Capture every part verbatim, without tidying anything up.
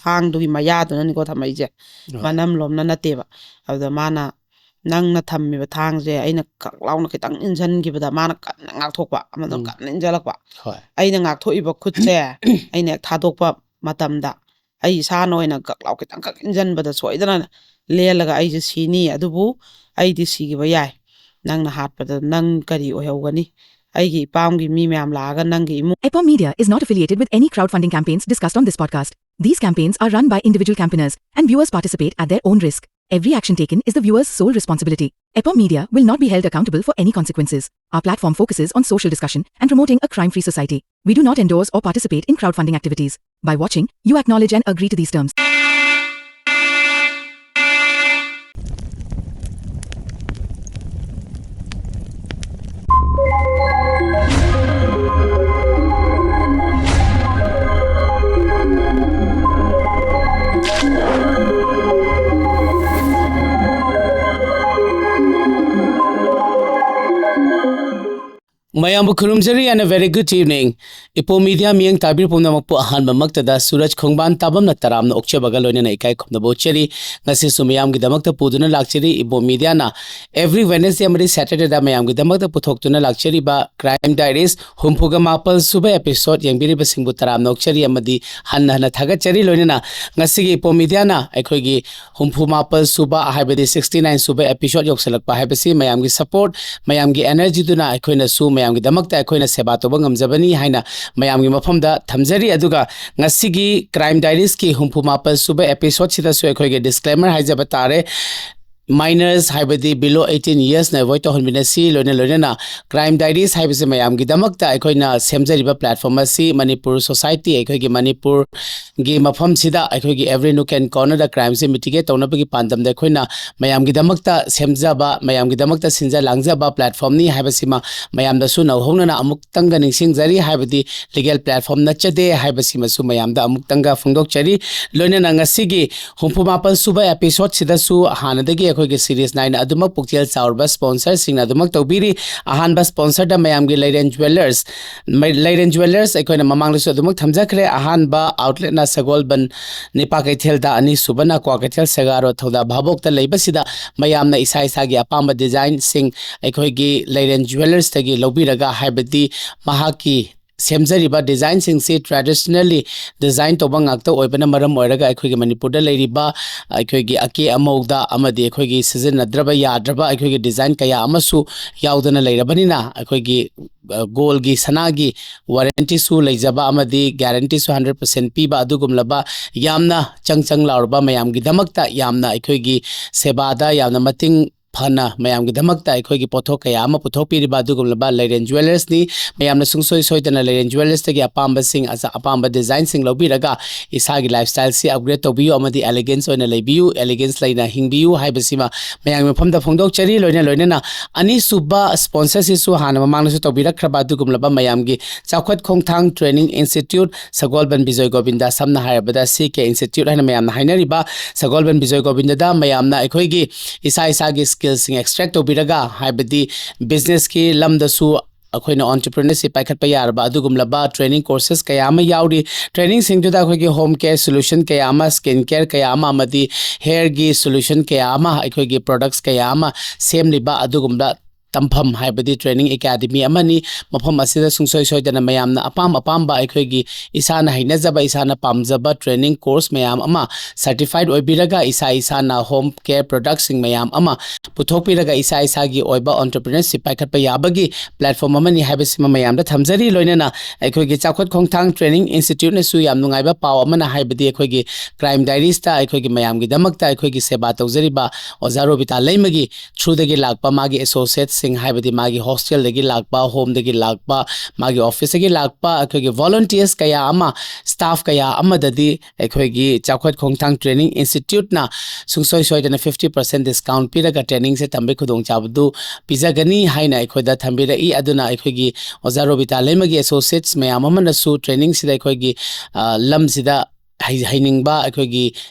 ꯊꯥꯡꯗꯨꯒꯤ ꯃꯌꯥꯗꯨꯅꯅꯤꯀꯣ ꯊꯝꯃꯛꯏꯁꯦ꯫ ꯃꯅꯝ ꯂꯣꯝꯅ ꯅꯠꯇꯦꯕ꯫ ꯑꯗꯨꯗ ꯃꯥꯅ, "ꯅꯪꯅ ꯊꯝꯃꯤꯕ ꯊꯥꯡꯁꯦ ꯑꯩꯅ ꯀꯛ ꯂꯥꯎꯅ ꯈꯤꯇꯪ ꯏꯟꯁꯤꯟꯈꯤꯕꯗ ꯃꯥꯅ ꯀꯟꯅ ꯉꯥꯛꯊꯣꯛꯄ, ꯑꯃꯗꯣ ꯎꯝ꯫ ꯀꯟꯅ ꯏꯟꯁꯤꯜꯂꯛꯄ꯫ ꯍꯣꯏ꯫ ꯑꯩꯅ ꯉꯥꯛꯊꯣꯛꯏꯕ ꯈꯨꯠꯁꯦ ꯑꯩꯅ ꯍꯦꯛ ꯊꯥꯗꯣꯛꯄ ꯃꯇꯝꯗ ꯑꯩ ꯏꯁꯥꯅ ꯑꯣꯏꯅ ꯀꯛ ꯂꯥꯎ ꯈꯤꯇꯪ ꯈꯛ ꯏꯟꯁꯤꯟꯕꯗ ꯁꯣꯏꯗꯅ ꯂꯦꯜꯂꯒ ꯑꯩꯁꯦ ꯁꯤꯅꯤ, ꯑꯗꯨꯕꯨ ꯑꯩꯗꯤ ꯁꯤꯈꯤꯕ ꯌꯥꯏ꯫ ꯅꯪꯅ ꯍꯥꯠꯄꯗ ꯅꯪ ꯀꯔꯤ ꯑꯣꯏꯍꯧꯒꯅꯤ? ꯑꯩꯒꯤ ꯏꯄꯥꯝꯒꯤ ꯃꯤ ꯃꯌꯥꯝ ꯂꯥꯛꯑꯒ ꯅꯪꯒꯤ ꯏꯃꯨꯡ" Epom Media is not affiliated with any crowdfunding campaigns discussed on this podcast. These campaigns are run by individual campaigners, and viewers participate at their own risk. Every action taken is the viewer's sole responsibility. Epom Media will not be held accountable for any consequences. Our platform focuses on social discussion and promoting a crime-free society. We do not endorse or participate in crowdfunding activities. By watching, you acknowledge and agree to these terms. ꯃꯌꯥꯝꯕꯨ ꯈꯨꯔꯨꯝꯖꯔꯤ and a very good evening. ꯏꯄꯣꯝ media ꯃꯤꯠꯌꯦꯡ ꯇꯥꯕꯤꯔꯤꯕ ꯄꯨꯝꯅꯃꯛꯄꯨ ꯑꯍꯥꯟꯕꯃꯛꯇꯗ ꯁꯨꯔꯖ ꯈꯣꯡꯕꯥꯟ ꯇꯥꯕꯝꯅ ꯇꯔꯥꯝꯅ ꯑꯣꯛꯆꯕꯒ ꯂꯣꯏꯅꯅ ꯏꯀꯥꯏ ꯈꯨꯝꯅꯕ ꯎꯠꯆꯔꯤ꯫ ꯉꯁꯤꯁꯨ ꯃꯤꯌꯥꯝꯒꯤꯗꯃꯛꯇ ꯄꯨꯗꯨꯅ ꯂꯥꯛꯆꯔꯤ ꯏꯄꯣꯝ ꯃꯤꯗꯤꯌꯥꯅ every Wednesday ꯑꯃꯗꯤ Saturdayꯗ ꯃꯌꯥꯝꯒꯤꯗꯃꯛꯇ ꯄꯨꯊꯣꯛꯇꯨꯅ ꯂꯥꯛꯆꯔꯤꯕ Crime Diaries ꯍꯨꯝꯐꯨꯒ ꯃꯥꯄꯜ ꯁꯨꯕ episode ꯌꯦꯡꯕꯤꯔꯤꯕꯁꯤꯡꯕꯨ ꯇꯔꯥꯝꯅ ꯑꯣꯛꯆꯔꯤ ꯑꯃꯗꯤ ꯍꯟꯅ ꯍꯟꯅ ꯊꯥꯒꯠꯆꯔꯤ꯫ ꯂꯣꯏꯅꯅ ꯉꯁꯤꯒꯤ ꯏꯄꯣꯝ ꯃꯤꯗꯤꯌꯥꯅ ꯑꯩꯈꯣꯏꯒꯤ ꯍꯨꯝꯐꯨ ꯃꯥꯄꯜ ꯁꯨꯕ, ꯍꯥꯏꯕꯗꯤ sixty nine ꯁꯨꯕ episode ꯌꯧꯁꯤꯜꯂꯛꯄ ꯍꯥꯏꯕꯁꯤ ꯃꯌꯥꯝꯒꯤ support, ꯃꯌꯥꯝꯒꯤ energyꯗꯨꯅ ꯑꯩꯈꯣꯏꯅꯁꯨ ꯃꯌꯥꯝꯒꯤꯗꯃꯛꯇ ꯑꯩꯈꯣꯏꯅ ꯁꯦꯕꯥ ꯇꯧꯕ ꯉꯝꯖꯕꯅꯤ ꯍꯥꯏꯅ ꯃꯌꯥꯝꯒꯤ ꯃꯐꯝꯗ ꯊꯝꯖꯔꯤ꯫ ꯑꯗꯨꯒ ꯉꯁꯤꯒꯤ Crime Diariesꯀꯤ ꯍꯨꯝꯐꯨ ꯃꯥꯄꯜ ꯁꯨꯕ episodeꯁꯤꯗꯁꯨ ꯑꯩꯈꯣꯏꯒꯤ disclaimer ꯍꯥꯏꯖꯕ ꯇꯥꯔꯦ꯫ Minors, ꯍꯥꯏꯕꯗꯤ below eighteen yearsꯅ avoid ꯇꯧꯍꯟꯕꯤꯅꯁꯤ꯫ ꯂꯣꯏꯅ ꯂꯣꯏꯅꯅ Crime Diaries ꯍꯥꯏꯕꯁꯤ ꯃꯌꯥꯝꯒꯤꯗꯃꯛꯇ ꯑꯩꯈꯣꯏꯅ ꯁꯦꯝꯖꯔꯤꯕ platform ꯑꯁꯤ ꯃꯅꯤꯄꯨꯔ society, ꯑꯩꯈꯣꯏꯒꯤ ꯃꯅꯤꯄꯨꯔꯒꯤ ꯃꯐꯝꯁꯤꯗ ꯑꯩꯈꯣꯏꯒꯤ every nook and cornerꯗ crimeꯁꯦ mitigate ꯇꯧꯅꯕꯒꯤ ꯄꯥꯟꯗꯝꯗ ꯑꯩꯈꯣꯏꯅ ꯃꯌꯥꯝꯒꯤꯗꯃꯛꯇ ꯁꯦꯝꯖꯕ, ꯃꯌꯥꯝꯒꯤꯗꯃꯛꯇ ꯁꯤꯟꯖ ꯂꯥꯡꯖꯕ platformꯅꯤ ꯍꯥꯏꯕꯁꯤꯃ ꯃꯌꯥꯝꯗꯁꯨ ꯅꯧꯍꯧꯅꯅ ꯑꯃꯨꯛꯇꯪꯒ ꯅꯤꯡꯁꯤꯡꯖꯔꯤ, ꯍꯥꯏꯕꯗꯤ legal platform ꯅꯠꯆꯗꯦ ꯍꯥꯏꯕꯁꯤꯃꯁꯨ ꯃꯌꯥꯝꯗ ꯑꯃꯨꯛꯇꯪꯒ ꯐꯣꯡꯗꯣꯛꯆꯔꯤ꯫ ꯂꯣꯏꯅꯅ ꯉꯁꯤꯒꯤ ꯍꯨꯝꯐꯨ ꯃꯥꯄꯜ ꯁꯨꯕ episodeꯁꯤꯗꯁꯨ ꯍꯥꯟꯅꯗꯒꯤ ꯑꯩꯈꯣꯏꯒꯤ ꯁꯤꯔꯤꯁ ꯅꯥꯏꯅ ꯑꯗꯨꯃꯛ ꯄꯨꯛꯆꯦꯜ ꯆꯥꯎꯔꯕ ꯁ꯭ꯄꯣꯟꯁꯔꯁꯤꯡꯅ ꯑꯗꯨꯃꯛ ꯇꯧꯕꯤꯔꯤ꯫ ꯑꯍꯥꯟꯕ ꯁ꯭ꯄꯣꯟꯁꯔꯗ ꯃꯌꯥꯝꯒꯤ ꯂꯩꯔꯦꯟ ꯖ꯭ꯋꯦꯂꯔꯁ, ꯃꯩ-, ꯂꯩꯔꯦꯟ ꯖ꯭ꯋꯦꯂꯔꯁ ꯑꯩꯈꯣꯏꯅ ꯃꯃꯥꯡꯗꯁꯨ ꯑꯗꯨꯃꯛ ꯊꯝꯖꯈ꯭ꯔꯦ꯫ ꯑꯍꯥꯟꯕ ꯑꯥꯎꯠꯂꯦꯠꯅ ꯁꯒꯣꯜꯕꯟ ꯅꯤꯄꯥ ꯀꯩꯊꯦꯜꯗ, ꯑꯅꯤꯁꯨꯕꯅ ꯀ꯭ꯋꯥꯀꯩꯊꯦꯜ ꯁꯦꯒꯥꯔꯣ ꯊꯧꯗꯥ ꯚꯥꯕꯣꯛꯇ ꯂꯩꯕꯁꯤꯗ ꯃꯌꯥꯝꯅ ꯏꯁꯥ ꯏꯁꯥꯒꯤ ꯑꯄꯥꯝꯕ ꯗꯤꯖꯥꯏꯟꯁꯤꯡ ꯑꯩꯈꯣꯏꯒꯤ ꯂꯩꯔꯦꯟ ꯖ꯭ꯋꯦꯂꯔꯁꯇꯒꯤ ꯂꯧꯕꯤꯔꯒ, ꯍꯥꯏꯕꯗꯤ ꯃꯍꯥꯛꯀꯤ ꯁꯦꯝꯖꯔꯤꯕ ꯗꯤꯖꯥꯏꯟꯁꯤꯡꯁꯤ ꯇ꯭ꯔꯦꯗꯤꯁꯅꯦꯜꯂꯤ ꯗꯤꯖꯥꯏꯟ ꯇꯧꯕ ꯉꯥꯛꯇ ꯑꯣꯏꯕꯅ ꯃꯔꯝ ꯑꯣꯏꯔꯒ ꯑꯩꯈꯣꯏꯒꯤ ꯃꯅꯤꯄꯨꯔꯗ ꯂꯩꯔꯤꯕ ꯑꯩꯈꯣꯏꯒꯤ ꯑꯀꯦ ꯑꯃꯧꯗ ꯑꯃꯗꯤ ꯑꯩꯈꯣꯏꯒꯤ ꯁꯤꯖꯤꯟꯅꯗ꯭ꯔꯕ ꯌꯥꯗ꯭ꯔꯕ ꯑꯩꯈꯣꯏꯒꯤ ꯗꯤꯖꯥꯏꯟ ꯀꯌꯥ ꯑꯃꯁꯨ ꯌꯥꯎꯗꯅ ꯂꯩꯔꯕꯅꯤꯅ, ꯑꯩꯈꯣꯏꯒꯤ, ꯑ, ꯒꯣꯜꯒꯤ, ꯁꯅꯥꯒꯤ ꯋꯥꯔꯦꯟꯇꯤꯁꯨ ꯂꯩꯖꯕ ꯑꯃꯗꯤ ꯒꯦꯔꯦꯟꯇꯤꯁꯨ ꯍꯟꯗ꯭ꯔꯦꯠ ꯄꯥꯔꯁꯦꯟ ꯄꯤꯕ ꯑꯗꯨꯒꯨꯝꯂꯕ ꯌꯥꯝꯅ ꯆꯪ ꯆꯪ ꯂꯥꯎꯔꯕ ꯃꯌꯥꯝꯒꯤꯗꯃꯛꯇ ꯌꯥꯝꯅ ꯑꯩꯈꯣꯏꯒꯤ ꯁꯦꯕꯥꯗ ꯌꯥꯝꯅ ꯃꯇꯦꯡ ꯐꯅ ꯃꯌꯥꯝꯒꯤꯗꯃꯛꯇ ꯑꯩꯈꯣꯏꯒꯤ ꯄꯣꯠꯊꯣꯛ ꯀꯌꯥ ꯑꯃ ꯄꯨꯊꯣꯛꯄꯤꯔꯤꯕ ꯑꯗꯨꯒꯨꯝꯂꯕ ꯂꯩꯔꯦꯟ ꯖ꯭ꯋꯦꯂꯔꯁꯅꯤ꯫ ꯃꯌꯥꯝꯅ ꯁꯨꯡꯁꯣꯏ ꯁꯣꯏꯗꯅ ꯂꯩꯔꯦꯟ ꯖ꯭ꯋꯦꯂꯔꯁꯇꯒꯤ ꯑꯄꯥꯝꯕꯁꯤꯡ, ꯑꯆ-, ꯑꯄꯥꯝꯕ ꯗꯤꯖꯥꯏꯟꯁꯤꯡ ꯂꯧꯕꯤꯔꯒ ꯏꯁꯥꯒꯤ ꯂꯥꯏꯐꯁ꯭ꯇꯥꯏꯜꯁꯤ ꯑꯞꯒ꯭ꯔꯦꯗ ꯇꯧꯕꯤꯌꯨ ꯑꯃꯗꯤ ꯑꯦꯂꯤꯒꯦꯟꯁ ꯑꯣꯏꯅ ꯂꯩꯕꯤꯌꯨ, ꯑꯦꯂꯤꯒꯦꯟꯁ ꯂꯩꯅ ꯍꯤꯡꯕꯤꯌꯨ ꯍꯥꯏꯕꯁꯤꯃ ꯃꯌꯥꯝꯒꯤ ꯃꯐꯝꯗ ꯐꯣꯡꯗꯣꯛꯆꯔꯤ꯫ ꯂꯣꯏꯅ ꯂꯣꯏꯅꯅ ꯑꯅꯤꯁꯨꯕ ꯁ꯭ꯄꯣꯟꯁꯔꯁꯤꯁꯨ ꯍꯥꯟꯅ ꯃꯃꯥꯡꯗꯁꯨ ꯇꯧꯕꯤꯔꯛꯈ꯭ꯔꯕ ꯑꯗꯨꯒꯨꯝꯂꯕ ꯃꯌꯥꯝꯒꯤ ꯆꯥꯎꯈꯠ ꯈꯣꯡꯊꯥꯡ ꯇ꯭ꯔꯦꯅꯤꯡ ꯏꯟꯁꯇꯤꯇ꯭ꯌꯨꯠ ꯁꯒꯣꯜꯕꯟ ꯕꯤꯖꯣꯏ ꯒꯣꯕꯤꯟꯗ, ꯁꯝꯅ ꯍꯥꯏꯔꯕꯗ ꯁꯤ ꯀꯦ ꯏꯟꯁꯇꯤꯇ꯭ꯌꯨꯠ ꯍꯥꯏꯅ ꯃꯌꯥꯝꯅ ꯍꯥꯏꯅꯔꯤꯕ ꯁꯒꯣꯜꯕꯟ ꯕꯤꯖꯣꯏ ꯒꯣꯕꯤꯟꯗꯗ ꯃꯌꯥꯝꯅ ꯑꯩꯈꯣꯏꯒꯤ ꯏꯁꯥ ꯏꯁꯥꯒꯤ ꯁ꯭ꯀꯤꯜꯁꯤꯡ ꯑꯦꯛꯁꯇ꯭ꯔꯦꯛ ꯇꯧꯕꯤꯔꯒ, ꯍꯥꯏꯕꯗꯤ ꯕꯤꯖꯤꯅꯦꯁꯀꯤ ꯂꯝꯗꯁꯨ ꯑꯩꯈꯣꯏꯅ ꯑꯣꯟꯇꯔꯄ꯭ꯔꯤꯅꯔꯁꯤꯞ ꯄꯥꯏꯈꯠꯄ ꯌꯥꯔꯕ ꯑꯗꯨꯒꯨꯝꯂꯕ ꯇ꯭ꯔꯦꯅꯤꯡ ꯀꯣꯔꯁꯦꯁ ꯀꯌꯥ ꯑꯃ ꯌꯥꯎꯔꯤ꯫ ꯇ꯭ꯔꯦꯅꯤꯡꯁꯤꯡꯗꯨꯗ ꯑꯩꯈꯣꯏꯒꯤ ꯍꯣꯝ ꯀꯦꯌꯔ ꯁꯣꯂꯨꯁꯟ ꯀꯌꯥ ꯑꯃ, ꯁ꯭ꯀꯤꯟ ꯀꯦꯌꯔ ꯀꯌꯥ ꯑꯃ ꯑꯃꯗꯤ ꯍꯦꯌꯔꯒꯤ ꯁꯣꯂꯨꯁꯟ ꯀꯌꯥ ꯑꯃ, ꯑꯩꯈꯣꯏꯒꯤ ꯄ꯭ꯔꯣꯗꯛꯁ ꯀꯌꯥ ꯑꯃ ꯁꯦꯝꯂꯤꯕ ꯑꯗꯨꯒꯨꯝꯕ ꯇꯝꯐꯝ, ꯍꯥꯏꯕꯗꯤ ꯇ꯭ꯔꯦꯅꯤꯡ ꯑꯦꯀꯥꯗꯃꯤ ꯑꯃꯅꯤ꯫ ꯃꯐꯝ ꯑꯁꯤꯗ ꯁꯨꯡꯁꯣꯏ ꯁꯣꯏꯗꯅ ꯃꯌꯥꯝꯅ ꯑꯄꯥꯝ ꯑꯄꯥꯝꯕ ꯑꯩꯈꯣꯏꯒꯤ ꯏꯁꯥꯅ ꯍꯩꯅꯖꯕ, ꯏꯁꯥꯅ ꯄꯥꯝꯖꯕ ꯇ꯭ꯔꯦꯅꯤꯡ ꯀꯣꯔꯁ ꯃꯌꯥꯝ ꯑꯃ ꯁꯔꯇꯤꯐꯥꯏꯠ ꯑꯣꯏꯕꯤꯔꯒ, ꯏꯁꯥ ꯏꯁꯥꯅ ꯍꯣꯝ ꯀꯦꯌꯔ ꯄ꯭ꯔꯗꯛꯁꯤꯡ ꯃꯌꯥꯝ ꯑꯃ ꯄꯨꯊꯣꯛꯄꯤꯔꯒ, ꯏꯁꯥ ꯏꯁꯥꯒꯤ ꯑꯣꯏꯕ ꯑꯣꯟꯇꯔꯄ꯭ꯔꯤꯅꯔꯁꯤꯞ ꯄꯥꯏꯈꯠꯄ ꯌꯥꯕꯒꯤ ꯄ꯭ꯂꯦꯠꯐꯣꯝ ꯑꯃꯅꯤ ꯍꯥꯏꯕꯁꯤꯃ ꯃꯌꯥꯝꯗ ꯊꯝꯖꯔꯤ꯫ ꯂꯣꯏꯅꯅ ꯑꯩꯈꯣꯏꯒꯤ ꯆꯥꯎꯈꯠ ꯈꯣꯡꯊꯥꯡ ꯇ꯭ꯔꯦꯅꯤꯡ ꯏꯟꯁꯇꯤꯇ꯭ꯌꯨꯠꯅꯁꯨ ꯌꯥꯝ ꯅꯨꯡꯉꯥꯏꯕ ꯄꯥꯎ ꯑꯃꯅ, ꯍꯥꯏꯕꯗꯤ ꯑꯩꯈꯣꯏꯒꯤ ꯀ꯭ꯔꯥꯏꯝ ꯗꯥꯏꯔꯤꯁꯇ ꯑꯩꯈꯣꯏꯒꯤ ꯃꯌꯥꯝꯒꯤꯗꯃꯛꯇ ꯑꯩꯈꯣꯏꯒꯤ ꯁꯦꯕꯥ ꯇꯧꯖꯔꯤꯕ ꯑꯣꯖꯥ ꯔꯣꯕꯤꯇꯥ ꯂꯩꯃꯒꯤ ꯊ꯭ꯔꯨꯗꯒꯤ ꯂꯥꯛꯄ ꯃꯥꯒꯤ ꯑꯦꯁꯣꯁꯤꯌꯦꯠꯁꯤꯡ, ꯍꯥꯏꯕꯗꯤ ꯃꯥꯒꯤ ꯍꯣꯁꯇꯦꯜꯗꯒꯤ ꯂꯥꯛꯄ, ꯍꯣꯝꯗꯒꯤ ꯂꯥꯛꯄ, ꯃꯥꯒꯤ ꯑꯣꯐꯤꯁꯇꯒꯤ ꯂꯥꯛꯄ ꯑꯩꯈꯣꯏꯒꯤ ꯚꯣꯂꯨꯟꯇꯤꯌꯔꯁ ꯀꯌꯥ ꯑꯃ, ꯁ꯭ꯇꯥꯐ ꯀꯌꯥ ꯑꯃꯗꯗꯤ ꯑꯩꯈꯣꯏꯒꯤ ꯆꯥꯎꯈꯠ ꯈꯣꯡꯊꯥꯡ ꯇ꯭ꯔꯦꯅꯤꯡ ꯏꯟꯁꯇꯤꯇ꯭ꯌꯨꯠꯅ ꯁꯨꯡꯁꯣꯏ ꯁꯣꯏꯗꯅ ꯐꯤꯐꯇꯤ ꯄꯥꯔꯁꯦꯟ ꯗꯤꯁꯀꯥꯎꯟ ꯄꯤꯔꯒ ꯇ꯭ꯔꯦꯅꯤꯡꯁꯦ ꯇꯝꯕꯒꯤ ꯈꯨꯗꯣꯡꯆꯥꯕꯗꯨ ꯄꯤꯖꯒꯅꯤ ꯍꯥꯏꯅ ꯑꯩꯈꯣꯏꯗ ꯊꯝꯕꯤꯔꯛꯏ꯫ ꯑꯗꯨꯅ ꯑꯩꯈꯣꯏꯒꯤ ꯑꯣꯖꯥ ꯔꯣꯕꯤꯇꯥ ꯂꯩꯃꯒꯤ ꯑꯦꯁꯣꯁꯤꯌꯦꯠꯁ ꯃꯌꯥꯝ ꯑꯃꯅꯁꯨ ꯇ꯭ꯔꯦꯅꯤꯡꯁꯤꯗ ꯑꯩꯈꯣꯏꯒꯤ, ꯑ, ꯂꯝꯁꯤꯗ ꯍꯩ- ꯍꯩꯅꯤꯡꯕ, ꯑꯩꯈꯣꯏꯒꯤ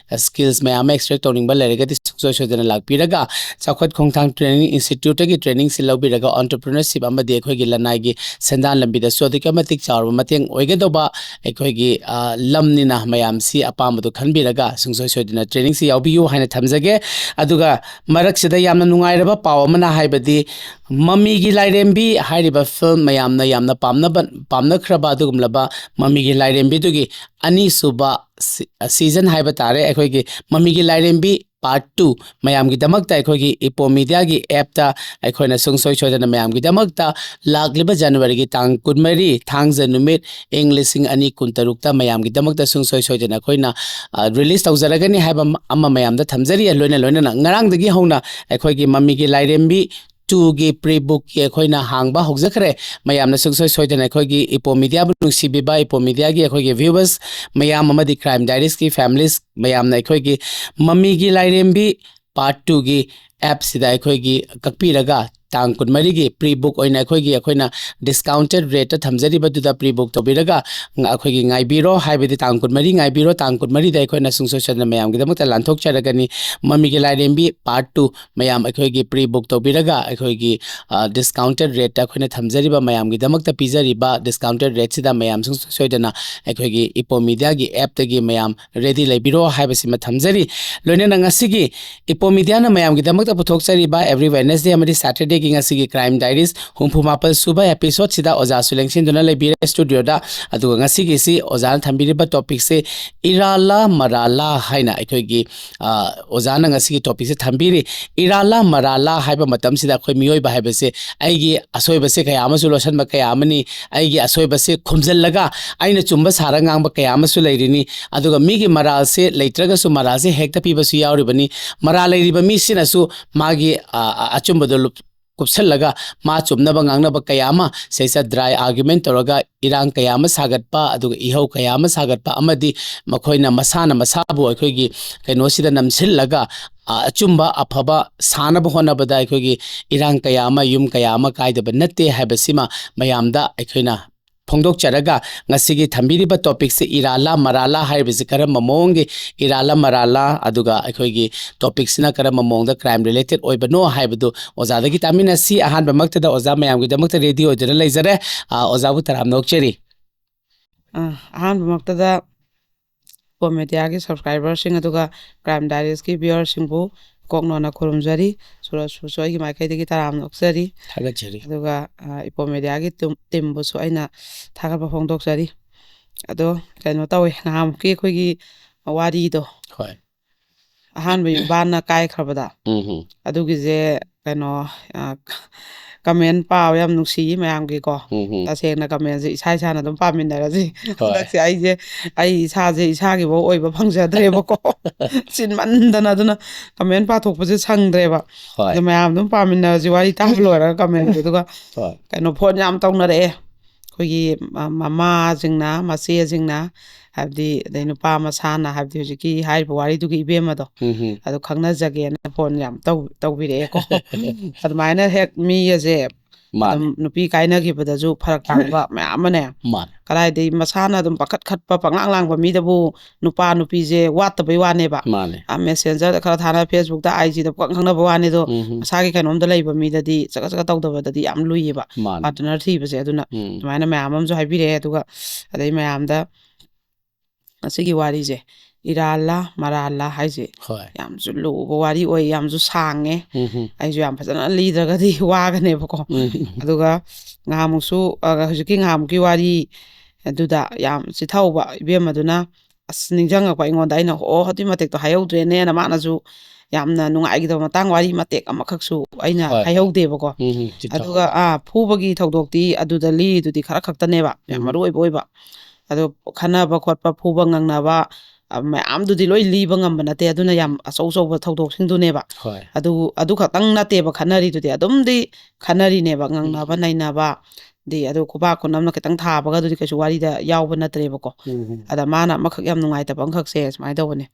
skills ꯃꯌꯥꯝ ꯑꯃ extract ꯇꯧꯅꯤꯡꯕ ꯂꯩꯔꯒꯗꯤ ꯁꯨꯡꯁꯣꯏ ꯁꯣꯏꯗꯅ ꯂꯥꯛꯄꯤꯔꯒ ꯆꯥꯎꯈꯠ ꯈꯣꯡꯊꯥꯡ training institute ꯇꯒꯤ training ꯁꯤ ꯂꯧꯕꯤꯔꯒ entrepreneurship ꯑꯃꯗꯤ ꯑꯩꯈꯣꯏꯒꯤ ꯂꯅꯥꯏꯒꯤ ꯁꯦꯟꯗꯥꯟ ꯂꯝꯕꯤꯗꯁꯨ ꯑꯗꯨꯛꯀꯤ ꯃꯇꯤꯛ ꯆꯥꯎꯔꯕ ꯃꯇꯦꯡ ꯑꯣꯏꯒꯗꯧꯕ ꯑꯩꯈꯣꯏꯒꯤ, ꯑ, ꯂꯝꯅꯤꯅ ꯃꯌꯥꯝꯁꯤ ꯑꯄꯥꯝꯕꯗꯨ ꯈꯟꯕꯤꯔꯒ ꯁꯨꯡꯁꯣꯏ ꯁꯣꯏꯗꯅ training ꯁꯤ ꯌꯥꯎꯕꯤꯌꯨ ꯍꯥꯏꯅ ꯊꯝꯖꯒꯦ꯫ ꯑꯗꯨꯒ ꯃꯔꯛꯁꯤꯗ ꯌꯥꯝꯅ ꯅꯨꯡꯉꯥꯏꯔꯕ ꯄꯥꯎ ꯑꯃꯅ ꯍꯥꯏꯕꯗꯤ ꯃꯃꯤꯒꯤ ꯂꯥꯏꯔꯦꯝꯕꯤ ꯍꯥꯏꯔꯤꯕ film ꯃꯌꯥꯝꯅ ꯌꯥꯝꯅ ꯄꯥꯝꯅꯕ, ꯄꯥꯝꯅꯈ꯭ꯔꯕ ꯑꯗꯨꯒꯨꯝꯂꯕ ꯃꯃꯤꯒꯤ ꯂꯥꯏꯔꯦꯝꯕꯤꯗꯨꯒꯤ ꯑꯅꯤꯁꯨꯕ ꯁꯤ-, season ꯍꯥꯏꯕ ꯇꯥꯔꯦ, ꯑꯩꯈꯣꯏꯒꯤ ꯃꯃꯤꯒꯤ ꯂꯥꯏꯔꯦꯝꯕꯤ part two ꯃꯌꯥꯝꯒꯤꯗꯃꯛꯇ ꯑꯩꯈꯣꯏꯒꯤ Ipomedia ꯒꯤ app ꯇ ꯑꯩꯈꯣꯏꯅ ꯁꯨꯡꯁꯣꯏ ꯁꯣꯏꯗꯅ ꯃꯌꯥꯝꯒꯤꯗꯃꯛꯇ ꯂꯥꯛꯂꯤꯕ January ꯒꯤ ꯇꯥꯡ ꯀꯨꯟꯃꯔꯤ, ꯊꯥꯡꯖ ꯅꯨꯃꯤꯠ, ꯏꯪ ꯂꯤꯁꯤꯡ ꯑꯅꯤ ꯀꯨꯟꯇꯔꯨꯛꯇ ꯃꯌꯥꯝꯒꯤꯗꯃꯛꯇ ꯁꯨꯡꯁꯣꯏ ꯁꯣꯏꯗꯅ ꯑꯩꯈꯣꯏꯅ, ꯑ, release ꯇꯧꯖꯔꯒꯅꯤ ꯍꯥꯏꯕ ꯑꯃ, ꯑꯃ ꯃꯌꯥꯝꯗ ꯊꯝꯖꯔꯤ꯫ ꯂꯣꯏꯅ ꯂꯣꯏꯅꯅ ꯉꯔꯥꯡꯗꯒꯤ ꯍꯧꯅ ꯑꯩꯈꯣꯏꯒꯤ ꯃꯃꯤꯒꯤ ꯂꯥꯏꯔꯦꯝꯕꯤ two ꯒꯤ pre book ꯀꯤ ꯑꯩꯈꯣꯏꯅ ꯍꯥꯡꯕ ꯍꯧꯖꯈ꯭ꯔꯦ꯫ ꯃꯌꯥꯝꯅ ꯁꯨꯡꯁꯣꯏ ꯁꯣꯏꯗꯅ ꯑꯩꯈꯣꯏꯒꯤ Ipomedia ꯕꯨ ꯅꯨꯡꯁꯤꯕꯤꯕ, Ipomedia ꯒꯤ ꯑꯩꯈꯣꯏꯒꯤ viewers ꯃꯌꯥꯝ ꯑꯃꯗꯤ Crime Diaries ꯀꯤ families ꯃꯌꯥꯝꯅ ꯑꯩꯈꯣꯏꯒꯤ ꯃꯃꯤꯒꯤ ꯂꯥꯏꯔꯦꯝꯕꯤ part two ꯒꯤ app ꯁꯤꯗ ꯑꯩꯈꯣꯏꯒꯤ ꯀꯛꯄꯤꯔꯒ ꯇꯥꯡ ꯀꯨꯟꯃꯔꯤꯒꯤ pre book ꯑꯣꯏꯅ ꯑꯩꯈꯣꯏꯒꯤ, ꯑꯩꯈꯣꯏꯅ discounted rate ꯇ ꯊꯝꯖꯔꯤꯕꯗꯨꯗ pre book ꯇꯧꯕꯤꯔꯒ ꯑꯩꯈꯣꯏꯒꯤ ꯉꯥꯏꯕꯤꯔꯣ, ꯍꯥꯏꯕꯗꯤ ꯇꯥꯡ ꯀꯨꯟꯃꯔꯤ ꯉꯥꯏꯕꯤꯔꯣ, ꯇꯥꯡ ꯀꯨꯟꯃꯔꯤꯗ ꯑꯩꯈꯣꯏꯅ ꯁꯨꯡꯁꯣꯏ ꯁꯣꯏꯗꯅ ꯃꯌꯥꯝꯒꯤꯗꯃꯛꯇ ꯂꯥꯟꯊꯣꯛꯆꯔꯒꯅꯤ꯫ ꯃꯃꯤꯒꯤ ꯂꯥꯏꯔꯦꯝꯕꯤ part two ꯃꯌꯥꯝ ꯑꯩꯈꯣꯏꯒꯤ pre book ꯇꯧꯕꯤꯔꯒ ꯑꯩꯈꯣꯏꯒꯤ, ꯑ, discounted rate ꯇ ꯑꯩꯈꯣꯏꯅ ꯊꯝꯖꯔꯤꯕ, ꯃꯌꯥꯝꯒꯤꯗꯃꯛꯇ ꯄꯤꯖꯔꯤꯕ discounted rate ꯁꯤꯗ ꯃꯌꯥꯝ ꯁꯨꯡꯁꯣꯏ ꯁꯣꯏꯗꯅ ꯑꯩꯈꯣꯏꯒꯤ Ipomedia ꯒꯤ app ꯇꯒꯤ ꯃꯌꯥꯝ ready ꯂꯩꯕꯤꯔꯣ ꯍꯥꯏꯕꯁꯤꯃ ꯊꯝꯖꯔꯤ꯫ ꯂꯣꯏꯅꯅ ꯉꯁꯤꯒꯤ Ipomedia ꯅ ꯃꯌꯥꯝꯒꯤꯗꯃꯛꯇ ꯄꯨꯊꯣꯛꯆꯔꯤꯕ every Wednesday ꯑꯃꯗꯤ Saturday ꯒꯤ ꯉꯁꯤꯒꯤ Crime Diaries ꯍꯨꯝꯐꯨ ꯃꯥꯄꯜ ꯁꯨꯕ episode ꯁꯤꯗ ꯑꯣꯖꯥꯁꯨ ꯂꯦꯡꯁꯤꯟꯗꯨꯅ ꯂꯩꯕꯤꯔꯦ studio ꯗ꯫ ꯑꯗꯨꯒ ꯉꯁꯤꯒꯤꯁꯤ ꯑꯣꯖꯥꯅ ꯊꯝꯕꯤꯔꯤꯕ topic ꯁꯦ ꯏꯔꯥꯂꯥ ꯃꯔꯥꯂꯥ ꯍꯥꯏꯅ ꯑꯩꯈꯣꯏꯒꯤ, ꯑ, ꯑꯣꯖꯥꯅ ꯉꯁꯤꯒꯤ topic ꯁꯦ ꯊꯝꯕꯤꯔꯤ꯫ ꯏꯔꯥꯂꯥ ꯃꯔꯥꯂꯥ ꯍꯥꯏꯕ ꯃꯇꯝꯁꯤꯗ ꯑꯩꯈꯣꯏ ꯃꯤꯑꯣꯏꯕ ꯍꯥꯏꯕꯁꯦ ꯑꯩꯒꯤ ꯑꯁꯣꯏꯕꯁꯦ ꯀꯌꯥ ꯑꯃꯁꯨ ꯂꯣꯠꯁꯤꯟꯕ ꯀꯌꯥ ꯑꯃꯅꯤ, ꯑꯩꯒꯤ ꯑꯁꯣꯏꯕꯁꯦ ꯈꯨꯝꯖꯤꯜꯂꯒ ꯑꯩꯅ ꯆꯨꯝꯕ ꯁꯥꯔ ꯉꯥꯡꯕ ꯀꯌꯥ ꯑꯃꯁꯨ ꯂꯩꯔꯤꯅꯤ꯫ ꯑꯗꯨꯒ ꯃꯤꯒꯤ ꯃꯔꯥꯜꯁꯦ ꯂꯩꯇ꯭ꯔꯒꯁꯨ ꯃꯔꯥꯜꯁꯦ ꯍꯦꯛꯇ ꯄꯤꯕꯁꯨ ꯌꯥꯎꯔꯤꯕꯅꯤ꯫ ꯃꯔꯥꯜ ꯂꯩꯔꯤꯕ ꯃꯤꯁꯤꯅꯁꯨ ꯃꯥꯒꯤ, ꯑ, ꯑ, ꯑꯆꯨꯝꯕꯗꯣ ꯂꯨꯞ-, ꯀꯨꯞꯁꯜꯂꯒ ꯃꯥ ꯆꯨꯝꯅꯕ ꯉꯥꯡꯅꯕ ꯀꯌꯥ ꯑꯃ, ꯁꯤꯗꯩꯁꯤꯗ dry argument ꯇꯧꯔꯒ ꯏꯔꯥꯡ ꯀꯌꯥ ꯑꯃ ꯁꯥꯒꯠꯄ, ꯑꯗꯨꯒ ꯏꯍꯧ ꯀꯌꯥ ꯑꯃ ꯁꯥꯒꯠꯄ, ꯑꯃꯗꯤ ꯃꯈꯣꯏꯅ ꯃꯁꯥꯅ ꯃꯁꯥꯕꯨ ꯑꯩꯈꯣꯏꯒꯤ ꯀꯩꯅꯣꯁꯤꯗ ꯅꯝꯁꯤꯜꯂꯒ, ꯑ, ꯑꯆꯨꯝꯕ ꯑꯐꯕ ꯁꯥꯅꯕ ꯍꯣꯠꯅꯕꯗ ꯑꯩꯈꯣꯏꯒꯤ ꯏꯔꯥꯡ ꯀꯌꯥ ꯑꯃ, ꯌꯨꯝ ꯀꯌꯥ ꯑꯃ ꯀꯥꯏꯗꯕ ꯅꯠꯇꯦ ꯍꯥꯏꯕꯁꯤꯃ ꯃꯌꯥꯝꯗ ꯑꯩꯈꯣꯏꯅ ꯐꯣꯡꯗꯣꯛꯆꯔꯒ, ꯉꯁꯤꯒꯤ ꯊꯝꯕꯤꯔꯤꯕ ꯇꯣꯄꯤꯛꯁꯤ ꯏꯔꯥꯂꯥ ꯃꯔꯥꯂꯥ ꯍꯥꯏꯔꯤꯕꯁꯤ ꯀꯔꯝꯕ ꯃꯑꯣꯡꯒꯤ ꯏꯔꯥꯂꯥ ꯃꯔꯥꯂꯥ, ꯑꯗꯨꯒ ꯑꯩꯈꯣꯏꯒꯤ ꯇꯣꯄꯤꯛꯁꯤꯅ ꯀꯔꯝꯕ ꯃꯑꯣꯡꯗ ꯀ꯭ꯔꯥꯏꯝ ꯔꯤꯂꯦꯇꯦꯠ ꯑꯣꯏꯕꯅꯣ ꯍꯥꯏꯕꯗꯨ ꯑꯣꯖꯥꯗꯒꯤ ꯇꯥꯃꯤꯟꯅꯁꯤ꯫ ꯑꯍꯥꯟꯕꯃꯛꯇꯗ ꯑꯣꯖꯥ ꯃꯌꯥꯝꯒꯤꯗꯃꯛꯇ ꯔꯦꯗꯤ ꯑꯣꯏꯗꯨꯅ ꯂꯩꯖꯔꯦ꯫ ꯑ, ꯑꯣꯖꯥꯕꯨ ꯇꯔꯥꯝꯅ ꯑꯣꯛꯆꯔꯤ꯫ ꯑ, ꯑꯍꯥꯟꯕꯃꯛꯇꯗ ꯏꯄꯣꯝ ꯃꯦꯗꯤꯌꯥꯒꯤ ꯁꯕꯁꯀ꯭ꯔꯥꯏꯕꯔꯁꯤꯡ ꯑꯗꯨꯒ ꯀ꯭ꯔꯥꯏꯝ ꯗꯥꯏꯔꯤꯁꯀꯤ ꯚ꯭ꯌꯨꯋꯔꯁꯤꯡꯕꯨ ꯀꯣꯛꯅꯣꯟꯅ ꯈꯨꯔꯨꯝꯖꯔꯤ꯫ ꯁꯨꯔꯖꯄꯨꯁꯨ ꯑꯩꯒꯤ ꯃꯥꯏꯀꯩꯗꯒꯤ ꯇꯔꯥꯝꯅ ꯑꯣꯛꯆꯔꯤ꯫ ꯊꯥꯒꯠꯆꯔꯤ꯫ ꯑꯗꯨꯒ, ꯑ, ꯏꯄꯣꯝ ꯃꯦꯗꯤꯌꯥꯒꯤ ꯇꯤꯝ, ꯇꯤꯝꯕꯨꯁꯨ ꯑꯩꯅ ꯊꯥꯒꯠꯄ ꯐꯣꯡꯗꯣꯛꯆꯔꯤ꯫ ꯑꯗꯣ ꯀꯩꯅꯣ ꯇꯧꯋꯦ, ꯉꯍꯥꯟꯃꯨꯛꯀꯤ ꯑꯩꯈꯣꯏꯒꯤ ꯋꯥꯔꯤꯗꯣ, ꯍꯣꯏ꯫ ꯑꯍꯥꯟꯕ ꯌꯨꯝꯕꯥꯟꯅ ꯀꯥꯏꯈ꯭ꯔꯕꯗ, ꯎꯝ ꯍꯝ꯫ ꯑꯗꯨꯒꯤꯁꯦ ꯀꯩꯅꯣ, ꯑ, ꯀꯃꯦꯟ ꯄꯥꯕ ꯌꯥꯝ ꯅꯨꯡꯁꯤꯌꯦ ꯃꯌꯥꯝꯒꯤꯀꯣ꯫ ꯎꯝ ꯍꯝ꯫ ꯇꯁꯦꯡꯅ ꯀꯃꯦꯟꯁꯦ ꯏꯁꯥ ꯏꯁꯥꯅ ꯑꯗꯨꯝ ꯄꯥꯃꯤꯟꯅꯔꯁꯤ꯫ ꯍꯣꯏ꯫ ꯍꯟꯗꯛꯁꯦ ꯑꯩꯁꯦ, ꯑꯩ ꯏꯁꯥꯁꯦ ꯏꯁꯥꯒꯤꯐꯥꯎ ꯑꯣꯏꯕ ꯐꯪꯖꯗ꯭ꯔꯦꯕꯀꯣ꯫ ꯆꯤꯟꯃꯟꯗꯅ, ꯑꯗꯨꯅ ꯀꯃꯦꯟ ꯄꯥꯊꯣꯛꯄꯁꯦ ꯁꯪꯗ꯭ꯔꯦꯕ꯫ ꯍꯣꯏ꯫ ꯑꯗꯣ ꯃꯌꯥꯝ ꯑꯗꯨꯝ ꯄꯥꯃꯤꯟꯅꯔꯁꯤ, ꯋꯥꯔꯤ ꯇꯥꯕ ꯂꯣꯏꯔꯒ ꯀꯃꯦꯟꯁꯦ꯫ ꯑꯗꯨꯒ ꯍꯣꯏ꯫ ꯀꯩꯅꯣ, ꯐꯣꯟ ꯌꯥꯝ ꯇꯧꯅꯔꯛꯑꯦ꯫ ꯑꯩꯈꯣꯏꯒꯤ ꯃ-, ꯃꯃꯥꯁꯤꯡꯅ, ꯃꯆꯦꯁꯤꯡꯅ, ꯍꯥꯏꯕꯗꯤ, ꯑꯗꯩ ꯅꯨꯄꯥ ꯃꯁꯥꯅ, ꯍꯥꯏꯕꯗꯤ ꯍꯧꯖꯤꯛꯀꯤ ꯍꯥꯏꯔꯤꯕ ꯋꯥꯔꯤꯗꯨꯒꯤ ꯏꯕꯦꯝꯃꯗꯣ, ꯎꯝ ꯍꯝ꯫ ꯑꯗꯨ ꯈꯪꯅꯖꯒꯦꯅ ꯐꯣꯟ ꯌꯥꯝ ꯇꯧ-, ꯇꯧꯕꯤꯔꯛꯑꯦꯀꯣ꯫ ꯑꯗꯨꯃꯥꯏꯅ ꯍꯦꯛ ꯃꯤꯒꯁꯦ, ꯃꯥꯅꯦ꯫ ꯑꯗꯨꯝ ꯅꯨꯄꯤ ꯀꯥꯏꯅꯈꯤꯕꯗꯁꯨ ꯐꯔꯛ ꯇꯥꯕ ꯃꯌꯥꯝ ꯑꯃꯅꯦ꯫ ꯃꯥꯅꯦ꯫ ꯀꯗꯥꯏꯗꯩ ꯃꯁꯥꯅ ꯑꯗꯨꯝ ꯄꯥꯈꯠ ꯈꯠꯄ, ꯄꯪꯂꯥꯡ ꯂꯥꯡꯕ ꯃꯤꯗꯕꯨ ꯅꯨꯄꯥ ꯅꯨꯄꯤꯁꯦ ꯋꯥꯠꯇꯕꯩ ꯋꯥꯅꯦꯕ꯫ ꯃꯥꯅꯦ꯫ ꯑ, ꯃꯦꯁꯦꯟꯖꯔꯗ ꯈꯔ ꯊꯥꯅ, ꯐꯦꯁꯕꯨꯛꯇ, ꯑꯥꯏ ꯖꯤꯗ ꯄꯪꯈꯪ ꯈꯪꯅꯕ ꯋꯥꯅꯤꯗꯣ, ꯎꯝ ꯍꯝ꯫ ꯃꯁꯥꯒꯤ ꯀꯩꯅꯣꯝꯗ ꯂꯩꯕ ꯃꯤꯗꯗꯤ ꯆꯀꯠ ꯆꯀꯠ ꯇꯧꯗꯕꯗꯗꯤ ꯌꯥꯝ ꯂꯨꯏꯌꯦꯕ꯫ ꯃꯥꯅꯦ꯫ ꯄꯥꯔꯠꯅꯔ ꯊꯤꯕꯁꯦ꯫ ꯑꯗꯨꯅ ꯎꯝ꯫ ꯑꯗꯨꯃꯥꯏꯅ ꯃꯌꯥꯝ ꯑꯃꯁꯨ ꯍꯥꯏꯕꯤꯔꯛꯑꯦ꯫ ꯑꯗꯨꯒ ꯑꯗꯩ ꯃꯌꯥꯝꯗ ꯉꯁꯤꯒꯤ ꯋꯥꯔꯤꯁꯦ, ꯏꯔꯥꯜꯂꯥ ꯃꯔꯥꯜꯂꯥ ꯍꯥꯏꯁꯦ, ꯍꯣꯏ꯫ ꯌꯥꯝꯁꯨ ꯂꯨꯕ ꯋꯥꯔꯤ ꯑꯣꯏ, ꯌꯥꯝꯁꯨ ꯁꯥꯡꯉꯦ꯫ ꯎꯝ ꯍꯝ꯫ ꯑꯩꯁꯨ ꯌꯥꯝ ꯐꯖꯅ ꯂꯤꯗ꯭ꯔꯒꯗꯤ ꯋꯥꯒꯅꯦꯕꯀꯣ꯫ ꯎꯝ꯫ ꯑꯗꯨꯒ ꯉꯍꯥꯃꯨꯛꯁꯨ, ꯑ, ꯍꯧꯖꯤꯛꯀꯤ ꯉꯍꯥꯃꯨꯛꯀꯤ ꯋꯥꯔꯤ ꯑꯗꯨꯗ ꯌꯥꯝ ꯆꯤꯊꯍꯧꯕ ꯏꯕꯦꯝꯃꯗꯨꯅ, ꯑꯁ, ꯅꯤꯡꯁꯤꯡꯉꯛꯄ ꯑꯩꯉꯣꯟꯗ꯫ ꯑꯩꯅ, "ꯑꯣ, ꯑꯗꯨꯏ ꯃꯇꯦꯛꯇꯣ ꯍꯥꯏꯍꯧꯗ꯭ꯔꯦꯅꯦꯅ", ꯃꯥꯅꯁꯨ ꯌꯥꯝꯅ ꯅꯨꯡꯉꯥꯏꯈꯤꯗꯕ ꯃꯇꯥꯡ, ꯋꯥꯔꯤ ꯃꯇꯦꯛ ꯑꯃꯈꯛꯁꯨ ꯑꯩꯅ ꯍꯣꯏ, ꯍꯣꯏ꯫ ꯍꯥꯏꯍꯧꯗꯦꯕꯀꯣ꯫ ꯎꯝ ꯍꯝ꯫ ꯆꯤꯊꯍꯧ-, ꯑꯗꯨꯒ, ꯑꯥ, ꯐꯨꯕꯒꯤ ꯊꯧꯗꯣꯛꯇꯤ ꯑꯗꯨꯗ ꯂꯤꯔꯤꯗꯨꯗꯤ ꯈꯔ ꯈꯛꯇꯅꯦꯕ, ꯌꯥꯝ ꯎꯝ꯫ ꯃꯔꯨ ꯑꯣꯏꯕ ꯑꯣꯏꯕ꯫ ꯑꯗꯣ ꯈꯠꯅꯕ ꯈꯣꯠꯄ, ꯐꯨꯕ ꯉꯪꯅꯕ, ꯑ, ꯃꯌꯥꯝꯗꯨꯗꯤ ꯂꯣꯏ ꯂꯤꯕ ꯉꯝꯕ ꯅꯠꯇꯦ꯫ ꯑꯗꯨꯅ ꯌꯥꯝ ꯑꯆꯧ ꯑꯆꯧꯕ ꯊꯧꯗꯣꯛꯁꯤꯡꯗꯨꯅꯦꯕ꯫ ꯍꯣꯏ꯫ ꯑꯗꯨ, ꯑꯗꯨ ꯈꯛꯇꯪ ꯅꯠꯇꯦꯕ ꯈꯠꯅꯔꯤꯗꯨꯗꯤ, ꯑꯗꯨꯝꯗꯤ ꯈꯠꯅꯔꯤꯅꯦꯕ, ꯉꯪꯅꯕ, ꯎꯝ꯫ ꯅꯩꯅꯕ, ꯑꯗꯩ ꯑꯗꯨ ꯈꯨꯕꯥꯛ ꯈꯨꯅꯝꯅ ꯈꯤꯇꯪ ꯊꯥꯕꯒ ꯑꯗꯨꯗꯤ ꯀꯩꯁꯨ ꯋꯥꯔꯤꯗ ꯌꯥꯎꯕ ꯅꯠꯇ꯭ꯔꯦꯕꯀꯣ꯫ ꯎꯝ ꯍꯝ꯫ ꯑꯗ ꯃꯥꯅ ꯑꯃꯈꯛ ꯌꯥꯝ ꯅꯨꯡꯉꯥꯏꯇꯕ ꯑꯃꯈꯛꯁꯦ ꯁꯨꯃꯥꯏꯅ ꯇꯧꯕꯅꯦ꯫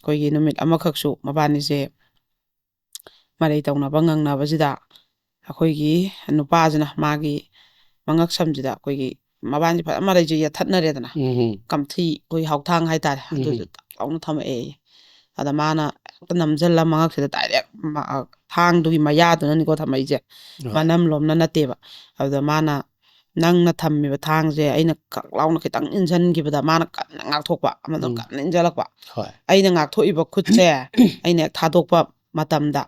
ꯑꯩꯈꯣꯏꯒꯤ ꯅꯨꯃꯤꯠ ꯑꯃꯈꯛꯁꯨ ꯃꯕꯥꯅꯤꯁꯦ ꯃꯔꯩ ꯇꯧꯅꯕ, ꯉꯪꯅꯕꯁꯤꯗ ꯑꯩꯈꯣꯏꯒꯤ ꯅꯨꯄꯥꯁꯤꯅ ꯃꯥꯒꯤ ꯃꯉꯛꯁꯝꯁꯤꯗ ꯑꯩꯈꯣꯏꯒꯤ ꯃꯕꯥꯅꯤ ꯐꯖꯅ ꯃꯔꯩꯁꯦ ꯌꯦꯠꯊꯠꯅꯔꯦꯗꯅ꯫ ꯎꯝ ꯀꯝꯊꯤ ꯑꯩꯈꯣꯏ ꯍꯥꯎꯊꯥꯡ ꯍꯥꯏꯇꯥꯔꯦ, ꯎꯝ ꯑꯗꯨꯁꯨ ꯇꯛ ꯂꯥꯎꯅ ꯊꯝꯃꯛꯑꯦ꯫ ꯑꯗ ꯃꯥꯅ ꯍꯦꯛꯇ ꯅꯝꯁꯤꯜꯂ ꯃꯉꯛꯁꯤꯗ ꯗꯥꯏꯔꯦꯛ ꯊꯥꯡꯗꯨꯒꯤ ꯃꯌꯥꯗꯨꯅꯅꯤꯀꯣ ꯊꯝꯃꯛꯏꯁꯦ, ꯍꯣꯏ ꯃꯅꯝ ꯂꯣꯝꯅ ꯅꯠꯇꯦꯕ꯫ ꯑꯗꯨꯗ ꯃꯥꯅ ꯅꯪꯅ ꯊꯝꯃꯤꯕ ꯊꯥꯡꯁꯦ ꯑꯩꯅ ꯀꯛ ꯂꯥꯎꯅ ꯈꯤꯇꯪ ꯏꯟꯁꯤꯟꯈꯤꯕꯗ ꯃꯥꯅ ꯀꯟꯅ ꯉꯥꯛꯊꯣꯛꯄ, ꯑꯃꯗꯣ ꯎꯝ ꯀꯟꯅ ꯏꯟꯁꯤꯜꯂꯛꯄ꯫ ꯍꯣꯏ ꯑꯩꯅ ꯉꯥꯛꯊꯣꯛꯏꯕ ꯈꯨꯠꯁꯦ ꯑꯩꯅ ꯍꯦꯛ ꯊꯥꯗꯣꯛꯄ ꯃꯇꯝꯗ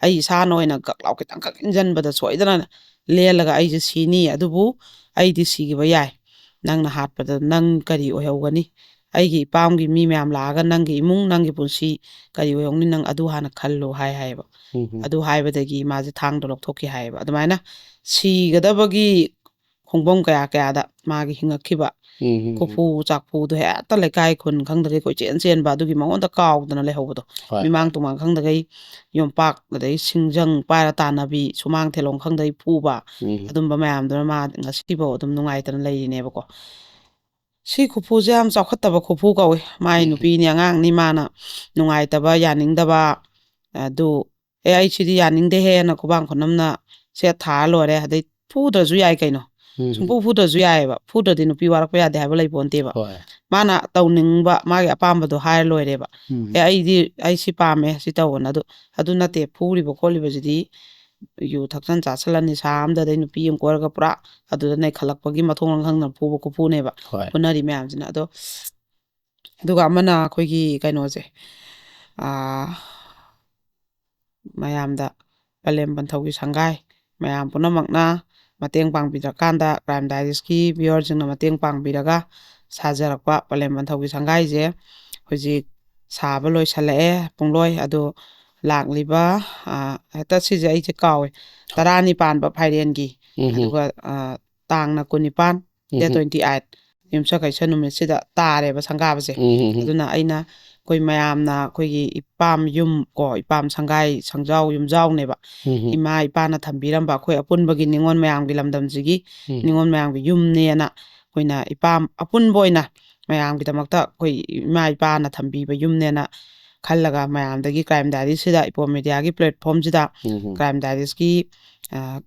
ꯑꯩ ꯏꯁꯥꯅ ꯑꯣꯏꯅ ꯀꯛ ꯂꯥꯎ ꯈꯤꯇꯪ ꯈꯛ ꯏꯟꯁꯤꯟꯕꯗ ꯁꯣꯏꯗꯅ ꯂꯦꯜꯂꯒ ꯑꯩꯁꯦ ꯁꯤꯅꯤ, ꯑꯗꯨꯕꯨ ꯑꯩꯗꯤ ꯁꯤꯈꯤꯕ ꯌꯥꯏ꯫ ꯅꯪꯅ ꯍꯥꯠꯄꯗ ꯅꯪ ꯀꯔꯤ ꯑꯣꯏꯍꯧꯒꯅꯤ? ꯑꯩꯒꯤ ꯏꯄꯥꯝꯒꯤ ꯃꯤ ꯃꯌꯥꯝ ꯂꯥꯛꯑꯒ ꯅꯪꯒꯤ ꯏꯃꯨꯡ, ꯅꯪꯒꯤ ꯄꯨꯟꯁꯤ ꯀꯔꯤ ꯑꯣꯏꯍꯧꯅꯤ? ꯅꯪ ꯑꯗꯨ ꯍꯥꯟꯅ ꯈꯜꯂꯨ ꯍꯥꯏ ꯍꯥꯏꯌꯦꯕ꯫ ꯎꯝ ꯑꯗꯨ ꯍꯥꯏꯕꯗꯒꯤ ꯃꯥꯁꯦ ꯊꯥꯡꯗꯣ ꯂꯧꯊꯣꯛꯈꯤ ꯍꯥꯏꯌꯦꯕ꯫ ꯑꯗꯨꯃꯥꯏꯅ ꯁꯤꯒꯗꯕꯒꯤ ꯈꯣꯡꯐꯝ ꯀꯌꯥ ꯀꯌꯥꯗ ꯃꯥꯒꯤ ꯍꯤꯡꯉꯛꯈꯤꯕ ꯎꯝ ꯀꯣꯔꯐꯨ ꯆꯥꯛꯐꯨꯗꯣ ꯍꯦꯛꯇ ꯂꯩꯀꯥꯏ ꯈꯨꯟ ꯈꯪꯗꯒꯩ ꯀꯣꯏꯆꯦꯟ ꯆꯦꯟꯕ, ꯑꯗꯨꯒꯤ ꯃꯉꯣꯟꯗ ꯀꯥꯎꯗꯅ ꯂꯩꯍꯧꯕꯗꯣ꯫ ꯍꯣꯏ ꯃꯤꯃꯥꯡ ꯇꯨꯃꯥꯡ ꯈꯪꯗꯒꯩ ꯌꯣꯝꯄꯥꯛ, ꯑꯗꯩ ꯁꯤꯡꯖꯪ ꯄꯥꯏꯔ ꯇꯥꯟꯅꯕꯤ, ꯁꯨꯃꯥꯡ ꯊꯦꯂꯣꯡ ꯈꯪꯗꯒꯩ ꯐꯨꯕ, ꯎꯝ ꯑꯗꯨꯝꯕ ꯃꯌꯥꯝꯗꯨꯅ ꯃꯥ ꯉꯁꯤꯐꯥꯎ ꯑꯗꯨꯝ ꯅꯨꯡꯉꯥꯏꯇꯅ ꯂꯩꯔꯤꯅꯦꯕꯀꯣ꯫ ꯁꯤ ꯈꯨꯐꯨꯁꯦ ꯌꯥꯝ ꯆꯥꯎꯈꯠꯇꯕ ꯈꯨꯐꯨ ꯀꯧꯏ꯫ ꯃꯥꯏ ꯎꯝ ꯅꯨꯄꯤꯅꯤ, ꯑꯉꯥꯡꯅꯤ, ꯃꯥꯅ ꯅꯨꯡꯉꯥꯏꯇꯕ, ꯌꯥꯅꯤꯡꯗꯕ, ꯑꯗꯨ "ꯑꯦ, ꯑꯩ ꯁꯤꯗꯤ ꯌꯥꯅꯤꯡꯗꯦꯍꯦꯅ" ꯈꯨꯕꯥꯡ ꯈꯨꯅꯝꯅ ꯁꯦꯠ ꯊꯥꯔ ꯂꯣꯏꯔꯦ꯫ ꯑꯗꯩ ꯐꯨꯗ꯭ꯔꯁꯨ ꯌꯥꯏ ꯀꯩꯅꯣ, ꯎꯝ ꯁꯨꯡꯐꯨ ꯐꯨꯗ꯭ꯔꯁꯨ ꯌꯥꯏꯑꯕ꯫ ꯐꯨꯗ꯭ꯔꯗꯤ ꯅꯨꯄꯤ ꯋꯥꯔꯛꯄ ꯌꯥꯗꯦ ꯍꯥꯏꯕ ꯂꯩꯄꯣꯟꯇꯦꯕ꯫ ꯍꯣꯏ ꯃꯥꯅ ꯇꯧꯅꯤꯡꯕ, ꯃꯥꯒꯤ ꯑꯄꯥꯝꯕꯗꯣ ꯍꯥꯏꯔ ꯂꯣꯏꯔꯦꯕ꯫ ꯎꯝ "ꯑꯦ, ꯑꯩꯗꯤ, ꯑꯩ ꯁꯤ ꯄꯥꯝꯃꯦ, ꯁꯤ ꯇꯧꯑꯣꯅ"꯫ ꯑꯗꯨ, ꯑꯗꯨ ꯅꯠꯇꯦ, ꯐꯨꯔꯤꯕ ꯈꯣꯠꯂꯤꯕꯁꯤꯗꯤ ꯌꯨ ꯊꯛꯆꯟ ꯆꯥꯁꯜꯂ ꯅꯤꯁꯥ ꯑꯝꯗ, ꯑꯗꯩ ꯅꯨꯄꯤ ꯑꯃ ꯀꯣꯏꯔꯒ ꯄꯨꯔꯥ ꯑꯗꯨꯗ ꯅꯩꯈꯠꯂꯛꯄꯒꯤ ꯃꯊꯣꯡ ꯃꯔꯝ ꯈꯪꯗꯅ ꯐꯨꯕ ꯈꯨꯐꯨꯅꯦꯕ ꯍꯣꯏ ꯐꯨꯅꯔꯤ ꯃꯌꯥꯝꯁꯤꯅ꯫ ꯑꯗꯣ, ꯑꯗꯨꯒ ꯑꯃꯅ ꯑꯩꯈꯣꯏꯒꯤ ꯀꯩꯅꯣꯁꯦ, ꯑꯥ, ꯃꯌꯥꯝꯗ ꯄꯂꯦꯝ ꯄꯟꯊꯧꯒꯤ ꯁꯪꯒꯥꯏ, ꯃꯌꯥꯝ ꯄꯨꯝꯅꯃꯛꯅ ꯃꯇꯦꯡ ꯄꯥꯡꯕꯤꯔꯀꯥꯟꯗ, ꯀ꯭ꯔꯥꯏꯝ ꯗꯥꯏꯔꯤꯁꯀꯤ ꯚꯤꯌꯨꯋꯔꯁꯤꯡꯅ ꯃꯇꯦꯡ ꯄꯥꯡꯕꯤꯔꯒ ꯁꯥꯖꯔꯛꯄ ꯄꯂꯦꯝ ꯄꯟꯊꯧꯒꯤ ꯁꯪꯒꯥꯏꯁꯦ ꯍꯧꯖꯤꯛ ꯁꯥꯕ ꯂꯣꯏꯁꯜꯂꯛꯑꯦ, ꯄꯨꯡꯂꯣꯏ꯫ ꯑꯗꯣ ꯂꯥꯛꯂꯤꯕ, ꯑꯥ, ꯍꯦꯛꯇ ꯁꯤꯁꯦ ꯑꯩꯁꯦ ꯀꯥꯎꯋꯦ, ꯇꯔꯥꯅꯤ ꯄꯥꯟꯕ ꯐꯥꯏꯔꯦꯟꯒꯤ, ꯎꯝ ꯑꯗꯨꯒ, ꯑꯥ, ꯇꯥꯡꯅ ꯀꯨꯟꯅꯤꯄꯥꯟ, ꯗꯦꯠ ꯎꯝ ꯇ꯭ꯋꯦꯟꯇꯤ ꯑꯩꯠ, ꯌꯨꯝꯁꯀꯩꯁ ꯅꯨꯃꯤꯠꯁꯤꯗ ꯇꯥꯔꯦꯕ ꯁꯪꯒꯥꯕꯁꯦ꯫ ꯎꯝ ꯑꯗꯨꯅ ꯑꯩꯅ ꯑꯩꯈꯣꯏ ꯃꯌꯥꯝꯅ ꯑꯩꯈꯣꯏꯒꯤ ꯏꯄꯥꯝ ꯌꯨꯝ ꯀꯣ, ꯏꯄꯥꯝ ꯁꯪꯒꯥꯏ ꯁꯪꯖꯥꯎ ꯌꯨꯝꯖꯥꯎꯅꯦꯕ꯫ ꯎꯝ ꯏꯃꯥ ꯏꯄꯥꯅ ꯊꯝꯕꯤꯔꯝꯕ ꯑꯩꯈꯣꯏ ꯑꯄꯨꯟꯕꯒꯤ ꯅꯤꯉꯣꯜ ꯃꯌꯥꯝꯒꯤ ꯂꯝꯗꯝꯁꯤꯒꯤ ꯎꯝ ꯅꯤꯉꯣꯜ ꯃꯌꯥꯝꯒꯤ ꯌꯨꯝꯅꯦꯅ ꯑꯩꯈꯣꯏꯅ ꯏꯄꯥꯝ ꯑꯄꯨꯟꯕ ꯑꯣꯏꯅ ꯃꯌꯥꯝꯒꯤꯗꯃꯛꯇ ꯑꯩꯈꯣꯏ ꯏꯃꯥ ꯏꯄꯥꯅ ꯊꯝꯕꯤꯕ ꯌꯨꯝꯅꯦꯅ ꯈꯜꯂꯒ ꯃꯌꯥꯝꯗꯒꯤ ꯀ꯭ꯔꯥꯏꯝ ꯗꯥꯏꯔꯤꯁꯤꯗ, ꯏꯄꯣꯝ ꯃꯦꯗꯤꯌꯥꯒꯤ ꯄ꯭ꯂꯦꯠꯐꯣꯝꯁꯤꯗ ꯎꯝ ꯀ꯭ꯔꯥꯏꯝ ꯗꯥꯏꯔꯤꯁꯀꯤ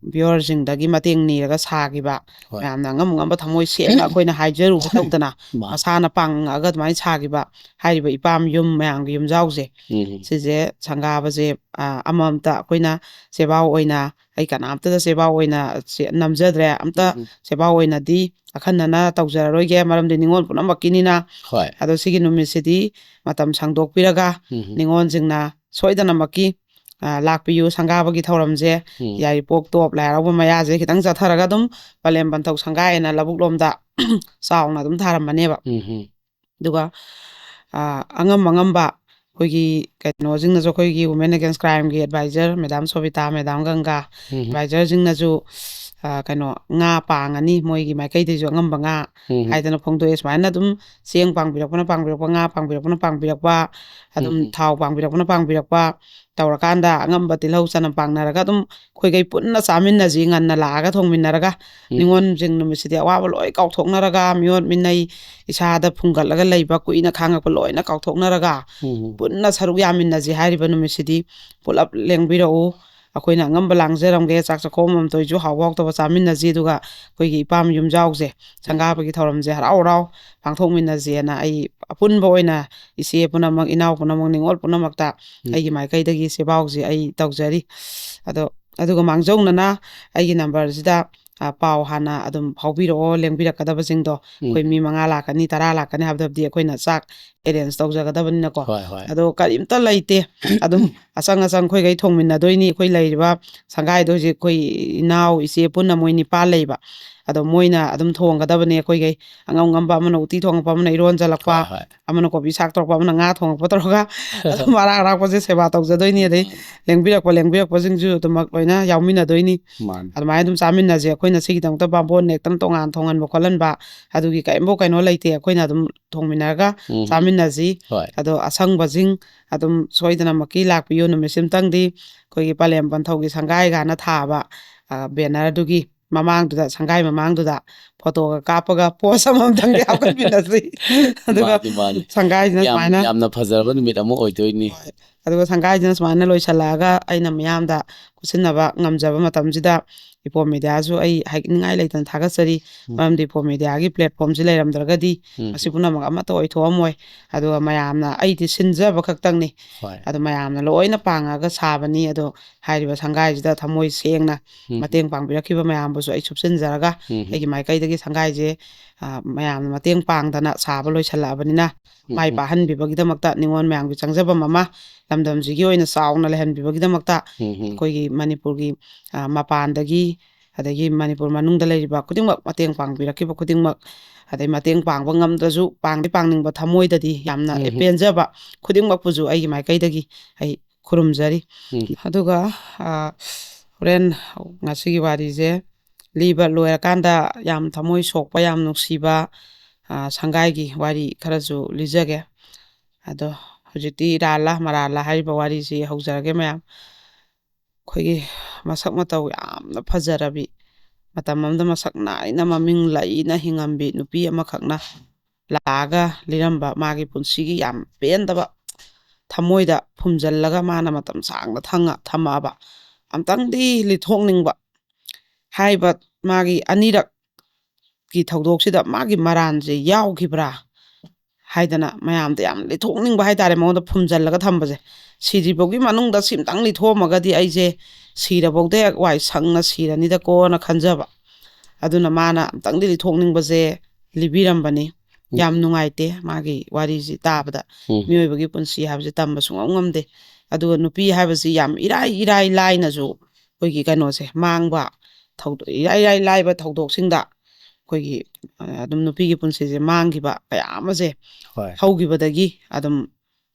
ꯚꯤꯌꯣꯔꯁꯤꯡꯗꯒꯤ ꯃꯇꯦꯡ ꯅꯤꯔꯒ ꯁꯥꯈꯤꯕ, ꯍꯣꯏ꯫ ꯃꯌꯥꯝꯅ ꯑꯉꯝ ꯑꯉꯝꯕ ꯊꯃꯣꯏ ꯁꯦꯡꯅ ꯑꯩꯈꯣꯏꯅ ꯍꯥꯏꯖꯔꯨꯕ ꯇꯧꯗꯅ ꯃꯥ- ꯃꯁꯥꯅ ꯄꯥꯡꯉꯛꯑꯒ ꯑꯗꯨꯃꯥꯏꯅ ꯁꯥꯈꯤꯕ ꯍꯥꯏꯔꯤꯕ ꯏꯄꯥꯝ ꯌꯨꯝ ꯃꯌꯥꯝꯒꯤ ꯌꯨꯝꯖꯥꯎꯁꯦ, ꯎꯝ꯫ ꯁꯤꯁꯦ ꯁꯪꯒꯥꯕꯁꯦ, ꯑ, ꯑꯃꯃꯝꯇ ꯑꯩꯈꯣꯏꯅ ꯆꯦꯕꯥꯎ ꯑꯣꯏꯅ, ꯑꯩ ꯀꯅꯥꯝꯇꯗ ꯆꯦꯕꯥꯎ ꯑꯣꯏꯅ ꯆꯦ-, ꯅꯝꯖꯗ꯭ꯔꯦ, ꯑꯝꯇ ꯎꯝ꯫ ꯆꯦꯕꯥꯎ ꯑꯣꯏꯅꯗꯤ ꯑꯈꯟꯅꯅ ꯇꯧꯖꯔꯔꯣꯏꯒꯦ, ꯃꯔꯝꯗꯤ ꯅꯤꯉꯣꯜ ꯄꯨꯝꯅꯃꯛꯀꯤꯅꯤꯅ꯫ ꯍꯣꯏ꯫ ꯑꯗꯣ ꯁꯤꯒꯤ ꯅꯨꯃꯤꯠꯁꯤꯗꯤ ꯃꯇꯝ ꯁꯥꯡꯗꯣꯛꯄꯤꯔꯒ ꯎꯝ꯫ ꯅꯤꯉꯣꯜꯁꯤꯡꯅ ꯁꯣꯏꯗꯅꯃꯛꯀꯤ, ꯑ, ꯂꯥꯛꯄꯤꯌꯨ꯫ ꯁꯪꯒꯥꯕꯒꯤ ꯊꯧꯔꯝꯁꯦ ꯎꯝ꯫ ꯌꯥꯏꯔꯤꯄꯣꯛ ꯇꯣꯞ ꯂꯥꯏ ꯍꯔꯥꯎꯕ ꯃꯌꯥꯁꯦ ꯈꯤꯇꯪ ꯆꯠꯊꯔꯒ ꯑꯗꯨꯝ ꯄꯂꯦꯝ ꯄꯟꯊꯧ ꯁꯪꯒꯥꯏ ꯍꯥꯏꯅ ꯂꯧꯕꯨꯛ ꯂꯣꯝꯗ ꯆꯥꯎꯅ ꯑꯗꯨꯝ ꯊꯥꯔꯝꯃꯅꯦꯕ꯫ ꯎꯝ꯫ ꯑꯗꯨꯒ, ꯑ, ꯑꯉꯝ ꯑꯉꯝꯕ ꯑꯩꯈꯣꯏꯒꯤ ꯀꯩꯅꯣꯁꯤꯡꯅꯁꯨ, ꯑꯩꯈꯣꯏꯒꯤ Women Against Crimeꯒꯤ advisor Madam ꯁꯣꯕꯤꯇꯥ, Madam ꯒꯪꯒꯥ, ꯎꯝ꯫ advisorꯁꯤꯡꯅꯁꯨ, ꯑ, ꯀꯩꯅꯣ, ꯉꯥ ꯄꯥꯡꯉꯅꯤ, ꯃꯣꯏꯒꯤ ꯃꯥꯏꯀꯩꯗꯩꯁꯨ ꯑꯉꯝꯕ ꯉꯥ ꯎꯝ꯫ ꯍꯥꯏꯗꯅ ꯐꯣꯡꯗꯣꯛꯑꯦ꯫ ꯁꯨꯃꯥꯏꯅ ꯑꯗꯨꯝ ꯆꯦꯡ ꯄꯥꯡꯕꯤꯔꯛꯄꯅ ꯄꯥꯡꯕꯤꯔꯛꯄ, ꯉꯥ ꯄꯥꯡꯕꯤꯔꯛꯄꯅ ꯄꯥꯡꯕꯤꯔꯛꯄ, ꯑꯗꯨꯝ ꯎꯝ꯫ ꯊꯥꯎ ꯄꯥꯡꯕꯤꯔꯛꯄꯅ ꯄꯥꯡꯕꯤꯔꯛꯄ ꯇꯧꯔꯀꯥꯟꯗ, ꯑꯉꯝꯕ ꯇꯤꯜꯍꯧ ꯆꯅꯝ ꯄꯥꯡꯅꯔꯒ ꯑꯗꯨꯝ ꯑꯩꯈꯣꯏꯈꯩ ꯄꯨꯟꯅ ꯆꯥꯃꯤꯟꯅꯁꯤ, ꯉꯟꯅ ꯂꯥꯛꯑꯒ ꯊꯣꯡꯃꯤꯟꯅꯔꯒ꯫ ꯎꯝ꯫ ꯅꯤꯉꯣꯜꯁꯤꯡ ꯅꯨꯃꯤꯠꯁꯤꯗꯤ ꯑꯋꯥꯕ ꯂꯣꯏ ꯀꯥꯎꯊꯣꯛꯅꯔꯒ, ꯃꯤꯑꯣꯠ ꯃꯤꯅꯩ, ꯏꯁꯥꯗ ꯐꯨꯡꯒꯠꯂꯒ ꯂꯩꯕ, ꯀꯨꯏꯅ ꯈꯥꯡꯉꯛꯄ ꯂꯣꯏꯅ ꯀꯥꯎꯊꯣꯛꯅꯔꯒ, ꯎꯝ꯫ ꯄꯨꯟꯅ ꯁꯔꯨꯛ ꯌꯥꯃꯤꯟꯅꯁꯤ ꯍꯥꯏꯔꯤꯕ ꯅꯨꯃꯤꯠꯁꯤꯗꯤ ꯄꯨꯂꯞ ꯂꯦꯡꯕꯤꯔꯛꯎ꯫ ꯑꯩꯈꯣꯏꯅ ꯑꯉꯝꯕ ꯂꯥꯡꯖꯔꯝꯒꯦ, ꯆꯥꯛ ꯆꯥꯛꯈꯣꯝ ꯑꯃ ꯇꯣꯏꯁꯨ ꯍꯥꯎꯕ ꯍꯥꯎꯇꯕ ꯆꯥꯃꯤꯟꯅꯁꯤ, ꯑꯗꯨꯒ ꯑꯩꯈꯣꯏꯒꯤ ꯏꯄꯥꯝ ꯌꯨꯝꯖꯥꯎꯁꯦ, ꯁꯪꯒꯥꯕꯒꯤ ꯊꯧꯔꯝꯁꯦ ꯍꯔꯥꯎ ꯍꯔꯥꯎ ꯄꯥꯡꯊꯣꯛꯃꯤꯟꯅꯁꯦꯅ ꯑꯩ ꯑꯄꯨꯟꯕ ꯑꯣꯏꯅ ꯏꯆꯦ ꯄꯨꯝꯅꯃꯛ, ꯏꯅꯥꯎ ꯄꯨꯝꯅꯃꯛ, ꯅꯤꯉꯣꯜ ꯄꯨꯝꯅꯃꯛꯇ ꯎꯝ꯫ ꯑꯩꯒꯤ ꯃꯥꯏꯀꯩꯗꯒꯤ ꯆꯦꯕꯥꯎꯁꯦ ꯑꯩ ꯇꯧꯖꯔꯤ꯫ ꯑꯗꯣ, ꯑꯗꯨꯒ ꯃꯥꯡꯖꯧꯅꯅ ꯑꯩꯒꯤ numberꯁꯤꯗ, ꯑ, ꯄꯥꯎ ꯍꯥꯟꯅ ꯑꯗꯨꯝ ꯐꯥꯎꯕꯤꯔꯛꯑꯣ, ꯂꯦꯡꯕꯤꯔꯛꯀꯗꯕꯁꯤꯡꯗꯣ꯫ ꯎꯝ꯫ ꯑꯩꯈꯣꯏ ꯃꯤ ꯃꯉꯥ ꯂꯥꯛꯀꯅꯤ, ꯇꯔꯥ ꯂꯥꯛꯀꯅꯤ ꯍꯥꯏꯕꯗꯤ ꯑꯩꯈꯣꯏꯅ ꯆꯥꯛ arrange ꯇꯧꯖꯒꯗꯕꯅꯤꯅꯀꯣ꯫ ꯍꯣꯏ, ꯍꯣꯏ꯫ ꯑꯗꯣ ꯀꯔꯤꯝꯇ ꯂꯩꯇꯦ꯫ ꯑꯗꯨꯝ ꯑꯆꯪ ꯑꯆꯪ ꯑꯩꯈꯣꯏꯈꯩ ꯊꯣꯡꯃꯤꯟꯅꯗꯣꯏꯅꯤ꯫ ꯑꯩꯈꯣꯏ ꯂꯩꯔꯤꯕ ꯁꯪꯒꯥꯏꯗꯣ ꯍꯧꯖꯤꯛ ꯑꯩꯈꯣꯏ ꯏꯅꯥꯎ, ꯏꯆꯦ ꯄꯨꯟꯅ ꯃꯣꯏ ꯅꯤꯄꯥꯟ ꯂꯩꯕ꯫ ꯑꯗꯣ ꯃꯣꯏꯅ ꯑꯗꯨꯝ ꯊꯣꯡꯒꯗꯕꯅꯦ ꯑꯩꯈꯣꯏꯈꯩ꯫ ꯑꯉꯝ ꯉꯝꯕ, ꯑꯃꯅ ꯎꯇꯤ ꯊꯣꯡꯉꯛꯄ, ꯑꯃꯅ ꯏꯔꯣꯟ ꯖꯜꯂꯛꯄ, ꯍꯣꯏ, ꯍꯣꯏ꯫ ꯑꯃꯅ ꯀꯣꯕꯤ ꯁꯥꯛ ꯇꯧꯔꯛꯄ, ꯑꯃꯅ ꯉꯥ ꯊꯣꯡꯉꯛꯄ ꯇꯧꯔꯒ ꯑꯗꯨꯝ ꯑꯔꯥꯛ ꯑꯔꯥꯛꯄꯁꯦ ꯁꯦꯕꯥ ꯇꯧꯖꯗꯣꯏꯅꯤ꯫ ꯑꯗꯩ ꯎꯝ꯫ ꯂꯦꯡꯕꯤꯔꯛꯄ, ꯂꯦꯡꯕꯤꯔꯛꯄꯁꯤꯡꯁꯨ ꯑꯗꯨꯃꯛ ꯂꯣꯏꯅ ꯌꯥꯎꯃꯤꯟꯅꯗꯣꯏꯅꯤ꯫ ꯃꯥꯅꯤ꯫ ꯑꯗꯨꯃꯥꯏꯅ ꯑꯗꯨꯝ ꯆꯥꯃꯤꯟꯅꯁꯦ꯫ ꯑꯩꯈꯣꯏꯅ ꯁꯤꯒꯤꯗꯃꯛꯇ ꯕꯥꯝꯕꯣꯟ ꯍꯦꯛꯇ ꯇꯣꯉꯥꯟ ꯊꯣꯡꯍꯟꯕ ꯈꯣꯠꯍꯟꯕ ꯑꯗꯨꯒꯤ ꯀꯔꯤꯝꯐꯥꯎ ꯀꯩꯅꯣ ꯂꯩꯇꯦ꯫ ꯑꯩꯈꯣꯏꯅ ꯑꯗꯨꯝ ꯊꯣꯡꯃꯤꯟꯅꯔꯒ ꯎꯝ꯫ ꯆꯥꯃꯤꯟꯅꯁꯤ꯫ ꯍꯣꯏ꯫ ꯑꯗꯣ ꯑꯁꯪꯕꯁꯤꯡ ꯑꯗꯨꯝ ꯁꯣꯏꯗꯅꯃꯛꯀꯤ ꯂꯥꯛꯄꯤꯌꯨ꯫ ꯅꯨꯃꯤꯠꯁꯤꯝꯇꯪꯗꯤ ꯑꯩꯈꯣꯏꯒꯤ ꯄꯂꯦꯝ ꯄꯟꯊꯧꯒꯤ ꯁꯪꯒꯥꯏ ꯀꯥꯏꯅ ꯊꯥꯕ, ꯑ, bannerꯗꯨꯒꯤ ꯃꯃꯥꯡꯗꯨꯗ, ꯁꯪꯒꯥꯏ ꯃꯃꯥꯡꯗꯨꯗ ꯐꯣꯇꯣꯒ ꯀꯥꯞꯄꯒ ꯄꯣꯁ ꯑꯃꯃꯝꯇꯪꯗꯤ ꯍꯥꯞꯀꯠꯃꯤꯟꯅꯁꯤ꯫ ꯑꯗꯨꯒ ꯃꯥꯅꯤ, ꯃꯥꯅꯤ꯫ ꯁꯪꯒꯥꯏꯁꯤꯅ ꯌꯥꯝ ꯁꯨꯃꯥꯏꯅ ꯌꯥꯝꯅ ꯐꯖꯔꯕ ꯅꯨꯃꯤꯠ ꯑꯃ ꯑꯣꯏꯗꯣꯏꯅꯤ꯫ ꯑꯗꯨꯒ ꯁꯪꯒꯥꯏꯁꯤꯅ ꯁꯨꯃꯥꯏꯅ ꯂꯣꯏꯁꯤꯜꯂꯛꯑꯒ ꯑꯩꯅ ꯃꯤꯌꯥꯝꯗ ꯈꯨꯠꯁꯤꯟꯅꯕ ꯉꯝꯖꯕ ꯃꯇꯝꯁꯤꯗ ꯏꯄꯣꯝ ꯃꯦꯗꯤꯌꯥꯁꯨ ꯑꯩ ꯍꯥꯏꯅꯤꯡꯉꯥꯏ ꯂꯩꯇꯅ ꯊꯥꯒꯠꯆꯔꯤ꯫ ꯎꯝ꯫ ꯃꯔꯝꯗꯤ ꯏꯄꯣꯝ ꯃꯦꯗꯤꯌꯥꯒꯤ ꯄ꯭ꯂꯦꯠꯐꯣꯝꯁꯤ ꯂꯩꯔꯝꯗ꯭ꯔꯒꯗꯤ ꯎꯝ꯫ ꯃꯁꯤ ꯄꯨꯝꯅꯃꯛ ꯑꯃꯠꯇ ꯑꯣꯏꯊꯣꯛꯑꯝꯃꯣꯏ꯫ ꯑꯗꯨꯒ ꯃꯌꯥꯝꯅ, ꯑꯩꯗꯤ ꯁꯤꯟꯖꯕ ꯈꯛꯇꯪꯅꯤ꯫ ꯍꯣꯏ꯫ ꯑꯗꯣ ꯃꯌꯥꯝꯅ ꯂꯣꯏꯅ ꯄꯥꯡꯉꯒ ꯁꯥꯕꯅꯤ꯫ ꯑꯗꯣ ꯍꯥꯏꯔꯤꯕ ꯁꯪꯒꯥꯏꯁꯤꯗ ꯊꯃꯣꯏ ꯁꯦꯡꯅ ꯎꯝ꯫ ꯃꯇꯦꯡ ꯄꯥꯡꯕꯤꯔꯛꯈꯤꯕ ꯃꯌꯥꯝꯕꯨꯁꯨ ꯑꯩ ꯁꯨꯞꯆꯤꯟꯖꯔꯒ ꯎꯝ꯫ ꯑꯩꯒꯤ ꯃꯥꯏꯀꯩꯗꯒꯤ ꯁꯪꯒꯥꯏꯁꯦ, ꯑ, ꯃꯌꯥꯝꯅ ꯃꯇꯦꯡ ꯄꯥꯡꯗꯅ ꯁꯥꯕ ꯂꯣꯏꯁꯤꯜꯂꯛꯑꯕꯅꯤꯅ ꯎꯝ꯫ ꯃꯥꯏ ꯄꯥꯛꯍꯟꯕꯤꯕꯒꯤꯗꯃꯛꯇ, ꯅꯤꯉꯣꯜ ꯃꯌꯥꯝꯒꯤ ꯆꯪꯖꯐꯝ ꯑꯃ ꯂꯝꯗꯝꯁꯤꯒꯤ ꯑꯣꯏꯅ ꯆꯥꯎꯅ ꯂꯩꯍꯟꯕꯤꯕꯒꯤꯗꯃꯛꯇ ꯎꯝ꯫ ꯎꯝ꯫ ꯑꯩꯈꯣꯏꯒꯤ ꯃꯅꯤꯄꯨꯔꯒꯤ, ꯑ, ꯃꯄꯥꯟꯗꯒꯤ, ꯑꯗꯒꯤ ꯃꯅꯤꯄꯨꯔ ꯃꯅꯨꯡꯗ ꯂꯩꯔꯤꯕ ꯈꯨꯗꯤꯡꯃꯛ, ꯃꯇꯦꯡ ꯄꯥꯡꯕꯤꯔꯛꯈꯤꯕ ꯈꯨꯗꯤꯡꯃꯛ, ꯑꯗꯩ ꯃꯇꯦꯡ ꯄꯥꯡꯕ ꯉꯝꯗ꯭ꯔꯁꯨ ꯄꯥꯡꯗꯤ ꯄꯥꯡꯅꯤꯡꯕ ꯊꯃꯣꯏꯗꯗꯤ ꯌꯥꯝꯅ ꯎꯝ꯫ ꯄꯦꯟꯖꯕ ꯈꯨꯗꯤꯡꯃꯛꯄꯨꯁꯨ ꯑꯩꯒꯤ ꯃꯥꯏꯀꯩꯗꯒꯤ ꯑꯩ ꯈꯨꯔꯨꯝꯖꯔꯤ꯫ ꯎꯝ꯫ ꯑꯗꯨꯒ, ꯑ, ꯍꯣꯔꯦꯟ ꯉꯁꯤꯒꯤ ꯋꯥꯔꯤꯁꯦ ꯂꯤꯕ ꯂꯣꯏꯔꯀꯥꯟꯗ ꯌꯥꯝ ꯊꯃꯣꯏ ꯁꯣꯛꯄ, ꯌꯥꯝ ꯅꯨꯡꯁꯤꯕ, ꯑ, ꯁꯪꯒꯥꯏꯒꯤ ꯋꯥꯔꯤ ꯈꯔꯁꯨ ꯂꯤꯖꯒꯦ꯫ ꯑꯗꯣ ꯍꯧꯖꯤꯛꯇꯤ ꯏꯔꯥꯜꯂ ꯃꯔꯥꯜꯂ ꯍꯥꯏꯔꯤꯕ ꯋꯥꯔꯤꯁꯤ ꯍꯧꯖꯔꯒꯦ ꯃꯌꯥꯝ꯫ ꯑꯩꯈꯣꯏꯒꯤ ꯃꯁꯛ ꯃꯇꯧ ꯌꯥꯝꯅ ꯐꯖꯔꯕꯤ, ꯃꯇꯝ ꯑꯃꯗ ꯃꯁꯛ ꯅꯥꯏꯅ ꯃꯃꯤꯡ ꯂꯩꯅ ꯍꯤꯡꯉꯝꯕꯤ ꯅꯨꯄꯤ ꯑꯃꯈꯛꯅ ꯂꯥꯛꯑꯒ ꯂꯤꯔꯝꯕ ꯃꯥꯒꯤ ꯄꯨꯟꯁꯤꯒꯤ ꯌꯥꯝ ꯄꯦꯟꯗꯕ, ꯊꯃꯣꯏꯗ ꯐꯨꯝꯖꯜꯂꯒ ꯃꯥꯅ ꯃꯇꯝ ꯁꯥꯡꯅ ꯊꯪꯉ-, ꯊꯝꯃꯛꯑꯕ, ꯑꯝꯇꯪꯗꯤ ꯂꯤꯊꯣꯛꯅꯤꯡꯕ ꯍꯥꯏꯕ ꯃꯥꯒꯤ ꯑꯅꯤꯔꯛ ꯀꯤ ꯊꯧꯗꯣꯛꯁꯤꯗ ꯃꯥꯒꯤ ꯃꯔꯥꯟꯁꯦ ꯌꯥꯎꯈꯤꯕ꯭ꯔꯥ ꯍꯥꯏꯗꯅ ꯃꯌꯥꯝꯗ ꯌꯥꯝ ꯂꯤꯊꯣꯛꯅꯤꯡꯕ ꯍꯥꯏꯇꯥꯔꯦ, ꯃꯉꯣꯟꯗ ꯐꯨꯝꯖꯜꯂꯒ ꯊꯝꯕꯁꯦ꯫ ꯁꯤꯗ꯭ꯔꯤꯐꯥꯎꯒꯤ ꯃꯅꯨꯡꯗ ꯁꯤꯝꯇꯪ ꯂꯤꯊꯣꯛꯑꯝꯃꯒꯗꯤ ꯑꯩꯁꯦ ꯁꯤꯔꯐꯥꯎꯗ ꯍꯦꯛ ꯋꯥꯏ ꯁꯪꯅ ꯁꯤꯔꯅꯤꯗꯀꯣꯅ ꯈꯟꯖꯕ꯫ ꯑꯗꯨꯅ ꯃꯥꯅ ꯑꯝꯇꯪꯗꯤ ꯂꯤꯊꯣꯛꯅꯤꯡꯕꯁꯦ ꯂꯤꯕꯤꯔꯝꯕꯅꯤ꯫ ꯌꯥꯝ ꯅꯨꯡꯉꯥꯏꯇꯦ ꯃꯥꯒꯤ ꯋꯥꯔꯤꯁꯤ ꯇꯥꯕꯗ꯫ ꯎꯝ꯫ ꯃꯤꯑꯣꯏꯕꯒꯤ ꯄꯨꯟꯁꯤ ꯍꯥꯏꯕꯁꯦ ꯇꯝꯕ ꯁꯨꯡꯉꯝ ꯉꯝꯗꯦ꯫ ꯑꯗꯨꯒ ꯅꯨꯄꯤ ꯍꯥꯏꯕꯁꯤ ꯌꯥꯝ ꯏꯔꯥꯏ ꯏꯔꯥꯏ ꯂꯥꯏꯅꯁꯨ ꯑꯩꯈꯣꯏꯒꯤ ꯀꯩꯅꯣꯁꯦ ꯃꯥꯡꯕ, ꯊꯧꯗꯣ-, ꯏꯔꯥꯏ ꯏꯔꯥꯏ ꯂꯥꯏꯕ ꯊꯧꯗꯣꯛꯁꯤꯡꯗ ꯑꯩꯈꯣꯏꯒꯤ, ꯑ, ꯑꯗꯨꯝ ꯅꯨꯄꯤꯒꯤ ꯄꯨꯟꯁꯤꯁꯦ ꯃꯥꯡꯈꯤꯕ ꯀꯌꯥ ꯑꯃꯁꯦ ꯍꯣꯏ꯫ ꯍꯧꯈꯤꯕꯗꯒꯤ ꯑꯗꯨꯝ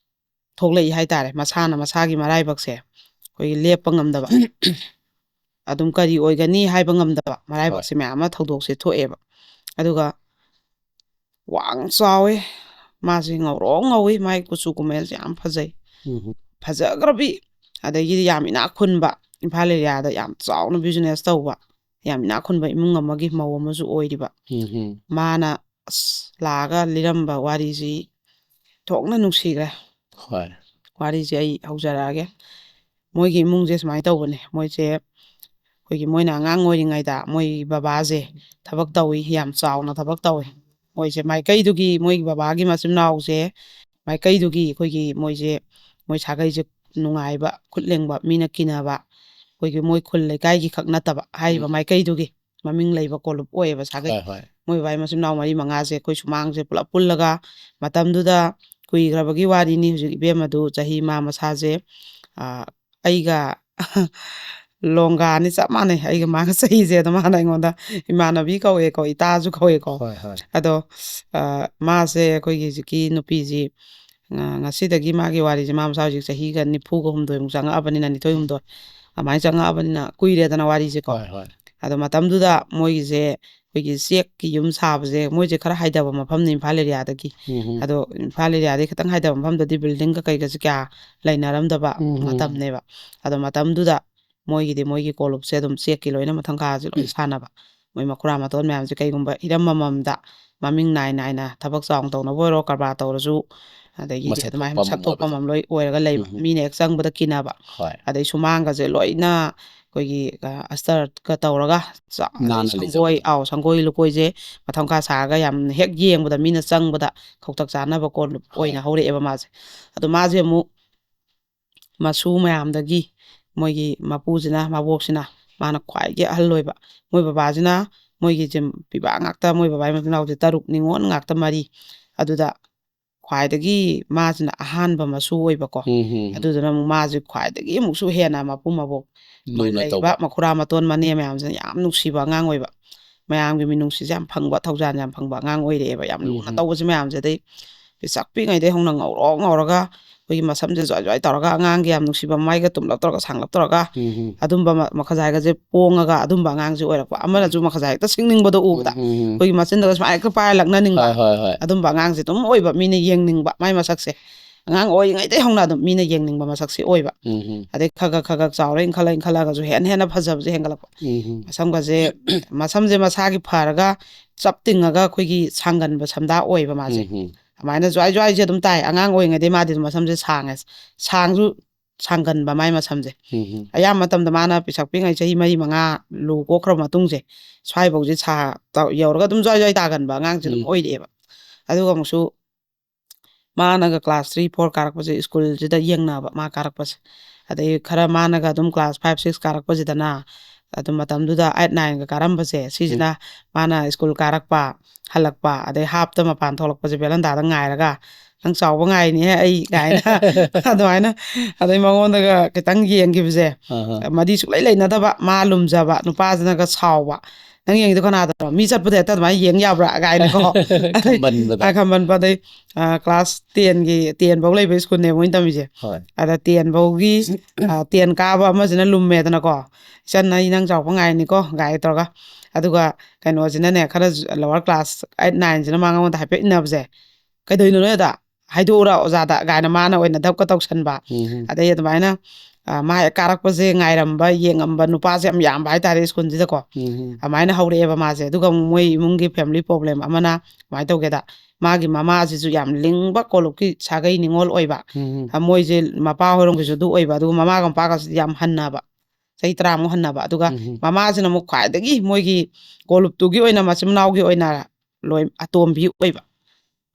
ꯊꯣꯛꯂꯛꯏ ꯍꯥꯏꯇꯥꯔꯦ꯫ ꯃꯁꯥꯅ ꯃꯁꯥꯒꯤ ꯃꯔꯥꯏꯕꯛꯁꯦ ꯑꯩꯈꯣꯏꯒꯤ ꯂꯦꯞꯄ ꯉꯝꯗꯕ, ꯑꯗꯨꯝ ꯀꯔꯤ ꯑꯣꯏꯒꯅꯤ ꯍꯥꯏꯕ ꯉꯝꯗꯕ ꯃꯔꯥꯏꯕꯛꯁꯦ ꯃꯌꯥꯝ ꯑꯃ ꯊꯧꯗꯣꯛꯁꯦ ꯊꯣꯛꯑꯦꯕ꯫ ꯑꯗꯨꯒ ꯋꯥꯡ ꯆꯥꯎꯋꯦ, ꯃꯥꯁꯦ ꯉꯧꯔꯣꯛ ꯉꯧꯋꯤ, ꯃꯥꯏ ꯀꯨꯆꯨ ꯀꯨꯃꯦꯜꯁꯦ ꯌꯥꯝ ꯐꯖꯩ꯫ ꯎꯝ꯫ ꯐꯖꯈ꯭ꯔꯕꯤ, ꯑꯗꯒꯤꯗꯤ ꯌꯥꯝ ꯏꯅꯥꯛ ꯈꯨꯟꯕ, ꯏꯝꯐꯥꯜ ꯑꯦꯔꯤꯌꯥꯗ ꯌꯥꯝ ꯆꯥꯎꯅ ꯕꯤꯖꯤꯅꯦꯁ ꯇꯧꯕ꯫ ꯌꯥꯝ ꯏꯅꯥꯛ ꯈꯨꯟꯕ ꯏꯃꯨꯡ ꯑꯃꯒꯤ ꯃꯧ ꯑꯃꯁꯨ ꯑꯣꯏꯔꯤꯕ꯫ ꯎꯝ ꯎꯝ ꯃꯥꯅ ꯑꯁ ꯂꯥꯛꯑꯒ ꯂꯤꯔꯝꯕ ꯋꯥꯔꯤꯁꯤ ꯊꯣꯛꯅ ꯅꯨꯡꯁꯤꯈ꯭ꯔꯦ꯫ ꯍꯣꯏ ꯋꯥꯔꯤꯁꯦ ꯑꯩ ꯍꯧꯖꯔꯛꯑꯒꯦ꯫ ꯃꯣꯏꯒꯤ ꯏꯃꯨꯡꯁꯦ ꯁꯨꯃꯥꯏꯅ ꯇꯧꯕꯅꯦ꯫ ꯃꯣꯏꯁꯦ ꯑꯩꯈꯣꯏꯒꯤ ꯃꯣꯏꯅ ꯑꯉꯥꯡ ꯑꯣꯏꯔꯤꯉꯩꯗ ꯃꯣꯏ ꯕꯕꯥꯁꯦ ꯊꯕꯛ ꯇꯧꯏ, ꯌꯥꯝ ꯆꯥꯎꯅ ꯊꯕꯛ ꯇꯧꯏ꯫ ꯃꯣꯏꯁꯦ ꯃꯥꯏꯀꯩꯗꯨꯒꯤ ꯃꯣꯏꯒꯤ ꯕꯕꯥꯒꯤ ꯃꯆꯤꯟ ꯃꯅꯥꯎꯁꯦ ꯃꯥꯏꯀꯩꯗꯨꯒꯤ ꯑꯩꯈꯣꯏꯒꯤ ꯃꯣꯏꯁꯦ ꯃꯣꯏ ꯁꯥꯒꯩꯁꯦ ꯅꯨꯡꯉꯥꯏꯕ, ꯈꯨꯠ ꯂꯦꯡꯕ, ꯃꯤꯅ ꯀꯤꯅꯕ, ꯑꯩꯈꯣꯏꯒꯤ ꯃꯣꯏ ꯈꯨꯜ ꯂꯩꯀꯥꯏꯒꯤ ꯈꯛ ꯅꯠꯇꯕ ꯍꯥꯏꯔꯤꯕ ꯎꯝ꯫ ꯃꯥꯏꯀꯩꯗꯨꯒꯤ ꯃꯃꯤꯡ ꯂꯩꯕ ꯀꯣꯂꯨꯞ ꯑꯣꯏꯌꯦꯕ ꯁꯥꯒꯩ꯫ ꯍꯣꯏ ꯍꯣꯏ ꯃꯣꯏ ꯕꯕꯥꯒꯤ ꯃꯆꯤꯟ ꯃꯅꯥꯎ ꯃꯔꯤ ꯃꯉꯥꯁꯦ ꯑꯩꯈꯣꯏ ꯁꯨꯃꯥꯡꯁꯦ ꯄꯨꯂꯞ ꯄꯨꯜꯂꯒ ꯃꯇꯝꯗꯨꯗ ꯀꯨꯏꯈ꯭ꯔꯕꯒꯤ ꯋꯥꯔꯤꯅꯤ꯫ ꯍꯧꯖꯤꯛ ꯏꯕꯦꯝꯃꯗꯨ ꯆꯍꯤ ꯃꯥ ꯃꯁꯥꯁꯦ ꯑ, ꯑꯩꯒ ꯂꯣꯡꯒꯥꯅꯤ, ꯆꯞ ꯃꯥꯟꯅꯩ꯫ ꯑꯩꯒ ꯃꯥꯒ ꯆꯍꯤꯁꯦ ꯑꯗꯨꯝ ꯍꯥꯟꯅ ꯑꯩꯉꯣꯟꯗ ꯏꯃꯥꯟꯅꯕꯤ ꯀꯧꯋꯦꯀꯣ, ꯏꯇꯥꯁꯨ ꯀꯧꯋꯦꯀꯣ꯫ ꯍꯣꯏ ꯍꯣꯏ ꯑꯗꯣ ꯑ, ꯃꯥꯁꯦ ꯑꯩꯈꯣꯏꯒꯤ ꯍꯧꯖꯤꯛꯀꯤ ꯅꯨꯄꯤꯁꯤ ꯑ, ꯉꯁꯤꯗꯒꯤ ꯃꯥꯒꯤ ꯋꯥꯔꯤꯁꯦ, ꯃꯥ ꯃꯁꯥ ꯍꯧꯖꯤꯛ ꯆꯍꯤꯒ ꯅꯤꯐꯨꯒ ꯍꯨꯝꯗꯣꯏꯃꯨꯛ ꯆꯪꯉꯛꯑꯕꯅꯤꯅ, ꯅꯤꯊꯣꯏ ꯍꯨꯝꯗꯣꯏ ꯑꯗꯨꯃꯥꯏꯅ ꯆꯪꯉꯛꯑꯕꯅꯤꯅ ꯀꯨꯏꯔꯦꯗꯅ ꯋꯥꯔꯤꯁꯦꯀꯣ꯫ ꯍꯣꯏ ꯍꯣꯏ ꯑꯗꯣ ꯃꯇꯝꯗꯨꯗ ꯃꯣꯏꯒꯤꯁꯦ ꯑꯩꯈꯣꯏꯒꯤ ꯆꯦꯛꯀꯤ ꯌꯨꯝ ꯁꯥꯕꯁꯦ, ꯃꯣꯏꯁꯦ ꯈꯔ ꯍꯥꯏꯊꯕ ꯃꯐꯝꯅꯤ ꯏꯝꯐꯥꯜ ꯑꯦꯔꯤꯌꯥꯗꯒꯤ꯫ ꯎꯝ ꯎꯝ ꯑꯗꯣ ꯏꯝꯐꯥꯜ ꯑꯦꯔꯤꯌꯥꯗꯒꯤ ꯈꯤꯇꯪ ꯍꯥꯏꯊꯕ ꯃꯐꯝꯗꯗꯤ ꯕꯤꯜꯗꯤꯡꯒ ꯀꯩꯒꯁꯦ ꯀꯌꯥ ꯂꯩꯅꯔꯝꯗꯕ ꯎꯝ ꯎꯝ ꯃꯇꯝꯅꯦꯕ꯫ ꯑꯗꯣ ꯃꯇꯝꯗꯨꯗ ꯃꯣꯏꯒꯤꯗꯤ ꯃꯣꯏꯒꯤ ꯀꯣꯂꯨꯞꯁꯦ ꯑꯗꯨꯝ ꯆꯦꯛꯀꯤ ꯂꯣꯏꯅ ꯃꯊꯪ ꯀꯥꯁꯦ ꯂꯣꯏ ꯁꯥꯟꯅꯕ꯫ ꯃꯣꯏ ꯃꯈꯨꯔꯥ ꯃꯇꯣꯟ ꯃꯌꯥꯝꯁꯦ ꯀꯩꯒꯨꯝꯕ ꯍꯤꯔꯝ ꯑꯃꯃꯝꯗ ꯃꯃꯤꯡ ꯅꯥꯏ ꯅꯥꯏꯅ ꯊꯕꯛ ꯆꯥꯎꯅ ꯇꯧꯅꯕ ꯑꯣꯏꯔꯣ, ꯀꯔꯕꯥꯔ ꯇꯧꯔꯁꯨ, ꯑꯗꯒꯤꯗꯤ ꯃꯁꯛ ꯑꯗꯨꯃꯥꯏꯅ ꯊꯣꯛꯄ ꯃꯁꯛ ꯑꯃꯃꯝ ꯊꯣꯛꯄ ꯑꯣꯏꯕꯗꯣ꯫ ꯑꯃꯃꯝ ꯂꯣꯏ ꯑꯣꯏꯔꯒ ꯂꯩꯕ꯫ ꯎꯝ ꯎꯝ꯫ ꯃꯤꯅ ꯍꯦꯛ ꯆꯪꯕꯗ ꯀꯤꯅꯕ꯫ ꯍꯣꯏ ꯑꯗꯩ ꯁꯨꯃꯥꯡꯒꯁꯦ ꯂꯣꯏꯅ ꯑꯩꯈꯣꯏꯒꯤ ꯑ, ꯑꯁꯇꯔꯒ ꯇꯧꯔꯒ ꯆꯥ-, ꯅꯥꯟꯅ ꯁꯪꯒꯣꯏ ꯂꯩꯖꯕꯗꯣ꯫ ꯑꯥꯎ ꯁꯪꯒꯣꯏ ꯂꯨꯀꯣꯏꯁꯦ ꯃꯊꯪ ꯀꯥ ꯁꯥꯔꯒ ꯌꯥꯝ ꯍꯦꯛ ꯌꯦꯡꯕꯗ ꯃꯤꯅ ꯆꯪꯕꯗ ꯈꯧꯇꯛ ꯆꯥꯅꯕ ꯀꯣꯜ ꯍꯣꯏ ꯑꯣꯏꯅ ꯍꯧꯔꯛꯑꯦꯕ ꯃꯥꯁꯦ꯫ ꯑꯗꯣ ꯃꯥꯁꯦ ꯑꯃꯨꯛ ꯃꯁꯨ ꯃꯌꯥꯝꯗꯒꯤ ꯃꯣꯏꯒꯤ ꯃꯄꯨꯁꯤꯅ, ꯃꯕꯣꯛꯁꯤꯅ, ꯃꯥꯅ ꯈ꯭ꯋꯥꯏꯗꯒꯤ ꯑꯍꯜ ꯑꯣꯏꯕ꯫ ꯃꯣꯏ ꯕꯕꯥꯁꯤꯅ, ꯃꯣꯏꯒꯤꯁꯦ ꯄꯤꯕꯥ ꯉꯥꯛꯇ, ꯃꯣꯏ ꯕꯕꯥꯒꯤ ꯃꯆꯤꯟ ꯃꯅꯥꯎꯁꯦ ꯇꯔꯨꯛ, ꯅꯤꯉꯣꯜ ꯉꯥꯛꯇ ꯃꯔꯤ꯫ ꯑꯗꯨꯗ ꯈ꯭ꯋꯥꯏꯗꯒꯤ ꯃꯥꯁꯤꯅ ꯑꯍꯥꯟꯕ ꯃꯁꯨ ꯑꯣꯏꯕꯀꯣ꯫ ꯎꯝ ꯎꯝ ꯎꯝ꯫ ꯑꯗꯨꯗꯨꯅ ꯑꯃꯨꯛ ꯃꯥꯁꯦ ꯈ꯭ꯋꯥꯏꯗꯒꯤ ꯑꯃꯨꯛꯁꯨ ꯍꯦꯟꯅ ꯃꯄꯨ ꯃꯕꯣꯛ ꯂꯨꯅ ꯂꯩꯔꯤꯕ ꯇꯧꯕ꯫ ꯃꯈꯨꯔꯥ ꯃꯇꯣꯟ ꯃꯅꯦ ꯃꯌꯥꯝꯁꯤꯅ ꯌꯥꯝ ꯅꯨꯡꯁꯤꯕ ꯑꯉꯥꯡ ꯑꯣꯏꯕ꯫ ꯃꯌꯥꯝꯒꯤ ꯃꯤꯅꯨꯡꯁꯤꯁꯦ ꯌꯥꯝ ꯐꯪꯕ, ꯊꯧꯖꯥꯜ ꯌꯥꯝ ꯐꯪꯕ ꯑꯉꯥꯡ ꯑꯣꯏꯔꯛꯑꯦꯕ꯫ ꯌꯥꯝ ꯂꯨꯅ ꯎꯝ꯫ ꯇꯧꯕꯁꯦ ꯃꯌꯥꯝꯁꯦ꯫ ꯑꯗꯩ ꯄꯤꯁꯛ ꯄꯤꯛꯉꯩꯗꯩ ꯍꯧꯅ ꯉꯧꯔꯣꯛ ꯉꯧꯔꯒ ꯑꯩꯈꯣꯏꯒꯤ ꯃꯁꯝꯁꯦ ꯖ꯭ꯋꯥꯏ ꯖ꯭ꯋꯥꯏ ꯇꯧꯔꯒ, ꯑꯉꯥꯡꯒꯤ ꯌꯥꯝ ꯅꯨꯡꯁꯤꯕ ꯃꯃꯥꯏꯒ ꯇꯨꯝꯂꯞ ꯇꯧꯔꯒ, ꯁꯥꯡꯂꯞ ꯇꯧꯔꯒ, ꯎꯝ ꯎꯝ꯫ ꯑꯗꯨꯝꯕ ꯃ-, ꯃꯈꯖꯥꯏꯒꯁꯦ ꯄꯣꯡꯉꯒ ꯑꯗꯨꯝꯕ ꯑꯉꯥꯡꯁꯦ ꯑꯣꯏꯔꯛꯄ꯫ ꯑꯃꯅꯁꯨ ꯃꯈꯖꯥꯏ ꯍꯦꯛꯇ ꯁꯤꯡꯅꯤꯡꯕꯗꯣ ꯎꯕꯗ ꯎꯝ ꯎꯝ ꯎꯝ꯫ ꯑꯩꯈꯣꯏꯒꯤ ꯃꯆꯤꯟꯗꯒ ꯁꯨꯃꯥꯏꯅ ꯍꯦꯛꯇ ꯄꯥꯏꯔ ꯂꯛꯅꯅꯤꯡꯕ꯫ ꯍꯣꯏ ꯍꯣꯏ ꯍꯣꯏ꯫ ꯑꯗꯨꯝꯕ ꯑꯉꯥꯡꯁꯦ ꯑꯗꯨꯝ ꯑꯣꯏꯕ, ꯃꯤꯅ ꯌꯦꯡꯅꯤꯡꯕ ꯃꯥꯏ ꯃꯁꯛꯁꯦ꯫ ꯑꯉꯥꯡ ꯑꯣꯏꯔꯤꯉꯩꯗꯩ ꯍꯧꯅ ꯑꯗꯨꯝ ꯃꯤꯅ ꯌꯦꯡꯅꯤꯡꯕ ꯃꯁꯛꯁꯤ ꯑꯣꯏꯕ꯫ ꯎꯝ ꯍꯝ꯫ ꯑꯗꯩ ꯈꯔ ꯈꯔ ꯈꯔ ꯈꯔ ꯆꯥꯎꯔ ꯏꯟꯈꯠꯂ ꯏꯟꯈꯠꯂꯛꯑꯒꯁꯨ ꯍꯦꯟꯅ ꯍꯦꯟꯅ ꯐꯖꯕꯁꯦ ꯍꯦꯟꯒꯠꯂꯛꯄ꯫ ꯎꯝ ꯍꯝ꯫ ꯃꯁꯝꯒꯁꯦ ꯃꯁꯝꯁꯦ ꯃꯁꯥꯒꯤ ꯐꯔꯒ ꯆꯞ ꯇꯤꯡꯉꯒ ꯑꯩꯈꯣꯏꯒꯤ ꯁꯥꯡꯒꯟꯕ ꯁꯝꯗꯥ ꯑꯣꯏꯕ ꯃꯥꯁꯦ꯫ ꯎꯝ ꯍꯝ꯫ ꯑꯗꯨꯃꯥꯏꯅ ꯖ꯭ꯋꯥꯏ ꯖ꯭ꯋꯥꯏꯁꯦ ꯑꯗꯨꯝ ꯇꯥꯏ꯫ ꯑꯉꯥꯡ ꯑꯣꯏꯔꯤꯉꯩꯗꯩ ꯃꯥꯗꯤ ꯑꯗꯨꯝ ꯃꯁꯝꯁꯦ ꯁꯥꯡꯉꯦ, ꯁꯥꯡꯁꯨ ꯁꯥꯡꯒꯟꯕ ꯃꯥꯏ ꯃꯁꯝꯁꯦ꯫ ꯎꯝ ꯍꯝ꯫ ꯑꯌꯥꯝꯕ ꯃꯇꯝꯗ ꯃꯥꯅ ꯄꯤꯁꯛ ꯄꯤꯛꯉꯩ ꯆꯍꯤ ꯃꯔꯤ ꯃꯉꯥ ꯂꯨ ꯀꯣꯛꯈ꯭ꯔꯕ ꯃꯇꯨꯡꯁꯦ, ꯁ꯭ꯋꯥꯏꯐꯧꯁꯦ ꯁꯥ-, ꯇꯧ-, ꯌꯧꯔꯒ ꯑꯗꯨꯝ ꯖ꯭ꯋꯥꯏ ꯖ꯭ꯋꯥꯏ ꯇꯥꯒꯟꯕ ꯑꯉꯥꯡꯁꯦ ꯑꯗꯨꯝ ꯎꯝ꯫ ꯑꯣꯏꯔꯛꯑꯦꯕ꯫ ꯑꯗꯨꯒ ꯑꯃꯨꯛꯁꯨ ꯃꯥꯅꯒ class three four ꯀꯥꯔꯛꯄꯁꯦ ꯁ꯭ꯀꯨꯜꯁꯤꯗ ꯌꯦꯡꯅꯕ ꯃꯥ ꯀꯥꯔꯛꯄꯁꯦ꯫ ꯑꯗꯩ ꯈꯔ ꯃꯥꯅꯒ ꯑꯗꯨꯝ class five six ꯀꯥꯔꯛꯄꯁꯤꯗꯅ ꯑꯗꯨꯝ ꯃꯇꯝꯗꯨꯗ eight nineꯒ ꯀꯥꯔꯝꯕꯁꯦ ꯁꯤꯁꯤꯅ ꯃꯥꯅ ꯁ꯭ꯀꯨꯜ ꯀꯥꯔꯛꯄ, ꯍꯜꯂꯛꯄ, ꯑꯗꯩ ꯍꯥꯞꯇ ꯃꯄꯥꯟ ꯊꯣꯛꯂꯛꯄꯁꯦ ꯕꯦꯂꯟꯗꯥꯗ ꯉꯥꯏꯔꯒ "ꯅꯪ ꯆꯥꯎꯕ ꯉꯥꯏꯅꯤꯍꯦ ꯑꯩ" ꯀꯥꯏꯅ ꯑꯗꯨꯃꯥꯏꯅ꯫ ꯑꯗꯩ ꯃꯉꯣꯟꯗꯒ ꯈꯤꯇꯪ ꯌꯦꯡꯈꯤꯕꯁꯦ, ꯑꯍ꯫ ꯃꯗꯤ ꯁꯨꯡꯂꯩ ꯂꯩꯅꯗꯕ, ꯃꯥ ꯂꯨꯝꯖꯕ, ꯅꯨꯄꯥꯁꯤꯅꯒ ꯁꯥꯎꯕ, "ꯅꯪ ꯌꯦꯡꯉꯤꯗꯣ ꯀꯅꯥꯗꯅꯣ? ꯃꯤ ꯆꯠꯄꯗ ꯍꯦꯛꯇ ꯑꯗꯨꯃꯥꯏꯅ ꯌꯦꯡ ꯌꯥꯕ꯭ꯔꯥ?" ꯀꯥꯏꯅꯀꯣ꯫ ꯈꯝꯕꯟꯕꯗ꯫ ꯑ, ꯈꯝꯕꯟꯕ꯫ ꯑꯗꯩ ꯑ, class tenꯒꯤ, ten ꯐꯧ ꯂꯩꯕ ꯁ꯭ꯀꯨꯜꯅꯦꯕ ꯃꯣꯏꯅ ꯇꯝꯃꯤꯁꯦ꯫ ꯍꯣꯏ꯫ ꯑꯗ ten ꯐꯧꯒꯤ ꯑ, ten ꯀꯥꯕ ꯑꯃꯁꯤꯅ ꯂꯨꯝꯃꯦꯗꯅꯀꯣ, "ꯏꯆꯟ ꯑꯩ ꯅꯪ ꯆꯥꯎꯕ ꯉꯥꯏꯅꯤꯀꯣ" ꯀꯥꯏ ꯇꯧꯔꯒ꯫ ꯑꯗꯨꯒ ꯀꯩꯅꯣꯁꯤꯅꯅꯦ, ꯈꯔ lower class eight nineꯁꯤꯅ ꯃꯉꯣꯟꯗ ꯍꯥꯏꯐꯦꯠ ꯏꯟꯅꯕꯁꯦ, "ꯀꯩꯗꯧꯅꯣ ꯅꯣꯏ ꯑꯗ? ꯍꯥꯏꯗꯣꯛꯎꯔ ꯑꯣꯖꯥꯗ" ꯀꯥꯏꯅ ꯃꯥꯅ ꯑꯣꯏꯅ ꯗꯞꯀ ꯇꯧꯁꯟꯕ꯫ ꯎꯝ ꯍꯝ꯫ ꯑꯗꯩ ꯑꯗꯨꯃꯥꯏꯅ ꯑ, ꯃꯥ ꯍꯦꯛ ꯀꯥꯔꯛꯄꯁꯦ ꯉꯥꯏꯔꯝꯕ, ꯌꯦꯡꯉꯝꯕ ꯅꯨꯄꯥꯁꯦ ꯌꯥꯝ ꯌꯥꯝꯕ ꯍꯥꯏꯇꯥꯔꯦ ꯁ꯭ꯀꯨꯜꯁꯤꯗꯀꯣ꯫ ꯎꯝ ꯍꯝ꯫ ꯑꯗꯨꯃꯥꯏꯅ ꯍꯧꯔꯛꯑꯦꯕ ꯃꯥꯁꯦ꯫ ꯑꯗꯨꯒ ꯑꯃꯨꯛ ꯃꯣꯏ ꯏꯃꯨꯡꯒꯤ family problem ꯑꯃꯅ ꯀꯃꯥꯏꯅ ꯇꯧꯒꯦꯗ, ꯃꯥꯒꯤ ꯃꯃꯥꯁꯤꯁꯨ ꯌꯥꯝ ꯂꯤꯡꯕ ꯀꯣꯂꯨꯞꯀꯤ ꯁꯥꯒꯩ ꯅꯤꯉꯣꯜ ꯑꯣꯏꯕ꯫ ꯎꯝ ꯍꯝ꯫ ꯑ, ꯃꯣꯏꯁꯦ ꯃꯄꯥ ꯍꯣꯏꯔꯣꯝꯒꯤꯁꯨ ꯑꯗꯨ ꯑꯣꯏꯕ, ꯑꯗꯨꯒ ꯃꯃꯥꯒ ꯃꯄꯥꯒꯁꯤꯗꯤ ꯌꯥꯝ ꯍꯟꯅꯕ, ꯆꯍꯤ ꯇꯔꯥꯃꯨꯛ ꯍꯟꯅꯕ꯫ ꯑꯗꯨꯒ ꯎꯝ ꯍꯝ꯫ ꯃꯃꯥꯁꯤꯅ ꯑꯃꯨꯛ ꯈ꯭ꯋꯥꯏꯗꯒꯤ ꯃꯣꯏꯒꯤ ꯀꯣꯂꯨꯞꯇꯨꯒꯤ ꯑꯣꯏꯅ ꯃꯆꯤꯟ ꯃꯅꯥꯎꯒꯤ ꯑꯣꯏꯅ ꯂꯣꯏ ꯑꯇꯣꯝꯕꯤ ꯑꯣꯏꯕ꯫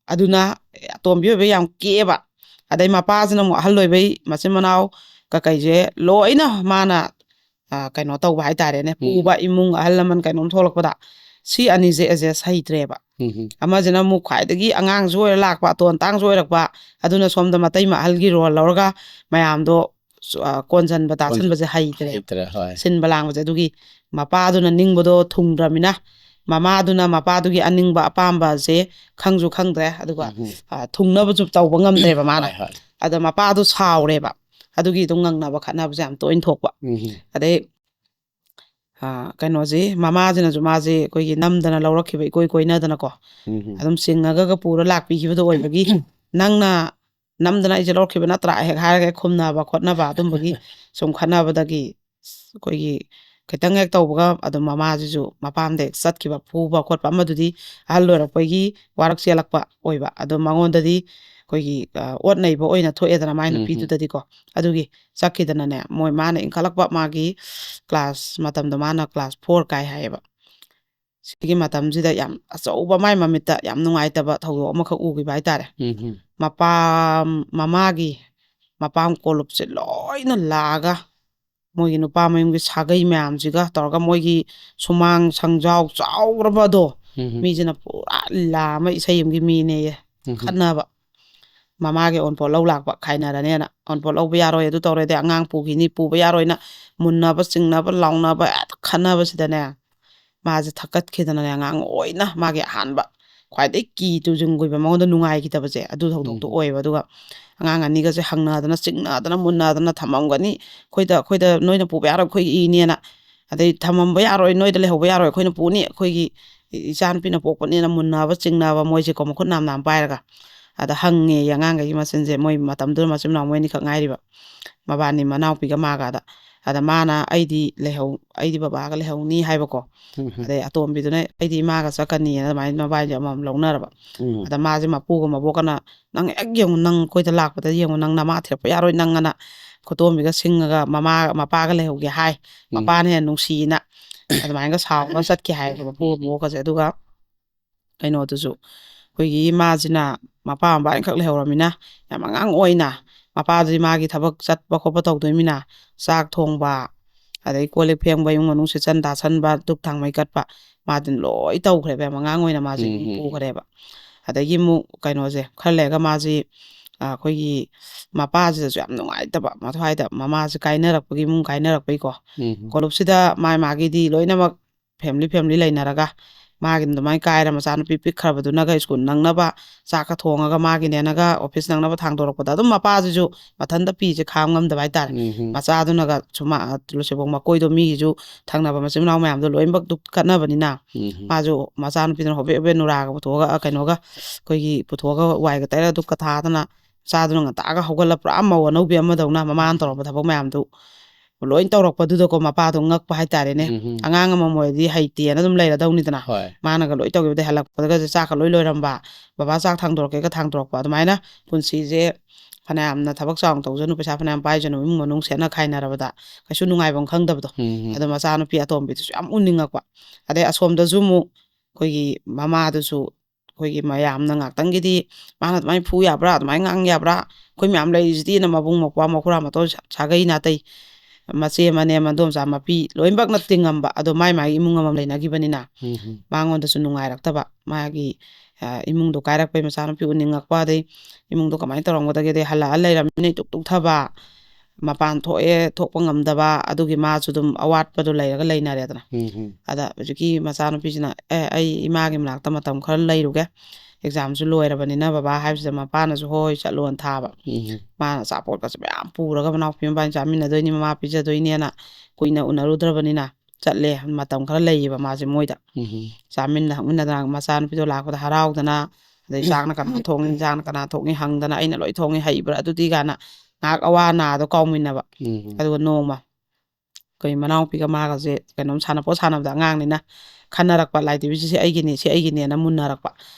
ꯑꯗꯨꯅ ꯑꯇꯣꯝꯕꯤ ꯑꯣꯏꯕ ꯌꯥꯝ ꯀꯦꯑꯦꯕ꯫ ꯑꯗꯩ ꯃꯄꯥꯁꯤꯅ ꯑꯃꯨꯛ ꯑꯍꯜ ꯑꯣꯏꯕꯩ ꯃꯆꯤꯟ ꯃꯅꯥꯎ ꯀꯀꯩꯁꯦ ꯂꯣꯏꯅ ꯃꯥꯅ, ꯑ, ꯀꯩꯅꯣ ꯇꯧꯕ ꯍꯥꯏꯇꯥꯔꯦꯅꯦ, ꯎꯝ꯫ ꯄꯨꯕ ꯏꯃꯨꯡ ꯑꯍꯜ ꯂꯃꯟ ꯀꯩꯅꯣꯝ ꯊꯣꯛꯂꯛꯄꯗ꯫ ꯁꯤ ꯑꯅꯤꯁꯦ adjust ꯍꯩꯇ꯭ꯔꯦꯕ꯫ ꯎꯝ ꯍꯝ꯫ ꯑꯃꯁꯤꯅ ꯑꯃꯨꯛ ꯈ꯭ꯋꯥꯏꯗꯒꯤ ꯑꯉꯥꯡꯁꯨ ꯑꯣꯏꯔ ꯂꯥꯛꯄ, ꯑꯇꯣꯟ ꯑꯇꯥꯡꯁꯨ ꯑꯣꯏꯔꯛꯄ, ꯑꯗꯨꯅ ꯁꯣꯝꯗ ꯃꯇꯩ ꯑꯍꯜꯒꯤ role ꯂꯧꯔꯒ ꯃꯌꯥꯝꯗꯣ ꯁꯨ-, ꯑ, ꯀꯣꯟꯁꯤꯟꯕ ꯇꯥꯁꯟꯕꯁꯦ ꯍꯩꯇ꯭ꯔꯦ꯫ ꯍꯩꯇ꯭ꯔꯦ, ꯍꯣꯏ꯫ ꯁꯤꯟꯕ ꯂꯥꯡꯕꯁꯦ꯫ ꯑꯗꯨꯒꯤ ꯃꯄꯥꯗꯨꯅ ꯅꯤꯡꯕꯗꯣ ꯊꯨꯡꯗ꯭ꯔꯃꯤꯅ, ꯃꯃꯥꯗꯨꯅ ꯃꯄꯥꯗꯨꯒꯤ ꯑꯅꯤꯡꯕ ꯑꯄꯥꯝꯕꯁꯦ ꯈꯪꯁꯨ ꯈꯪꯗ꯭ꯔꯦ, ꯑꯗꯨꯒ, ꯎꯝ ꯍꯝ꯫ ꯑ, ꯊꯨꯡꯅꯕꯁꯨ ꯇꯧꯕ ꯉꯝꯗ꯭ꯔꯦꯕ ꯃꯥꯅ꯫ ꯍꯣꯏ, ꯍꯣꯏ꯫ ꯑꯗ ꯃꯄꯥꯗꯣ ꯁꯥꯎꯔꯦꯕ꯫ ꯑꯗꯨꯒꯤ ꯑꯗꯨꯝ ꯉꯪꯅꯕ ꯈꯠꯅꯕꯁꯦ ꯌꯥꯝ ꯇꯣꯏꯅ ꯊꯣꯛꯄ꯫ ꯎꯝ ꯍꯝ꯫ ꯑꯗꯩ, ꯑ, ꯀꯩꯅꯣꯁꯤ, ꯃꯃꯥꯁꯤꯅꯁꯨ ꯃꯥꯁꯦ ꯑꯩꯈꯣꯏꯒꯤ ꯅꯝꯗꯅ ꯂꯧꯔꯛꯈꯤꯕ, ꯏꯀꯣꯏ ꯀꯣꯏꯅꯗꯅꯀꯣ꯫ ꯎꯝ ꯍꯝ꯫ ꯑꯗꯨꯝ ꯆꯤꯡꯉꯒꯒ ꯄꯨꯔ ꯂꯥꯛꯄꯤꯈꯤꯕꯗꯣ ꯑꯣꯏꯕꯒꯤ, "ꯅꯪꯅ ꯅꯝꯗꯅ ꯑꯩꯁꯦ ꯂꯧꯔꯛꯈꯤꯕ ꯅꯠꯇ꯭ꯔꯥ ꯍꯦꯛ ꯍꯥꯏꯔꯒ ꯍꯦꯛ ꯈꯨꯝꯅꯕ ꯈꯣꯠꯅꯕ ꯑꯗꯨꯝꯕꯒꯤ ꯁꯨꯝ ꯈꯠꯅꯕꯗꯒꯤ ꯑꯩꯈꯣꯏꯒꯤ ꯈꯤꯇꯪ ꯍꯦꯛ ꯇꯧꯕꯒ ꯑꯗꯨꯝ ꯃꯃꯥꯁꯤꯁꯨ ꯃꯄꯥꯝꯗ ꯍꯦꯛ ꯆꯠꯈꯤꯕ, ꯐꯨꯕ ꯈꯣꯠꯄ ꯑꯃꯗꯨꯗꯤ ꯑꯍꯜ ꯑꯣꯏꯔꯛꯄꯒꯤ ꯋꯥꯔꯛ ꯆꯦꯜꯂꯛꯄ ꯑꯣꯏꯕ꯫ ꯑꯗꯣ ꯃꯉꯣꯟꯗꯗꯤ ꯑꯩꯈꯣꯏꯒꯤ ꯑ, ꯑꯣꯠ ꯅꯩꯕ ꯑꯣꯏꯅ ꯊꯣꯛꯑꯦꯗꯅ ꯃꯥꯏ ꯎꯝ, ꯎꯝ꯫ ꯅꯨꯄꯤꯗꯨꯗꯗꯤꯀꯣ꯫ ꯑꯗꯨꯒꯤ ꯆꯠꯈꯤꯗꯅꯅꯦ, ꯃꯣꯏ ꯃꯥꯅ ꯏꯟꯈꯠꯂꯛꯄ, ꯃꯥꯒꯤ ꯀ꯭ꯂꯥꯁ ꯃꯇꯝꯗꯣ ꯃꯥꯅ ꯀ꯭ꯂꯥꯁ ꯐꯣꯔ ꯀꯥꯏ ꯍꯥꯏꯌꯦꯕ꯫ ꯁꯤꯒꯤ ꯃꯇꯝꯁꯤꯗ ꯌꯥꯝ ꯑꯆꯧꯕ ꯃꯥꯏ ꯃꯃꯤꯠꯇ ꯌꯥꯝ ꯅꯨꯡꯉꯥꯏꯇꯕ ꯊꯧꯗꯣꯛ ꯑꯃꯈꯛ ꯎꯈꯤꯕ ꯍꯥꯏꯇꯥꯔꯦ꯫ ꯎꯝ, ꯎꯝ꯫ ꯃꯄꯥ, ꯃꯃꯥꯒꯤ ꯃꯄꯥꯝ ꯀꯣꯂꯨꯞꯁꯦ ꯂꯣꯏꯅ ꯂꯥꯛꯑꯒ ꯃꯣꯏꯒꯤ ꯅꯨꯄꯥ ꯃꯌꯨꯝꯒꯤ ꯁꯥꯒꯩ ꯃꯌꯥꯝꯁꯤꯒ ꯇꯧꯔꯒ ꯃꯣꯏꯒꯤ ꯁꯨꯃꯥꯡ ꯁꯪꯖꯥꯎ ꯆꯥꯎꯔꯕꯗꯣ, ꯎꯝ, ꯎꯝ꯫ ꯃꯤꯁꯤꯅ ꯄꯨꯔꯥ ꯂꯥ ꯑꯃ ꯏꯁꯩ ꯑꯃꯒꯤ ꯃꯤꯅꯦꯌꯦ꯫ ꯎꯝ, ꯎꯝ꯫ ꯈꯠꯅꯕ꯫ ꯃꯃꯥꯒꯤ ꯑꯎꯟꯄꯣꯠ ꯂꯧ ꯂꯥꯛꯄ ꯈꯥꯏꯅꯔꯅꯦꯅ꯫ ꯑꯎꯟꯄꯣꯠ ꯂꯧꯕ ꯌꯥꯔꯣꯏ, ꯑꯗꯨ ꯇꯧꯔꯗꯤ ꯑꯉꯥꯡ ꯄꯨꯈꯤꯅꯤ, ꯄꯨꯕ ꯌꯥꯔꯣꯏꯅ ꯃꯨꯟꯅꯕ, ꯆꯤꯡꯅꯕ, ꯂꯥꯎꯅꯕ, ꯍꯦꯛꯇ ꯈꯠꯅꯕꯁꯤꯗꯅꯦ, ꯃꯥꯁꯦ ꯊꯛꯀꯠꯈꯤꯗꯅꯅꯦ, ꯑꯉꯥꯡ ꯑꯣꯏꯅ ꯃꯥꯒꯤ ꯑꯍꯥꯟꯕ ꯈ꯭ꯋꯥꯏꯗꯒꯤ ꯀꯤ ꯇꯨ ꯆꯨꯡꯈꯤꯕ, ꯃꯉꯣꯟꯗ ꯅꯨꯡꯉꯥꯏꯈꯤꯗꯕꯁꯦ ꯑꯗꯨ ꯊꯧꯗꯣꯛꯇꯣ ꯎꯝ꯫ ꯑꯣꯏꯌꯦꯕ꯫ ꯑꯗꯨꯒ ꯑꯉꯥꯡ ꯑꯅꯤꯒꯁꯦ ꯍꯪꯅꯗꯅ, ꯆꯤꯡꯅꯗꯅ, ꯃꯨꯟꯅꯗꯅ ꯊꯝꯃꯝꯒꯅꯤ꯫ "ꯑꯩꯈꯣꯏꯗ, ꯑꯩꯈꯣꯏꯗ ꯅꯣꯏꯅ ꯄꯨꯕ ꯌꯥꯔꯣꯏ, ꯑꯩꯈꯣꯏꯒꯤ ꯏꯅꯦꯅ, ꯑꯗꯩ ꯊꯝꯃꯝꯕ ꯌꯥꯔꯣꯏ, ꯅꯣꯏꯗ ꯂꯩꯍꯧꯕ ꯌꯥꯔꯣꯏ, ꯑꯩꯈꯣꯏꯅ ꯄꯨꯅꯤ, ꯑꯩꯈꯣꯏꯒꯤ ꯏꯆꯥꯅꯨꯄꯤꯅ ꯄꯣꯛꯄꯅꯦꯅ" ꯃꯨꯟꯅꯕ, ꯆꯤꯡꯅꯕ ꯃꯣꯏꯁꯦꯀꯣ, ꯃꯈꯨꯠ ꯅꯥꯝ ꯅꯥꯝ ꯄꯥꯏꯔꯒ꯫ ꯑꯗ ꯍꯪꯉꯦ ꯑꯉꯥꯡꯈꯩꯒꯤ ꯃꯆꯤꯟꯁꯦ, ꯃꯣꯏ ꯃꯇꯝꯗꯨꯗ ꯃꯆꯤꯟ ꯃꯅꯥꯎ ꯃꯣꯏ ꯑꯅꯤꯈꯛ ꯉꯥꯏꯔꯤꯕ, ꯃꯕꯥꯅꯤ ꯃꯅꯥꯎꯄꯤꯒ ꯃꯥꯒ꯫ ꯑꯗ, ꯑꯗ ꯃꯥꯅ "ꯑꯩꯗꯤ ꯂꯩꯍꯧ-, ꯑꯩꯗꯤ ꯕꯕꯥꯒ ꯂꯩꯍꯧꯅꯤ" ꯍꯥꯏꯕꯀꯣ꯫ ꯎꯝ, ꯎꯝ꯫ ꯑꯗꯩ ꯑꯇꯣꯝꯕꯤꯗꯨꯅ "ꯑꯩꯗꯤ ꯏꯃꯥꯒ ꯆꯠꯀꯅꯤꯅ" ꯑꯗꯨꯃꯥꯏꯅ ꯃꯕꯥꯏꯁꯦ ꯑꯃꯃꯝ ꯂꯧꯅꯔꯕ꯫ ꯎꯝ꯫ ꯑꯗ ꯃꯥꯁꯦ ꯃꯄꯨꯒ ꯃꯕꯣꯛꯀꯅ, "ꯅꯪ ꯍꯦꯛ ꯌꯦꯡꯉꯨ, ꯅꯪ ꯑꯩꯈꯣꯏꯗ ꯂꯥꯛꯄꯗ ꯌꯦꯡꯉꯨ, ꯅꯪ ꯅꯃꯥ ꯊꯤꯔꯛꯄ ꯌꯥꯔꯣꯏ ꯅꯪ" ꯑꯅ ꯈꯨꯇꯣꯝꯕꯤꯒ ꯁꯤꯡꯉꯒ ꯃꯃꯥ, ꯃꯄꯥꯒ ꯂꯩꯍꯧꯒꯦ ꯍꯥꯏ꯫ ꯎꯝ꯫ ꯃꯄꯥꯅ ꯍꯦꯟꯅ ꯅꯨꯡꯁꯤꯅ ꯑꯗꯨꯃꯥꯏꯅꯒ ꯁꯥꯎꯔꯒ ꯆꯠꯈꯤ ꯍꯥꯏꯌꯦꯕ ꯃꯄꯨꯒ ꯃꯕꯣꯛꯀꯁꯦ꯫ ꯑꯗꯨꯒ ꯀꯩꯅꯣꯗꯨꯁꯨ, ꯑꯩꯈꯣꯏꯒꯤ ꯃꯥꯁꯤꯅ ꯃꯄꯥ ꯃꯄꯥ ꯑꯅꯤꯈꯛ ꯂꯩꯍꯧꯔꯃꯤꯅ, ꯌꯥꯝ ꯑꯉꯥꯡ ꯑꯣꯏꯅ, ꯃꯄꯥꯗꯨꯗꯤ ꯃꯥꯒꯤ ꯊꯕꯛ ꯆꯠꯄ ꯈꯣꯠꯄ ꯇꯧꯗꯣꯏꯃꯤꯅ, ꯆꯥꯛ ꯊꯣꯡꯕ, ꯑꯗꯩ ꯀꯣꯜ ꯂꯤꯛ ꯐꯦꯡꯕ, ꯏꯃꯨꯡ ꯃꯅꯨꯡ ꯁꯤꯠꯆꯟ ꯇꯥꯁꯟꯕ, ꯙꯨꯞ ꯊꯥꯡꯃꯩ ꯀꯠꯄ, ꯃꯥꯗꯤ ꯂꯣꯏ ꯇꯧꯈ꯭ꯔꯦꯕ, ꯌꯥꯝ ꯑꯉꯥꯡ ꯑꯣꯏꯅ ꯃꯥꯁꯦ ꯎꯝ, ꯎꯝ, ꯎꯝ꯫ ꯄꯨꯈ꯭ꯔꯦꯕ꯫ ꯑꯗꯒꯤ ꯑꯃꯨꯛ ꯀꯩꯅꯣꯁꯦ, ꯈꯔ ꯂꯩꯔꯒ ꯃꯥꯁꯤ, ꯑ, ꯑꯩꯈꯣꯏꯒꯤ ꯃꯄꯥꯁꯤꯗꯁꯨ ꯌꯥꯝ ꯅꯨꯡꯉꯥꯏꯇꯕ, ꯃꯊ꯭ꯋꯥꯏꯗ ꯃꯃꯥꯁꯦ ꯀꯥꯏꯅꯔꯛꯄꯒꯤ, ꯏꯃꯨꯡ ꯀꯥꯏꯅꯔꯛꯄꯒꯤꯀꯣ꯫ ꯎꯝ, ꯎꯝ꯫ ꯀꯣꯂꯨꯞꯁꯤꯗ ꯃꯥ ꯃꯥꯒꯤꯗꯤ ꯂꯣꯏꯅꯃꯛ ꯐꯦꯃꯤꯂꯤ, ꯐꯦꯃꯤꯂꯤ ꯂꯩꯅꯔꯒ, ꯃꯥꯒꯤꯅ ꯑꯗꯨꯃꯥꯏꯅ ꯀꯥꯏꯔ, ꯃꯆꯥꯅꯨꯄꯤ ꯄꯤꯛꯈ꯭ꯔꯕꯗꯨꯅꯒ ꯁ꯭ꯀꯨꯜ ꯅꯪꯅꯕ ꯆꯥꯛꯀ ꯊꯣꯡꯉꯒ, ꯃꯥꯒꯤꯅꯦꯅꯒ ꯑꯣꯐꯤꯁ ꯅꯪꯅꯕ ꯊꯥꯡꯗꯣꯔꯛꯄꯗ, ꯑꯗꯨꯝ ꯃꯄꯥꯁꯤꯁꯨ ꯃꯊꯟꯇ ꯄꯤꯁꯦ ꯈꯥꯡ ꯉꯝꯗꯕ ꯍꯥꯏꯇꯥꯔꯦ꯫ ꯎꯝ, ꯎꯝ꯫ ꯃꯆꯥꯗꯨꯅꯒ ꯁꯨꯃꯥ-, ꯂꯨꯁꯤꯕꯣꯡ ꯃꯀꯣꯏꯗꯣ ꯃꯤꯒꯤꯁꯨ ꯊꯪꯅꯕ ꯃꯆꯤꯟ ꯃꯅꯥꯎ ꯃꯌꯥꯝꯗꯣ ꯂꯣꯏꯅꯃꯛ ꯗꯨꯞ ꯀꯠꯅꯕꯅꯤꯅ, ꯎꯝ, ꯎꯝ꯫ ꯃꯥꯁꯨ ꯃꯆꯥꯅꯨꯄꯤꯗꯨꯅ ꯍꯣꯕꯦ ꯍꯣꯕꯦ ꯅꯨꯔꯥꯒ ꯄꯨꯊꯣꯛꯑꯒ, ꯑ, ꯀꯩꯅꯣꯒ, ꯑꯩꯈꯣꯏꯒꯤ ꯄꯨꯊꯣꯛꯑꯒ ꯋꯥꯏꯒ ꯇꯩꯔꯒ ꯗꯨꯛꯀ ꯊꯥꯗꯅ, ꯃꯆꯥꯗꯨꯅ ꯉꯟꯇꯥꯒ ꯍꯧꯒꯠꯂ ꯄꯨꯔꯥ ꯃꯧ ꯑꯅꯧꯕꯤ ꯑꯃꯗꯧꯅ ꯃꯃꯥꯅ ꯇꯧꯔꯝꯕ ꯊꯕꯛ ꯃꯌꯥꯝꯗꯨ ꯂꯣꯏ ꯇꯧꯔꯛꯄꯗꯨꯗꯀꯣ ꯃꯄꯥꯗꯣ ꯉꯛꯄ ꯍꯥꯏꯇꯥꯔꯦꯅꯦ꯫ ꯎꯝ, ꯎꯝ. ꯑꯉꯥꯡ ꯑꯃꯃꯝ ꯑꯣꯏꯔꯗꯤ ꯍꯩꯇꯦꯅ ꯑꯗꯨꯝ ꯂꯩꯔꯗꯧꯅꯤꯗꯅ꯫ ꯍꯣꯏ. ꯃꯥꯅꯒ ꯂꯣꯏ ꯇꯧꯈꯤꯕꯗꯩ ꯍꯜꯂꯛꯄꯗꯒꯁꯦ ꯆꯥꯛꯀ ꯂꯣꯏ ꯂꯣꯏꯔꯝꯕ, ꯕꯕꯥ ꯆꯥꯛ ꯊꯥꯡꯗꯣꯔꯛꯀꯦꯒ ꯊꯥꯡꯗꯣꯔꯛꯄ, ꯑꯗꯨꯃꯥꯏꯅ ꯄꯨꯟꯁꯤꯁꯦ ꯐꯅꯌꯥꯝꯅ ꯊꯕꯛ ꯆꯥꯎꯅ ꯇꯧꯖꯅꯨ, ꯄꯩꯁꯥ ꯐꯅꯌꯥꯝ ꯄꯥꯏꯖꯅꯨ, ꯏꯃꯨꯡ ꯃꯅꯨꯡ ꯁꯦꯠꯅ ꯈꯥꯏꯅꯔꯕꯗ ꯀꯩꯁꯨ ꯅꯨꯡꯉꯥꯏꯐꯝ ꯈꯪꯗꯕꯗꯣ꯫ ꯎꯝ, ꯎꯝ. ꯑꯗꯣ ꯃꯆꯥꯅꯨꯄꯤ ꯑꯇꯣꯝꯕꯤꯗꯨꯁꯨ ꯌꯥꯝ ꯎꯅꯤꯡꯉꯛꯄ꯫ ꯑꯗꯩ ꯑꯁꯣꯝꯗꯁꯨ ꯑꯃꯨꯛ ꯑꯩꯈꯣꯏꯒꯤ ꯃꯃꯥꯗꯨꯁꯨ ꯑꯩꯈꯣꯏꯒꯤ ꯃꯌꯥꯝꯅ ꯉꯥꯛꯇꯪꯒꯤꯗꯤ ꯃꯥꯅ ꯑꯗꯨꯃꯥꯏꯅ ꯐꯨ ꯌꯥꯕ꯭ꯔꯥ, ꯑꯗꯨꯃꯥꯏꯅ ꯉꯥꯡ ꯌꯥꯕ꯭ꯔꯥ, ꯑꯩꯈꯣꯏ ꯃꯌꯥꯝ ꯂꯩꯔꯤꯁꯤꯗꯤꯅ ꯃꯕꯨꯡ ꯃꯧꯄ꯭ꯋꯥ ꯃꯈꯨꯔꯥ ꯃꯇꯣꯟ ꯁꯥ-, ꯁꯥꯒꯩ ꯅꯥꯇꯩ, ꯃꯆꯦ ꯃꯅꯦ ꯃꯗꯣꯝꯆꯥ ꯃꯄꯤ ꯂꯣꯏꯅꯃꯛꯅ ꯇꯤꯡꯉꯝꯕ꯫ ꯑꯗꯣ ꯃꯥꯏ ꯃꯥꯏ ꯏꯃꯨꯡ ꯑꯃꯃꯝ ꯂꯩꯅꯈꯤꯕꯅꯤꯅ ꯎꯝ, ꯎꯝ. ꯃꯉꯣꯟꯗꯁꯨ ꯅꯨꯡꯉꯥꯏꯔꯛꯇꯕ, ꯃꯥꯒꯤ ꯑ, ꯏꯃꯨꯡꯗꯣ ꯀꯥꯏꯔꯛꯄꯩ ꯃꯆꯥꯅꯨꯄꯤ ꯎꯅꯤꯡꯉꯛꯄ, ꯑꯗꯩ ꯏꯃꯨꯡꯗꯣ ꯀꯃꯥꯏꯅ ꯇꯧꯔꯝꯒꯗꯒꯦꯗꯤ ꯍꯜꯂꯛꯑ ꯂꯩꯔꯝꯃꯤꯅ ꯏꯇꯨꯛ ꯇꯨꯛꯊꯕ, ꯃꯄꯥꯟ ꯊꯣꯛꯑꯦ ꯊꯣꯛꯄ ꯉꯝꯗꯕ, ꯑꯗꯨꯒꯤ ꯃꯥꯁꯨ ꯑꯗꯨꯝ ꯑꯋꯥꯠꯄꯗꯣ ꯂꯩꯔꯒ ꯂꯩꯅꯔꯦꯗꯅ꯫ ꯎꯝ, ꯎꯝ. ꯑꯗ ꯍꯧꯖꯤꯛꯀꯤ ꯃꯆꯥꯅꯨꯄꯤꯁꯤꯅ "ꯑꯦ, ꯑꯩ ꯏꯃꯥꯒꯤ ꯃꯅꯥꯛꯇ ꯃꯇꯝ ꯈꯔ ꯂꯩꯔꯨꯒꯦ, ꯑꯦꯛꯖꯥꯝꯁꯨ ꯂꯣꯏꯔꯕꯅꯤꯅ ꯕꯕꯥ" ꯍꯥꯏꯕꯁꯤꯗ ꯃꯄꯥꯅꯁꯨ "ꯍꯣꯏ ꯍꯣꯏ ꯆꯠꯂꯣꯅ" ꯊꯥꯕ꯫ ꯎꯝ, ꯎꯝ. ꯃꯥꯅ ꯑꯆꯥꯄꯣꯠꯀꯁꯦ ꯃꯌꯥꯝ ꯄꯨꯔꯒ ꯃꯅꯥꯎꯄꯤ ꯃꯕꯥꯅꯤ ꯆꯥꯃꯤꯟꯅꯗꯣꯏꯅꯤ, ꯃꯃꯥ ꯄꯤꯖꯗꯣꯏꯅꯦꯅ ꯀꯨꯏꯅ ꯎꯅꯔꯨꯗ꯭ꯔꯕꯅꯤꯅ ꯆꯠꯂꯦ꯫ ꯃꯇꯝ ꯈꯔ ꯂꯩꯌꯦꯕ ꯃꯥꯁꯦ ꯃꯣꯏꯗ꯫ ꯎꯝ, ꯎꯝ. ꯆꯥꯃꯤꯟꯅ ꯊꯛꯃꯤꯟꯅꯗꯅ ꯃꯆꯥꯅꯨꯄꯤꯗꯣ ꯂꯥꯛꯄꯗ ꯍꯔꯥꯎꯗꯅ, ꯑꯗꯩ "ꯆꯥꯛꯅ ꯀꯅꯥ ꯊꯣꯡꯉꯤ, ꯏꯟꯖꯥꯡꯅ ꯀꯅꯥ ꯊꯣꯡꯉꯤ?" ꯍꯪꯗꯅ, "ꯑꯩꯅ ꯂꯣꯏ ꯊꯣꯡꯉꯤ, ꯍꯩꯕ꯭ꯔꯥ?" ꯑꯗꯨꯗꯤ ꯀꯥꯏꯅ ꯉꯥꯏꯍꯥꯛ ꯑꯋꯥ ꯑꯅꯥꯗꯣ ꯀꯥꯎꯃꯤꯟꯅꯕ꯫ ꯎꯝ, ꯎꯝ. ꯑꯗꯨꯒ ꯅꯣꯡꯃ ꯑꯩꯈꯣꯏ ꯃꯅꯥꯎꯄꯤꯒ ꯃꯥꯒꯁꯦ ꯀꯩꯅꯣꯝ ꯁꯥꯟꯅꯄꯣꯠ ꯁꯥꯟꯅꯕꯗ ꯑꯉꯥꯡꯅꯤꯅ ꯈꯟꯅꯔꯛꯄ, "ꯂꯥꯏꯙꯤꯕꯤꯁꯦ ꯑꯩꯒꯤꯅꯦ, ꯁꯤ ꯑꯩꯒꯤꯅꯦꯅ" ꯃꯨꯟꯅꯔꯛꯄ꯫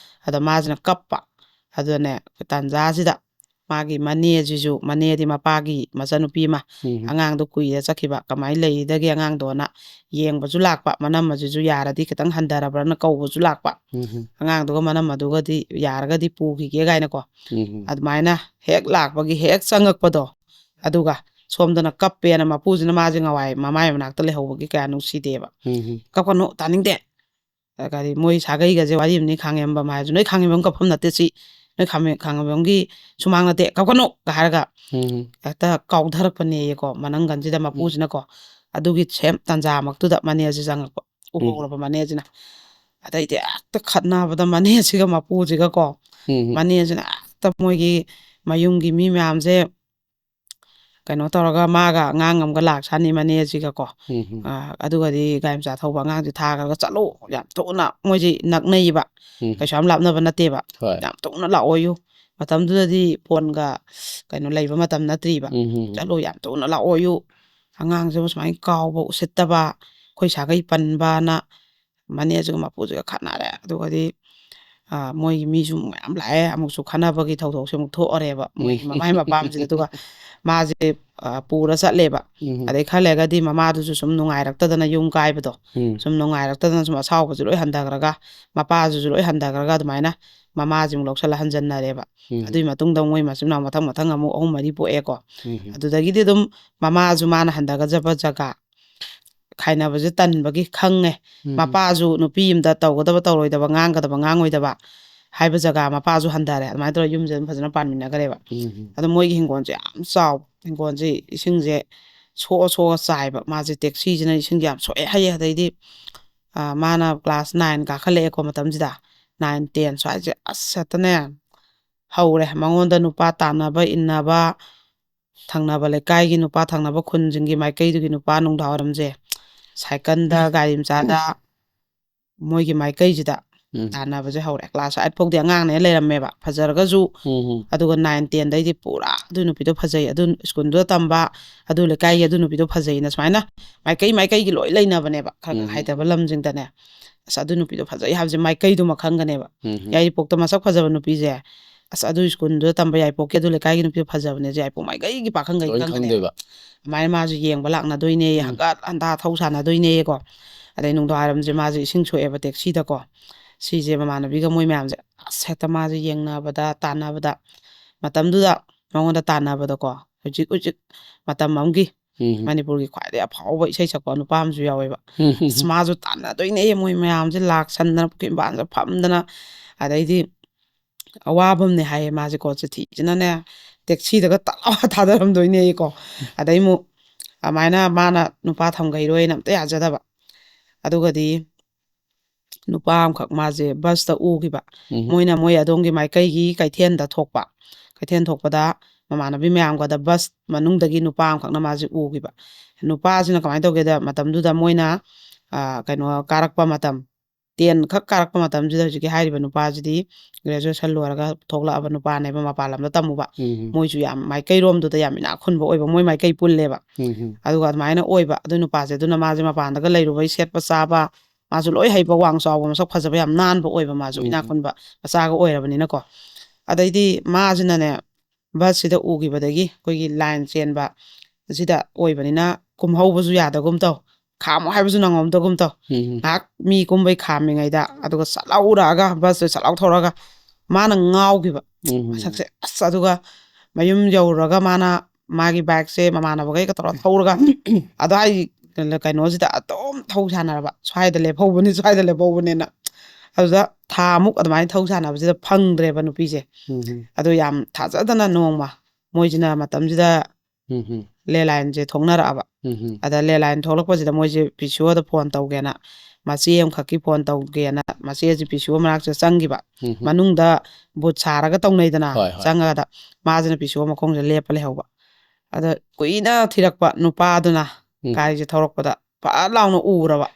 ꯑꯗ ꯃꯥꯁꯤꯅ ꯀꯞꯄ꯫ ꯑꯗꯨꯅꯦ ꯇꯥꯟꯖꯥꯁꯤꯗ ꯃꯥꯒꯤ ꯃꯅꯦꯁꯤꯁꯨ, ꯃꯅꯦꯗꯤ ꯃꯄꯥꯒꯤ ꯃꯆꯟꯅꯨꯄꯤ ꯑꯃ, ꯎꯝ. ꯑꯉꯥꯡꯗꯣ ꯀꯨꯏꯔ ꯆꯠꯈꯤꯕ, ꯀꯃꯥꯏꯅ ꯂꯩꯔꯤꯗꯒꯦ ꯑꯉꯥꯡꯗꯣꯅ ꯌꯦꯡꯕꯁꯨ ꯂꯥꯛꯄ, ꯃꯅꯝꯃꯁꯤꯁꯨ ꯌꯥꯔꯗꯤ ꯈꯤꯇꯪ ꯍꯟꯊꯔꯕ꯭ꯔꯅ ꯀꯧꯕꯁꯨ ꯂꯥꯛꯄ, ꯎꯝ. "ꯑꯉꯥꯡꯗꯨꯒ ꯃꯅꯝꯃꯗꯨꯒꯗꯤ ꯌꯥꯔꯒꯗꯤ ꯄꯨꯈꯤꯒꯦ" ꯀꯥꯏꯅꯀꯣ꯫ ꯎꯝ. ꯑꯗꯨꯃꯥꯏꯅ ꯍꯦꯛ ꯂꯥꯛꯄꯒꯤ ꯍꯦꯛ ꯆꯪꯉꯛꯄꯗꯣ, ꯑꯗꯨꯒ ꯁꯣꯝꯗꯅ ꯀꯞꯄꯦꯅ ꯃꯄꯨꯁꯤꯅ ꯃꯥꯁꯦ ꯉꯋꯥꯏ ꯃꯃꯥꯏ ꯃꯅꯥꯛꯇ ꯂꯩꯍꯧꯕꯒꯤ ꯀꯌꯥ ꯅꯨꯡꯁꯤꯗꯦꯕ꯫ ꯎꯝ. "ꯀꯞꯀꯅꯨ, ꯇꯥꯅꯤꯡꯗꯦ꯫ ꯑ, ꯀꯔꯤ, ꯃꯣꯏ ꯁꯥꯒꯩꯒꯁꯦ ꯋꯥꯔꯤ ꯑꯃꯅꯤ, ꯈꯥꯡꯉꯦꯝꯕꯝ ꯍꯥꯏꯔꯁꯨ ꯅꯣꯏ ꯈꯥꯡꯉꯦꯝꯕꯝ ꯀꯞꯐꯝ ꯅꯠꯇꯦ ꯁꯤ, ꯅꯣꯏ ꯈꯥꯡꯉꯦꯝ-, ꯈꯥꯡꯉꯦꯝꯕꯝꯒꯤ ꯁꯨꯃꯥꯡ ꯅꯠꯇꯦ, ꯀꯞꯀꯅꯨ" ꯀ ꯍꯥꯏꯔꯒ ꯎꯝ. ꯍꯦꯛꯇ ꯀꯥꯎꯊꯔꯛꯄꯅꯦꯌꯦꯀꯣ ꯃꯅꯪꯒꯟꯁꯤꯗ ꯃꯄꯨꯁꯤꯅꯀꯣ꯫ ꯑꯗꯨꯒꯤ ꯁꯦꯝ ꯇꯥꯟꯖꯥꯃꯛꯇꯨꯗ ꯃꯅꯦꯁꯦ ꯆꯪꯉꯛꯄ, ꯎꯍꯧꯔꯕ ꯃꯅꯦꯁꯤꯅ꯫ ꯑꯗꯩꯗꯤ ꯍꯦꯛꯇ ꯈꯠꯅꯕꯗ ꯃꯅꯦꯁꯤꯒ ꯃꯄꯨꯁꯤꯒꯀꯣ, ꯎꯝ. ꯃꯅꯦꯁꯤꯅ ꯍꯦꯛꯇ ꯃꯣꯏꯒꯤ ꯃꯌꯨꯝꯒꯤ ꯃꯤ ꯃꯌꯥꯝꯁꯦ ꯀꯩꯅꯣ ꯇꯧꯔꯒ ꯃꯥꯒ ꯑꯉꯥꯡ ꯑꯃꯒ ꯂꯥꯛꯁꯥꯅꯤ ꯃꯅꯦꯁꯤꯒꯀꯣ꯫ ꯎꯝ. ꯑ, ꯑꯗꯨꯒꯗꯤ ꯒꯥꯔꯤ ꯃꯆꯥ ꯊꯧꯕ ꯑꯉꯥꯡꯁꯦ ꯊꯥꯈ꯭ꯔꯒ "ꯆꯠꯂꯣ, ꯌꯥꯝ ꯊꯨꯅ", ꯃꯣꯏꯁꯤ ꯅꯛꯅꯩꯕ, ꯎꯝ. ꯀꯩꯁꯨ ꯌꯥꯝ ꯂꯥꯞꯅꯕ ꯅꯠꯇꯦꯕ꯫ ꯍꯣꯏ. "ꯌꯥꯝ ꯊꯨꯅ ꯂꯥꯛꯑꯣꯌꯨ, ꯃꯇꯝꯗꯨꯗꯗꯤ ꯐꯣꯟꯒ ꯀꯩꯅꯣ ꯂꯩꯕ ꯃꯇꯝ ꯅꯠꯇ꯭ꯔꯤꯕ꯫ ꯎꯝ, ꯎꯝ. "ꯆꯠꯂꯣ, ꯌꯥꯝ ꯊꯨꯅ ꯂꯥꯛꯑꯣꯌꯨ, ꯑꯉꯥꯡꯁꯤꯕꯨ ꯁꯨꯃꯥꯏꯅ ꯀꯥꯎꯕ ꯎꯁꯤꯠꯇꯕ, ꯑꯩꯈꯣꯏ ꯁꯥꯒꯩ ꯄꯟꯕꯅ", ꯃꯅꯦꯁꯤꯒ ꯃꯄꯨꯁꯤꯒ ꯈꯠꯅꯔꯦ꯫ ꯑꯗꯨꯒꯗꯤ ꯑ, ꯃꯣꯏꯒꯤ ꯃꯤꯁꯨ ꯃꯌꯥꯝ ꯂꯥꯛꯑꯦ, ꯑꯃꯨꯛꯁꯨ ꯈꯠꯅꯕꯒꯤ ꯊꯧꯗꯣꯛꯁꯦ ꯑꯃꯨꯛ ꯊꯣꯛꯑꯔꯦꯕ ꯃꯣꯏꯒꯤ ꯎꯝ. ꯃꯃꯥꯏ ꯃꯄꯥꯝꯁꯤꯗ꯫ ꯑꯗꯨꯒ ꯃꯥꯁꯦ ꯑ, ꯄꯨꯔ ꯆꯠꯂꯦꯕ꯫ ꯎꯝ. ꯑꯗꯩ ꯈꯔ ꯂꯩꯔꯒꯗꯤ ꯃꯃꯥꯗꯨꯁꯨ ꯁꯨꯝ ꯅꯨꯡꯉꯥꯏꯔꯛꯇꯗꯅ, ꯌꯨꯝ ꯀꯥꯏꯕꯗꯣ ꯎꯝ. ꯁꯨꯝ ꯅꯨꯡꯉꯥꯏꯔꯛꯇꯗꯅ, ꯁꯨꯝ ꯑꯁꯥꯎꯕꯁꯨ ꯂꯣꯏ ꯍꯟꯊꯈ꯭ꯔꯒ, ꯃꯄꯥꯁꯤꯁꯨ ꯂꯣꯏ ꯍꯟꯊꯈ꯭ꯔꯒ, ꯑꯗꯨꯃꯥꯏꯅ ꯃꯃꯥꯁꯤ ꯑꯃꯨꯛ ꯂꯧꯁꯜꯂ ꯍꯟꯖꯟꯅꯔꯦꯕ꯫ ꯎꯝ. ꯑꯗꯨꯒꯤ ꯃꯇꯨꯡꯗ ꯃꯣꯏ ꯃꯆꯤꯟ ꯃꯅꯥꯎ ꯃꯊꯪ ꯃꯊꯪ ꯑꯃꯨꯛ ꯑꯍꯨꯝ ꯃꯔꯤ ꯄꯣꯛꯑꯦꯀꯣ꯫ ꯎꯝ. ꯑꯗꯨꯗꯒꯤꯗꯤ ꯑꯗꯨꯝ ꯃꯃꯥꯁꯨ ꯃꯥꯅ ꯍꯟꯊꯒꯖꯕ ꯖꯒꯥ ꯈꯥꯏꯅꯕꯁꯦ ꯇꯟꯕꯒꯤ ꯈꯪꯉꯦ꯫ ꯎꯝ. ꯃꯄꯥꯁꯨ ꯅꯨꯄꯤ ꯑꯃꯗ ꯇꯧꯒꯗꯕ ꯇꯧꯔꯣꯏꯗꯕ, ꯉꯥꯡꯒꯗꯕ ꯉꯥꯡꯉꯣꯏꯗꯕ ꯍꯥꯏꯕ ꯖꯒꯥ ꯃꯄꯥꯁꯨ ꯍꯟꯊꯔꯦ꯫ ꯑꯗꯨꯃꯥꯏꯅ ꯇꯧꯔꯒ ꯌꯨꯝꯁꯦ ꯑꯗꯨꯝ ꯐꯖꯅ ꯄꯥꯟꯃꯤꯟꯅꯈ꯭ꯔꯦꯕ꯫ ꯎꯝ. ꯑꯗꯣ ꯃꯣꯏꯒꯤ ꯍꯤꯡꯒꯣꯜꯁꯦ ꯌꯥꯝ ꯆꯥꯎ, ꯍꯤꯡꯒꯣꯜꯁꯦ ꯏꯁꯤꯡꯁꯦ ꯁꯣꯛꯑ ꯁꯣꯛꯑ ꯆꯥꯏꯕ꯫ ꯃꯥꯁꯦ ꯇꯦꯛꯁꯤꯁꯤꯅ ꯏꯁꯤꯡꯁꯦ ꯌꯥꯝ ꯁꯣꯛꯑꯦ ꯍꯥꯏꯌꯦ꯫ ꯑꯗꯩꯗꯤ ꯑ, ꯃꯥꯅ ꯀ꯭ꯂꯥꯁ ꯅꯥꯏꯟ ꯀꯥꯈꯠꯂꯛꯑꯦꯀꯣ ꯃꯇꯝꯁꯤꯗ, ꯅꯥꯏꯟ ꯇꯦꯟ ꯁ꯭ꯋꯥꯏꯁꯦ ꯑꯁ ꯍꯦꯛꯇꯅꯦ ꯍꯧꯔꯦ꯫ ꯃꯉꯣꯟꯗ ꯅꯨꯄꯥ ꯇꯥꯟꯅꯕ ꯏꯟꯅꯕ, ꯊꯪꯅꯕ ꯂꯩꯀꯥꯏꯒꯤ ꯅꯨꯄꯥ, ꯊꯪꯅꯕ ꯈꯨꯟꯁꯤꯡꯒꯤ ꯃꯥꯏꯀꯩꯗꯨꯒꯤ ꯅꯨꯄꯥ ꯅꯨꯡꯗꯥꯡ ꯋꯥꯏꯔꯝꯁꯦ ꯁꯥꯏꯀꯜꯗ, ꯒꯥꯔꯤ ꯃꯆꯥꯗ ꯃꯣꯏꯒꯤ ꯃꯥꯏꯀꯩꯁꯤꯗ ꯎꯝ. ꯇꯥꯟꯅꯕꯁꯦ ꯍꯧꯔꯦ꯫ ꯀ꯭ꯂꯥꯁ ꯑꯥꯏꯠ ꯐꯥꯎꯗꯤ ꯑꯉꯥꯡꯅꯦ ꯂꯩꯔꯝꯃꯦꯕ, ꯐꯖꯔꯒꯁꯨ꯫ ꯎꯝ. ꯑꯗꯨꯒ ꯅꯥꯏꯟ ꯇꯦꯟꯗꯩꯗꯤ ꯄꯨꯔꯥ ꯑꯗꯨ ꯅꯨꯄꯤꯗꯣ ꯐꯖꯩ, ꯑꯗꯨ ꯁ꯭ꯀꯨꯜꯗꯨꯗ ꯇꯝꯕ, ꯑꯗꯨ ꯂꯩꯀꯥꯏꯒꯤ ꯑꯗꯨ ꯅꯨꯄꯤꯗꯣ ꯐꯖꯩꯅ ꯁꯨꯃꯥꯏꯅ ꯃꯥꯏꯀꯩ ꯃꯥꯏꯀꯩꯒꯤ ꯂꯣꯏ ꯂꯩꯅꯕꯅꯦꯕ꯫ ꯈꯔ ꯈꯔ ꯎꯝ. ꯍꯥꯏꯗꯕ ꯂꯝꯁꯤꯡꯗꯅꯦ, "ꯑꯁ, ꯑꯗꯨ ꯅꯨꯄꯤꯗꯣ ꯐꯖꯩ" ꯍꯥꯏꯕꯁꯦ ꯃꯥꯏꯀꯩꯗꯨꯃ ꯈꯪꯒꯅꯦꯕ꯫ ꯎꯝ. ꯌꯥꯏꯔꯤꯄꯣꯛꯇ ꯃꯁꯛ ꯐꯖꯕ ꯅꯨꯄꯤꯁꯦ, "ꯑꯁ, ꯑꯗꯨ ꯁ꯭ꯀꯨꯜꯗꯨꯗ ꯇꯝꯕ ꯌꯥꯏꯔꯤꯄꯣꯛꯀꯤ ꯑꯗꯨ ꯂꯩꯀꯥꯏꯒꯤ ꯅꯨꯄꯤꯗꯣ ꯐꯖꯕꯅꯦꯁꯦ" ꯌꯥꯏꯔꯤꯄꯣꯛ ꯃꯥꯏꯀꯩꯒꯤ ꯄꯥꯈꯪꯈꯩ ꯂꯣꯏ ꯈꯪꯒꯅꯦꯕ꯫ ꯈꯪꯗꯣꯏꯕ꯫ ꯑꯗꯨꯃꯥꯏꯅ ꯃꯥꯁꯨ ꯌꯦꯡꯕ ꯂꯥꯛꯅꯗꯣꯏꯅꯦ, ꯎꯝ. ꯍꯪꯒꯠ ꯍꯟꯗꯥ ꯊꯧ ꯁꯥꯟꯅꯗꯣꯏꯅꯦꯀꯣ꯫ ꯑꯗꯩ ꯅꯨꯡꯗꯥꯡ ꯋꯥꯏꯔꯝꯁꯦ ꯃꯥꯁꯦ ꯏꯁꯤꯡ ꯁꯣꯛꯑꯦꯕ ꯇꯦꯛꯁꯤꯗꯀꯣ꯫ ꯁꯤꯁꯦ ꯃꯃꯥꯟꯅꯕꯤꯒ ꯃꯣꯏ ꯃꯌꯥꯝꯁꯦ ꯑꯁ ꯍꯦꯛꯇ ꯃꯥꯁꯦ ꯌꯦꯡꯅꯕꯗ, ꯇꯥꯟꯅꯕꯗ, ꯃꯇꯝꯗꯨꯗ ꯃꯉꯣꯟꯗ ꯇꯥꯟꯅꯕꯗꯀꯣ, ꯍꯧꯖꯤꯛ ꯍꯧꯖꯤꯛ ꯃꯇꯝ ꯑꯃꯒꯤ ꯎꯝ. ꯃꯅꯤꯄꯨꯔꯒꯤ ꯈ꯭ꯋꯥꯏꯗꯒꯤ ꯑꯐꯥꯎꯕ ꯏꯁꯩ ꯁꯛꯄ ꯅꯨꯄꯥ ꯑꯃꯁꯨ ꯌꯥꯎꯋꯦꯕ꯫ ꯎꯝ. ꯑꯁ ꯃꯥꯁꯨ ꯇꯥꯟꯅꯗꯣꯏꯅꯦ, ꯃꯣꯏ ꯃꯌꯥꯝꯁꯦ ꯂꯥꯛꯁꯟꯗꯅ ꯄꯨꯈ꯭ꯔꯤ ꯃꯄꯥꯟꯗ ꯐꯝꯗꯅ꯫ ꯑꯗꯩꯗꯤ ꯑꯋꯥꯕ ꯑꯃꯅꯦ ꯍꯥꯏꯌꯦ ꯃꯥꯁꯦꯀꯣ, ꯆꯤꯊꯤꯁꯤꯅꯅꯦ ꯇꯦꯛꯁꯤꯗꯒ ꯇꯛ ꯂꯥꯎ ꯊꯥꯗꯔꯝꯗꯣꯏꯅꯦꯀꯣ꯫ ꯑꯗꯩ ꯑꯃꯨꯛ ꯑꯗꯨꯃꯥꯏꯅ ꯃꯥꯅ ꯅꯨꯄꯥ ꯊꯝꯈꯩꯔꯣꯏꯅ ꯑꯝꯇ ꯌꯥꯖꯗꯕ꯫ ꯑꯗꯨꯒꯗꯤ ꯅꯨꯄꯥ ꯑꯃꯈꯛ ꯃꯥꯁꯦ ꯕꯁꯇ ꯎꯈꯤꯕ꯫ ꯎꯝ. ꯃꯣꯏꯅ ꯃꯣꯏ ꯑꯗꯣꯝꯒꯤ ꯃꯥꯏꯀꯩꯒꯤ ꯀꯩꯊꯦꯜꯗ ꯊꯣꯛꯄ꯫ ꯀꯩꯊꯦꯜ ꯊꯣꯛꯄꯗ ꯃꯃꯥꯟꯅꯕꯤ ꯃꯌꯥꯝꯒꯗ ꯕꯁ ꯃꯅꯨꯡꯗꯒꯤ ꯅꯨꯄꯥ ꯑꯃꯈꯛꯅ ꯃꯥꯁꯦ ꯎꯈꯤꯕ꯫ ꯅꯨꯄꯥꯁꯤꯅ ꯀꯃꯥꯏꯅ ꯇꯧꯒꯦꯗ, ꯃꯇꯝꯗꯨꯗ ꯃꯣꯏꯅ, ꯑ, ꯀꯩꯅꯣ ꯀꯥꯔꯛꯄ ꯃꯇꯝ, ꯇꯦꯟ ꯈꯛ ꯀꯥꯔꯛꯄ ꯃꯇꯝꯁꯤꯗ ꯍꯧꯖꯤꯛꯀꯤ ꯍꯥꯏꯔꯤꯕ ꯅꯨꯄꯥꯁꯤꯗꯤ ꯒ꯭ꯔꯦꯖꯨꯑꯦꯁꯟ ꯂꯣꯏꯔꯒ ꯊꯣꯛꯂꯛꯑꯕ ꯅꯨꯄꯥꯅꯦꯕ, ꯃꯄꯥꯟ ꯂꯝꯗ ꯇꯝꯃꯨꯕ꯫ ꯎꯝ꯫ ꯃꯣꯏꯁꯨ ꯌꯥꯝ ꯃꯥꯏꯀꯩꯔꯣꯝꯗꯨꯗ ꯌꯥꯝ ꯏꯅꯥꯛ ꯈꯨꯟꯕ ꯑꯣꯏꯕ, ꯃꯣꯏ ꯃꯥꯏꯀꯩ ꯄꯨꯜꯂꯦꯕ꯫ ꯎꯝ꯫ ꯑꯗꯨꯒ ꯑꯗꯨꯃꯥꯏꯅ ꯑꯣꯏꯕ ꯑꯗꯨ ꯅꯨꯄꯥꯁꯦ꯫ ꯑꯗꯨꯅ ꯃꯥꯁꯦ ꯃꯄꯥꯟꯗꯒ ꯂꯩꯔꯨꯕꯩ ꯁꯦꯠꯄ ꯆꯥꯕ, ꯃꯥꯁꯨ ꯂꯣꯏ ꯍꯩꯕ, ꯋꯥꯡ ꯆꯥꯎꯕ, ꯃꯁꯛ ꯐꯖꯕ, ꯌꯥꯝ ꯅꯥꯟꯕ ꯑꯣꯏꯕ, ꯃꯥꯁꯨ ꯎꯝ꯫ ꯏꯅꯥꯛ ꯈꯨꯟꯕ ꯃꯆꯥꯒ ꯑꯣꯏꯔꯕꯅꯤꯅꯀꯣ꯫ ꯑꯗꯩꯗꯤ ꯃꯥꯁꯤꯅꯅꯦ, ꯕꯁꯁꯤꯗ ꯎꯈꯤꯕꯗꯒꯤ ꯑꯩꯈꯣꯏꯒꯤ ꯂꯥꯏꯟ ꯆꯦꯟꯕ ꯁꯤꯗ ꯑꯣꯏꯕꯅꯤꯅ ꯀꯨꯝꯍꯧꯕꯁꯨ ꯌꯥꯗꯒꯨꯝ ꯇꯧ, ꯈꯥꯝꯃꯣ ꯍꯥꯏꯕꯁꯨ ꯅꯪꯍꯧꯗꯒꯨꯝ ꯇꯧ꯫ ꯎꯝ꯫ ꯉꯥꯏꯍꯥꯛ ꯃꯤ ꯀꯨꯝꯕꯩ ꯈꯥꯝꯃꯤꯉꯩꯗ ꯑꯗꯨꯒ ꯁꯠ ꯂꯥꯎ ꯎꯔꯛꯑꯒ ꯕꯁꯇꯨ ꯁꯠ ꯂꯥꯎ ꯊꯧꯔꯒ ꯃꯥꯅ ꯉꯥꯎꯈꯤꯕ ꯎꯝ꯫ ꯃꯁꯛꯁꯦ꯫ ꯑꯁ! ꯑꯗꯨꯒ ꯃꯌꯨꯝ ꯌꯧꯔꯒ ꯃꯥꯅ ꯃꯥꯒꯤ ꯕꯥꯏꯛꯁꯦ ꯃꯃꯥꯟꯅꯕꯈꯩꯒ ꯇꯧꯔ ꯊꯧꯔꯒ ꯑꯗ꯭ꯋꯥꯏ ꯀꯩꯅꯣꯁꯤꯗ ꯑꯗꯨꯝ ꯊꯧ ꯁꯥꯟꯅꯔꯕ, "ꯁ꯭ꯋꯥꯏꯗ ꯂꯦꯞꯍꯧꯕꯅꯤ, ꯁ꯭ꯋꯥꯏꯗ ꯂꯦꯞꯍꯧꯕꯅꯦꯅ"꯫ ꯑꯗꯨꯗ ꯊꯥ ꯑꯃꯨꯛ ꯑꯗꯨꯃꯥꯏꯅ ꯊꯧ ꯁꯥꯟꯅꯕꯁꯤꯗ ꯐꯪꯗ꯭ꯔꯦꯕ ꯅꯨꯄꯤꯁꯦ꯫ ꯎꯝ꯫ ꯑꯗꯣ ꯌꯥꯝ ꯊꯥꯖꯗꯅ ꯅꯣꯡꯃ ꯃꯣꯏꯁꯤꯅ ꯃꯇꯝꯁꯤꯗ ꯎꯝ꯫ ꯂꯦꯂꯥꯏꯟꯁꯦ ꯊꯣꯛꯅꯔꯛꯑꯕ꯫ ꯎꯝ꯫ ꯑꯗ ꯂꯦꯂꯥꯏꯟ ꯊꯣꯛꯂꯛꯄꯁꯤꯗ ꯃꯣꯏꯁꯦ ꯄꯤ ꯁꯤ ꯑꯣꯗ ꯐꯣꯟ ꯇꯧꯒꯦꯅ, ꯃꯆꯦ ꯑꯃꯈꯛꯀꯤ ꯐꯣꯟ ꯇꯧꯒꯦꯅ ꯃꯆꯦꯁꯦ ꯄꯤ ꯁꯤ ꯑꯣ ꯃꯅꯥꯛꯁꯤꯗ ꯆꯪꯈꯤꯕ꯫ ꯎꯝ꯫ ꯃꯅꯨꯡꯗ ꯕꯨꯠ ꯁꯥꯔꯒ ꯇꯧꯅꯩꯗꯅ, ꯍꯣꯏ, ꯍꯣꯏ꯫ ꯆꯪꯉꯒꯗ ꯃꯥꯁꯤꯅ ꯄꯤ ꯁꯤ ꯑꯣ ꯃꯈꯣꯡꯁꯤꯗ ꯂꯦꯞꯄ ꯂꯩꯍꯧꯕ꯫ ꯑꯗ ꯀꯨꯏꯅ ꯊꯤꯔꯛꯄ ꯅꯨꯄꯥꯗꯨꯅ ꯎꯝ꯫ ꯒꯥꯔꯤꯁꯦ ꯊꯧꯔꯛꯄꯗ ꯐꯠ ꯂꯥꯎꯅ ꯎꯔꯕ꯫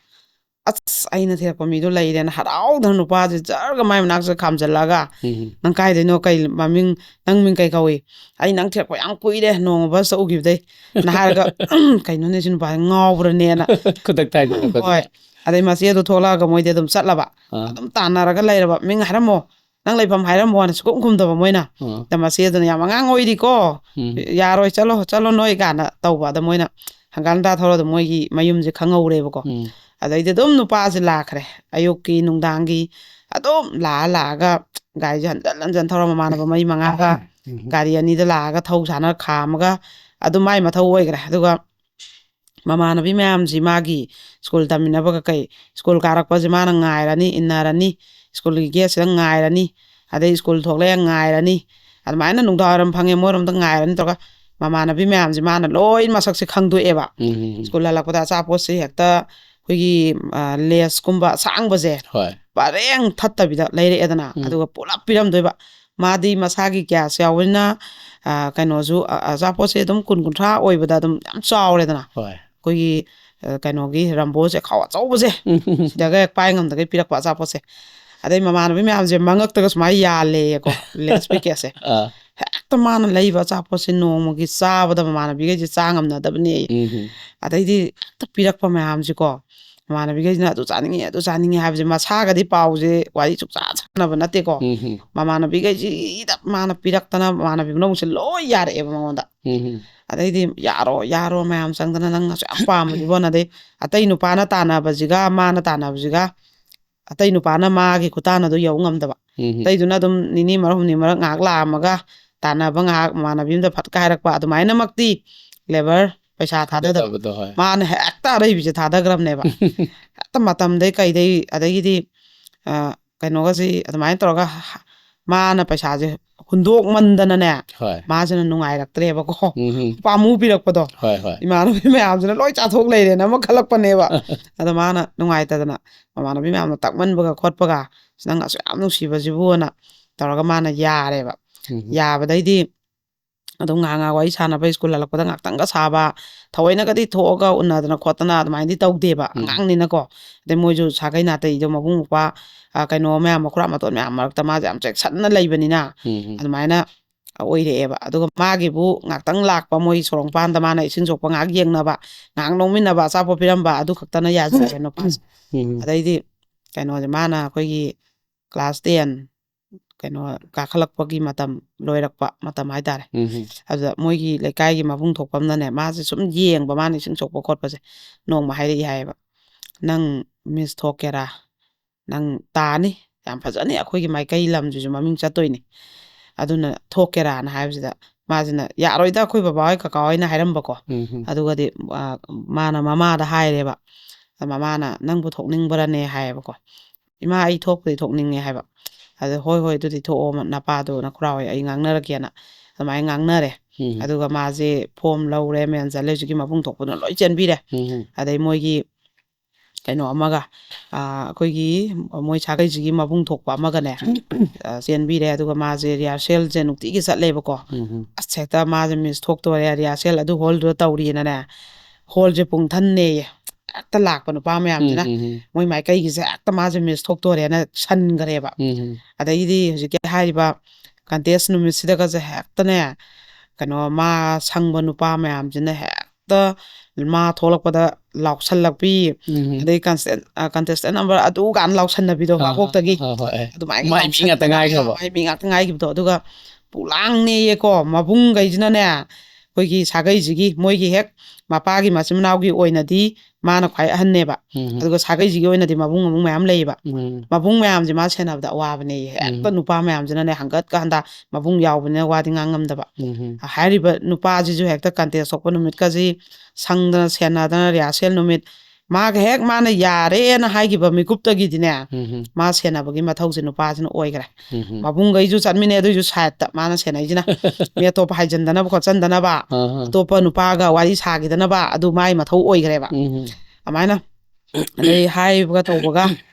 "ꯑꯁ, ꯑꯩꯅ ꯊꯤꯔꯛꯄ ꯃꯤꯗꯣ ꯂꯩꯔꯦꯅ" ꯍꯔꯥꯎꯗꯅ ꯅꯨꯄꯥꯁꯦ ꯖꯔꯒ ꯃꯥꯏ ꯃꯅꯥꯛꯁꯤꯗ ꯈꯥꯝꯖꯜꯂꯛꯑꯒ, ꯎꯝ꯫ "ꯅꯪ ꯀꯥꯏꯗꯩꯅꯣ? ꯀꯩ ꯃꯃꯤꯡ, ꯅꯪ ꯃꯤꯡ ꯀꯩ ꯀꯧꯏ? ꯑꯩ ꯅꯪ ꯊꯤꯔꯛꯄ ꯌꯥꯝ ꯀꯨꯏꯔꯦ, ꯅꯣꯡꯃ ꯕꯁꯇ ꯎꯈꯤꯕꯗꯩ"ꯅ ꯍꯥꯏꯔꯒ, "ꯀꯩꯅꯣꯅꯦ ꯁꯤ ꯅꯨꯄꯥꯁꯦ ꯉꯥꯎꯕ꯭ꯔꯅꯦꯅ"꯫ ꯈꯨꯗꯛꯇ ꯍꯥꯏꯗꯣꯔꯛꯄꯗ꯫ ꯍꯣꯏ꯫ ꯑꯗꯩ ꯃꯆꯦꯗꯣ ꯊꯣꯛꯂꯛꯑꯒ ꯃꯣꯏꯗꯤ ꯑꯗꯨꯝ ꯆꯠꯂꯕ꯫ ꯑꯥ꯫ ꯑꯗꯨꯝ ꯇꯥꯟꯅꯔꯒ ꯂꯩꯔꯕ꯫ "ꯃꯤꯡ ꯍꯥꯏꯔꯝꯃꯣ, ꯅꯪ ꯂꯩꯐꯝ ꯍꯥꯏꯔꯝꯃꯣꯅ" ꯁꯨꯈꯨꯝ ꯈꯨꯝꯗꯕ ꯃꯣꯏꯅ꯫ ꯑꯥ꯫ ꯑꯗ ꯃꯆꯦꯗꯨꯅ "ꯌꯥꯝ ꯑꯉꯥꯡ ꯑꯣꯏꯔꯤꯀꯣ, ꯎꯝ꯫ ꯌꯥꯔꯣꯏ, ꯆꯠꯂꯣ, ꯆꯠꯂꯣ ꯅꯣꯏ" ꯀꯥꯏꯅ ꯇꯧꯕ꯫ ꯑꯗ ꯃꯣꯏꯅ ꯍꯪꯒꯥꯟꯗ ꯊꯧꯔ ꯑꯗꯨꯝ ꯃꯣꯏꯒꯤ ꯃꯌꯨꯝꯁꯦ ꯈꯪꯍꯧꯔꯦꯕꯀꯣ꯫ ꯎꯝ꯫ ꯑꯗꯩꯗꯤ ꯑꯗꯨꯝ ꯅꯨꯄꯥꯁꯦ ꯂꯥꯛꯈ꯭ꯔꯦ꯫ ꯑꯌꯨꯛꯀꯤ, ꯅꯨꯡꯗꯥꯡꯒꯤ ꯑꯗꯨꯝ ꯂꯥꯛꯑ ꯂꯥꯛꯑꯒ ꯒꯥꯔꯤꯁꯦ ꯍꯟꯖꯟ ꯍꯟꯖꯟ ꯊꯧꯔ ꯃꯃꯥꯟꯅꯕ ꯃꯔꯤ ꯃꯉꯥꯒ ꯎꯝ꯫ ꯒꯥꯔꯤ ꯑꯅꯤꯗ ꯂꯥꯛꯑꯒ ꯊꯧ ꯁꯥꯟꯅ ꯈꯥꯝꯃꯒ ꯑꯗꯨꯝ ꯃꯥꯏ ꯃꯊꯧ ꯑꯣꯏꯈ꯭ꯔꯦ꯫ ꯑꯗꯨꯒ ꯃꯃꯥꯟꯅꯕꯤ ꯃꯌꯥꯝꯁꯤ ꯃꯥꯒꯤ ꯁ꯭ꯀꯨꯜ ꯇꯝꯃꯤꯟꯅꯕ ꯀꯩꯀꯩ, ꯁ꯭ꯀꯨꯜ ꯀꯥꯔꯛꯄꯁꯦ ꯃꯥꯅ ꯉꯥꯏꯔꯅꯤ, ꯏꯟꯅꯔꯅꯤ, ꯁ꯭ꯀꯨꯜꯒꯤ ꯒꯦꯠꯁꯤꯗ ꯉꯥꯏꯔꯅꯤ, ꯑꯗꯩ ꯁ꯭ꯀꯨꯜ ꯊꯣꯛꯂꯛꯑꯦ ꯉꯥꯏꯔꯅꯤ, ꯑꯗꯨꯃꯥꯏꯅ ꯅꯨꯡꯗꯥꯡꯋꯥꯏꯔꯝ ꯐꯪꯉꯦ ꯃꯣꯏꯔꯣꯝꯗ ꯉꯥꯏꯔꯅꯤ ꯇꯧꯔꯒ ꯃꯃꯥꯟꯅꯕꯤ ꯃꯌꯥꯝꯁꯦ ꯃꯥꯅ ꯂꯣꯏ ꯃꯁꯛꯁꯦ ꯈꯪꯗꯣꯛꯑꯦꯕ꯫ ꯎꯝ꯫ ꯁ꯭ꯀꯨꯜ ꯍꯜꯂꯛꯄꯗ ꯑꯆꯥꯄꯣꯠꯁꯦ ꯍꯦꯛꯇ ꯑꯩꯈꯣꯏꯒꯤ, ꯑ, ꯂꯦꯁꯀꯨꯝꯕ ꯑꯁꯥꯡꯕꯁꯦ ꯍꯣꯏ꯫ ꯄꯔꯦꯡ ꯊꯠꯇꯕꯤꯗ ꯂꯩꯔꯛꯑꯦꯗꯅ, ꯎꯝ꯫ ꯑꯗꯨꯒ ꯄꯨꯂꯞ ꯄꯤꯔꯝꯗꯣꯏꯕ꯫ ꯃꯥꯗꯤ ꯃꯁꯥꯒꯤ ꯒ꯭ꯌꯥꯁ ꯌꯥꯎꯕꯅꯤꯅ, ꯑ, ꯀꯩꯅꯣꯁꯨ, ꯑ, ꯑꯆꯥꯄꯣꯠꯁꯦ ꯑꯗꯨꯝ ꯀꯨꯟ ꯀꯨꯟꯊ꯭ꯔꯥ ꯑꯣꯏꯕꯗ ꯑꯗꯨꯝ ꯌꯥꯝ ꯆꯥꯎꯔꯦꯗꯅ꯫ ꯍꯣꯏ꯫ ꯑꯩꯈꯣꯏꯒꯤ ꯑ, ꯀꯩꯅꯣꯒꯤ ꯔꯝꯕꯣꯁꯦ, ꯈꯥꯎ ꯑꯆꯧꯕꯁꯦ, ꯁꯤꯗꯒ ꯍꯦꯛ ꯄꯥꯏ ꯉꯝꯗꯒꯩ ꯄꯤꯔꯛꯄ ꯑꯆꯥꯄꯣꯠꯁꯦ꯫ ꯑꯗꯩ ꯃꯃꯥꯟꯅꯕꯤ ꯃꯌꯥꯝꯁꯦ ꯃꯉꯛꯇꯒ ꯁꯨꯃꯥꯏꯅ ꯌꯥꯜꯂꯦꯌꯦꯀꯣ, ꯂꯦꯁ ꯄꯦꯀꯦꯠꯁꯦ꯫ ꯑꯥ, ꯍꯦꯛꯇ ꯃꯥꯅ ꯂꯩꯕ ꯑꯆꯥꯄꯣꯠꯁꯦ ꯅꯣꯡꯃꯒꯤ ꯆꯥꯕꯗ ꯃꯃꯥꯟꯅꯕꯤꯈꯩꯁꯦ ꯆꯥ ꯉꯝꯅꯗꯕꯅꯦ꯫ ꯎꯝ, ꯑꯗꯩꯗꯤ ꯍꯦꯛꯇ ꯄꯤꯔꯛꯄ ꯃꯌꯥꯝꯁꯦꯀꯣ, ꯃꯃꯥꯟꯅꯕꯤꯈꯩꯁꯤꯅ "ꯑꯗꯨ ꯆꯥꯅꯤꯡꯉꯤ, ꯑꯗꯨ ꯆꯥꯅꯤꯡꯉꯤ" ꯍꯥꯏꯕꯁꯦ ꯃꯁꯥꯒꯗꯤ ꯄꯥꯎꯁꯦ ꯋꯥꯔꯤ ꯁꯨꯛꯁꯥ ꯁꯥꯟꯅꯕ ꯅꯠꯇꯦꯀꯣ꯫ ꯎꯝ, ꯃꯃꯥꯟꯅꯕꯤꯈꯩꯁꯤꯗ ꯃꯥꯅ ꯄꯤꯔꯛꯇꯅ ꯃꯃꯥꯟꯅꯕꯤ ꯄꯨꯝꯅꯃꯛꯁꯦ ꯂꯣꯏ ꯌꯥꯔꯛꯑꯦꯕ ꯃꯉꯣꯟꯗ꯫ ꯎꯝ, ꯑꯗꯩꯗꯤ "ꯌꯥꯔꯣ, ꯌꯥꯔꯣ, ꯃꯌꯥꯝ ꯆꯪꯗꯅ ꯅꯪ ꯑꯁꯨꯛ ꯌꯥꯝ ꯄꯥꯝꯕꯁꯤꯕꯣꯅ", ꯑꯗꯩ ꯑꯇꯩ ꯅꯨꯄꯥꯅ ꯇꯥꯟꯅꯕꯁꯤꯒ ꯃꯥꯅ ꯇꯥꯟꯅꯕꯁꯤꯒ, ꯑꯇꯩ ꯅꯨꯄꯥꯅ ꯃꯥꯒꯤ ꯈꯨꯇꯥꯟ ꯑꯗꯨ ꯌꯧ ꯉꯝꯗꯕ꯫ ꯎꯝ, ꯑꯇꯩꯗꯨꯅ ꯑꯗꯨꯝ ꯅꯤꯅꯤ ꯃꯔꯛ, ꯍꯨꯝꯅꯤ ꯃꯔꯛ ꯉꯥꯏꯍꯥꯛ ꯂꯥꯛꯑꯝꯃꯒ ꯇꯥꯟꯅꯕ ꯉꯥꯏꯍꯥꯛ, ꯃꯃꯥꯟꯅꯕꯤ ꯑꯃꯗ ꯐꯠꯀ ꯍꯥꯏꯔꯛꯄ, ꯑꯗꯨꯃꯥꯏꯅꯃꯛꯇꯤ ꯂꯦꯕꯔ ꯄꯩꯁꯥ ꯊꯥꯗꯗꯕ꯫ ꯊꯥꯗꯕꯗꯣ, ꯍꯣꯏ꯫ ꯃꯥꯅ ꯍꯦꯛꯇ ꯑꯔꯩꯕꯤꯁꯦ ꯊꯥꯗꯈ꯭ꯔꯕꯅꯦꯕ꯫ ꯍꯦꯛꯇ ꯃꯇꯝꯗꯩ ꯀꯩꯗꯩ, ꯑꯗꯒꯤꯗꯤ ꯑ, ꯀꯩꯅꯣꯒꯁꯤ ꯑꯗꯨꯃꯥꯏꯅ ꯇꯧꯔꯒ ꯍ-, ꯃꯥꯅ ꯄꯩꯁꯥꯁꯦ ꯍꯨꯟꯗꯣꯛꯃꯟꯗꯅꯅꯦ, ꯍꯣꯏ꯫ ꯃꯥꯁꯤꯅ ꯅꯨꯡꯉꯥꯏꯔꯛꯇ꯭ꯔꯦꯕꯀꯣ꯫ ꯎꯝ, ꯄꯥꯝꯃꯨ ꯄꯤꯔꯛꯄꯗꯣ꯫ ꯍꯣꯏ, ꯍꯣꯏ꯫ ꯏꯃꯥꯟꯅꯕꯤ ꯃꯌꯥꯝꯁꯤꯅ ꯂꯣꯏ ꯆꯥꯊꯣꯛ ꯂꯩꯔꯦꯅ ꯑꯃ ꯈꯜꯂꯛꯄꯅꯦꯕ꯫ ꯑꯗꯣ ꯃꯥꯅ ꯅꯨꯡꯉꯥꯏꯇꯗꯅ ꯃꯃꯥꯟꯅꯕꯤ ꯃꯌꯥꯝꯅ ꯇꯛꯃꯟꯕꯒ ꯈꯣꯠꯄꯒ, "ꯑꯁ, ꯅꯪ ꯑꯁꯨꯛ ꯌꯥꯝ ꯅꯨꯡꯁꯤꯕꯁꯤꯕꯨꯅ" ꯇꯧꯔꯒ ꯃꯥꯅ ꯌꯥꯔꯦꯕ꯫ ꯎꯝ, ꯌꯥꯕꯗꯩꯗꯤ ꯑꯗꯨꯝ ꯉꯥꯏꯍꯥꯛ ꯉꯥꯏꯍꯥꯛ ꯋꯥꯔꯤ ꯁꯥꯟꯅꯕ, ꯁ꯭ꯀꯨꯜ ꯍꯜꯂꯛꯄꯗ ꯉꯥꯛꯇꯪꯒ ꯁꯥꯕ, ꯊꯑꯣꯏꯅꯒꯗꯤ ꯊꯣꯛꯑꯒ ꯎꯅꯗꯅ ꯈꯣꯠꯇꯅ ꯑꯗꯨꯃꯥꯏꯅꯗꯤ ꯇꯧꯗꯦꯕ꯫ ꯎꯝ꯫ ꯑꯉꯥꯡꯅꯤꯅꯀꯣ꯫ ꯑꯗꯩ ꯃꯣꯏꯁꯨ ꯁꯥꯒꯩ ꯅꯥꯇꯩꯗꯣ ꯃꯕꯨꯡ ꯃꯧꯄ꯭ꯋꯥ, ꯑ, ꯀꯩꯅꯣ ꯃꯌꯥꯝ, ꯃꯈꯨꯔꯥ ꯃꯇꯣꯟ ꯃꯌꯥꯝ ꯃꯔꯛꯇ ꯃꯥꯁꯦ ꯌꯥꯝ ꯆꯦꯛꯁꯤꯟꯅ ꯂꯩꯕꯅꯤꯅ ꯎꯝ, ꯑꯗꯨꯃꯥꯏꯅ ꯑꯣꯏꯔꯛꯑꯦꯕ꯫ ꯑꯗꯨꯒ ꯃꯥꯒꯤꯕꯨ ꯉꯥꯛꯇꯪ ꯂꯥꯛꯄ, ꯃꯣꯏ ꯁꯣꯔꯣꯛ ꯃꯄꯥꯟꯗ ꯃꯥꯅ ꯏꯁꯤꯡ ꯁꯣꯛꯄ ꯉꯥꯏꯍꯥꯛ ꯌꯦꯡꯅꯕ, ꯉꯥꯏꯍꯥꯛ ꯅꯣꯛꯃꯤꯟꯅꯕ, ꯑꯆꯥꯄꯣꯠ ꯄꯤꯔꯝꯕ, ꯑꯗꯨ ꯈꯛꯇꯅ ꯌꯥꯖꯔꯦ ꯅꯨꯄꯥꯁꯦ꯫ ꯎꯝ, ꯑꯗꯩꯗꯤ ꯀꯩꯅꯣꯁꯦ, ꯃꯥꯅ ꯑꯩꯈꯣꯏꯒꯤ ꯀ꯭ꯂꯥꯁ ꯇꯦꯟ ꯀꯩꯅꯣ ꯀꯥꯈꯠꯂꯛꯄꯒꯤ ꯃꯇꯝ, ꯂꯣꯏꯔꯛꯄ ꯃꯇꯝ ꯍꯥꯏꯇꯥꯔꯦ꯫ ꯎꯝ, ꯑꯗꯨꯗ ꯃꯣꯏꯒꯤ ꯂꯩꯀꯥꯏꯒꯤ ꯃꯕꯨꯡ ꯊꯣꯛꯄ ꯑꯃꯅꯅꯦ, ꯃꯥꯁꯦ ꯁꯨꯝ ꯌꯦꯡꯕ, ꯃꯥꯅ ꯏꯁꯤꯡ ꯁꯣꯛꯄ ꯈꯣꯠꯄꯁꯦ, ꯅꯣꯡꯃ ꯍꯥꯏꯔꯛꯏ ꯍꯥꯏꯌꯦꯕ, "ꯅꯪ ꯃꯤꯁ ꯊꯣꯛꯀꯦꯔꯥ? ꯅꯪ ꯇꯥꯅꯤ, ꯌꯥꯝ ꯐꯖꯅꯤ, ꯑꯩꯈꯣꯏꯒꯤ ꯃꯥꯏꯀꯩ ꯂꯝꯁꯤꯁꯨ ꯃꯃꯤꯡ ꯆꯠꯇꯣꯏꯅꯤ, ꯑꯗꯨꯅ ꯊꯣꯛꯀꯦꯔꯥꯅ?" ꯍꯥꯏꯕꯁꯤꯗ ꯃꯥꯁꯤꯅ, "ꯌꯥꯔꯣꯏꯗ, ꯑꯩꯈꯣꯏ ꯕꯕꯥ ꯍꯣꯏ ꯀꯀꯥ ꯍꯣꯏꯅ ꯍꯥꯏꯔꯝꯕꯀꯣ"꯫ ꯎꯝ, ꯑꯗꯨꯒꯗꯤ ꯑ, ꯃꯥꯅ ꯃꯃꯥꯗ ꯍꯥꯏꯔꯦꯕ꯫ ꯑ, ꯃꯃꯥꯅ, "ꯅꯪꯕꯨ ꯊꯣꯛꯅꯤꯡꯕ꯭ꯔꯅꯦ?" ꯍꯥꯏꯌꯦꯕꯀꯣ꯫ "ꯏꯃꯥ, ꯑꯩ ꯊꯣꯛꯄꯨꯗꯤ ꯊꯣꯛꯅꯤꯡꯉꯦ" ꯍꯥꯏꯕ꯫ ꯑꯗ, "ꯍꯣꯏ, ꯍꯣꯏ, ꯑꯗꯨꯗꯤ ꯊꯣꯛꯑꯣ, ꯅꯄꯥꯗꯣ, ꯅꯈꯨꯔꯥ ꯍꯣꯏ ꯑꯩ ꯉꯥꯡꯅꯔꯛꯀꯦꯅ" ꯑꯗꯨꯃꯥꯏꯅ ꯉꯥꯡꯅꯔꯦ꯫ ꯎꯝ, ꯑꯗꯨꯒ ꯃꯥꯁꯦ ꯐꯣꯝ ꯂꯧꯔꯦ, ꯃꯦꯟꯁꯤꯜꯂꯦ, ꯍꯧꯖꯤꯛꯀꯤ ꯃꯕꯨꯡ ꯊꯣꯛꯄꯗꯨꯅ ꯂꯣꯏ ꯆꯦꯟꯕꯤꯔꯦ꯫ ꯎꯝ, ꯑꯗꯩ ꯃꯣꯏꯒꯤ ꯀꯩꯅꯣ ꯑꯃꯒ, ꯑ, ꯑꯩꯈꯣꯏꯒꯤ ꯃꯣꯏ ꯁꯥꯒꯩꯁꯤꯒꯤ ꯃꯕꯨꯡ ꯊꯣꯛꯄ ꯑꯃꯒꯅꯦ, ꯑ, ꯆꯦꯟꯕꯤꯔꯦ꯫ ꯑꯗꯨꯒ ꯃꯥꯁꯦ ꯔꯤꯍꯥꯔꯁꯦꯜꯁꯦ ꯅꯨꯡꯇꯤꯒꯤ ꯆꯠꯂꯦꯕꯀꯣ꯫ ꯎꯝ, ꯑꯁ, ꯍꯦꯛꯇ ꯃꯥꯁꯦ ꯃꯤꯁ ꯊꯣꯛꯇꯣꯔꯦ, ꯔꯤꯍꯥꯔꯁꯦꯜ ꯑꯗꯨ ꯍꯣꯜꯗꯨꯗ ꯇꯧꯔꯤꯅꯅꯦ, ꯍꯣꯜꯁꯦ ꯄꯨꯡ ꯊꯟꯅꯦꯌꯦ꯫ ꯍꯦꯛꯇ ꯂꯥꯛꯄ ꯅꯨꯄꯥ ꯃꯌꯥꯝꯁꯤꯅ꯫ ꯎꯝ, ꯎꯝ, ꯎꯝ꯫ ꯃꯣꯏ ꯃꯥꯏꯀꯩꯒꯤꯁꯦ ꯍꯦꯛꯇ ꯃꯥꯁꯦ ꯃꯤꯁ ꯊꯣꯛꯇꯣꯔꯦꯅ ꯁꯟꯈ꯭ꯔꯦꯕ꯫ ꯎꯝ, ꯎꯝ꯫ ꯑꯗꯩꯗꯤ ꯍꯧꯖꯤꯛꯀꯤ ꯍꯥꯏꯔꯤꯕ ꯀꯟꯇꯦꯁ ꯅꯨꯃꯤꯠꯁꯤꯗꯒꯁꯦ ꯍꯦꯛꯇꯅꯦ, ꯀꯩꯅꯣ, ꯃꯥ ꯁꯪꯕ ꯅꯨꯄꯥ ꯃꯌꯥꯝꯁꯤꯅ ꯍꯦꯛꯇ ꯃꯥ ꯊꯣꯛꯂꯛꯄꯗ ꯂꯥꯎꯁꯜꯂꯛꯄꯤ, ꯎꯝ, ꯎꯝ꯫ ꯑꯗꯩ ꯀꯟꯁꯇꯦꯟ-, ꯑ, contestant number ꯑꯗꯨ ꯀꯥꯟ ꯂꯥꯎꯁꯟꯅꯕꯤꯗꯣ ꯑꯥ, ꯚꯥꯕꯣꯛꯇꯒꯤ꯫ ꯑꯥ, ꯍꯣꯏ, ꯑꯦ꯫ ꯑꯗꯨꯃꯥꯏꯅ ꯃꯥꯏ ꯃꯤ ꯉꯥꯛꯇ ꯂꯥꯎꯁꯟꯅꯗꯅ, ꯉꯥꯏꯈ꯭ꯔꯕ? ꯃꯥꯏ ꯃꯤ ꯉꯥꯛꯇ ꯉꯥꯏꯈꯤꯕꯗꯣ꯫ ꯑꯗꯨꯒ ꯄꯨꯂꯥꯡꯅꯦꯌꯦꯀꯣ, ꯃꯕꯨꯡꯈꯩꯁꯤꯅꯅꯦ, ꯑꯩꯈꯣꯏꯒꯤ ꯁꯥꯒꯩꯁꯤꯒꯤ, ꯃꯣꯏꯒꯤ ꯍꯦꯛ ꯃꯄꯥꯒꯤ ꯃꯆꯤꯟ ꯃꯅꯥꯎꯒꯤ ꯑꯣꯏꯅꯗꯤ ꯃꯥꯅ ꯈ꯭ꯋꯥꯏ ꯑꯍꯟꯅꯦꯕ꯫ ꯎꯝ꯫ ꯑꯗꯨꯒ ꯁꯥꯒꯩꯁꯤꯒꯤ ꯑꯣꯏꯅꯗꯤ ꯃꯕꯨꯡ, ꯃꯕꯨꯡ ꯃꯌꯥꯝ ꯂꯩꯌꯦꯕ꯫ ꯎꯝ꯫ ꯃꯕꯨꯡ ꯃꯌꯥꯝꯁꯦ ꯃꯥ ꯁꯦꯟꯅꯕꯗ ꯑꯋꯥꯕꯅꯦꯌꯦ꯫ ꯍꯦꯛꯇ ꯎꯝ꯫ ꯅꯨꯄꯥ ꯃꯌꯥꯝꯁꯤꯅꯅꯦ ꯍꯪꯒꯠꯀ ꯍꯟꯗ, ꯃꯕꯨꯡ ꯌꯥꯎꯕꯅꯤꯅ ꯋꯥꯗꯤ ꯉꯥꯡ ꯉꯝꯗꯕ꯫ ꯎꯝ꯫ ꯍꯥꯏꯔꯤꯕ ꯅꯨꯄꯥꯁꯤꯁꯨ ꯍꯦꯛꯇ ꯀꯟꯇꯦꯁ ꯊꯣꯛꯄ ꯅꯨꯃꯤꯠꯀꯁꯤ ꯁꯪꯗꯅ ꯁꯦꯟꯅꯗꯅ ꯔꯤꯍꯥꯔꯁꯦꯜ ꯅꯨꯃꯤꯠ, ꯃꯥꯒ ꯍꯦꯛ ꯃꯥꯅ ꯌꯥꯔꯦꯅ ꯍꯥꯏꯈꯤꯕ ꯃꯤꯀꯨꯞꯇꯒꯤꯗꯤꯅꯦ, ꯎꯝ꯫ ꯃꯥ ꯁꯦꯟꯅꯕꯒꯤ ꯃꯊꯧꯁꯦ ꯅꯨꯄꯥꯁꯤꯅ ꯑꯣꯏꯈ꯭ꯔꯦ꯫ ꯎꯝ꯫ ꯃꯕꯨꯡꯈꯩꯁꯨ ꯆꯠꯃꯤꯟꯅꯩ, ꯑꯗꯨꯏꯁꯨ ꯁꯥꯏꯠꯇ ꯃꯥꯅ ꯁꯦꯟꯅꯩꯁꯤꯅ꯫ ꯃꯤ ꯑꯇꯣꯞꯄ ꯍꯥꯏꯖꯟꯗꯅꯕ ꯈꯣꯠꯆꯟꯗꯅꯕ, ꯑꯥ, ꯑꯥ꯫ ꯑꯇꯣꯞꯄ ꯅꯨꯄꯥꯒ ꯋꯥꯔꯤ ꯁꯥꯈꯤꯗꯅꯕ, ꯑꯗꯨ ꯃꯥꯏ ꯃꯊꯧ ꯑꯣꯏꯈ꯭ꯔꯦꯕ꯫ ꯎꯝ꯫ ꯑꯗꯨꯃꯥꯏꯅ ꯑꯗꯩ ꯍꯥꯏꯕꯒ ꯇꯧꯕꯒ,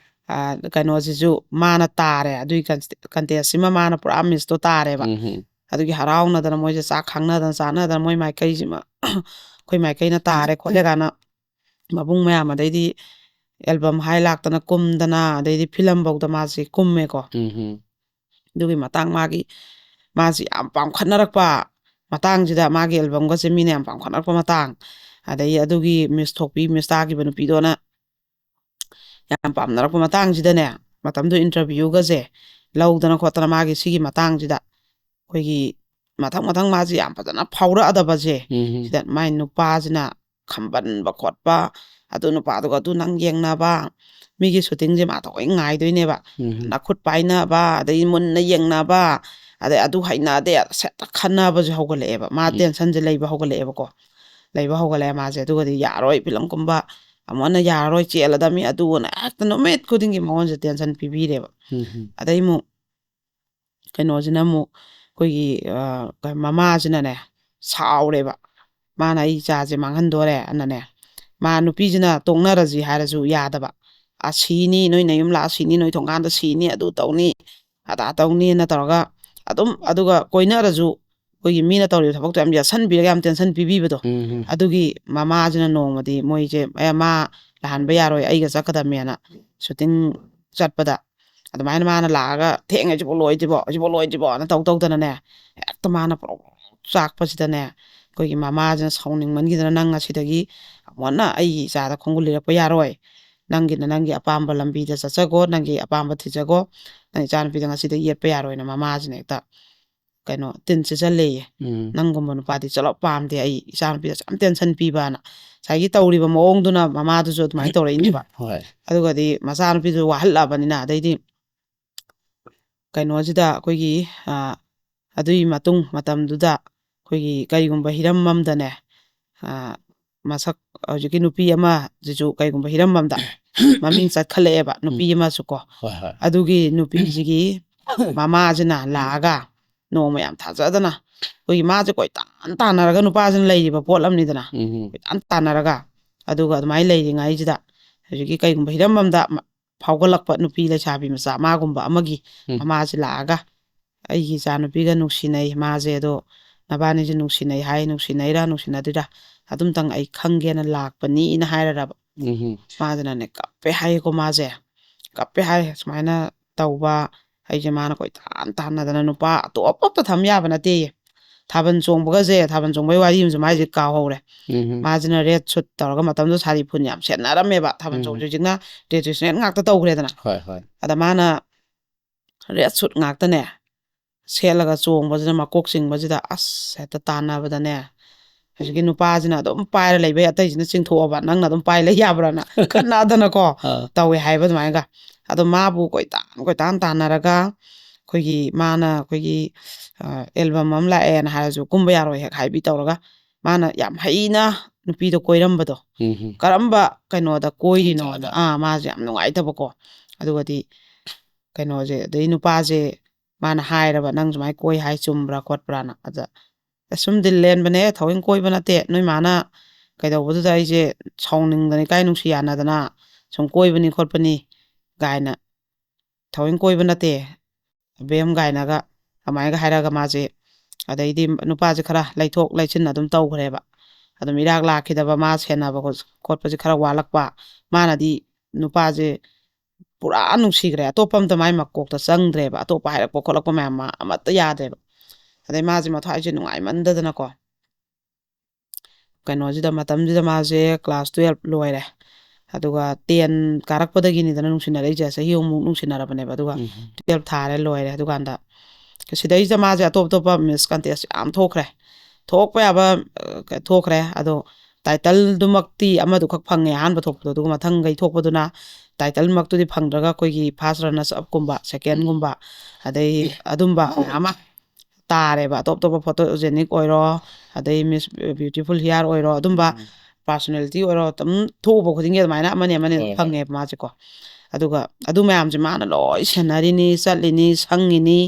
ꯑ, ꯀꯩꯅꯣꯁꯤꯁꯨ ꯃꯥꯅ ꯇꯥꯔꯦ꯫ ꯑꯗꯨꯒꯤ ꯀꯟ-, ꯀꯟꯇꯦꯁꯁꯤꯃ ꯃꯥꯅ ꯄꯨꯔꯥ ꯃꯤꯁꯇꯣ ꯇꯥꯔꯦꯕ꯫ ꯎꯝ꯫ ꯑꯗꯨꯒꯤ ꯍꯔꯥꯎꯅꯗꯅ ꯃꯣꯏꯁꯦ ꯆꯥꯛ ꯈꯪꯅꯗꯅ ꯆꯥꯅꯗꯅ ꯃꯣꯏ ꯃꯥꯏꯀꯩꯁꯤꯃ ꯑꯩꯈꯣꯏ ꯃꯥꯏꯀꯩꯅ ꯇꯥꯔꯦ ꯈꯣꯠꯂꯦ ꯀꯥꯏꯅ ꯃꯕꯨꯡ ꯃꯌꯥꯝ, ꯑꯗꯩꯗꯤ ꯑꯦꯜꯕꯝ ꯍꯥꯏ ꯂꯥꯛꯇꯅ ꯀꯨꯝꯗꯅ, ꯑꯗꯩꯗꯤ ꯐꯤꯂꯝ ꯐꯥꯎꯗ ꯃꯥꯁꯦ ꯀꯨꯝꯃꯦꯀꯣ꯫ ꯎꯝ꯫ ꯑꯗꯨꯒꯤ ꯃꯇꯥꯡ ꯃꯥꯒꯤ, ꯃꯥꯁꯤ ꯌꯥꯝ ꯄꯥꯝꯈꯠꯅꯔꯛꯄ ꯃꯇꯥꯡꯁꯤꯗ, ꯃꯥꯒꯤ ꯑꯦꯜꯕꯝꯒꯁꯦ ꯃꯤꯅ ꯌꯥꯝ ꯄꯥꯝꯈꯠꯅꯔꯛꯄ ꯃꯇꯥꯡ, ꯑꯗꯩ ꯑꯗꯨꯒꯤ ꯃꯤꯁ ꯊꯣꯛꯄꯤ, ꯃꯤꯁ ꯇꯥꯈꯤꯕ ꯅꯨꯄꯤꯗꯣꯅ ꯌꯥꯝ ꯄꯥꯝꯅꯔꯛꯄ ꯃꯇꯥꯡꯁꯤꯗꯅꯦ, ꯃꯇꯝꯗꯨ ꯏꯟꯇꯔꯚ꯭ꯌꯨꯒꯁꯦ ꯂꯧꯗꯅ ꯈꯣꯠꯇꯅ ꯃꯥꯒꯤ ꯁꯤꯒꯤ ꯃꯇꯥꯡꯁꯤꯗ ꯑꯩꯈꯣꯏꯒꯤ ꯃꯊꯪ ꯃꯊꯪ ꯃꯥꯁꯦ ꯌꯥꯝ ꯐꯖꯅ ꯐꯥꯎꯔꯛꯑꯗꯕꯁꯦ, ꯎꯝ꯫ ꯁꯤꯗ ꯃꯥꯏ ꯅꯨꯄꯥꯁꯤꯅ ꯈꯝꯕꯟꯕ ꯈꯣꯠꯄ, ꯑꯗꯨ ꯅꯨꯄꯥꯗꯨꯒ ꯑꯗꯨ ꯅꯪ ꯌꯦꯡꯅꯕ, ꯃꯤꯒꯤ ꯁꯨꯇꯤꯡꯁꯦ ꯃꯥ ꯊꯑꯣꯏ ꯉꯥꯏꯗꯣꯏꯅꯦꯕ꯫ ꯎꯝ꯫ ꯅꯈꯨꯠ ꯄꯥꯏꯅꯕ, ꯑꯗꯩ ꯃꯨꯟꯅ ꯌꯦꯡꯅꯕ, ꯑꯗꯩ ꯑꯗꯨ ꯍꯩꯅꯗꯦ, ꯁꯦꯠꯇ ꯈꯟꯅꯕꯁꯨ ꯍꯧꯒꯠꯂꯛꯑꯦꯕ꯫ ꯃꯥ ꯎꯝ꯫ ꯇꯦꯟꯁꯟꯁꯦ ꯂꯩꯕ ꯍꯧꯒꯠꯂꯛꯑꯦꯕꯀꯣ꯫ ꯂꯩꯕ ꯍꯧꯒꯠꯂꯛꯑꯦ ꯃꯥꯁꯦ꯫ ꯑꯗꯨꯒꯗꯤ ꯌꯥꯔꯣꯏ, ꯐꯤꯂꯝ ꯀꯨꯝꯕ ꯑꯃꯨꯛ ꯍꯟꯅ ꯌꯥꯔꯔꯣꯏ, ꯆꯦꯜꯂꯗꯕꯅꯤ, ꯑꯗꯨꯅ ꯍꯦꯛꯇ ꯅꯨꯃꯤꯠ ꯈꯨꯗꯤꯡꯒꯤ ꯃꯉꯣꯟꯁꯦ ꯇꯦꯟꯁꯟ ꯄꯤꯕꯤꯔꯦꯕ꯫ ꯎꯝ꯫ ꯑꯗꯩ ꯑꯃꯨꯛ ꯀꯩꯅꯣꯁꯤꯅ ꯑꯃꯨꯛ ꯑꯩꯈꯣꯏꯒꯤ, ꯑ, ꯀ-, ꯃꯃꯥꯁꯤꯅꯅꯦ ꯁꯥꯎꯔꯦꯕ꯫ ꯃꯥꯅ "ꯑꯩ ꯏꯆꯥꯁꯦ ꯃꯥꯡꯍꯟꯗꯣꯔꯦ" ꯑꯅꯅꯦ, ꯃꯥ ꯅꯨꯄꯤꯁꯤꯅ ꯇꯣꯛꯅꯔꯁꯤ ꯍꯥꯏꯔꯁꯨ ꯌꯥꯗꯕ꯫ "ꯑ, ꯁꯤꯅꯤ, ꯅꯣꯏ ꯅꯌꯨꯝ ꯂꯥꯛꯑ ꯁꯤꯅꯤ, ꯅꯣꯏ ꯊꯣꯡꯒꯥꯟꯗ ꯁꯤꯅꯤ, ꯑꯗꯨ ꯇꯧꯅꯤ, ꯑꯗꯥ ꯇꯧꯅꯤꯅ" ꯇꯧꯔꯒ ꯑꯗꯨꯝ, ꯑꯗꯨꯒ ꯀꯣꯏꯅꯔꯁꯨ ꯑꯩꯈꯣꯏꯒꯤ ꯃꯤꯅ ꯇꯧꯔꯤꯕ ꯊꯕꯛꯇꯣ ꯌꯥꯝ ꯌꯥꯠꯁꯟꯕꯤꯔꯒ ꯌꯥꯝ ꯇꯦꯟꯁꯟ ꯄꯤꯕꯤꯕꯗꯣ꯫ ꯎꯝ, ꯎꯝ. ꯑꯗꯨꯒꯤ ꯃꯃꯥꯁꯤꯅ ꯅꯣꯡꯃꯗꯤ ꯃꯣꯏꯁꯦ, "ꯑꯦ, ꯃꯥ ꯂꯥꯛꯍꯟꯕ ꯌꯥꯔꯣꯏ, ꯑꯩꯒ ꯆꯠꯀꯗꯕꯅꯦꯅ" ꯁꯨꯇꯤꯡ ꯆꯠꯄꯗ ꯑꯗꯨꯃꯥꯏꯅ ꯃꯥꯅ ꯂꯥꯛꯑꯒ, "ꯊꯦꯡꯉꯦ, ꯍꯧꯖꯤꯛꯐꯥꯎ ꯂꯣꯏꯗ꯭ꯔꯤꯕꯣ, ꯍꯧꯖꯤꯛꯐꯥꯎ ꯂꯣꯏꯗ꯭ꯔꯤꯕꯣꯅ" ꯇꯧ ꯇꯧꯗꯅꯅꯦ, ꯍꯦꯛꯇ ꯃꯥꯅ ꯄ꯭ꯔꯣꯛ ꯆꯥꯛꯄꯁꯤꯗꯅꯦ, ꯑꯩꯈꯣꯏꯒꯤ ꯃꯃꯥꯁꯤꯅ ꯁꯥꯎꯅꯤꯡꯃꯟꯈꯤꯗꯅ, "ꯅꯪ ꯉꯁꯤꯗꯒꯤ ꯑꯃꯨꯛ ꯍꯟꯅ ꯑꯩꯒꯤ ꯏꯆꯥꯗ ꯈꯣꯡꯒꯨꯜ ꯂꯤꯔꯛꯄ ꯌꯥꯔꯣꯏ, ꯅꯪꯒꯤꯅ ꯅꯪꯒꯤ ꯑꯄꯥꯝꯕ ꯂꯝꯕꯤꯗ ꯆꯠꯆꯒꯣ, ꯅꯪꯒꯤ ꯑꯄꯥꯝꯕ ꯊꯤꯖꯒꯣ, ꯅꯪ ꯏꯆꯥꯅꯨꯄꯤꯗ ꯉꯁꯤꯗꯒꯤ ꯌꯦꯠꯄ ꯌꯥꯔꯣꯏꯅ" ꯃꯃꯥꯁꯤꯅ ꯍꯦꯛꯇ ꯀꯩꯅꯣ ꯇꯤꯟ ꯁꯤꯠꯆꯜꯂꯦꯌꯦ꯫ ꯎꯝ. "ꯅꯪꯒꯨꯝꯕ ꯅꯨꯄꯥꯗꯤ ꯆꯠꯂꯣ, ꯄꯥꯝꯗꯦ, ꯑꯩ ꯏꯆꯥꯅꯨꯄꯤꯗ ꯌꯥꯝ ꯇꯦꯟꯁꯟ ꯄꯤꯕꯅ" ꯉꯁꯥꯏꯒꯤ ꯇꯧꯔꯤꯕ ꯃꯑꯣꯡꯗꯨꯅ ꯃꯃꯥꯗꯨꯁꯨ ꯑꯗꯨꯃꯥꯏꯅ ꯇꯧꯔꯛꯏꯅꯦꯕ꯫ ꯍꯣꯏ. ꯑꯗꯨꯒꯗꯤ ꯃꯆꯥꯅꯨꯄꯤꯗꯨ ꯋꯥꯍꯜꯂꯛꯑꯕꯅꯤꯅ, ꯑꯗꯩꯗꯤ ꯀꯩꯅꯣꯁꯤꯗ ꯑꯩꯈꯣꯏꯒꯤ, ꯑ, ꯑꯗꯨꯒꯤ ꯃꯇꯨꯡ ꯃꯇꯝꯗꯨꯗ ꯑꯩꯈꯣꯏꯒꯤ ꯀꯔꯤꯒꯨꯝꯕ ꯍꯤꯔꯝ ꯑꯃꯗꯅꯦ, ꯑ, ꯃꯁꯛ, ꯍꯧꯖꯤꯛꯀꯤ ꯅꯨꯄꯤ ꯑꯃꯁꯤꯁꯨ ꯀꯔꯤꯒꯨꯝꯕ ꯍꯤꯔꯝ ꯑꯃꯗ ꯃꯃꯤꯡ ꯆꯠꯈꯠꯂꯛꯑꯦꯕ, ꯅꯨꯄꯤ ꯑꯃꯁꯨ ꯀꯣ꯫ ꯍꯣꯏ, ꯍꯣꯏ. ꯑꯗꯨꯒꯤ ꯅꯨꯄꯤꯁꯤꯒꯤ ꯃꯃꯥꯁꯤꯅ ꯂꯥꯛꯑꯒ ꯅꯣꯡꯃ ꯌꯥꯝ ꯊꯥꯖꯗꯅ, ꯑꯩꯈꯣꯏꯒꯤ ꯃꯥꯁꯦ ꯀꯣꯏꯇꯥꯟ ꯇꯥꯟꯅꯔꯒ, ꯅꯨꯄꯥꯁꯤꯅ ꯂꯩꯔꯤꯕ ꯄꯣꯠ ꯑꯃꯅꯤꯗꯅ, ꯎꯝ. ꯀꯣꯏꯇꯥꯟ ꯇꯥꯟꯅꯔꯒ, ꯑꯗꯨꯒ ꯑꯗꯨꯃꯥꯏꯅ ꯂꯩꯔꯤꯉꯩꯁꯤꯗ ꯍꯧꯖꯤꯛꯀꯤ ꯀꯩꯒꯨꯝꯕ ꯍꯤꯔꯝ ꯑꯃꯗ ꯃ-, ꯐꯥꯎꯒꯠꯂꯛꯄ ꯅꯨꯄꯤ ꯂꯩꯁꯥꯕꯤ ꯃꯆꯥ ꯃꯥꯒꯨꯝꯕ ꯑꯃꯒꯤ ꯎꯝ. ꯃꯃꯥꯁꯦ ꯂꯥꯛꯑꯒ, "ꯑꯩꯒꯤ ꯏꯆꯥ ꯅꯨꯄꯤꯒ ꯅꯨꯡꯁꯤꯅꯩ, ꯃꯥꯁꯦ ꯑꯗꯣ ꯅꯕꯥꯅꯤꯁꯦ ꯅꯨꯡꯁꯤꯅꯩ ꯍꯥꯏ, ꯅꯨꯡꯁꯤꯅꯩꯔꯥ ꯅꯨꯡꯁꯤꯅꯗ꯭ꯔꯤꯔꯥ ꯑꯗꯨꯝꯇꯪ ꯑꯩ ꯈꯪꯒꯦꯅ ꯂꯥꯛꯄꯅꯤꯅ" ꯍꯥꯏꯔꯔꯕ꯫ ꯎꯝ. ꯃꯥꯁꯤꯅꯅꯦ ꯀꯞꯄꯦ ꯍꯥꯏꯌꯦꯀꯣ, ꯃꯥꯁꯦ ꯀꯞꯄꯦ ꯍꯥꯏ, ꯁꯨꯃꯥꯏꯅ ꯇꯧꯕ꯫ ꯑꯩꯁꯦ ꯃꯥꯅ ꯀꯣꯏꯇꯥꯟ ꯇꯥꯟꯅꯗꯅ ꯅꯨꯄꯥ ꯑꯇꯣꯞ ꯑꯇꯣꯞꯄ ꯊꯝ ꯌꯥꯕ ꯅꯠꯇꯦꯌꯦ꯫ ꯊꯥꯕꯜ ꯆꯣꯡꯕꯒꯁꯦ, ꯊꯥꯕꯜ ꯆꯣꯡꯕꯒꯤ ꯋꯥꯔꯤ ꯑꯃꯁꯨ ꯃꯥꯏꯁꯦ ꯀꯥꯎꯍꯧꯔꯦ꯫ ꯎꯝ. ꯃꯥꯁꯤꯅ ꯔꯦꯠ ꯁꯨꯠ ꯇꯧꯔꯒ, ꯃꯇꯝꯗꯨꯗ ꯁꯥꯔꯤ ꯐꯨꯟ ꯌꯥꯝ ꯁꯦꯠꯅꯔꯝꯃꯦꯕ꯫ ꯊꯥꯕꯜ ꯎꯝ. ꯆꯣꯡꯕꯁꯦ ꯍꯧꯖꯤꯛꯅ ꯇ꯭ꯔꯦꯗꯤꯁꯅꯦꯜ ꯉꯥꯛꯇ ꯇꯧꯈ꯭ꯔꯦꯗꯅ꯫ ꯍꯣꯏ, ꯍꯣꯏ. ꯑꯗ ꯃꯥꯅ ꯔꯦꯠ ꯁꯨꯠ ꯉꯥꯛꯇꯅꯦ ꯁꯦꯠꯂꯒ ꯆꯣꯡꯕꯁꯤꯗ, ꯃꯀꯣꯛ ꯆꯤꯡꯕꯁꯤꯗ, ꯑꯁ, ꯍꯦꯛꯇ ꯇꯥꯟꯅꯕꯗꯅꯦ, ꯍꯧꯖꯤꯛꯀꯤ ꯅꯨꯄꯥꯁꯤꯅ ꯑꯗꯨꯝ ꯄꯥꯏꯔ ꯂꯩꯕꯩ ꯑꯇꯩꯁꯤꯅ ꯆꯤꯡꯊꯣꯛꯑꯕ, "ꯅꯪꯅ ꯑꯗꯨꯝ ꯄꯥꯏ ꯂꯩ ꯌꯥꯕ꯭ꯔꯥꯅ?" ꯈꯠꯅꯗꯅꯀꯣ ꯑꯥ. ꯇꯧꯋꯦ ꯍꯥꯏꯕ ꯑꯗꯨꯃꯥꯏꯅꯒ꯫ ꯑꯗꯣ ꯃꯥꯕꯨ ꯀꯣꯏꯇꯥꯟ ꯀꯣꯏꯇꯥꯟ ꯇꯥꯟꯅꯔꯒ, ꯑꯩꯈꯣꯏꯒꯤ ꯃꯥꯅ ꯑꯩꯈꯣꯏꯒꯤ, ꯑ, ꯑꯦꯜꯕꯝ ꯑꯃ ꯂꯥꯛꯑꯦꯅ ꯍꯥꯏꯔꯁꯨ ꯀꯨꯝꯕ ꯌꯥꯔꯣꯏ ꯍꯦꯛ ꯍꯥꯏꯕꯤ ꯇꯧꯔꯒ, ꯃꯥꯅ ꯌꯥꯝ ꯍꯩꯅ ꯅꯨꯄꯤꯗꯣ ꯀꯣꯏꯔꯝꯕꯗꯣ, ꯎꯝ. ꯀꯔꯝꯕ ꯀꯩꯅꯣꯗ ꯀꯣꯏꯔꯤꯅꯣꯅ, ꯃꯇꯥꯗ. ꯑꯥ, ꯃꯥꯁꯦ ꯌꯥꯝ ꯅꯨꯡꯉꯥꯏꯇꯕꯀꯣ꯫ ꯑꯗꯨꯒꯗꯤ ꯀꯩꯅꯣꯁꯦ, ꯑꯗꯩ ꯅꯨꯄꯥꯁꯦ ꯃꯥꯅ ꯍꯥꯏꯔꯕ, "ꯅꯪ ꯁꯨꯃꯥꯏꯅ ꯀꯣꯏ ꯍꯥꯏ ꯆꯨꯝꯕ꯭ꯔꯥ ꯈꯣꯠꯄ꯭ꯔꯥꯅ?" ꯑꯗ, "ꯑꯁ, ꯁꯨꯝ ꯗꯤꯜ ꯂꯦꯟꯕꯅꯦ, ꯊꯑꯣꯏꯅ ꯀꯣꯏꯕ ꯅꯠꯇꯦ, ꯅꯣꯏ ꯃꯥꯅ ꯀꯩꯗꯧꯕꯗꯨꯗ ꯑꯩꯁꯦ ꯁꯥꯎꯅꯤꯡꯗꯅ, ꯏꯀꯥꯏ ꯅꯨꯡꯁꯤ ꯌꯥꯅꯗꯅ ꯁꯨꯝ ꯀꯣꯏꯕꯅꯤ ꯈꯣꯠꯄꯅꯤ ꯀꯥꯏꯅ, ꯊꯑꯣꯏꯅ ꯀꯣꯏꯕ ꯅꯠꯇꯦ ꯕꯦꯝ" ꯀꯥꯏꯅꯒ ꯑꯗꯨꯃꯥꯏꯅꯒ ꯍꯥꯏꯔꯒ ꯃꯥꯁꯦ ꯑꯗꯩꯗꯤ ꯅꯨꯄꯥꯁꯦ ꯈꯔ ꯂꯩꯊꯣꯛ ꯂꯩꯁꯤꯟ ꯑꯗꯨꯝ ꯇꯧꯈ꯭ꯔꯦꯕ꯫ ꯑꯗꯨꯝ ꯏꯔꯥꯛ ꯂꯥꯛꯈꯤꯗꯕ, ꯃꯥ ꯁꯦꯟꯅꯕ ꯈꯣꯠ- ꯈꯣꯠꯄꯁꯦ ꯈꯔ ꯋꯥꯠꯂꯛꯄ, ꯃꯥꯅꯗꯤ ꯅꯨꯄꯥꯁꯦ ꯄꯨꯔꯥ ꯅꯨꯡꯁꯤꯈ꯭ꯔꯦ, ꯑꯇꯣꯞꯄ ꯑꯝꯇ ꯃꯥꯏ ꯃꯀꯣꯛꯇ ꯆꯪꯗ꯭ꯔꯦꯕ, ꯑꯇꯣꯞꯄ ꯍꯥꯏꯔꯛꯄ ꯈꯣꯠꯂꯛꯄ ꯃꯌꯥꯝ ꯃꯥ ꯑꯃꯠꯇ ꯌꯥꯗ꯭ꯔꯦꯕ꯫ ꯑꯗꯩ ꯃꯥꯁꯦ ꯃꯊ꯭ꯋꯥꯏꯁꯦ ꯅꯨꯡꯉꯥꯏꯃꯟꯗꯗꯅꯀꯣ, ꯀꯩꯅꯣꯁꯤꯗ, ꯃꯇꯝꯁꯤꯗ ꯃꯥꯁꯦ ꯀ꯭ꯂꯥꯁ ꯇꯨꯌꯦꯜꯞ ꯂꯣꯏꯔꯦ, ꯑꯗꯨꯒ ꯇꯦꯟ ꯀꯥꯔꯛꯄꯗꯒꯤꯅꯤꯗꯅ ꯅꯨꯡꯁꯤꯅꯔꯛꯏꯁꯦ, ꯆꯍꯤ ꯑꯍꯨꯝꯃꯨꯛ ꯅꯨꯡꯁꯤꯅꯔꯕꯅꯦꯕ꯫ ꯑꯗꯨꯒ ꯎꯝ꯫ ꯇꯨꯌꯦꯜꯞ ꯊꯥꯔꯦ, ꯂꯣꯏꯔꯦ꯫ ꯑꯗꯨꯀꯥꯟꯗ ꯁꯤꯗꯩꯁꯤꯗ ꯃꯥꯁꯦ ꯑꯇꯣꯞ ꯑꯇꯣꯞꯄ ꯃꯤꯁ ꯀꯟꯇꯦꯁ ꯌꯥꯝ ꯊꯣꯛꯈ꯭ꯔꯦ, ꯊꯣꯛꯄ ꯌꯥꯕ ꯑ, ꯊꯣꯛꯈ꯭ꯔꯦ꯫ ꯑꯗꯣ ꯇꯥꯏꯇꯜꯗꯨꯃꯛꯇꯤ ꯑꯃꯗꯨꯈꯛ ꯐꯪꯉꯦ, ꯑꯍꯥꯟꯕ ꯊꯣꯛꯄꯗꯣ꯫ ꯑꯗꯨꯒ ꯃꯊꯪꯈꯩ ꯊꯣꯛꯄꯗꯨꯅ ꯇꯥꯏꯇꯜꯃꯛꯇꯨꯗꯤ ꯐꯪꯗ꯭ꯔꯒ ꯑꯩꯈꯣꯏꯒꯤ ꯐꯥꯔꯁ ꯔꯅꯔꯁ ꯑꯞꯀꯨꯝꯕ, ꯁꯦꯀꯦꯟꯒꯨꯝꯕ, ꯑꯗꯩ ꯑꯗꯨꯝꯕ ꯃꯌꯥꯝ ꯑꯃ ꯇꯥꯔꯦꯕ꯫ ꯑꯇꯣꯞ ꯑꯇꯣꯞꯄ ꯐꯣꯇꯣꯖꯦꯅꯤꯛ ꯑꯣꯏꯔꯣ, ꯑꯗꯩ ꯃꯤꯁ ꯕ꯭ꯌꯨꯇꯤꯐꯨꯜ ꯍꯤꯌꯥꯔ ꯑꯣꯏꯔꯣ, ꯑꯗꯨꯝꯕ ꯎꯝ꯫ ꯄꯥꯔꯁꯣꯅꯦꯂꯤꯇꯤ ꯑꯣꯏꯔꯣ, ꯑꯗꯨꯝ ꯊꯣꯛꯎꯕ ꯈꯨꯗꯤꯡꯒꯤ ꯑꯗꯨꯃꯥꯏꯅ ꯑꯃꯅꯤ ꯑꯃꯅꯤ ꯑꯗꯨꯝ ꯍꯣꯏ, ꯍꯣꯏ꯫ ꯐꯪꯉꯦꯕ ꯃꯥꯁꯦꯀꯣ꯫ ꯑꯗꯨꯒ ꯑꯗꯨ ꯃꯌꯥꯝꯁꯦ ꯃꯥꯅ ꯂꯣꯏ ꯁꯦꯟꯅꯔꯤꯅꯤ, ꯆꯠꯂꯤꯅꯤ, ꯁꯪꯉꯤꯅꯤ꯫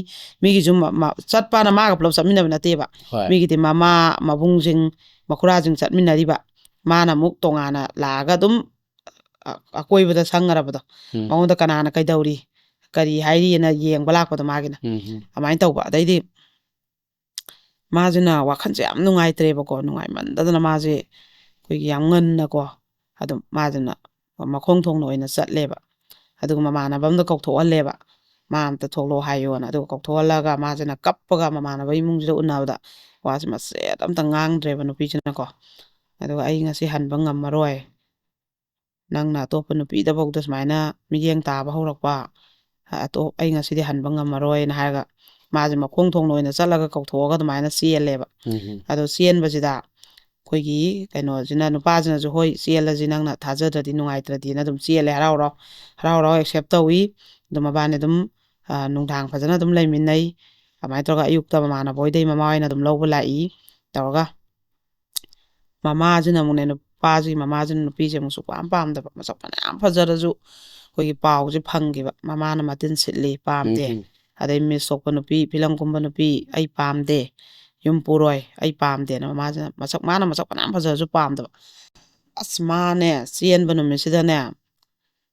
ꯃꯤꯒꯤꯁꯨ ꯃ- ꯃ- ꯆꯠꯄꯅ ꯃꯥꯒ ꯄꯨꯂꯞ ꯆꯠꯃꯤꯟꯅꯕ ꯅꯠꯇꯦꯕ꯫ ꯍꯣꯏ꯫ ꯃꯤꯒꯤꯗꯤ ꯃꯃꯥ, ꯃꯕꯨꯡꯁꯤꯡ, ꯃꯈꯨꯔꯥꯁꯤꯡ ꯆꯠꯃꯤꯟꯅꯔꯤꯕ, ꯃꯥꯅ ꯑꯃꯨꯛ ꯇꯣꯉꯥꯟꯅ ꯂꯥꯛꯑꯒ ꯑꯗꯨꯝ ꯑ- ꯑꯀꯣꯏꯕꯗ ꯁꯪꯉꯔꯕꯗꯣ꯫ ꯎꯝ꯫ ꯃꯉꯣꯟꯗ ꯀꯅꯥꯅ ꯀꯩꯗꯧꯔꯤ, ꯀꯔꯤ ꯍꯥꯏꯔꯤꯅ ꯌꯦꯡꯕ ꯂꯥꯛꯄꯗꯣ ꯃꯥꯒꯤꯅ꯫ ꯎꯝ, ꯎꯝ꯫ ꯑꯗꯨꯃꯥꯏꯅ ꯇꯧꯕ꯫ ꯑꯗꯩꯗꯤ ꯃꯥꯁꯤꯅ ꯋꯥꯈꯜꯁꯦ ꯌꯥꯝ ꯅꯨꯡꯉꯥꯏꯇ꯭ꯔꯦꯕꯀꯣ, ꯅꯨꯡꯉꯥꯏꯃꯟꯗꯗꯅ ꯃꯥꯁꯦ ꯑꯩꯈꯣꯏꯒꯤ ꯌꯥꯝ ꯉꯟꯅꯀꯣ, ꯑꯗꯨꯝ ꯃꯥꯁꯤꯅ ꯃꯈꯣꯡ ꯊꯣꯡꯅ ꯑꯣꯏꯅ ꯆꯠꯂꯦꯕ꯫ ꯑꯗꯨꯒ ꯃꯃꯥꯟꯅꯕ ꯑꯃꯗ ꯀꯧꯊꯣꯛꯍꯜꯂꯦꯕ, "ꯃꯥ ꯑꯝꯇ ꯊꯣꯛꯂꯛꯑꯣ ꯍꯥꯏꯌꯣꯅ"꯫ ꯑꯗꯨꯒ ꯀꯧꯊꯣꯛꯍꯜꯂꯒ ꯃꯥꯁꯤꯅ ꯀꯞꯄꯒ ꯃꯃꯥꯟꯅꯕ ꯏꯃꯨꯡꯁꯤꯗ ꯎꯅꯕꯗ ꯋꯥꯁꯦ ꯃꯆꯦꯠ ꯑꯝꯇ ꯉꯥꯡꯗ꯭ꯔꯦꯕ ꯅꯨꯄꯤꯁꯤꯅꯀꯣ꯫ ꯑꯗꯨꯒ "ꯑꯩ ꯉꯁꯤ ꯍꯟꯕ ꯉꯝꯃꯔꯣꯏ, ꯅꯪꯅ ꯑꯇꯣꯞꯄ ꯅꯨꯄꯤꯗꯐꯥꯎꯗ ꯁꯨꯃꯥꯏꯅ ꯃꯤꯠꯌꯦꯡ ꯇꯥꯕ ꯍꯧꯔꯛꯄ, ꯑꯇꯣꯞ ꯑꯩ ꯉꯁꯤꯗꯤ ꯍꯟꯕ ꯉꯝꯃꯔꯣꯏꯅ" ꯍꯥꯏꯔꯒ ꯃꯥꯁꯦ ꯃꯈꯣꯡ ꯊꯣꯡꯅ ꯑꯣꯏꯅ ꯆꯠꯂꯒ ꯀꯧꯊꯣꯛꯑꯒ ꯑꯗꯨꯃꯥꯏꯅ ꯆꯦꯜꯂꯦꯕ꯫ ꯎꯝ, ꯎꯝ꯫ ꯑꯗꯣ ꯆꯦꯟꯕꯁꯤꯗ ꯑꯩꯈꯣꯏꯒꯤ ꯀꯩꯅꯣꯁꯤꯅ, ꯅꯨꯄꯥꯁꯤꯅꯁꯨ, "ꯍꯣꯏ, ꯆꯦꯜꯂꯁꯤ, ꯅꯪꯅ ꯊꯥꯖꯗ꯭ꯔꯗꯤ ꯅꯨꯡꯉꯥꯏꯇ꯭ꯔꯗꯤꯅ" ꯑꯗꯨꯝ ꯆꯦꯜꯂꯦ, ꯍꯔꯥꯎ ꯍꯔꯥꯎ, ꯍꯔꯥꯎ ꯍꯔꯥꯎ ꯑꯦꯛꯁꯦꯞ ꯇꯧꯏ꯫ ꯑꯗꯨ ꯃꯕꯥꯅꯤ ꯑꯗꯨꯝ ꯑ, ꯅꯨꯡꯗꯥꯡ ꯐꯖꯅ ꯑꯗꯨꯝ ꯂꯩꯃꯤꯟꯅꯩ꯫ ꯑꯗꯨꯃꯥꯏꯅ ꯇꯧꯔꯒ ꯑꯌꯨꯛꯇ ꯃꯃꯥꯟꯅꯕ ꯍꯣꯏꯗꯩ ꯃꯃꯥ ꯍꯣꯏꯅ ꯑꯗꯨꯝ ꯂꯧꯕ ꯂꯥꯛꯏ ꯇꯧꯔꯒ, ꯃꯃꯥꯁꯤꯅ ꯑꯃꯨꯛꯅꯦ, ꯅꯨꯄꯥꯁꯤꯒꯤ ꯃꯃꯥꯁꯤꯅ ꯅꯨꯄꯤꯁꯦ ꯑꯃꯨꯛ ꯁꯨꯛꯄꯥꯝ ꯄꯥꯝꯗꯕ, ꯃꯁꯛ ꯐꯅꯌꯥꯝ ꯐꯖꯔꯁꯨ꯫ ꯑꯩꯈꯣꯏꯒꯤ ꯄꯥꯎꯁꯦ ꯐꯪꯈꯤꯕ, "ꯃꯃꯥꯅ ꯃꯇꯤꯟ ꯁꯤꯠꯂꯤ, ꯄꯥꯝꯗꯦ, ꯎꯝ, ꯎꯝ꯫ ꯑꯗꯩ ꯃꯤꯁ ꯊꯣꯛꯄ ꯅꯨꯄꯤ, ꯐꯤꯂꯝ ꯀꯨꯝꯕ ꯅꯨꯄꯤ ꯑꯩ ꯄꯥꯝꯗꯦ, ꯌꯨꯝ ꯄꯨꯔꯣꯏ, ꯑꯩ ꯄꯥꯝꯗꯦꯅ" ꯃꯃꯥꯁꯤꯅ, ꯃꯁꯛ, ꯃꯥꯅ ꯃꯁꯛ ꯐꯅꯌꯥꯝ ꯐꯖꯔꯁꯨ ꯄꯥꯝꯗꯕ꯫ ꯑꯁ, ꯃꯥꯅꯦ, ꯆꯦꯟꯕ ꯅꯨꯃꯤꯠꯁꯤꯗꯅꯦ,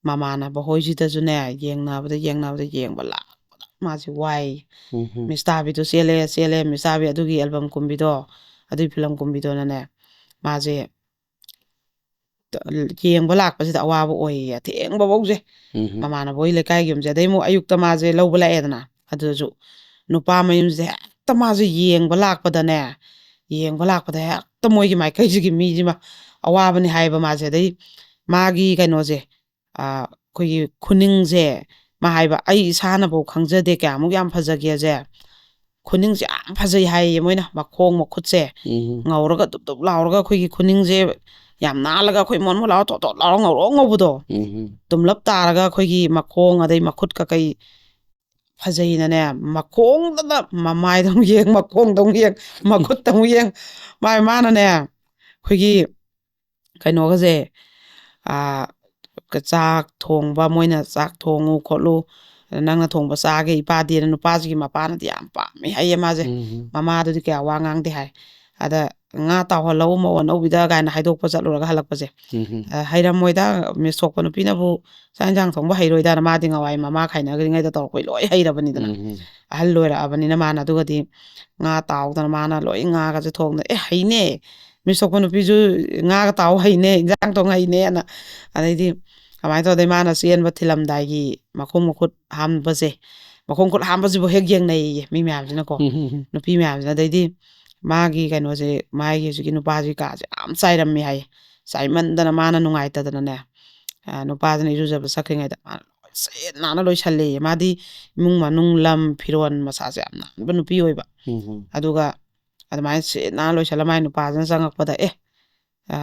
ꯃꯃꯥꯟꯅꯕ ꯍꯣꯏꯁꯤꯗꯁꯨꯅꯦ, ꯌꯦꯡꯅꯕꯗ, ꯌꯦꯡꯅꯕꯗ, ꯌꯦꯡꯕ ꯂꯥꯛꯄꯗ ꯃꯥꯁꯦ ꯋꯥꯏ꯫ ꯎꯝ ꯍꯝ꯫ ꯃꯤꯁ ꯇꯥꯕꯤꯗꯣ ꯆꯦꯜꯂꯦ ꯆꯦꯜꯂꯦ꯫ ꯃꯤꯁ ꯇꯥꯕꯤ ꯑꯗꯨꯒꯤ ꯑꯦꯜꯕꯝ ꯀꯨꯝꯕꯤꯗꯣ, ꯑꯗꯨꯒꯤ ꯐꯤꯂꯝ ꯀꯨꯝꯕꯤꯗꯣꯅꯅꯦ, ꯃꯥꯁꯦ ꯌꯦꯡꯕ ꯂꯥꯛꯄꯁꯤꯗ ꯑꯋꯥꯕ ꯑꯣꯏꯌꯦ ꯑꯊꯦꯡꯕꯐꯧꯁꯦ꯫ ꯎꯝ ꯍꯝ꯫ ꯃꯃꯥꯟꯅꯕ ꯍꯣꯏ ꯂꯩꯀꯥꯏꯒꯤ ꯌꯨꯝꯁꯦ, ꯑꯗꯩ ꯑꯃꯨꯛ ꯑꯌꯨꯛꯇ ꯃꯥꯁꯦ ꯂꯧꯕ ꯂꯥꯛꯑꯦꯗꯅ, ꯑꯗꯨꯁꯨ ꯅꯨꯄꯥ ꯃꯌꯨꯝꯁꯦ ꯍꯦꯛꯇ ꯃꯥꯁꯦ ꯌꯦꯡꯕ ꯂꯥꯛꯄꯗꯅꯦ, ꯌꯦꯡꯕ ꯂꯥꯛꯄꯗ ꯍꯦꯛꯇ ꯃꯣꯏꯒꯤ ꯃꯥꯏꯀꯩꯁꯤꯒꯤ ꯃꯤꯁꯤꯃ ꯑꯋꯥꯕꯅꯤ ꯍꯥꯏꯌꯦꯕ ꯃꯥꯁꯦ꯫ ꯑꯗꯩ ꯃꯥꯒꯤ ꯀꯩꯅꯣꯁꯦ, ꯑꯩꯈꯣꯏꯒꯤ ꯈꯨꯅꯤꯡꯁꯦ, ꯃꯥ ꯍꯥꯏꯕ, "ꯑꯩ ꯏꯁꯥꯅꯐꯧ ꯈꯪꯖꯗꯦ ꯀꯌꯥꯃꯨꯛ ꯌꯥꯝ ꯐꯖꯒꯦꯁꯦ, ꯈꯨꯅꯤꯡꯁꯦ ꯌꯥꯝ ꯐꯖꯩ" ꯍꯥꯏꯌꯦ ꯃꯣꯏꯅ꯫ ꯃꯈꯣꯡ ꯃꯈꯨꯠꯁꯦ ꯎꯝ ꯍꯝ꯫ ꯉꯧꯔꯒ ꯗꯨꯞ ꯗꯨꯞ ꯂꯥꯎꯔꯒ, ꯑꯩꯈꯣꯏꯒꯤ ꯈꯨꯅꯤꯡꯁꯦ ꯌꯥꯝ ꯅꯥꯜꯂꯒ, ꯑꯩꯈꯣꯏ ꯃꯣꯟ ꯃꯣꯟ ꯂꯥꯎꯔ ꯇꯣꯠ ꯇꯣꯠ ꯂꯥꯎꯔ ꯉꯧꯔꯣꯛ ꯉꯧꯕꯗꯣ, ꯎꯝ ꯍꯝ꯫ ꯇꯨꯝꯂꯞ ꯇꯥꯔꯒ ꯑꯩꯈꯣꯏꯒꯤ ꯃꯈꯣꯡ ꯑꯗꯩ ꯃꯈꯨꯠ ꯀꯀꯩ ꯐꯖꯩꯅꯅꯦ, ꯃꯈꯣꯡꯗꯅ ꯃꯃꯥꯏꯗ ꯑꯃꯨꯛ ꯌꯦꯡ, ꯃꯈꯣꯡꯗ ꯑꯃꯨꯛ ꯌꯦꯡ, ꯃꯈꯨꯠꯇ ꯑꯃꯨꯛ ꯌꯦꯡ꯫ ꯃꯥꯏ ꯃꯥꯅꯅꯦ, ꯑꯩꯈꯣꯏꯒꯤ ꯀꯩꯅꯣꯒꯁꯦ, ꯑꯥ, ꯆꯥꯛ ꯊꯣꯡꯕ, ꯃꯣꯏꯅ ꯆꯥꯛ ꯊꯣꯡꯉꯨ ꯈꯣꯠꯂꯨ, ꯅꯪꯅ ꯊꯣꯡꯕ ꯆꯥꯒꯦ ꯏꯄꯥꯗꯤꯅ ꯅꯨꯄꯥꯁꯤꯒꯤ ꯃꯄꯥꯅꯗꯤ ꯌꯥꯝ ꯄꯥꯝꯃꯦ ꯍꯥꯏꯌꯦ ꯃꯥꯁꯦ꯫ ꯎꯝ ꯍꯝ꯫ ꯃꯃꯥꯗꯨꯗꯤ ꯀꯌꯥ ꯋꯥ ꯉꯥꯡꯗꯦ ꯍꯥꯏ꯫ ꯑꯗ, "ꯉꯥ ꯇꯥꯎꯍꯜꯂꯛꯎ ꯃꯧ ꯑꯅꯧꯕꯤꯗ" ꯀꯥꯏꯅ ꯍꯥꯏꯗꯣꯛꯄ ꯆꯠꯂꯨꯔꯒ ꯍꯜꯂꯛꯄꯁꯦ꯫ ꯎꯝ ꯍꯝ꯫ "ꯑ, ꯍꯩꯔꯝꯃꯣꯏꯗ, ꯃꯤꯁ ꯊꯣꯛꯄ ꯅꯨꯄꯤꯅꯕꯨ ꯆꯥꯛ ꯏꯟꯁꯥꯡ ꯊꯣꯡꯕ ꯍꯩꯔꯣꯏꯗꯅ", ꯃꯥꯗꯤ ꯅꯍꯥꯟꯋꯥꯏ ꯃꯃꯥ ꯈꯥꯏꯅꯈ꯭ꯔꯤꯉꯩꯗ ꯇꯧꯔꯛꯄꯩ ꯂꯣꯏ ꯍꯩꯔꯕꯅꯤꯗꯅ꯫ ꯎꯝ ꯍꯝ꯫ ꯑꯍꯜ ꯑꯣꯏꯔꯛꯑꯕꯅꯤꯅ ꯃꯥꯅ꯫ ꯑꯗꯨꯒꯗꯤ ꯉꯥ ꯇꯥꯎꯗꯅ ꯃꯥꯅ ꯂꯣꯏ ꯉꯥꯒꯁꯦ ꯊꯣꯡꯗꯅ, "ꯑꯦ, ꯍꯩꯅꯦ, ꯃꯤꯁ ꯊꯣꯛꯄ ꯅꯨꯄꯤꯁꯨ ꯉꯥꯒ ꯇꯥꯎ ꯍꯩꯅꯦ, ꯏꯟꯁꯥꯡ ꯊꯣꯡ ꯍꯩꯅꯦꯅ"꯫ ꯑꯗꯩꯗꯤ ꯀꯃꯥꯏꯅ ꯇꯧꯗꯦ, ꯃꯥꯅ ꯆꯦꯟꯕ ꯊꯤꯜꯂꯝꯗꯥꯏꯒꯤ ꯃꯈꯣꯡ ꯃꯈꯨꯠ ꯍꯥꯝꯕꯁꯦ, ꯃꯈꯣꯡ ꯈꯨꯠ ꯍꯥꯝꯕꯁꯤꯕꯨ ꯍꯦꯛ ꯌꯦꯡꯅꯩꯌꯦ ꯃꯤ ꯃꯌꯥꯝꯁꯤꯅꯀꯣ, ꯎꯝ ꯍꯝ꯫ ꯅꯨꯄꯤ ꯃꯌꯥꯝꯁꯤꯅ꯫ ꯑꯗꯩꯗꯤ ꯃꯥꯒꯤ ꯀꯩꯅꯣꯁꯦ, ꯃꯥꯒꯤ ꯍꯧꯖꯤꯛꯀꯤ ꯅꯨꯄꯥꯁꯤ ꯀꯥꯁꯦ ꯌꯥꯝ ꯆꯥꯏꯔꯝꯃꯦ ꯍꯥꯏꯌꯦ꯫ ꯆꯥꯏꯃꯟꯗꯅ ꯃꯥꯅ ꯅꯨꯡꯉꯥꯏꯇꯗꯅꯅꯦ, ꯑ, ꯅꯨꯄꯥꯁꯤꯅ ꯏꯔꯨꯖꯕ ꯆꯠꯈ꯭ꯔꯤꯉꯩꯗ ꯃꯥꯅ ꯂꯣꯏ ꯁꯤꯠ ꯅꯥꯟꯅ ꯂꯣꯏꯁꯜꯂꯦꯌꯦ꯫ ꯃꯥꯗꯤ ꯏꯃꯨꯡ ꯃꯅꯨꯡ, ꯂꯝ, ꯐꯤꯔꯣꯟ, ꯃꯁꯥꯁꯦ ꯌꯥꯝ ꯅꯥꯟꯕ ꯅꯨꯄꯤ ꯑꯣꯏꯕ꯫ ꯎꯝ ꯍꯝ꯫ ꯑꯗꯨꯒ ꯑꯗꯨꯃꯥꯏꯅ ꯁꯤꯠ ꯅꯥꯟꯅ ꯂꯣꯏꯁꯜꯂ ꯃꯥꯏ ꯅꯨꯄꯥꯁꯤꯅ ꯆꯪꯉꯛꯄꯗ, "ꯑꯦ, ꯑ,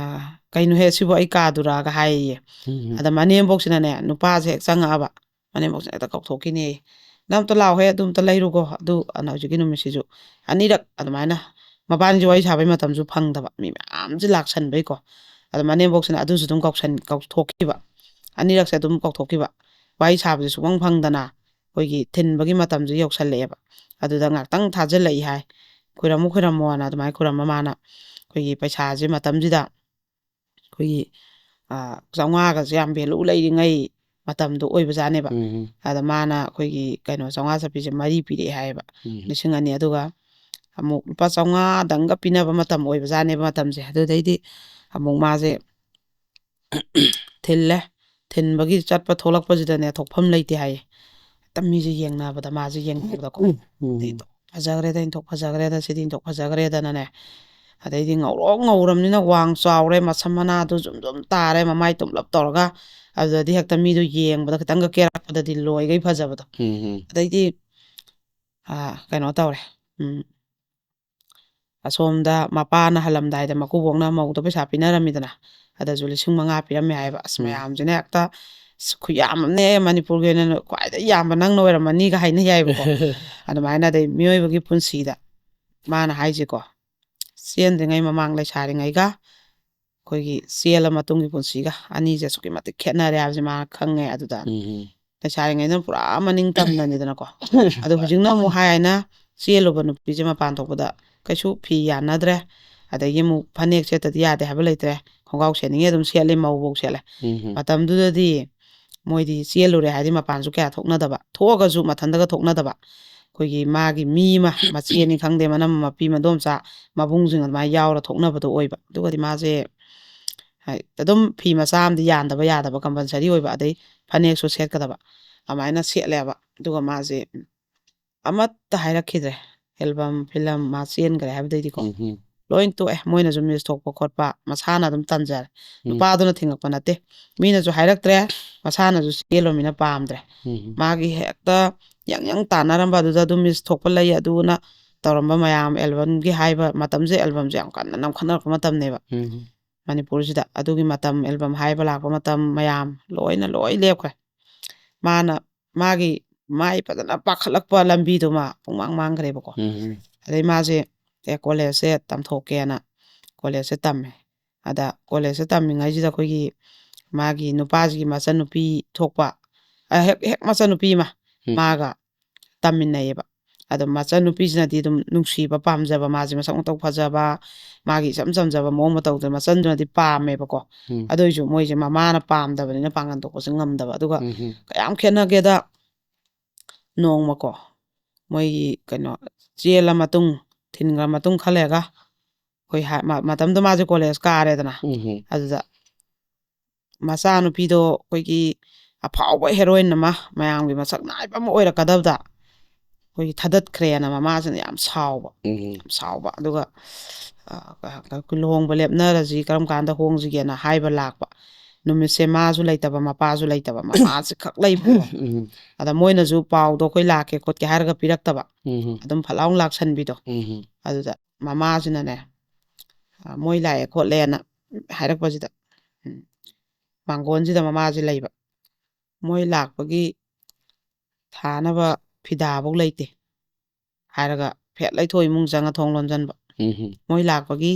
ꯀꯩꯅꯣꯍꯦ, ꯁꯤꯕꯨ ꯑꯩ ꯀꯥꯗꯨꯔꯥꯒ" ꯍꯥꯏꯌꯦ꯫ ꯎꯝ ꯍꯝ꯫ ꯑꯗ ꯃꯅꯦꯝꯕꯣꯛꯁꯤꯅꯅꯦ, ꯅꯨꯄꯥꯁꯦ ꯍꯦꯛ ꯆꯪꯉꯛꯑꯕ, ꯃꯅꯦꯝꯕꯣꯛꯁꯤꯅ ꯍꯦꯛꯇ ꯀꯧꯊꯣꯛꯈꯤꯅꯦ꯫ "ꯅꯪ ꯑꯝꯇ ꯂꯥꯛꯑꯣꯍꯦ, ꯑꯗꯨ ꯑꯝꯇ ꯂꯩꯔꯨꯒꯣ", ꯑꯗꯨ ꯑꯅ ꯍꯧꯖꯤꯛꯀꯤ ꯅꯨꯃꯤꯠꯁꯤꯁꯨ ꯑꯅꯤꯔꯛ ꯑꯗꯨꯃꯥꯏꯅ ꯃꯕꯥꯅꯤꯁꯦ ꯋꯥꯔꯤ ꯁꯥꯕꯩ ꯃꯇꯝꯁꯨ ꯐꯪꯗꯕ, ꯃꯤ ꯃꯌꯥꯝꯁꯦ ꯂꯥꯛꯁꯟꯕꯩꯀꯣ꯫ ꯑꯗ ꯃꯅꯦꯝꯕꯣꯛꯁꯤꯅ ꯑꯗꯨꯁꯨ ꯑꯗꯨꯝ ꯀꯧꯁꯟ-, ꯀꯧꯊꯣꯛꯈꯤꯕ꯫ ꯑꯅꯤꯔꯛꯁꯦ ꯑꯗꯨꯝ ꯀꯧꯊꯣꯛꯈꯤꯕ꯫ ꯋꯥꯔꯤ ꯁꯥꯕꯁꯦ ꯁꯨꯛꯐꯪ ꯐꯪꯗꯅ ꯑꯩꯈꯣꯏꯒꯤ ꯊꯤꯟꯕꯒꯤ ꯃꯇꯝꯁꯨ ꯌꯧꯁꯜꯂꯛꯑꯦꯕ꯫ ꯑꯗꯨꯗ ꯉꯥꯛꯇꯪ ꯊꯥꯖꯤꯜꯂꯛꯏ ꯍꯥꯏ꯫ "ꯈꯣꯏꯔꯝꯃꯨ, ꯈꯣꯏꯔꯝꯃꯣꯅ" ꯑꯗꯨꯃꯥꯏꯅ ꯈꯣꯏꯔꯝꯕ ꯃꯥꯅ꯫ ꯑꯩꯈꯣꯏꯒꯤ ꯄꯩꯁꯥꯁꯦ ꯃꯇꯝꯁꯤꯗ ꯑꯩꯈꯣꯏꯒꯤ, ꯑ, ꯆꯥꯝꯃꯉꯥꯒꯁꯦ ꯌꯥꯝ value ꯂꯩꯔꯤꯉꯩ, ꯃꯇꯝꯗꯣ ꯑꯣꯏꯕꯖꯥꯠꯅꯦꯕ꯫ ꯎꯝ ꯑꯗ ꯃꯥꯅ ꯑꯩꯈꯣꯏꯒꯤ ꯀꯩꯅꯣ ꯆꯥꯝꯃꯉꯥ ꯆꯠꯄꯤꯁꯦ ꯃꯔꯤ ꯄꯤꯔꯛꯑꯦ ꯍꯥꯏꯌꯦꯕ, ꯎꯝ ꯂꯤꯁꯤꯡ ꯑꯅꯤ꯫ ꯑꯗꯨꯒ ꯑꯃꯨꯛ ꯂꯨꯄꯥ ꯆꯥꯝꯃꯉꯥꯗꯪꯒ ꯄꯤꯅꯕ ꯃꯇꯝ ꯑꯣꯏꯕꯖꯥꯠꯅꯦꯕ ꯃꯇꯝꯁꯦ꯫ ꯑꯗꯨꯗꯩꯗꯤ ꯑꯃꯨꯛ ꯃꯥꯁꯦ ꯊꯤꯜꯂꯦ꯫ ꯊꯤꯟꯕꯒꯤ ꯆꯠꯄ ꯊꯣꯛꯂꯛꯄꯁꯤꯗꯅꯦ ꯊꯣꯛꯐꯝ ꯂꯩꯇꯦ ꯍꯥꯏꯌꯦ꯫ ꯍꯦꯛꯇ ꯃꯤꯁꯦ ꯌꯦꯡꯅꯕꯗ ꯃꯥꯁꯦ ꯌꯦꯡꯅꯕꯗꯀꯣ꯫ ꯎꯝ ꯏꯟꯊꯣꯛ ꯐꯖꯈ꯭ꯔꯦꯗ, ꯏꯟꯊꯣꯛ ꯐꯖꯈ꯭ꯔꯦꯗ, ꯁꯤꯗꯤ ꯏꯟꯊꯣꯛ ꯐꯖꯈ꯭ꯔꯦꯗꯅꯅꯦ꯫ ꯑꯗꯩꯗꯤ ꯉꯧꯔꯣꯛ ꯉꯧꯔꯝꯅꯤꯅ ꯋꯥꯡ ꯆꯥꯎꯔꯦ, ꯃꯁꯝ ꯃꯅꯥꯗꯨ ꯖꯨꯝ ꯖꯨꯝ ꯇꯥꯔꯦ, ꯃꯃꯥꯏ ꯇꯨꯝꯂꯞ ꯇꯧꯔꯒ꯫ ꯑꯗꯨꯗꯗꯤ ꯍꯦꯛꯇ ꯃꯤꯗꯣ ꯌꯦꯡꯕꯗ ꯈꯤꯇꯪꯒ ꯀꯦꯔꯛꯄꯗꯗꯤ ꯂꯣꯏꯒꯩ ꯐꯖꯕꯗꯣ꯫ ꯎꯝ ꯑꯗꯩꯗꯤ ꯑꯥ, ꯀꯩꯅꯣ ꯇꯧꯔꯦ꯫ ꯎꯝ, ꯑꯁꯣꯝꯗ ꯃꯄꯥꯅ ꯍꯜꯂꯝꯗꯥꯏꯗ ꯃꯀꯨꯕꯣꯛꯅ ꯃꯧꯗ ꯄꯩꯁꯥ ꯄꯤꯅꯔꯝꯃꯤꯗꯅ, ꯑꯗꯁꯨ ꯂꯤꯁꯤꯡ ꯃꯉꯥ ꯄꯤꯔꯝꯃꯦ ꯍꯥꯏꯕ꯫ ꯑꯁ, ꯎꯝ꯫ ꯃꯌꯥꯝꯁꯤꯅ ꯍꯦꯛꯇ, "ꯑꯁ, ꯈꯨꯌꯥꯝ ꯑꯃꯅꯦ, ꯃꯅꯤꯄꯨꯔꯒꯤ ꯑꯣꯏꯅ ꯈ꯭ꯋꯥꯏꯗꯒꯤ ꯌꯥꯝꯕ ꯅꯪꯅ ꯑꯣꯏꯔꯝꯃꯅꯤꯒ" ꯍꯥꯏꯅ ꯌꯥꯏꯕꯀꯣ꯫ ꯑꯗꯨꯃꯥꯏꯅ ꯑꯗꯩ ꯃꯤꯑꯣꯏꯕꯒꯤ ꯄꯨꯟꯁꯤꯗ ꯃꯥꯅ ꯍꯥꯏꯁꯦꯀꯣ, ꯆꯦꯟꯗ꯭ꯔꯤꯉꯩ ꯃꯃꯥꯡ ꯂꯩꯁꯥꯔꯤꯉꯩꯒ ꯑꯩꯈꯣꯏꯒꯤ ꯆꯦꯜꯂ ꯃꯇꯨꯡꯒꯤ ꯄꯨꯟꯁꯤꯒ ꯑꯅꯤꯁꯦ ꯑꯁꯨꯛꯀꯤ ꯃꯇꯤꯛ ꯈꯦꯠꯅꯔꯦ ꯍꯥꯏꯕꯁꯦ ꯃꯥ ꯈꯪꯉꯦ꯫ ꯑꯗꯨꯗ ꯎꯝ ꯂꯩꯁꯥꯔꯤꯉꯩꯗꯅ ꯄꯨꯔꯥ ꯃꯅꯤꯡ ꯇꯝꯅꯅꯤꯗꯅꯀꯣ꯫ ꯑꯗꯣ ꯍꯧꯖꯤꯛꯅ ꯑꯃꯨꯛ ꯍꯥꯏ ꯍꯥꯏꯅ ꯆꯦꯜꯂꯨꯕ ꯅꯨꯄꯤꯁꯦ ꯃꯄꯥꯟ ꯊꯣꯛꯄꯗ ꯀꯩꯁꯨ ꯐꯤ ꯌꯥꯟꯅꯗ꯭ꯔꯦ, ꯑꯗꯒꯤ ꯑꯃꯨꯛ ꯐꯅꯦꯛ ꯁꯦꯠꯇꯗꯤ ꯌꯥꯗꯦ ꯍꯥꯏꯕ ꯂꯩꯇ꯭ꯔꯦ, ꯈꯣꯡꯒ꯭ꯔꯥꯎ ꯁꯦꯠꯅꯤꯡꯉꯦ ꯑꯗꯨꯝ ꯁꯦꯠꯂꯦ, ꯃꯧꯐꯧ ꯁꯦꯠꯂꯦ꯫ ꯎꯝ ꯃꯇꯝꯗꯨꯗꯗꯤ ꯃꯣꯏꯗꯤ ꯆꯦꯜꯂꯨꯔꯦ ꯍꯥꯏꯗꯤ ꯃꯄꯥꯟꯁꯨ ꯀꯌꯥ ꯊꯣꯛꯅꯗꯕ, ꯊꯣꯛꯑꯒꯁꯨ ꯃꯊꯟꯇꯒ ꯊꯣꯛꯅꯗꯕ꯫ ꯑꯩꯈꯣꯏꯒꯤ ꯃꯥꯒꯤ ꯃꯤ ꯑꯃ, ꯃꯆꯦꯅꯤ ꯈꯪꯗꯦ, ꯃꯅꯝ ꯃꯄꯤ ꯃꯗꯣꯝꯆꯥ, ꯃꯕꯨꯡꯁꯤꯡ ꯑꯗꯨꯃꯥꯏꯅ ꯌꯥꯎꯔ ꯊꯣꯛꯅꯕꯗꯣ ꯑꯣꯏꯕ꯫ ꯑꯗꯨꯒꯗꯤ ꯃꯥꯁꯦ ꯍꯥꯏ-, ꯑꯗꯨꯝ ꯐꯤ ꯃꯆꯥ ꯑꯃꯗꯤ ꯌꯥꯟꯗꯕ ꯌꯥꯗꯕ ꯀꯝꯄꯜꯁꯔꯤ ꯑꯣꯏꯕ, ꯑꯗꯩ ꯐꯅꯦꯛꯁꯨ ꯁꯦꯠꯀꯗꯕ, ꯑꯗꯨꯃꯥꯏꯅ ꯁꯦꯠꯂꯦꯕ꯫ ꯑꯗꯨꯒ ꯃꯥꯁꯦ ꯑꯃꯠꯇ ꯍꯥꯏꯔꯛꯈꯤꯗ꯭ꯔꯦ꯫ ꯑꯦꯜꯕꯝ ꯐꯤꯂꯝ ꯃꯥ ꯆꯦꯟꯈ꯭ꯔꯦ ꯍꯥꯏꯕꯗꯩꯗꯤꯀꯣ ꯎꯝ ꯂꯣꯏ ꯇꯣꯛꯑꯦ꯫ ꯃꯣꯏꯅꯁꯨ ꯃꯤꯁ ꯊꯣꯛꯄ ꯈꯣꯠꯄ ꯃꯁꯥꯅ ꯑꯗꯨꯝ ꯇꯟꯖꯔꯦ꯫ ꯎꯝ ꯅꯨꯄꯥꯗꯨꯅ ꯊꯤꯡꯉꯛꯄ ꯅꯠꯇꯦ, ꯃꯤꯅꯁꯨ ꯍꯥꯏꯔꯛꯇ꯭ꯔꯦ, ꯃꯁꯥꯅꯁꯨ ꯆꯦꯜꯂꯣꯃꯤꯅ ꯄꯥꯝꯗ꯭ꯔꯦ꯫ ꯎꯝ ꯃꯥꯒꯤ ꯍꯦꯛꯇ ꯌꯥꯡ ꯌꯥꯡ ꯇꯥꯟꯅꯔꯝꯕ ꯑꯗꯨꯗ ꯑꯗꯨꯝ ꯃꯤꯁ ꯊꯣꯛꯄ ꯂꯩ, ꯑꯗꯨꯅ ꯇꯧꯔꯝꯕ ꯃꯌꯥꯝ, ꯑꯦꯜꯕꯝꯒꯤ ꯍꯥꯏꯕ ꯃꯇꯝꯁꯦ ꯑꯦꯜꯕꯝꯁꯦ ꯌꯥꯝ ꯀꯟꯅ ꯅꯝꯈꯠꯅꯔꯛꯄ ꯃꯇꯝꯅꯦꯕ ꯎꯝ ꯃꯅꯤꯄꯨꯔꯁꯤꯗ꯫ ꯑꯗꯨꯒꯤ ꯃꯇꯝ, ꯑꯦꯜꯕꯝ ꯍꯥꯏꯕ ꯂꯥꯛꯄ ꯃꯇꯝ ꯃꯌꯥꯝ ꯂꯣꯏꯅ ꯂꯣꯏ ꯂꯦꯞꯈ꯭ꯔꯦ꯫ ꯃꯥꯅ ꯃꯥꯒꯤ ꯃꯥꯏ ꯐꯖꯅ ꯄꯥꯈꯠꯂꯛꯄ ꯂꯝꯕꯤꯗꯨꯃ ꯄꯨꯡꯃꯥꯡ ꯃꯥꯡꯈ꯭ꯔꯦꯕꯀꯣ꯫ ꯎꯝ ꯑꯗꯩ ꯃꯥꯁꯦ ꯑꯦ ꯀꯣꯂꯦꯖꯁꯦ ꯇꯝꯊꯣꯛꯀꯦꯅ ꯀꯣꯂꯦꯖꯁꯦ ꯇꯝꯃꯦ꯫ ꯑꯗ ꯀꯣꯂꯦꯖꯁꯦ ꯇꯝꯃꯤꯉꯩꯁꯤꯗ ꯑꯩꯈꯣꯏꯒꯤ ꯃꯥꯒꯤ ꯅꯨꯄꯥꯁꯤꯒꯤ ꯃꯆꯟꯅꯨꯄꯤ ꯊꯣꯛꯄ, ꯑ, ꯍꯦꯛ ꯍꯦꯛ ꯃꯆꯟꯅꯨꯄꯤ ꯑꯃ ꯎꯝ꯫ ꯃꯥꯒ ꯇꯝꯃꯤꯟꯅꯩꯌꯦꯕ꯫ ꯑꯗꯣ ꯃꯆꯟꯅꯨꯄꯤꯁꯤꯅꯗꯤ ꯑꯗꯨꯝ ꯅꯨꯡꯁꯤꯕ, ꯄꯥꯝꯖꯕ, ꯃꯥꯁꯦ ꯃꯁꯛ ꯃꯇꯧ ꯐꯖꯕ, ꯃꯥꯒꯤ ꯏꯆꯝ ꯆꯝꯖꯕ ꯃꯑꯣꯡ ꯃꯇꯧꯗ ꯃꯆꯟꯗꯨꯅꯗꯤ ꯄꯥꯝꯃꯦꯕꯀꯣ꯫ ꯎꯝ꯫ ꯑꯗꯨ ꯑꯣꯏꯁꯨ ꯃꯣꯏꯁꯦ ꯃꯃꯥꯅ ꯄꯥꯝꯗꯕꯅꯤꯅ ꯄꯥꯡꯒꯟ ꯊꯣꯛꯄꯁꯦ ꯉꯝꯗꯕ꯫ ꯑꯗꯨꯒ ꯎꯝ꯫ ꯀꯌꯥꯝ ꯈꯦꯠꯅꯒꯦꯗ, ꯅꯣꯡꯃꯀꯣ, ꯃꯣꯏꯒꯤ ꯀꯩꯅꯣ, ꯆꯦꯜꯂ ꯃꯇꯨꯡ, ꯊꯤꯟꯈ꯭ꯔ ꯃꯇꯨꯡ ꯈꯔ ꯂꯩꯔꯒ, ꯑꯩꯈꯣꯏ ꯍꯥ-, ꯃ-, ꯃꯇꯝꯗꯨ ꯃꯥꯁꯦ ꯀꯣꯂꯦꯖ ꯀꯥꯔꯦꯗꯅ꯫ ꯎꯝ꯫ ꯑꯗꯨꯗ ꯃꯆꯥꯅꯨꯄꯤꯗꯣ ꯑꯩꯈꯣꯏꯒꯤ ꯑꯐꯥꯎꯕ ꯍꯦꯔꯣꯏꯟ ꯑꯃ, ꯃꯌꯥꯝꯒꯤ ꯃꯁꯛ ꯅꯥꯏꯕ ꯑꯃ ꯑꯣꯏꯔꯛꯀꯗꯕꯗ, ꯑꯩꯈꯣꯏꯒꯤ ꯊꯥꯗꯠꯈ꯭ꯔꯦꯅ ꯃꯃꯥꯁꯤꯅ ꯌꯥꯝ ꯁꯥꯎꯕ, ꯎꯝ꯫ ꯌꯥꯝ ꯁꯥꯎꯕ꯫ ꯑꯗꯨꯒ, ꯑ, ꯀ-, ꯀ-, ꯂꯨꯍꯣꯡꯕ ꯂꯦꯞꯅꯔꯁꯤ, ꯀꯔꯝ ꯀꯥꯟꯗ ꯍꯣꯡꯁꯤꯒꯦꯅ ꯍꯥꯏꯕ ꯂꯥꯛꯄ꯫ ꯅꯨꯃꯤꯠꯁꯦ ꯃꯥꯁꯨ ꯂꯩꯇꯕ, ꯃꯄꯥꯁꯨ ꯂꯩꯇꯕ, ꯃꯃꯥꯁꯦ ꯈꯛ ꯂꯩꯕ꯫ ꯎꯝ꯫ ꯑꯗ ꯃꯣꯏꯅꯁꯨ ꯄꯥꯎꯗꯣ ꯑꯩꯈꯣꯏ ꯂꯥꯛꯀꯦ ꯈꯣꯠꯀꯦ ꯍꯥꯏꯔꯒ ꯄꯤꯔꯛꯇꯕ, ꯎꯝ꯫ ꯑꯗꯨꯝ ꯐꯠ ꯂꯥꯎꯅ ꯂꯥꯛꯁꯟꯕꯤꯗꯣ꯫ ꯎꯝ꯫ ꯑꯗꯨꯗ ꯃꯃꯥꯁꯤꯅꯅꯦ, ꯑ, "ꯃꯣꯏ ꯂꯥꯛꯑꯦ ꯈꯣꯠꯂꯦꯅ" ꯍꯥꯏꯔꯛꯄꯁꯤꯗ, ꯎꯝ, ꯃꯥꯡꯒꯣꯟꯁꯤꯗ ꯃꯃꯥꯁꯦ ꯂꯩꯕ꯫ "ꯃꯣꯏ ꯂꯥꯛꯄꯒꯤ ꯊꯥꯅꯕ ꯐꯤꯗꯥꯐꯧ ꯂꯩꯇꯦ" ꯍꯥꯏꯔꯒ ꯐꯦꯠ ꯂꯩꯊꯣꯛ ꯏꯃꯨꯡ ꯆꯪꯉ ꯊꯣꯡ ꯂꯣꯟꯁꯤꯟꯕ꯫ ꯎꯝ꯫ "ꯃꯣꯏ ꯂꯥꯛꯄꯒꯤ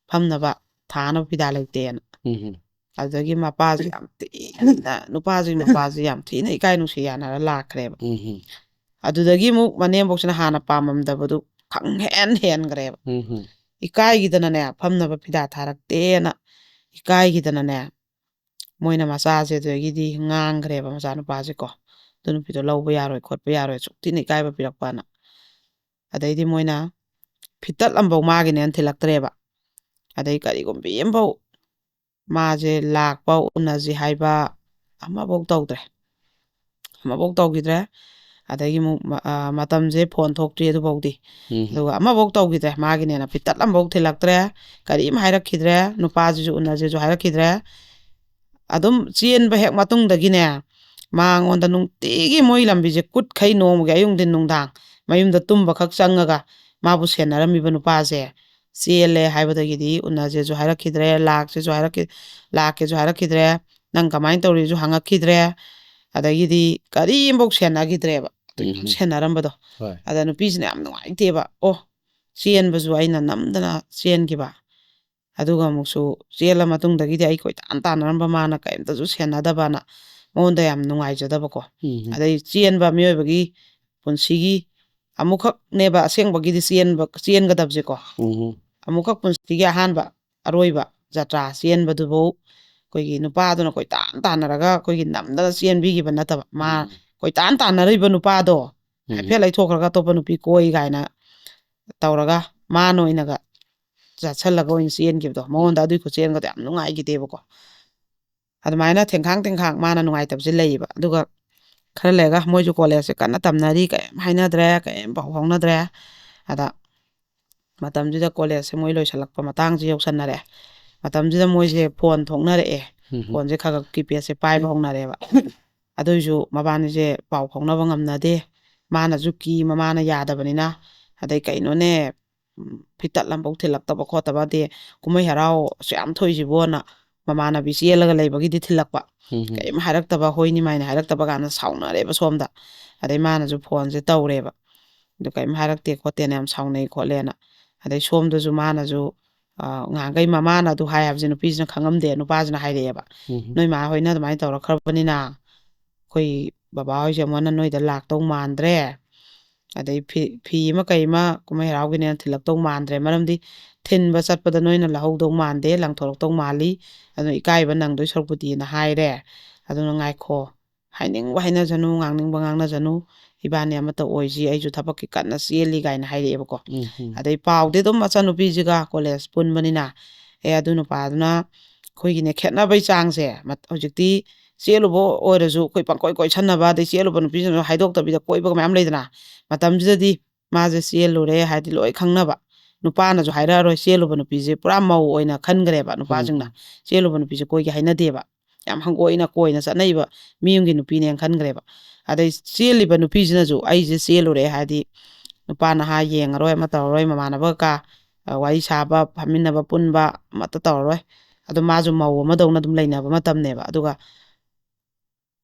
ꯐꯝꯅꯕ ꯊꯥꯅꯕ ꯐꯤꯗꯥ ꯂꯩꯇꯦꯅ"꯫ ꯎꯝ꯫ ꯑꯗꯨꯗꯒꯤ ꯃꯄꯥꯁꯤ ꯌꯥꯝ ꯊꯤꯅ, ꯅꯨꯄꯥꯁꯤ, ꯃꯄꯥꯁꯤ ꯌꯥꯝ ꯊꯤꯅ ꯏꯀꯥꯏ ꯅꯨꯡꯁꯤ ꯌꯥꯅꯔ ꯂꯥꯛꯈ꯭ꯔꯦꯕ꯫ ꯎꯝ꯫ ꯑꯗꯨꯗꯒꯤ ꯑꯃꯨꯛ ꯃꯅꯦꯝꯕꯣꯛꯁꯤꯅ ꯍꯥꯟꯅ ꯄꯥꯝꯃꯝꯗꯕꯗꯨ ꯈꯪꯍꯦꯟ ꯍꯦꯟꯈ꯭ꯔꯦꯕ꯫ ꯎꯝ꯫ ꯏꯀꯥꯏꯒꯤꯗꯅꯅꯦ, ꯐꯝꯅꯕ ꯐꯤꯗꯥ ꯊꯥꯔꯛꯇꯦꯅ ꯏꯀꯥꯏꯒꯤꯗꯅꯅꯦ, ꯃꯣꯏꯅ ꯃꯆꯥꯁꯦ ꯑꯗꯨꯗꯒꯤꯗꯤ ꯉꯥꯡꯈ꯭ꯔꯦꯕ, ꯃꯆꯥꯅꯨꯄꯥꯁꯦꯀꯣ, "ꯑꯗꯨ ꯅꯨꯄꯤꯗꯣ ꯂꯧꯕ ꯌꯥꯔꯣꯏ, ꯈꯣꯠꯄ ꯌꯥꯔꯣꯏ, ꯑꯁꯨꯛ ꯊꯤꯅ ꯏꯀꯥꯏꯕ ꯄꯤꯔꯛꯄꯅ"꯫ ꯑꯗꯩꯗꯤ ꯃꯣꯏꯅ ꯐꯤꯇꯠ ꯑꯃꯐꯧ ꯃꯥꯒꯤꯅꯦꯅ ꯊꯤꯜꯂꯛꯇ꯭ꯔꯦꯕ꯫ ꯑꯗꯩ ꯀꯔꯤꯒꯨꯝꯕꯤ ꯑꯃꯐꯧ ꯃꯥꯁꯦ ꯂꯥꯛꯄ, ꯎꯅꯁꯤ ꯍꯥꯏꯕ ꯑꯃꯐꯧ ꯇꯧꯗ꯭ꯔꯦ꯫ ꯑꯃꯐꯧ ꯇꯧꯈꯤꯗ꯭ꯔꯦ꯫ ꯑꯗꯒꯤ ꯑꯃꯨꯛ ꯃ-, ꯑ, ꯃꯇꯝꯁꯦ ꯐꯣꯟ ꯊꯣꯛꯇ꯭ꯔꯤ ꯑꯗꯨꯐꯧꯗꯤ꯫ ꯎꯝ꯫ ꯑꯗꯨꯒ ꯑꯃꯐꯧ ꯇꯧꯈꯤꯗ꯭ꯔꯦ꯫ ꯃꯥꯒꯤꯅꯦꯅ ꯐꯤꯇꯠ ꯑꯃꯐꯧ ꯊꯤꯜꯂꯛꯇ꯭ꯔꯦ꯫ ꯀꯔꯤꯝ ꯍꯥꯏꯔꯛꯈꯤꯗ꯭ꯔꯦ꯫ ꯅꯨꯄꯥꯁꯤꯁꯨ ꯎꯅꯁꯦꯁꯨ ꯍꯥꯏꯔꯛꯈꯤꯗ꯭ꯔꯦ꯫ ꯑꯗꯨꯝ ꯆꯦꯟꯕ ꯍꯦꯛ ꯃꯇꯨꯡꯗꯒꯤꯅꯦ, ꯃꯉꯣꯟꯗ ꯅꯨꯡꯇꯤꯒꯤ ꯃꯣꯏ ꯂꯝꯕꯤꯁꯦ ꯀꯨꯠꯈꯩ, ꯅꯣꯡꯃꯒꯤ ꯑꯌꯨꯛ ꯅꯨꯡꯊꯤꯟ ꯅꯨꯡꯗꯥꯡ ꯃꯌꯨꯝꯗ ꯇꯨꯝꯕꯈꯛ ꯆꯪꯉꯒ ꯃꯥꯕꯨ ꯁꯦꯟꯅꯔꯝꯃꯤꯕ ꯅꯨꯄꯥꯁꯦ ꯆꯦꯜꯂꯦ ꯍꯥꯏꯕꯗꯒꯤꯗꯤ ꯎꯅꯁꯦꯁꯨ ꯍꯥꯏꯔꯛꯈꯤꯗ꯭ꯔꯦ, ꯂꯥꯛꯁꯦꯁꯨ ꯍꯥꯏꯔꯛꯈꯤ-, ꯂꯥꯛꯀꯦꯁꯨ ꯍꯥꯏꯔꯛꯈꯤꯗ꯭ꯔꯦ, "ꯅꯪ ꯀꯃꯥꯏꯅ ꯇꯧꯔꯤꯁꯨ" ꯍꯪꯉꯛꯈꯤꯗ꯭ꯔꯦ꯫ ꯑꯗꯒꯤꯗꯤ ꯀꯔꯤꯝꯐꯧ ꯁꯦꯟꯅꯈꯤꯗ꯭ꯔꯦꯕ꯫ ꯑꯗꯨ ꯌꯥꯝ ꯎꯝ꯫ ꯁꯦꯟꯅꯔꯝꯕꯗꯣ꯫ ꯍꯣꯏ꯫ ꯑꯗ ꯅꯨꯄꯤꯁꯤꯅ ꯌꯥꯝ ꯅꯨꯡꯉꯥꯏꯇꯦꯕ꯫ ꯑꯣ, ꯆꯦꯟꯕꯁꯨ ꯑꯩꯅ ꯅꯝꯗꯅ ꯆꯦꯟꯈꯤꯕ꯫ ꯑꯗꯨꯒ ꯑꯃꯨꯛꯁꯨ ꯆꯦꯜꯂ ꯃꯇꯨꯡꯗꯒꯤꯗꯤ ꯑꯩ ꯀꯣꯏꯇꯥꯟ ꯇꯥꯟꯅꯔꯝꯕ ꯃꯥꯅ ꯀꯔꯤꯝꯇꯁꯨ ꯁꯦꯟꯅꯗꯕꯅ ꯃꯉꯣꯟꯗ ꯌꯥꯝ ꯅꯨꯡꯉꯥꯏꯖꯗꯕꯀꯣ꯫ ꯎꯝ꯫ ꯑꯗꯩ ꯆꯦꯟꯕ ꯃꯤꯑꯣꯏꯕꯒꯤ ꯄꯨꯟꯁꯤꯒꯤ, ꯑꯃꯨꯛꯈꯛꯅꯦꯕ ꯑꯁꯦꯡꯕꯒꯤꯗꯤ ꯆꯦꯟꯕ ꯆꯦꯟꯒꯗꯕꯁꯦꯀꯣ꯫ ꯎꯝ ꯑꯃꯨꯛꯈꯛ ꯄꯨꯟꯁꯤꯒꯤ ꯑꯍꯥꯟꯕ ꯑꯔꯣꯏꯕ ꯖꯇ꯭ꯔꯥ ꯆꯦꯟꯕꯗꯨꯐꯧ ꯑꯩꯈꯣꯏꯒꯤ ꯅꯨꯄꯥꯗꯨꯅ ꯀꯣꯏꯇꯥꯟ ꯇꯥꯟꯅꯔꯒ ꯑꯩꯈꯣꯏꯒꯤ ꯅꯝꯗꯅ ꯆꯦꯟꯕꯤꯈꯤꯕ ꯅꯠꯇꯕ, ꯃꯥ ꯀꯣꯏꯇꯥꯟ ꯇꯥꯟꯅꯔꯤꯕ ꯅꯨꯄꯥꯗꯣ ꯍꯥꯏꯐꯦꯠ ꯂꯩꯊꯣꯛꯈ꯭ꯔꯒ ꯑꯇꯣꯞꯄ ꯅꯨꯄꯤ ꯀꯣꯏ ꯀꯥꯏꯅ ꯇꯧꯔꯒ ꯃꯥꯅ ꯑꯣꯏꯅꯒ ꯆꯠꯁꯜꯂꯒ ꯑꯣꯏꯅ ꯆꯦꯟꯈꯤꯕꯗꯣ, ꯃꯉꯣꯟꯗ ꯑꯗꯨꯒꯤ ꯈꯨꯠꯆꯦꯟꯒꯗꯣ ꯌꯥꯝ ꯅꯨꯡꯉꯥꯏꯈꯤꯗꯦꯕꯀꯣ꯫ ꯑꯗꯨꯃꯥꯏꯅ ꯊꯦꯡꯈꯥꯡ ꯊꯦꯡꯈꯥꯡ ꯃꯥꯅ ꯅꯨꯡꯉꯥꯏꯇꯕꯁꯦ ꯂꯩꯌꯦꯕ꯫ ꯑꯗꯨꯒ ꯈꯔ ꯂꯩꯔꯒ ꯃꯣꯏꯁꯨ ꯀꯣꯂꯦꯖꯁꯦ ꯀꯟꯅ ꯇꯝꯅꯔꯤ, ꯀꯔꯤꯝ ꯍꯥꯏꯅꯗ꯭ꯔꯦ, ꯀꯔꯤꯝ ꯄꯥꯎ ꯐꯥꯎꯅꯗ꯭ꯔꯦ꯫ ꯑꯗ ꯃꯇꯝꯁꯤꯗ ꯀꯣꯂꯦꯖꯁꯦ ꯃꯣꯏ ꯂꯣꯏꯁꯤꯜꯂꯛꯄ ꯃꯇꯥꯡꯁꯦ ꯌꯧꯁꯟꯅꯔꯛꯑꯦ꯫ ꯃꯇꯝꯁꯤꯗ ꯃꯣꯏꯁꯦ ꯐꯣꯟ ꯊꯣꯛꯅꯔꯛꯑꯦ꯫ ꯐꯣꯟꯁꯦ ꯈꯔ ꯈꯔ ꯀꯤꯄꯦꯗꯁꯦ ꯄꯥꯏꯕ ꯍꯧꯅꯔꯦꯕ꯫ ꯑꯗꯨꯏꯁꯨ ꯃꯕꯥꯅꯤꯁꯦ ꯄꯥꯎ ꯐꯥꯎꯅꯕ ꯉꯝꯅꯗꯦ꯫ ꯃꯥꯅꯁꯨ ꯀꯤ, ꯃꯃꯥꯅ ꯌꯥꯗꯕꯅꯤꯅ꯫ ꯑꯗꯩ ꯀꯩꯅꯣꯅꯦ, ꯎꯝ, ꯐꯤꯇꯠ ꯑꯃꯐꯥꯎ ꯊꯤꯜꯂꯛꯇꯕ ꯈꯣꯠꯇꯕ, ꯑꯗꯩ ꯀꯨꯝꯍꯩ ꯍꯔꯥꯎ ꯑꯁꯨꯛ ꯌꯥꯝ ꯊꯣꯛꯏꯁꯤꯕꯣꯅ ꯃꯃꯥꯟꯅꯕꯤ ꯆꯦꯜꯂꯒ ꯂꯩꯕꯒꯤꯗꯤ ꯊꯤꯜꯂꯛꯄ꯫ ꯀꯔꯤꯝ ꯍꯥꯏꯔꯛꯇꯕ, ꯍꯣꯏꯅꯤ ꯃꯥꯏꯅꯤ ꯍꯥꯏꯔꯛꯇꯕ ꯀꯥꯟꯗ ꯁꯥꯎꯅꯔꯦꯕ ꯁꯣꯝꯗ꯫ ꯑꯗꯩ ꯃꯥꯅꯁꯨ ꯐꯣꯟꯁꯦ ꯇꯧꯔꯦꯕ꯫ ꯑꯗꯨ ꯀꯔꯤꯝ ꯍꯥꯏꯔꯛꯇꯦ ꯈꯣꯠꯇꯦꯅ ꯌꯥꯝ ꯁꯥꯎꯅꯩ ꯈꯣꯠꯂꯦꯅ꯫ ꯑꯗꯩ ꯁꯣꯝꯗꯁꯨ ꯃꯥꯅꯁꯨ, ꯑ, ꯉꯍꯥꯟꯈꯩ ꯃꯃꯥꯅ ꯑꯗꯨ ꯍꯥꯏ ꯍꯥꯏꯕꯁꯦ ꯅꯨꯄꯤꯁꯤꯅ ꯈꯪꯉꯝꯗꯦ, ꯅꯨꯄꯥꯁꯤꯅ ꯍꯥꯏꯔꯛꯑꯦꯕ꯫ "ꯅꯣꯏ ꯃꯥ ꯍꯣꯏꯅ ꯑꯗꯨꯃꯥꯏꯅ ꯇꯧꯔꯛꯈ꯭ꯔꯕꯅꯤꯅ ꯑꯩꯈꯣꯏ ꯕꯕꯥ ꯍꯣꯏꯁꯦ ꯑꯃꯨꯛ ꯍꯟꯅ ꯅꯣꯏꯗ ꯂꯥꯛꯇꯧ ꯃꯥꯟꯗ꯭ꯔꯦ꯫ ꯑꯗꯩ ꯐꯤ, ꯐꯤ ꯑꯃ ꯀꯩ ꯑꯃ ꯀꯨꯝꯍꯩ ꯍꯔꯥꯎꯒꯤꯅꯦꯅ ꯊꯤꯜꯂꯛꯇꯧ ꯃꯥꯟꯗ꯭ꯔꯦ꯫ ꯃꯔꯝꯗꯤ ꯊꯤꯟꯕ ꯆꯠꯄꯗ ꯅꯣꯏꯅ ꯂꯧꯍꯧꯗꯧ ꯃꯥꯟꯗꯦ, ꯂꯪꯊꯣꯔꯛꯇꯧ ꯃꯥꯜꯂꯤ꯫ ꯑꯗꯨꯅ ꯏꯀꯥꯏꯕ ꯅꯪꯗꯣꯏ ꯁꯔꯨꯛꯄꯨꯗꯤꯅ" ꯍꯥꯏꯔꯦ꯫ ꯑꯗꯨꯅ ꯉꯥꯏꯈꯣ, ꯍꯥꯏꯅꯤꯡꯕ ꯍꯥꯏꯅꯖꯅꯨ, ꯉꯥꯡꯅꯤꯡꯕ ꯉꯥꯡꯅꯖꯅꯨ, ꯏꯕꯥꯅꯤ ꯑꯃꯠꯇ ꯑꯣꯏꯁꯤ, ꯑꯩꯁꯨ ꯊꯕꯛꯀꯤ ꯀꯟꯅ ꯆꯦꯜꯂꯤ ꯀꯥꯏꯅ ꯍꯥꯏꯔꯛꯑꯦꯕꯀꯣ꯫ ꯑꯗꯩ ꯄꯥꯎꯗꯤ ꯑꯗꯨꯝ ꯃꯆꯟꯅꯨꯄꯤꯁꯤꯒ ꯀꯣꯂꯦꯖ ꯄꯨꯟꯕꯅꯤꯅ, ꯑꯦ, ꯑꯗꯨ ꯅꯨꯄꯥꯗꯨꯅ ꯑꯩꯈꯣꯏꯒꯤꯅꯦ ꯈꯦꯠꯅꯕꯩ ꯆꯥꯡꯁꯦ, ꯃꯠ-, ꯍꯧꯖꯤꯛꯇꯤ ꯆꯦꯜꯂꯨꯕ ꯑꯣꯏꯔꯁꯨ ꯑꯩꯈꯣꯏ ꯄꯪꯀꯣꯏ ꯀꯣꯏꯁꯟꯅꯕ, ꯑꯗꯩ ꯆꯦꯜꯂꯨꯕ ꯅꯨꯄꯤꯁꯤꯡꯁꯨ ꯍꯥꯏꯗꯣꯛꯇꯕꯤꯗ ꯀꯣꯏꯕꯒ ꯃꯌꯥꯝ ꯂꯩꯗꯅ, ꯃꯇꯝꯁꯤꯗꯗꯤ ꯃꯥꯁꯦ ꯆꯦꯜꯂꯨꯔꯦ ꯍꯥꯏꯗꯤ ꯂꯣꯏ ꯈꯪꯅꯕ꯫ ꯅꯨꯄꯥꯅꯁꯨ ꯍꯥꯏꯔꯛꯑꯔꯣꯏ, ꯆꯦꯜꯂꯨꯕ ꯅꯨꯄꯤꯁꯦ ꯄꯨꯔꯥ ꯃꯧ ꯑꯣꯏꯅ ꯈꯟꯈ꯭ꯔꯦꯕ ꯅꯨꯄꯥꯁꯤꯡꯅ꯫ ꯆꯦꯜꯂꯨꯕ ꯅꯨꯄꯤꯁꯦ ꯀꯣꯏꯒꯦ ꯍꯥꯏꯅꯗꯦꯕ, ꯌꯥꯝ ꯍꯪꯒꯣꯏꯅ ꯀꯣꯏꯅ ꯆꯠꯅꯩꯕ ꯃꯤ ꯑꯃꯒꯤ ꯅꯨꯄꯤꯅꯦꯅ ꯈꯟꯈ꯭ꯔꯦꯕ꯫ ꯑꯗꯩ ꯆꯦꯜꯂꯤꯕ ꯅꯨꯄꯤꯁꯤꯅꯁꯨ ꯑꯩꯁꯦ ꯆꯦꯜꯂꯨꯔꯦ ꯍꯥꯏꯗꯤ ꯅꯨꯄꯥ ꯅꯍꯥ ꯌꯦꯡꯉꯔꯣꯏ, ꯑꯃ ꯇꯧꯔꯔꯣꯏ, ꯃꯃꯥꯟꯅꯕ ꯀꯩꯀꯥ, ꯑ, ꯋꯥꯔꯤ ꯁꯥꯕ, ꯐꯝꯃꯤꯟꯅꯕ ꯄꯨꯟꯕ ꯑꯃꯠꯇ ꯇꯧꯔꯔꯣꯏ꯫ ꯑꯗꯣ ꯃꯥꯁꯨ ꯃꯧ ꯑꯃꯗꯧꯅ ꯑꯗꯨꯝ ꯂꯩꯅꯕ ꯃꯇꯝꯅꯦꯕ꯫ ꯑꯗꯨꯒ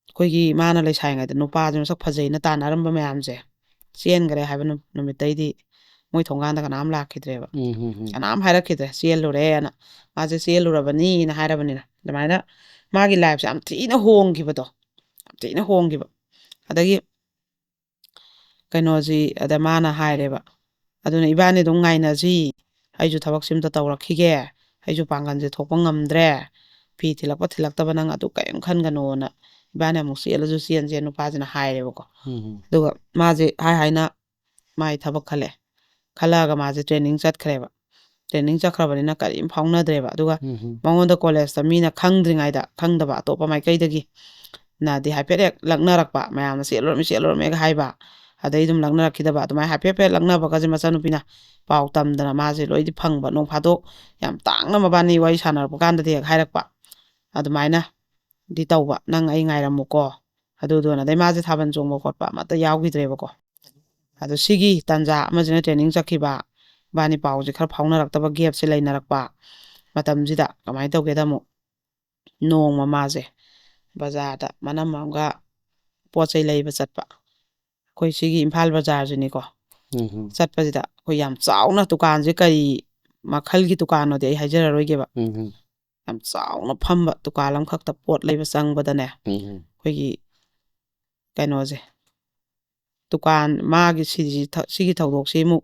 ꯑꯩꯈꯣꯏꯒꯤ ꯃꯥꯅ ꯂꯩꯁꯥꯔꯤꯉꯩꯗ ꯅꯨꯄꯥꯁꯦ ꯃꯁꯛ ꯐꯖꯩꯅ ꯇꯥꯟꯅꯔꯝꯕ ꯃꯌꯥꯝꯁꯦ ꯆꯦꯟꯈ꯭ꯔꯦ ꯍꯥꯏꯕ ꯅꯨ-, ꯅꯨꯃꯤꯠꯇꯩꯗꯤ ꯃꯣꯏ ꯊꯣꯡꯒꯥꯟꯗ ꯀꯅꯥꯝ ꯂꯥꯛꯈꯤꯗ꯭ꯔꯦꯕ꯫ ꯀꯅꯥꯝ ꯍꯥꯏꯔꯛꯈꯤꯗ꯭ꯔꯦ ꯆꯦꯜꯂꯨꯔꯦꯅ꯫ ꯃꯥꯁꯦ ꯆꯦꯜꯂꯨꯔꯕꯅꯤꯅ ꯍꯥꯏꯔꯕꯅꯤꯅ꯫ ꯑꯗꯨꯃꯥꯏꯅ ꯃꯥꯒꯤ ꯂꯥꯏꯐꯁꯦ ꯌꯥꯝ ꯊꯤꯅ ꯍꯣꯡꯈꯤꯕꯗꯣ, ꯌꯥꯝ ꯊꯤꯅ ꯍꯣꯡꯈꯤꯕ꯫ ꯑꯗꯒꯤ ꯀꯩꯅꯣꯁꯤ ꯑꯗ ꯃꯥꯅ ꯍꯥꯏꯔꯦꯕ, "ꯑꯗꯨꯅ ꯏꯕꯥꯅꯤ ꯑꯗꯨꯝ ꯉꯥꯏꯅꯁꯤ, ꯑꯩꯁꯨ ꯊꯕꯛꯁꯤ ꯑꯝꯇ ꯇꯧꯔꯛꯈꯤꯒꯦ, ꯑꯩꯁꯨ ꯄꯥꯡꯒꯜꯁꯦ ꯊꯣꯛꯄ ꯉꯝꯗ꯭ꯔꯦ, ꯐꯤ ꯊꯤꯜꯂꯛꯄ ꯊꯤꯜꯂꯛꯇꯕ ꯅꯪ ꯑꯗꯨ ꯀꯔꯤꯝ ꯈꯟꯒꯅꯣꯅ, ꯏꯕꯥꯅꯤ ꯑꯃꯨꯛ ꯆꯦꯜꯂꯁꯨ ꯆꯦꯟꯁꯦ" ꯅꯨꯄꯥꯁꯤꯅ ꯍꯥꯏꯔꯦꯕꯀꯣ꯫ ꯎꯝ. ꯑꯗꯨꯒ ꯃꯥꯁꯦ ꯍꯥꯏ ꯍꯥꯏꯅ ꯃꯥꯏ ꯊꯕꯛ ꯈꯜꯂꯦ꯫ ꯈꯜꯂꯛꯑꯒ ꯃꯥꯁꯦ training ꯆꯠꯈ꯭ꯔꯦꯕ꯫ Training ꯆꯠꯈ꯭ꯔꯕꯅꯤꯅ ꯀꯔꯤꯝ ꯐꯥꯎꯅꯗ꯭ꯔꯦꯕ꯫ ꯑꯗꯨꯒ ꯎꯝ. ꯃꯉꯣꯟꯗ ꯀꯣꯂꯦꯖꯇ ꯃꯤꯅ ꯈꯪꯗ꯭ꯔꯤꯉꯩꯗ, ꯈꯪꯗꯕ ꯑꯇꯣꯞꯄ ꯃꯥꯏꯀꯩꯗꯒꯤ ꯅꯗꯤ ꯍꯥꯏꯐꯦꯠ ꯍꯦꯛ ꯂꯛꯅꯔꯛꯄ, ꯃꯌꯥꯝꯅ "ꯆꯦꯜꯂꯨꯔꯃꯤ, ꯆꯦꯜꯂꯨꯔꯃꯤꯒ" ꯍꯥꯏꯕ, ꯑꯗꯩ ꯑꯗꯨꯝ ꯂꯛꯅꯔꯛꯈꯤꯗꯕ, ꯑꯗꯨꯃꯥꯏꯅ ꯍꯥꯏꯐꯦꯠ ꯍꯥꯏꯐꯦꯠ ꯂꯛꯅꯕꯒꯁꯦ ꯃꯆꯥꯅꯨꯄꯤꯅ ꯄꯥꯎ ꯇꯝꯗꯅ ꯃꯥꯁꯦ ꯂꯣꯏꯗꯤ ꯐꯪꯕ꯫ ꯅꯣꯡ ꯐꯥꯗꯣꯛ ꯌꯥꯝ ꯇꯥꯡꯅ ꯃꯕꯥꯅꯤ ꯋꯥꯔꯤ ꯁꯥꯟꯅꯔꯛꯄ ꯀꯥꯟꯗꯗꯤ ꯍꯦꯛ ꯍꯥꯏꯔꯛꯄ, ꯑꯗꯨꯃꯥꯏꯅꯗꯤ ꯇꯧꯕ꯫ "ꯅꯪ ꯑꯩ ꯉꯥꯏꯔꯝꯃꯨꯀꯣ", ꯑꯗꯨꯗꯨꯅ, ꯑꯗꯩ ꯃꯥꯁꯦ ꯊꯥꯕꯜ ꯆꯣꯡꯕ ꯈꯣꯠꯄ ꯑꯃꯠꯇ ꯌꯥꯎꯈꯤꯗ꯭ꯔꯦꯕꯀꯣ꯫ ꯑꯗꯣ ꯁꯤꯒꯤ ꯇꯥꯟꯖꯥ ꯑꯃꯁꯤꯅ training ꯆꯠꯈꯤꯕ, ꯏꯕꯥꯅꯤ ꯄꯥꯎꯁꯦ ꯈꯔ ꯐꯥꯎꯅꯔꯛꯇꯕ, gapꯁꯦ ꯂꯩꯅꯔꯛꯄ ꯃꯇꯝꯁꯤꯗ ꯀꯃꯥꯏꯅ ꯇꯧꯒꯦꯗ, ꯑꯃꯨꯛ ꯅꯣꯡꯃ ꯃꯥꯁꯦ ꯕꯖꯥꯔꯗ ꯃꯅꯝ ꯑꯃꯒ ꯄꯣꯠ ꯆꯩ ꯂꯩꯕ ꯆꯠꯄ꯫ ꯑꯩꯈꯣꯏ ꯁꯤꯒꯤ ꯏꯝꯐꯥꯜ ꯕꯖꯥꯔꯁꯤꯅꯤꯀꯣ꯫ ꯎꯝ. ꯆꯠꯄꯁꯤꯗ ꯑꯩꯈꯣꯏ ꯌꯥꯝ ꯆꯥꯎꯅ, ꯗꯨꯀꯥꯟꯁꯦ ꯀꯔꯤ ꯃꯈꯜꯒꯤ ꯗꯨꯀꯥꯟꯅꯣꯗꯤ ꯑꯩ ꯍꯥꯏꯖꯔꯔꯣꯏꯒꯦꯕ꯫ ꯎꯝ. ꯌꯥꯝ ꯆꯥꯎꯅ ꯐꯝꯕ ꯗꯨꯀꯥꯟ ꯑꯃꯈꯛꯇ ꯄꯣꯠ ꯂꯩꯕ ꯆꯪꯕꯗꯅꯦ, ꯎꯝ. ꯑꯩꯈꯣꯏꯒꯤ ꯀꯩꯅꯣꯁꯦ, ꯗꯨꯀꯥꯟ ꯃꯥꯒꯤ ꯁꯤꯁꯤ ꯊ-, ꯁꯤꯒꯤ ꯊꯧꯗꯣꯛꯁꯤ ꯑꯃꯨꯛ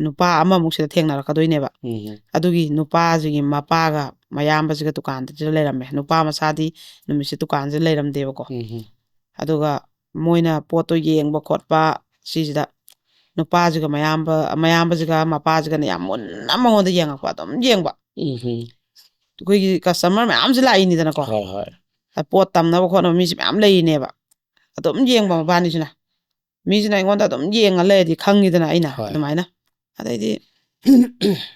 ꯅꯨꯄꯥ ꯑꯃꯃꯨꯛ ꯁꯤꯗ ꯊꯦꯡꯅꯔꯛꯀꯗꯣꯏꯅꯦꯕ꯫ ꯎꯝ. ꯑꯗꯨꯒꯤ ꯅꯨꯄꯥꯁꯤꯒꯤ ꯃꯄꯥꯒ ꯃꯌꯥꯝꯕꯁꯤꯒ ꯗꯨꯀꯥꯟꯗꯨꯗ ꯂꯩꯔꯝꯃꯦ꯫ ꯅꯨꯄꯥ ꯃꯁꯥꯗꯤ ꯅꯨꯃꯤꯠꯁꯦ ꯗꯨꯀꯥꯟꯁꯤꯗ ꯂꯩꯔꯝꯗꯦꯕꯀꯣ꯫ ꯎꯝ. ꯑꯗꯨꯒ ꯃꯣꯏꯅ ꯄꯣꯠꯇꯣ ꯌꯦꯡꯕ ꯈꯣꯠꯄ, ꯁꯤꯁꯤꯗ ꯅꯨꯄꯥꯁꯤꯒ ꯃꯌꯥꯝꯕ, ꯃꯌꯥꯝꯕꯁꯤꯒ ꯃꯄꯥꯁꯤꯒꯅ ꯌꯥꯝ ꯃꯨꯟꯅ ꯃꯉꯣꯟꯗ ꯌꯦꯡꯉꯛꯄ, ꯑꯗꯨꯝ ꯌꯦꯡꯕ꯫ ꯎꯝ. ꯑꯩꯈꯣꯏꯒꯤ customer ꯃꯌꯥꯝꯁꯦ ꯂꯥꯛꯏꯅꯤꯗꯅꯀꯣ꯫ ꯍꯣꯏ, ꯍꯣꯏ. ꯄꯣꯠ ꯇꯝꯅꯕ ꯈꯣꯠꯅꯕ ꯃꯤꯁꯦ ꯃꯌꯥꯝ ꯂꯩꯔꯤꯅꯦꯕ꯫ ꯑꯗꯨꯝ ꯌꯦꯡꯕ ꯃꯕꯥꯅꯤꯁꯤꯅ꯫ ꯃꯤꯁꯤꯅ ꯑꯩꯉꯣꯟꯗ ꯑꯗꯨꯝ ꯌꯦꯡꯉ ꯂꯩꯔꯗꯤ ꯈꯪꯉꯤꯗꯅ ꯑꯩꯅ ꯍꯣꯏ. ꯑꯗꯨꯃꯥꯏꯅ꯫ ꯑꯗꯩꯗꯤ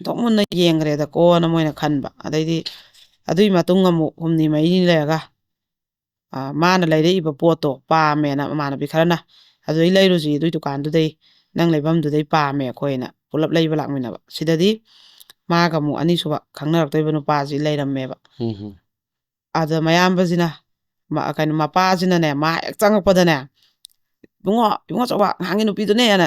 ꯊꯣꯛ ꯃꯨꯟꯅ ꯌꯦꯡꯈ꯭ꯔꯦꯗꯀꯣꯅ ꯃꯣꯏꯅ ꯈꯟꯕ꯫ ꯑꯗꯩꯗꯤ ꯑꯗꯨꯒꯤ ꯃꯇꯨꯡ ꯑꯃꯨꯛ ꯍꯨꯝꯅꯤ ꯃꯔꯤꯅꯤ ꯂꯩꯔꯒ, ꯑ, ꯃꯥꯅ ꯂꯩꯔꯛꯏꯕ ꯄꯣꯠꯇꯣ ꯄꯥꯝꯃꯦꯅ ꯃꯃꯥꯟꯅꯕꯤ ꯈꯔꯅ, "ꯑꯗꯨ ꯑꯩ ꯂꯩꯔꯨꯁꯤ ꯑꯗꯨꯏ ꯗꯨꯀꯥꯟꯗꯨꯗꯩ, ꯅꯪ ꯂꯩꯐꯝꯗꯨꯗꯩ ꯄꯥꯝꯃꯦ ꯑꯩꯈꯣꯏꯅ", ꯄꯨꯂꯞ ꯂꯩꯕ ꯂꯥꯛꯃꯤꯟꯅꯕ꯫ ꯁꯤꯗꯗꯤ ꯃꯥꯒ ꯑꯃꯨꯛ ꯑꯅꯤꯁꯨꯕ ꯈꯪꯅꯔꯛꯇꯣꯏꯕ ꯅꯨꯄꯥꯁꯤ ꯂꯩꯔꯝꯃꯦꯕ꯫ ꯎꯝ. ꯑꯗ ꯃꯌꯥꯝꯕꯁꯤꯅ, ꯃ-, ꯀꯩꯅꯣ, ꯃꯄꯥꯁꯤꯅꯅꯦ, ꯃꯥ ꯍꯦꯛ ꯆꯪꯉꯛꯄꯗꯅꯦ, "ꯏꯕꯨꯡꯉꯣ, ꯏꯕꯨꯡꯉꯣ ꯑꯆꯧꯕ, ꯉꯍꯥꯡꯒꯤ ꯅꯨꯄꯤꯗꯨꯅꯦꯅ"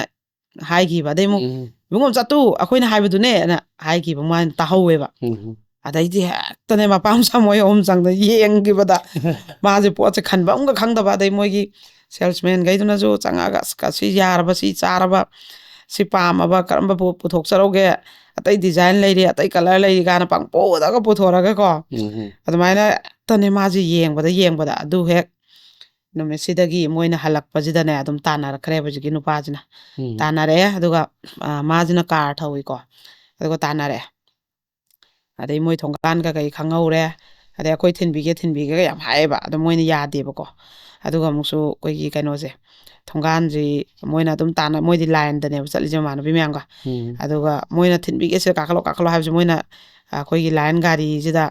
ꯍꯥꯏꯈꯤꯕ꯫ ꯑꯗꯩ ꯑꯃꯨꯛ, ꯎꯝ. "ꯏꯕꯨꯡꯉꯣ ꯆꯠꯇꯨ, ꯑꯩꯈꯣꯏꯅ ꯍꯥꯏꯕꯗꯨꯅꯦꯅ" ꯍꯥꯏꯈꯤꯕ, ꯃꯥꯅ ꯇꯥꯍꯧꯋꯦꯕ꯫ ꯎꯝ. ꯑꯗꯩꯗꯤ ꯍꯦꯛꯇꯅꯦ ꯃꯄꯥ ꯃꯆꯥ ꯃꯣꯏ ꯑꯍꯨꯝ ꯆꯪꯗꯅ ꯌꯦꯡꯈꯤꯕꯗ ꯃꯥꯁꯦ ꯄꯣꯠꯁꯦ ꯈꯟꯕ ꯑꯃꯒ ꯈꯪꯗꯕ, ꯑꯗꯩ ꯃꯣꯏꯒꯤ ꯁꯦꯜꯁꯃꯦꯟꯈꯩꯗꯨꯅꯁꯨ ꯆꯪꯉꯛꯑꯒ, "ꯑꯁ, ꯀ-, ꯁꯤ ꯌꯥꯔꯕ, ꯁꯤ ꯆꯥꯔꯕ, ꯁꯤ ꯄꯥꯝꯃꯕ, ꯀꯔꯝꯕ ꯄꯨ-, ꯄꯨꯊꯣꯛꯆꯔꯧꯒꯦ? ꯑꯇꯩ ꯗꯤꯖꯥꯏꯟ ꯂꯩꯔꯤ, ꯑꯇꯩ ꯀꯂꯔ ꯂꯩꯔꯤ" ꯀꯥꯏꯅ ꯄꯪꯄꯨꯗꯒ ꯄꯨꯊꯣꯔꯛꯑꯒꯀꯣ꯫ ꯎꯝ, ꯎꯝ꯫ ꯑꯗꯨꯃꯥꯏꯅ ꯍꯦꯛꯇꯅꯦ ꯃꯥꯁꯦ ꯌꯦꯡꯕꯗ, ꯌꯦꯡꯕꯗ꯫ ꯑꯗꯨ ꯍꯦꯛ ꯅꯨꯃꯤꯠꯁꯤꯗꯒꯤ ꯃꯣꯏꯅ ꯍꯜꯂꯛꯄꯁꯤꯗꯅꯦ ꯑꯗꯨꯝ ꯇꯥꯟꯅꯔꯛꯈ꯭ꯔꯦꯕ ꯍꯧꯖꯤꯛꯀꯤ ꯅꯨꯄꯥꯁꯤꯅ꯫ ꯎꯝ꯫ ꯇꯥꯟꯅꯔꯛꯑꯦ, ꯑꯗꯨꯒ, ꯑ, ꯃꯥꯁꯤꯅ ꯀꯥꯔ ꯊꯧꯏꯀꯣ, ꯑꯗꯨꯒ ꯇꯥꯟꯅꯔꯛꯑꯦ꯫ ꯑꯗꯩ ꯃꯣꯏ ꯊꯣꯡꯒꯥꯟ ꯀꯩꯀꯩ ꯈꯪꯍꯧꯔꯦ, ꯑꯗꯩ "ꯑꯩꯈꯣꯏ ꯊꯤꯟꯕꯤꯒꯦ, ꯊꯤꯟꯕꯤꯒꯦꯒ" ꯌꯥꯝ ꯍꯥꯏꯌꯦꯕ, ꯑꯗꯣ ꯃꯣꯏꯅ ꯌꯥꯗꯦꯕꯀꯣ꯫ ꯑꯗꯨꯒ ꯑꯃꯨꯛꯁꯨ ꯑꯩꯈꯣꯏꯒꯤ ꯀꯩꯅꯣꯁꯦ, ꯊꯣꯡꯒꯥꯟꯁꯤ ꯃꯣꯏꯅ ꯑꯗꯨꯝ ꯇꯥꯟꯅ, ꯃꯣꯏꯗꯤ ꯂꯥꯏꯟꯗꯅꯦꯕ ꯆꯠꯂꯤꯁꯦ ꯃꯃꯥꯟꯅꯕꯤ ꯃꯌꯥꯝꯒ꯫ ꯎꯝ꯫ ꯑꯗꯨꯒ ꯃꯣꯏꯅ "ꯊꯤꯟꯕꯤꯒꯦ, ꯁꯤꯗ ꯀꯥꯈꯠꯂꯣ, ꯀꯥꯈꯠꯂꯣ" ꯍꯥꯏꯕꯁꯦ ꯃꯣꯏꯅ, ꯑ, ꯑꯩꯈꯣꯏꯒꯤ ꯂꯥꯏꯟ ꯒꯥꯔꯤꯁꯤꯗ,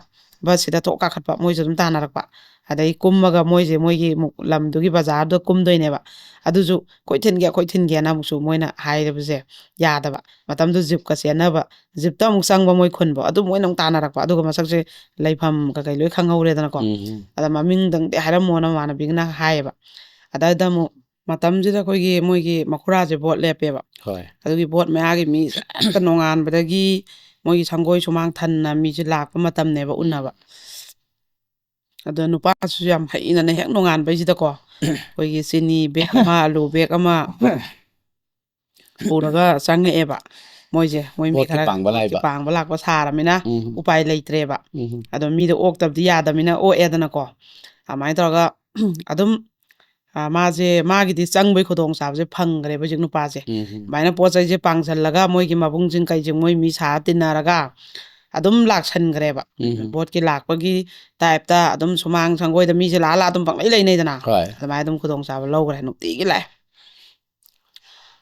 ꯕꯁꯁꯤꯗ ꯊꯣꯛ ꯀꯥꯈꯠꯄ, ꯃꯣꯏꯁꯨ ꯑꯗꯨꯝ ꯇꯥꯟꯅꯔꯛꯄ꯫ ꯑꯗꯩ ꯀꯨꯝꯃꯒ ꯃꯣꯏꯁꯦ ꯃꯣꯏꯒꯤ ꯑꯃꯨꯛ ꯂꯝꯗꯨꯒꯤ ꯕꯖꯥꯔꯗ ꯀꯨꯝꯗꯣꯏꯅꯦꯕ꯫ ꯑꯗꯨꯁꯨ "ꯑꯩꯈꯣꯏ ꯊꯤꯟꯒꯦ, ꯑꯩꯈꯣꯏ ꯊꯤꯟꯒꯦꯅ" ꯑꯃꯨꯛꯁꯨ ꯃꯣꯏꯅ ꯍꯥꯏꯔꯕꯁꯦ ꯌꯥꯗꯕ꯫ ꯃꯇꯝꯗꯨ ꯖꯤꯞꯀ ꯆꯦꯟꯅꯕ, ꯖꯤꯞꯇ ꯑꯃꯨꯛ ꯆꯪꯕ ꯃꯣꯏ ꯈꯨꯟꯕꯣ, ꯑꯗꯨ ꯃꯣꯏꯅ ꯑꯃꯨꯛ ꯇꯥꯟꯅꯔꯛꯄ꯫ ꯑꯗꯨꯒ ꯃꯁꯛꯁꯦ, ꯂꯩꯐꯝ ꯀꯩꯀꯩ ꯂꯣꯏ ꯈꯪꯍꯧꯔꯦꯗꯅꯀꯣ꯫ ꯎꯝ, ꯎꯝ꯫ ꯑꯗ "ꯃꯃꯤꯡꯗꯪꯗꯤ ꯍꯥꯏꯔꯝꯃꯣꯅ" ꯃꯃꯥꯟꯅꯕꯤꯒꯅ ꯍꯥꯏꯌꯦꯕ꯫ ꯑꯗꯩꯗ ꯑꯃꯨꯛ ꯃꯇꯝꯁꯤꯗ ꯑꯩꯈꯣꯏꯒꯤ, ꯃꯣꯏꯒꯤ ꯃꯈꯨꯔꯥꯁꯦ ꯚꯣꯠ ꯂꯦꯞꯄꯦꯕ꯫ ꯍꯣꯏ꯫ ꯑꯗꯨꯒꯤ ꯚꯣꯠ ꯃꯌꯥꯒꯤ ꯃꯤ ꯍꯦꯛꯇ ꯅꯣꯡꯉꯥꯟꯕꯗꯒꯤ ꯃꯣꯏꯒꯤ ꯁꯪꯒꯣꯏ ꯁꯨꯃꯥꯡ ꯊꯟꯅ ꯃꯤꯁꯦ ꯂꯥꯛꯄ ꯃꯇꯝꯅꯦꯕ ꯎꯅꯕ꯫ ꯑꯗꯣ ꯅꯨꯄꯥꯁꯨ ꯌꯥꯝ ꯍꯩꯅꯅꯦ, ꯍꯦꯛ ꯅꯣꯡꯉꯥꯟꯕꯩꯁꯤꯗꯀꯣ, ꯑꯩꯈꯣꯏꯒꯤ ꯆꯤꯅꯤ ꯕꯦꯛ ꯑꯃ, ꯑꯂꯨ ꯕꯦꯛ ꯑꯃ ꯄꯨꯔꯒ ꯆꯪꯉꯛꯑꯦꯕ꯫ ꯃꯣꯏꯁꯦ, ꯃꯣꯏ ꯃꯤ ꯚꯣꯠꯀꯤ ꯈꯔ ꯄꯥꯡꯕ ꯚꯣꯠꯀꯤ ꯂꯥꯛꯏꯕ꯫ ꯄꯥꯡꯕ ꯂꯥꯛꯄ ꯁꯥꯔꯃꯤꯅ ꯎꯝ꯫ ꯎꯄꯥꯏ ꯂꯩꯇ꯭ꯔꯦꯕ꯫ ꯎꯝ꯫ ꯑꯗꯣ ꯃꯤꯗꯣ ꯑꯣꯛꯇꯕꯗꯤ ꯌꯥꯗꯃꯤꯅ ꯑꯣꯛꯑꯦꯗꯅꯀꯣ꯫ ꯑꯗꯨꯃꯥꯏꯅ ꯇꯧꯔꯒ ꯑꯗꯨꯝ, ꯑ, ꯃꯥꯁꯦ, ꯃꯥꯒꯤꯗꯤ ꯆꯪꯕꯩ ꯈꯨꯗꯣꯡꯆꯥꯕꯁꯦ ꯐꯪꯈ꯭ꯔꯦꯕ ꯍꯧꯖꯤꯛ ꯅꯨꯄꯥꯁꯦ꯫ ꯎꯝ꯫ ꯑꯗꯨꯃꯥꯏꯅ ꯄꯣꯠ ꯆꯩꯁꯦ ꯄꯥꯡꯁꯜꯂꯒ ꯃꯣꯏꯒꯤ ꯃꯕꯨꯡꯁꯤꯡ ꯀꯩꯁꯤꯡ ꯃꯣꯏ ꯃꯤ ꯁꯥꯔ ꯇꯤꯟꯅꯔꯒ ꯑꯗꯨꯝ ꯂꯥꯛꯁꯟꯈ꯭ꯔꯦꯕ꯫ ꯎꯝ꯫ ꯚꯣꯠꯀꯤ ꯂꯥꯛꯄꯒꯤ ꯇꯥꯏꯞꯇ ꯑꯗꯨꯝ ꯁꯨꯃꯥꯡ ꯁꯪꯒꯣꯏꯗ ꯃꯤꯁꯦ ꯂꯥꯛꯑ ꯂꯥꯛꯑ ꯑꯗꯨꯝ ꯄꯪꯂꯩ ꯂꯩꯅꯩꯗꯅ꯫ ꯍꯣꯏ꯫ ꯑꯗꯨꯃꯥꯏꯅ ꯑꯗꯨꯝ ꯈꯨꯗꯣꯡꯆꯥꯕ ꯂꯧꯈ꯭ꯔꯦ, ꯅꯨꯡꯇꯤꯒꯤ ꯂꯥꯛꯑꯦ꯫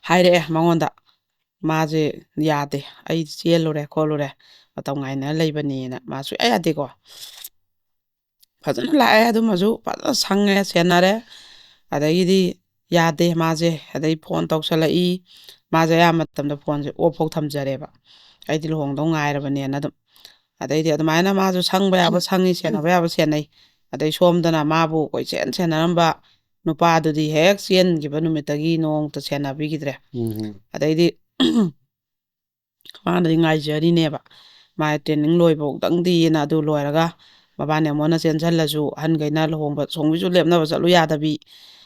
ꯍꯥꯏꯔꯛꯑꯦ ꯃꯉꯣꯟꯗ, ꯃꯥꯁꯦ ꯌꯥꯗꯦ, "ꯑꯩ ꯆꯦꯜꯂꯨꯔꯦ ꯈꯣꯠꯂꯨꯔꯦ, ꯃꯇꯝ ꯉꯥꯏꯅ ꯂꯩꯕꯅꯦꯅ", ꯃꯥ ꯁꯨꯡꯌꯥ ꯌꯥꯗꯦꯀꯣ꯫ ꯐꯖꯅ ꯂꯥꯛꯑꯦ, ꯑꯗꯨꯃꯁꯨ ꯐꯖꯅ ꯁꯪꯉꯦ, ꯁꯦꯟꯅꯔꯦ꯫ ꯑꯗꯒꯤꯗꯤ ꯌꯥꯗꯦ ꯃꯥꯁꯦ, ꯑꯗꯩ ꯐꯣꯟ ꯇꯧꯁꯜꯂꯛꯏ꯫ ꯃꯥꯁꯦ ꯑꯌꯥꯝꯕ ꯃꯇꯝꯗ ꯐꯣꯟꯁꯦ ꯑꯣꯐ ꯐꯥꯎ ꯊꯝꯖꯔꯦꯕ, "ꯑꯩꯗꯤ ꯂꯨꯍꯣꯡꯗꯧ ꯉꯥꯏꯔꯕꯅꯦꯅ" ꯑꯗꯨꯝ꯫ ꯑꯗꯩꯗꯤ ꯑꯗꯨꯃꯥꯏꯅ ꯃꯥꯁꯨ ꯁꯪꯕ ꯌꯥꯕ ꯁꯪꯉꯤ, ꯁꯦꯟꯅꯕ ꯌꯥꯕ ꯁꯦꯟꯅꯩ꯫ ꯑꯗꯩ ꯁꯣꯝꯗꯅ ꯃꯥꯕꯨ ꯀꯣꯏꯁꯦꯟ ꯁꯦꯟꯅꯔꯝꯕ ꯅꯨꯄꯥꯗꯨꯗꯤ ꯍꯦꯛ ꯆꯦꯟꯈꯤꯕ ꯅꯨꯃꯤꯠꯇꯒꯤ ꯅꯣꯡꯃꯇ ꯁꯦꯟꯅꯕꯤꯈꯤꯗ꯭ꯔꯦ꯫ ꯎꯝ꯫ ꯑꯗꯩꯗꯤ ꯃꯥꯅꯗꯤ ꯉꯥꯏꯖꯔꯤꯅꯦꯕ, ꯃꯥ ꯇ꯭ꯔꯦꯅꯤꯡ ꯂꯣꯏꯕꯧꯗꯪꯗꯤꯅ꯫ ꯑꯗꯨ ꯂꯣꯏꯔꯒ ꯃꯕꯥꯅꯤ ꯑꯃꯨꯛ ꯍꯟꯅ ꯆꯦꯟꯁꯤꯜꯂꯁꯨ, ꯑꯍꯟꯈꯩꯅ ꯂꯨꯍꯣꯡꯕ ꯁꯣꯝꯒꯤꯁꯨ ꯂꯦꯞꯅꯕ ꯆꯠꯂꯨ ꯌꯥꯗꯕꯤ,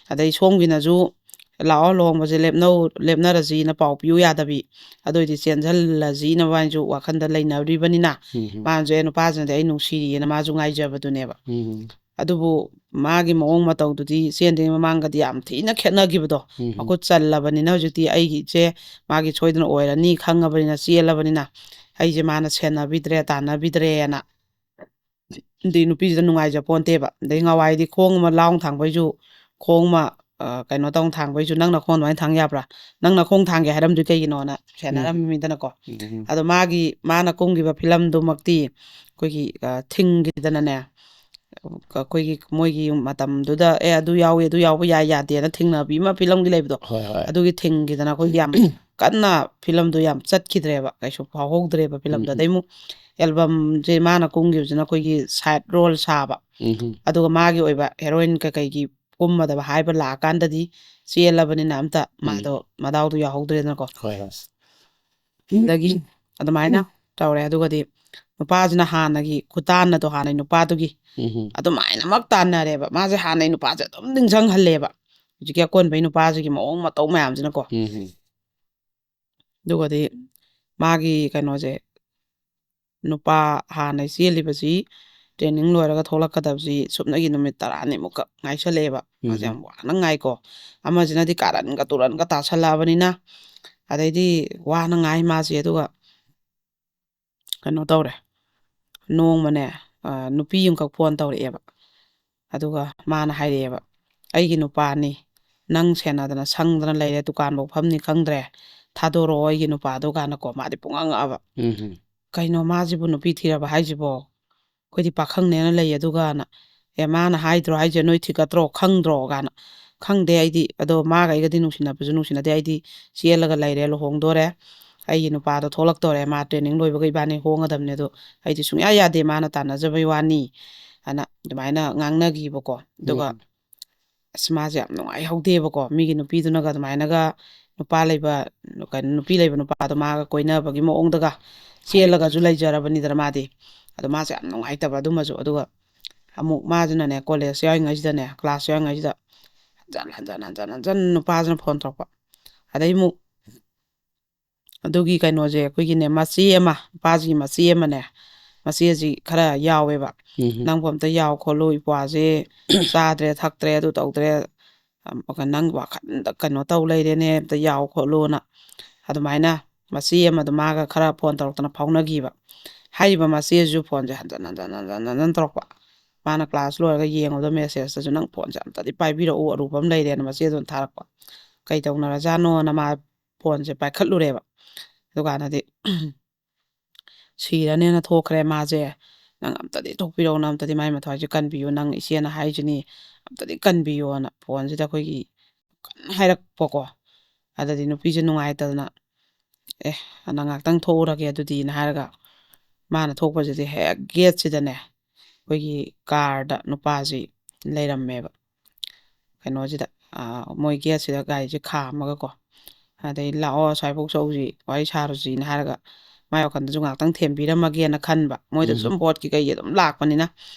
ꯑꯗꯩ ꯁꯣꯝꯒꯤꯅꯁꯨ ꯂꯥꯛꯑꯣ, ꯂꯨꯍꯣꯡꯕꯁꯦ ꯂꯦꯞꯅꯧ, ꯂꯦꯞꯅꯔꯁꯤꯅ ꯄꯥꯎ ꯄꯤꯌꯨ ꯌꯥꯗꯕꯤ, ꯑꯗꯨ ꯑꯣꯏꯗꯤ ꯆꯦꯟꯁꯤꯜꯂꯁꯤꯅ ꯃꯕꯥꯅꯤꯁꯨ ꯋꯥꯈꯟꯗ ꯂꯩꯅꯔꯤꯕꯅꯤꯅ, ꯎꯝ. ꯃꯥꯅꯁꯨ ꯑꯦ ꯅꯨꯄꯥꯁꯤꯅꯗꯤ ꯑꯩ ꯅꯨꯡꯁꯤꯔꯤꯌꯦꯅ ꯃꯥꯁꯨ ꯉꯥꯏꯖꯕꯗꯨꯅꯦꯕ꯫ ꯎꯝ. ꯑꯗꯨꯕꯨ ꯃꯥꯒꯤ ꯃꯑꯣꯡ ꯃꯇꯧꯗꯨꯗꯤ ꯆꯦꯟꯗ꯭ꯔꯤꯉꯩ ꯃꯃꯥꯡꯒꯗꯤ ꯌꯥꯝ ꯊꯤꯅ ꯈꯦꯠꯅꯈꯤꯕꯗꯣ꯫ ꯎꯝ. ꯃꯈꯨꯠ ꯆꯜꯂꯕꯅꯤꯅ ꯍꯧꯖꯤꯛꯇꯤ ꯑꯩꯒꯤ ꯏꯆꯦ ꯃꯥꯒꯤ ꯁꯣꯏꯗꯅ ꯑꯣꯏꯔꯅꯤ ꯈꯪꯉꯕꯅꯤꯅ, ꯆꯦꯜꯂꯕꯅꯤꯅ ꯑꯩꯁꯦ ꯃꯥꯅ ꯁꯦꯟꯅꯕꯤꯗ꯭ꯔꯦ, ꯇꯥꯟꯅꯕꯤꯗ꯭ꯔꯦꯅ꯫ ꯑꯗꯩ ꯅꯨꯄꯤꯁꯤꯗ ꯅꯨꯡꯉꯥꯏꯖ ꯄꯣꯟꯇꯦꯕ꯫ ꯑꯗꯩ ꯉꯍꯥꯟꯋꯥꯏꯗꯤ ꯈꯣꯡ ꯑꯃ ꯂꯥꯎ ꯊꯥꯡꯕꯩꯁꯨ, ꯈꯣꯡ ꯑꯃ, ꯑ, ꯀꯩꯅꯣ ꯇꯧ ꯊꯥꯡꯕꯩꯁꯨ, "ꯅꯪ ꯅꯈꯣꯡ ꯑꯗꯨꯃꯥꯏꯅ ꯊꯥꯡ ꯌꯥꯕ꯭ꯔꯥ? ꯅꯪ ꯅꯈꯣꯡ ꯊꯥꯡꯒꯦ ꯍꯥꯏꯔꯝꯗ꯭ꯔꯤ ꯀꯩꯒꯤꯅꯣꯅ?" ꯁꯦꯟꯅꯔꯝꯃꯤꯗꯅꯀꯣ꯫ ꯎꯝ. ꯑꯗꯣ ꯃꯥꯒꯤ, ꯃꯥꯅ ꯀꯨꯝꯈꯤꯕ ꯐꯤꯂꯝꯗꯨꯃꯛꯇꯤ ꯑꯩꯈꯣꯏꯒꯤ, ꯑ, ꯊꯤꯡꯈꯤꯗꯅꯅꯦ, ꯑꯩꯈꯣꯏꯒꯤ ꯃꯣꯏꯒꯤ ꯃꯇꯝꯗꯨꯗ "ꯑꯦ, ꯑꯗꯨ ꯌꯥꯎꯏ, ꯑꯗꯨ ꯌꯥꯎꯕ ꯌꯥꯏ ꯌꯥꯗꯦꯅ" ꯊꯤꯡꯅꯕꯤ ꯑꯃ ꯐꯤꯂꯝꯒꯤ ꯂꯩꯕꯗꯣ, ꯍꯣꯏ, ꯍꯣꯏ. ꯑꯗꯨꯒꯤ ꯊꯤꯡꯈꯤꯗꯅ ꯑꯩꯈꯣꯏꯒꯤ ꯌꯥꯝ ꯀꯟꯅ ꯐꯤꯂꯝꯗꯣ ꯌꯥꯝ ꯆꯠꯈꯤꯗ꯭ꯔꯦꯕ, ꯀꯩꯁꯨ ꯐꯥꯎꯍꯧꯗ꯭ꯔꯦꯕ ꯐꯤꯂꯝꯗꯣ꯫ ꯎꯝ. ꯑꯗꯩ ꯑꯃꯨꯛ ꯑꯦꯜꯕꯝꯁꯦ ꯃꯥꯅ ꯀꯨꯝꯈꯤꯕꯁꯤꯅ ꯑꯩꯈꯣꯏꯒꯤ ꯁꯥꯏꯠ ꯔꯣꯜ ꯁꯥꯕ, ꯎꯝ. ꯑꯗꯨꯒ ꯃꯥꯒꯤ ꯑꯣꯏꯕ ꯍꯦꯔꯣꯏꯟ ꯀꯩꯀꯩꯒꯤ ꯀꯨꯝꯃꯗꯕ ꯍꯥꯏꯕ ꯂꯥꯛꯑꯀꯥꯟꯗꯗꯤ ꯆꯦꯜꯂꯕꯅꯤꯅ ꯑꯝꯇ ꯎꯝ. ꯃꯥꯗꯣ ꯃꯗꯥꯎꯗꯣ ꯌꯥꯎꯍꯧꯗ꯭ꯔꯦꯗꯅꯀꯣ꯫ ꯍꯣꯏ, ꯍꯣꯏ. ꯑꯗꯒꯤ ꯑꯗꯨꯃꯥꯏꯅ ꯇꯧꯔꯦ꯫ ꯑꯗꯨꯒꯗꯤ ꯅꯨꯄꯥꯁꯤꯅ ꯍꯥꯟꯅꯒꯤ ꯈꯨꯇꯥꯟꯅꯗꯣ, ꯍꯥꯟꯅꯒꯤ ꯅꯨꯄꯥꯗꯨꯒꯤ ꯎꯝ. ꯑꯗꯨꯃꯥꯏꯅꯃꯛ ꯇꯥꯟꯅꯔꯦꯕ꯫ ꯃꯥꯁꯦ ꯍꯥꯟꯅꯩ ꯅꯨꯄꯥꯁꯦ ꯑꯗꯨꯝ ꯅꯤꯡꯁꯤꯡꯍꯜꯂꯦꯕ, ꯍꯧꯖꯤꯛꯀꯤ ꯑꯀꯣꯟꯕꯩ ꯅꯨꯄꯥꯁꯤꯒꯤ ꯃꯑꯣꯡ ꯃꯇꯧ ꯃꯌꯥꯝꯁꯤꯅꯀꯣ꯫ ꯎꯝ. ꯑꯗꯨꯒꯗꯤ ꯃꯥꯒꯤ ꯀꯩꯅꯣꯁꯦ, ꯅꯨꯄꯥ ꯍꯥꯟꯅ ꯆꯦꯜꯂꯤꯕꯁꯤ ꯇ꯭ꯔꯦꯅꯤꯡ ꯂꯣꯏꯔꯒ ꯊꯣꯛꯂꯛꯀꯗꯕꯁꯤ ꯁꯨꯞꯅꯒꯤ ꯅꯨꯃꯤꯠ ꯇꯔꯥꯅꯤꯃꯨꯛꯈꯛ ꯉꯥꯏꯁꯜꯂꯛꯑꯦꯕ꯫ ꯃꯥꯁꯦ ꯎꯝ. ꯌꯥꯝ ꯋꯥꯅ ꯉꯥꯏꯀꯣ꯫ ꯑꯃꯁꯤꯅꯗꯤ ꯀꯥꯔꯟꯒ ꯇꯨꯔꯟꯒ ꯇꯥꯁꯜꯂꯛꯑꯕꯅꯤꯅ, ꯑꯗꯩꯗꯤ ꯋꯥꯅ ꯉꯥꯏ ꯃꯥꯁꯦ꯫ ꯑꯗꯨꯒ ꯀꯩꯅꯣ ꯇꯧꯔꯦ, ꯅꯣꯡꯃꯅꯦ, ꯑ, ꯅꯨꯄꯤ ꯑꯃꯈꯛ ꯐꯣꯟ ꯇꯧꯔꯛꯑꯦꯕ꯫ ꯑꯗꯨꯒ ꯃꯥꯅ ꯍꯥꯏꯔꯛꯑꯦꯕ, "ꯑꯩꯒꯤ ꯅꯨꯄꯥꯅꯤ, ꯅꯪ ꯁꯦꯟꯅꯗꯅ ꯁꯪꯗꯅ ꯂꯩꯔꯦ, ꯗꯨꯀꯥꯟꯐꯧ ꯐꯝꯅꯤ ꯈꯪꯗ꯭ꯔꯦ, ꯊꯥꯗꯣꯔꯛꯑꯣ ꯑꯩꯒꯤ ꯅꯨꯄꯥꯗꯣ" ꯀꯥꯏꯅꯀꯣ꯫ ꯃꯥꯗꯤ ꯄꯨꯡꯉꯛ ꯉꯛꯑꯕ꯫ ꯎꯝ. "ꯀꯩꯅꯣ, ꯃꯥꯁꯤꯕꯨ ꯅꯨꯄꯤ ꯊꯤꯔꯕ ꯍꯥꯏꯁꯤꯕꯣ? ꯑꯩꯈꯣꯏꯗꯤ ꯄꯥꯈꯪꯅꯦꯅ ꯂꯩ ꯑꯗꯨꯒꯅ, ꯑꯦ, ꯃꯥꯅ ꯍꯥꯏꯗ꯭ꯔꯣ ꯍꯥꯏꯁꯦ, ꯅꯣꯏ ꯊꯤꯒꯠꯇ꯭ꯔꯣ, ꯈꯪꯗ꯭ꯔꯣ?" ꯀꯥꯏꯅ꯫ "ꯈꯪꯗꯦ ꯑꯩꯗꯤ, ꯑꯗꯣ ꯃꯥꯒ ꯑꯩꯒꯗꯤ ꯅꯨꯡꯁꯤꯅꯕꯁꯨ ꯅꯨꯡꯁꯤꯅꯗꯦ, ꯑꯩꯗꯤ ꯆꯦꯜꯂꯒ ꯂꯩꯔꯦ, ꯂꯨꯍꯣꯡꯗꯣꯔꯦ, ꯑꯩꯒꯤ ꯅꯨꯄꯥꯗꯣ ꯊꯣꯛꯂꯛꯇꯣꯔꯦ, ꯃꯥ ꯇ꯭ꯔꯦꯅꯤꯡ ꯂꯣꯏꯕꯒ ꯏꯕꯥꯅꯤ ꯍꯣꯡꯒꯗꯕꯅꯦ, ꯑꯗꯣ ꯑꯩꯗꯤ ꯁꯨꯡꯌꯥ ꯌꯥꯗꯦ, ꯃꯥꯅ ꯇꯥꯟꯅꯖꯕꯩ ꯋꯥꯅꯤ" ꯑꯅ ꯑꯗꯨꯃꯥꯏꯅ ꯉꯥꯡꯅꯈꯤꯕꯀꯣ꯫ ꯑꯗꯨꯒ ꯎꯝ. ꯑꯁ, ꯃꯥꯁꯦ ꯌꯥꯝ ꯅꯨꯡꯉꯥꯏꯍꯧꯗꯦꯕꯀꯣ, ꯃꯤꯒꯤ ꯅꯨꯄꯤꯗꯨꯅꯒ ꯑꯗꯨꯃꯥꯏꯅꯒ ꯅꯨꯄꯥ ꯂꯩꯕ, ꯀꯩꯅꯣ, ꯅꯨꯄꯤ ꯂꯩꯕ ꯅꯨꯄꯥꯗꯣ ꯃꯥꯒ ꯀꯣꯏꯅꯕꯒꯤ ꯃꯑꯣꯡꯗꯒ ꯆꯦꯜꯂꯒꯁꯨ ꯂꯩꯖꯔꯕꯅꯤꯗꯅ ꯃꯥꯗꯤ꯫ ꯑꯗꯣ ꯃꯥꯁꯦ ꯌꯥꯝ ꯅꯨꯡꯉꯥꯏꯇꯕ ꯑꯗꯨꯃꯁꯨ꯫ ꯑꯗꯨꯒ ꯑꯃꯨꯛ ꯃꯥꯁꯤꯅꯅꯦ, ꯀꯣꯂꯦꯖ ꯌꯥꯎꯔꯤꯉꯩꯁꯤꯗꯅꯦ, ꯀ꯭ꯂꯥꯁ ꯌꯥꯎꯔꯤꯉꯩꯁꯤꯗ ꯍꯟꯖꯟ ꯍꯟꯖꯟ ꯍꯟꯖꯟ ꯍꯟꯖꯟ ꯅꯨꯄꯥꯁꯤꯅ ꯐꯣꯟ ꯇꯧꯔꯛꯄ꯫ ꯑꯗꯩ ꯑꯃꯨꯛ ꯑꯗꯨꯒꯤ ꯀꯩꯅꯣꯁꯦ ꯑꯩꯈꯣꯏꯒꯤꯅꯦ, ꯃꯆꯦ ꯑꯃ, ꯅꯨꯄꯥꯁꯤꯒꯤ ꯃꯆꯦ ꯑꯃꯅꯦ, ꯃꯆꯦꯁꯤ ꯈꯔ ꯌꯥꯎꯋꯦꯕ꯫ ꯎꯝ꯫ "ꯅꯪꯕꯨ ꯑꯝꯇ ꯌꯥꯎ ꯈꯣꯠꯂꯨ, ꯏꯄ꯭ꯋꯥꯁꯦ ꯆꯥꯗ꯭ꯔꯦ ꯊꯛꯇ꯭ꯔꯦ ꯑꯗꯨ ꯇꯧꯗ꯭ꯔꯦ, ꯑꯝ, ꯅꯪ ꯋꯥꯈꯜꯗ ꯀꯩꯅꯣ ꯇꯧ ꯂꯩꯔꯦꯅꯦ, ꯑꯝꯇ ꯌꯥꯎ ꯈꯣꯠꯂꯨꯅ", ꯑꯗꯨꯃꯥꯏꯅ ꯃꯆꯦ ꯑꯃꯗꯣ ꯃꯥꯒ ꯈꯔ ꯐꯣꯟ ꯇꯧꯔꯛꯇꯅ ꯐꯥꯎꯅꯈꯤꯕ꯫ ꯍꯥꯏꯔꯤꯕ ꯃꯆꯦꯁꯤꯁꯨ ꯐꯣꯟꯁꯦ ꯍꯟꯖꯟ ꯍꯟꯖꯟ ꯍꯟꯖꯟ ꯍꯟꯖꯟ ꯇꯧꯔꯛꯄ꯫ ꯃꯥꯅ ꯀ꯭ꯂꯥꯁ ꯂꯣꯏꯔꯒ ꯌꯦꯡꯉꯨꯕꯗ ꯃꯦꯁꯦꯖꯇꯁꯨ "ꯅꯪ ꯐꯣꯟꯁꯦ ꯑꯝꯇꯗꯤ ꯄꯥꯏꯕꯤꯔꯛꯎ, ꯑꯔꯨꯕ ꯑꯃ ꯂꯩꯔꯦꯅ" ꯃꯆꯦꯗꯨꯅ ꯊꯥꯔꯛꯄ꯫ ꯀꯩ ꯇꯧꯅꯔꯖꯥꯠꯅꯣꯅ ꯃꯥ ꯐꯣꯟꯁꯦ ꯄꯥꯏꯈꯠꯂꯨꯔꯦꯕ꯫ ꯑꯗꯨꯀꯥꯟꯗꯗꯤ ꯁꯤꯔꯅꯦꯅ ꯊꯣꯛꯈ꯭ꯔꯦ ꯃꯥꯁꯦ꯫ "ꯅꯪ ꯑꯝꯇꯗꯤ ꯊꯣꯛꯄꯤꯔꯛꯎ, ꯅꯪ ꯑꯝꯇꯗꯤ ꯃꯥꯏ ꯃꯊ꯭ꯋꯥꯏꯁꯦ ꯀꯟꯕꯤꯌꯨ, ꯅꯪ ꯏꯆꯦꯅ ꯍꯥꯏꯁꯤꯅꯤ, ꯑꯝꯇꯗꯤ ꯀꯟꯕꯤꯌꯣꯅ" ꯐꯣꯟꯁꯤꯗ ꯑꯩꯈꯣꯏꯒꯤ ꯀꯟꯅ ꯍꯥꯏꯔꯛꯄꯀꯣ꯫ ꯑꯗꯨꯗꯤ ꯅꯨꯄꯤꯁꯦ ꯅꯨꯡꯉꯥꯏꯇꯗꯅ, "ꯑꯦ, ꯑꯅ ꯉꯥꯛꯇꯪ ꯊꯣꯛꯎꯔꯒꯦ ꯑꯗꯨꯗꯤꯅ" ꯍꯥꯏꯔꯒ ꯃꯥꯅ ꯊꯣꯛꯄꯁꯤꯗꯤ ꯍꯦꯛ ꯒꯦꯠꯁꯤꯗꯅꯦ ꯑꯩꯈꯣꯏꯒꯤ ꯀꯥꯔꯗ ꯅꯨꯄꯥꯁꯤ ꯂꯩꯔꯝꯃꯦꯕ꯫ ꯀꯩꯅꯣꯁꯤꯗ, ꯑꯥ, ꯃꯣꯏ ꯒꯦꯠꯁꯤꯗ ꯒꯥꯔꯤꯁꯦ ꯈꯥꯝꯃꯒꯀꯣ, ꯑꯗꯩ "ꯂꯥꯛꯑꯣ, ꯑꯁ꯭ꯋꯥꯏꯐꯥꯎ ꯆꯧꯁꯤ, ꯋꯥꯔꯤ ꯁꯥꯔꯨꯁꯤꯅ" ꯍꯥꯏꯔꯒ ꯃꯥꯏ ꯋꯥꯈꯜꯗꯁꯨ ꯉꯥꯛꯇꯪ ꯊꯦꯝꯕꯤꯔꯝꯃꯒꯦꯅ ꯈꯟꯕ꯫ ꯃꯣꯏꯗꯁꯨ ꯎꯝ꯫ ꯑꯗꯨꯝ ꯚꯣꯠꯀꯤ ꯀꯩꯒꯤ ꯑꯗꯨꯝ ꯂꯥꯛꯄꯅꯤꯅ,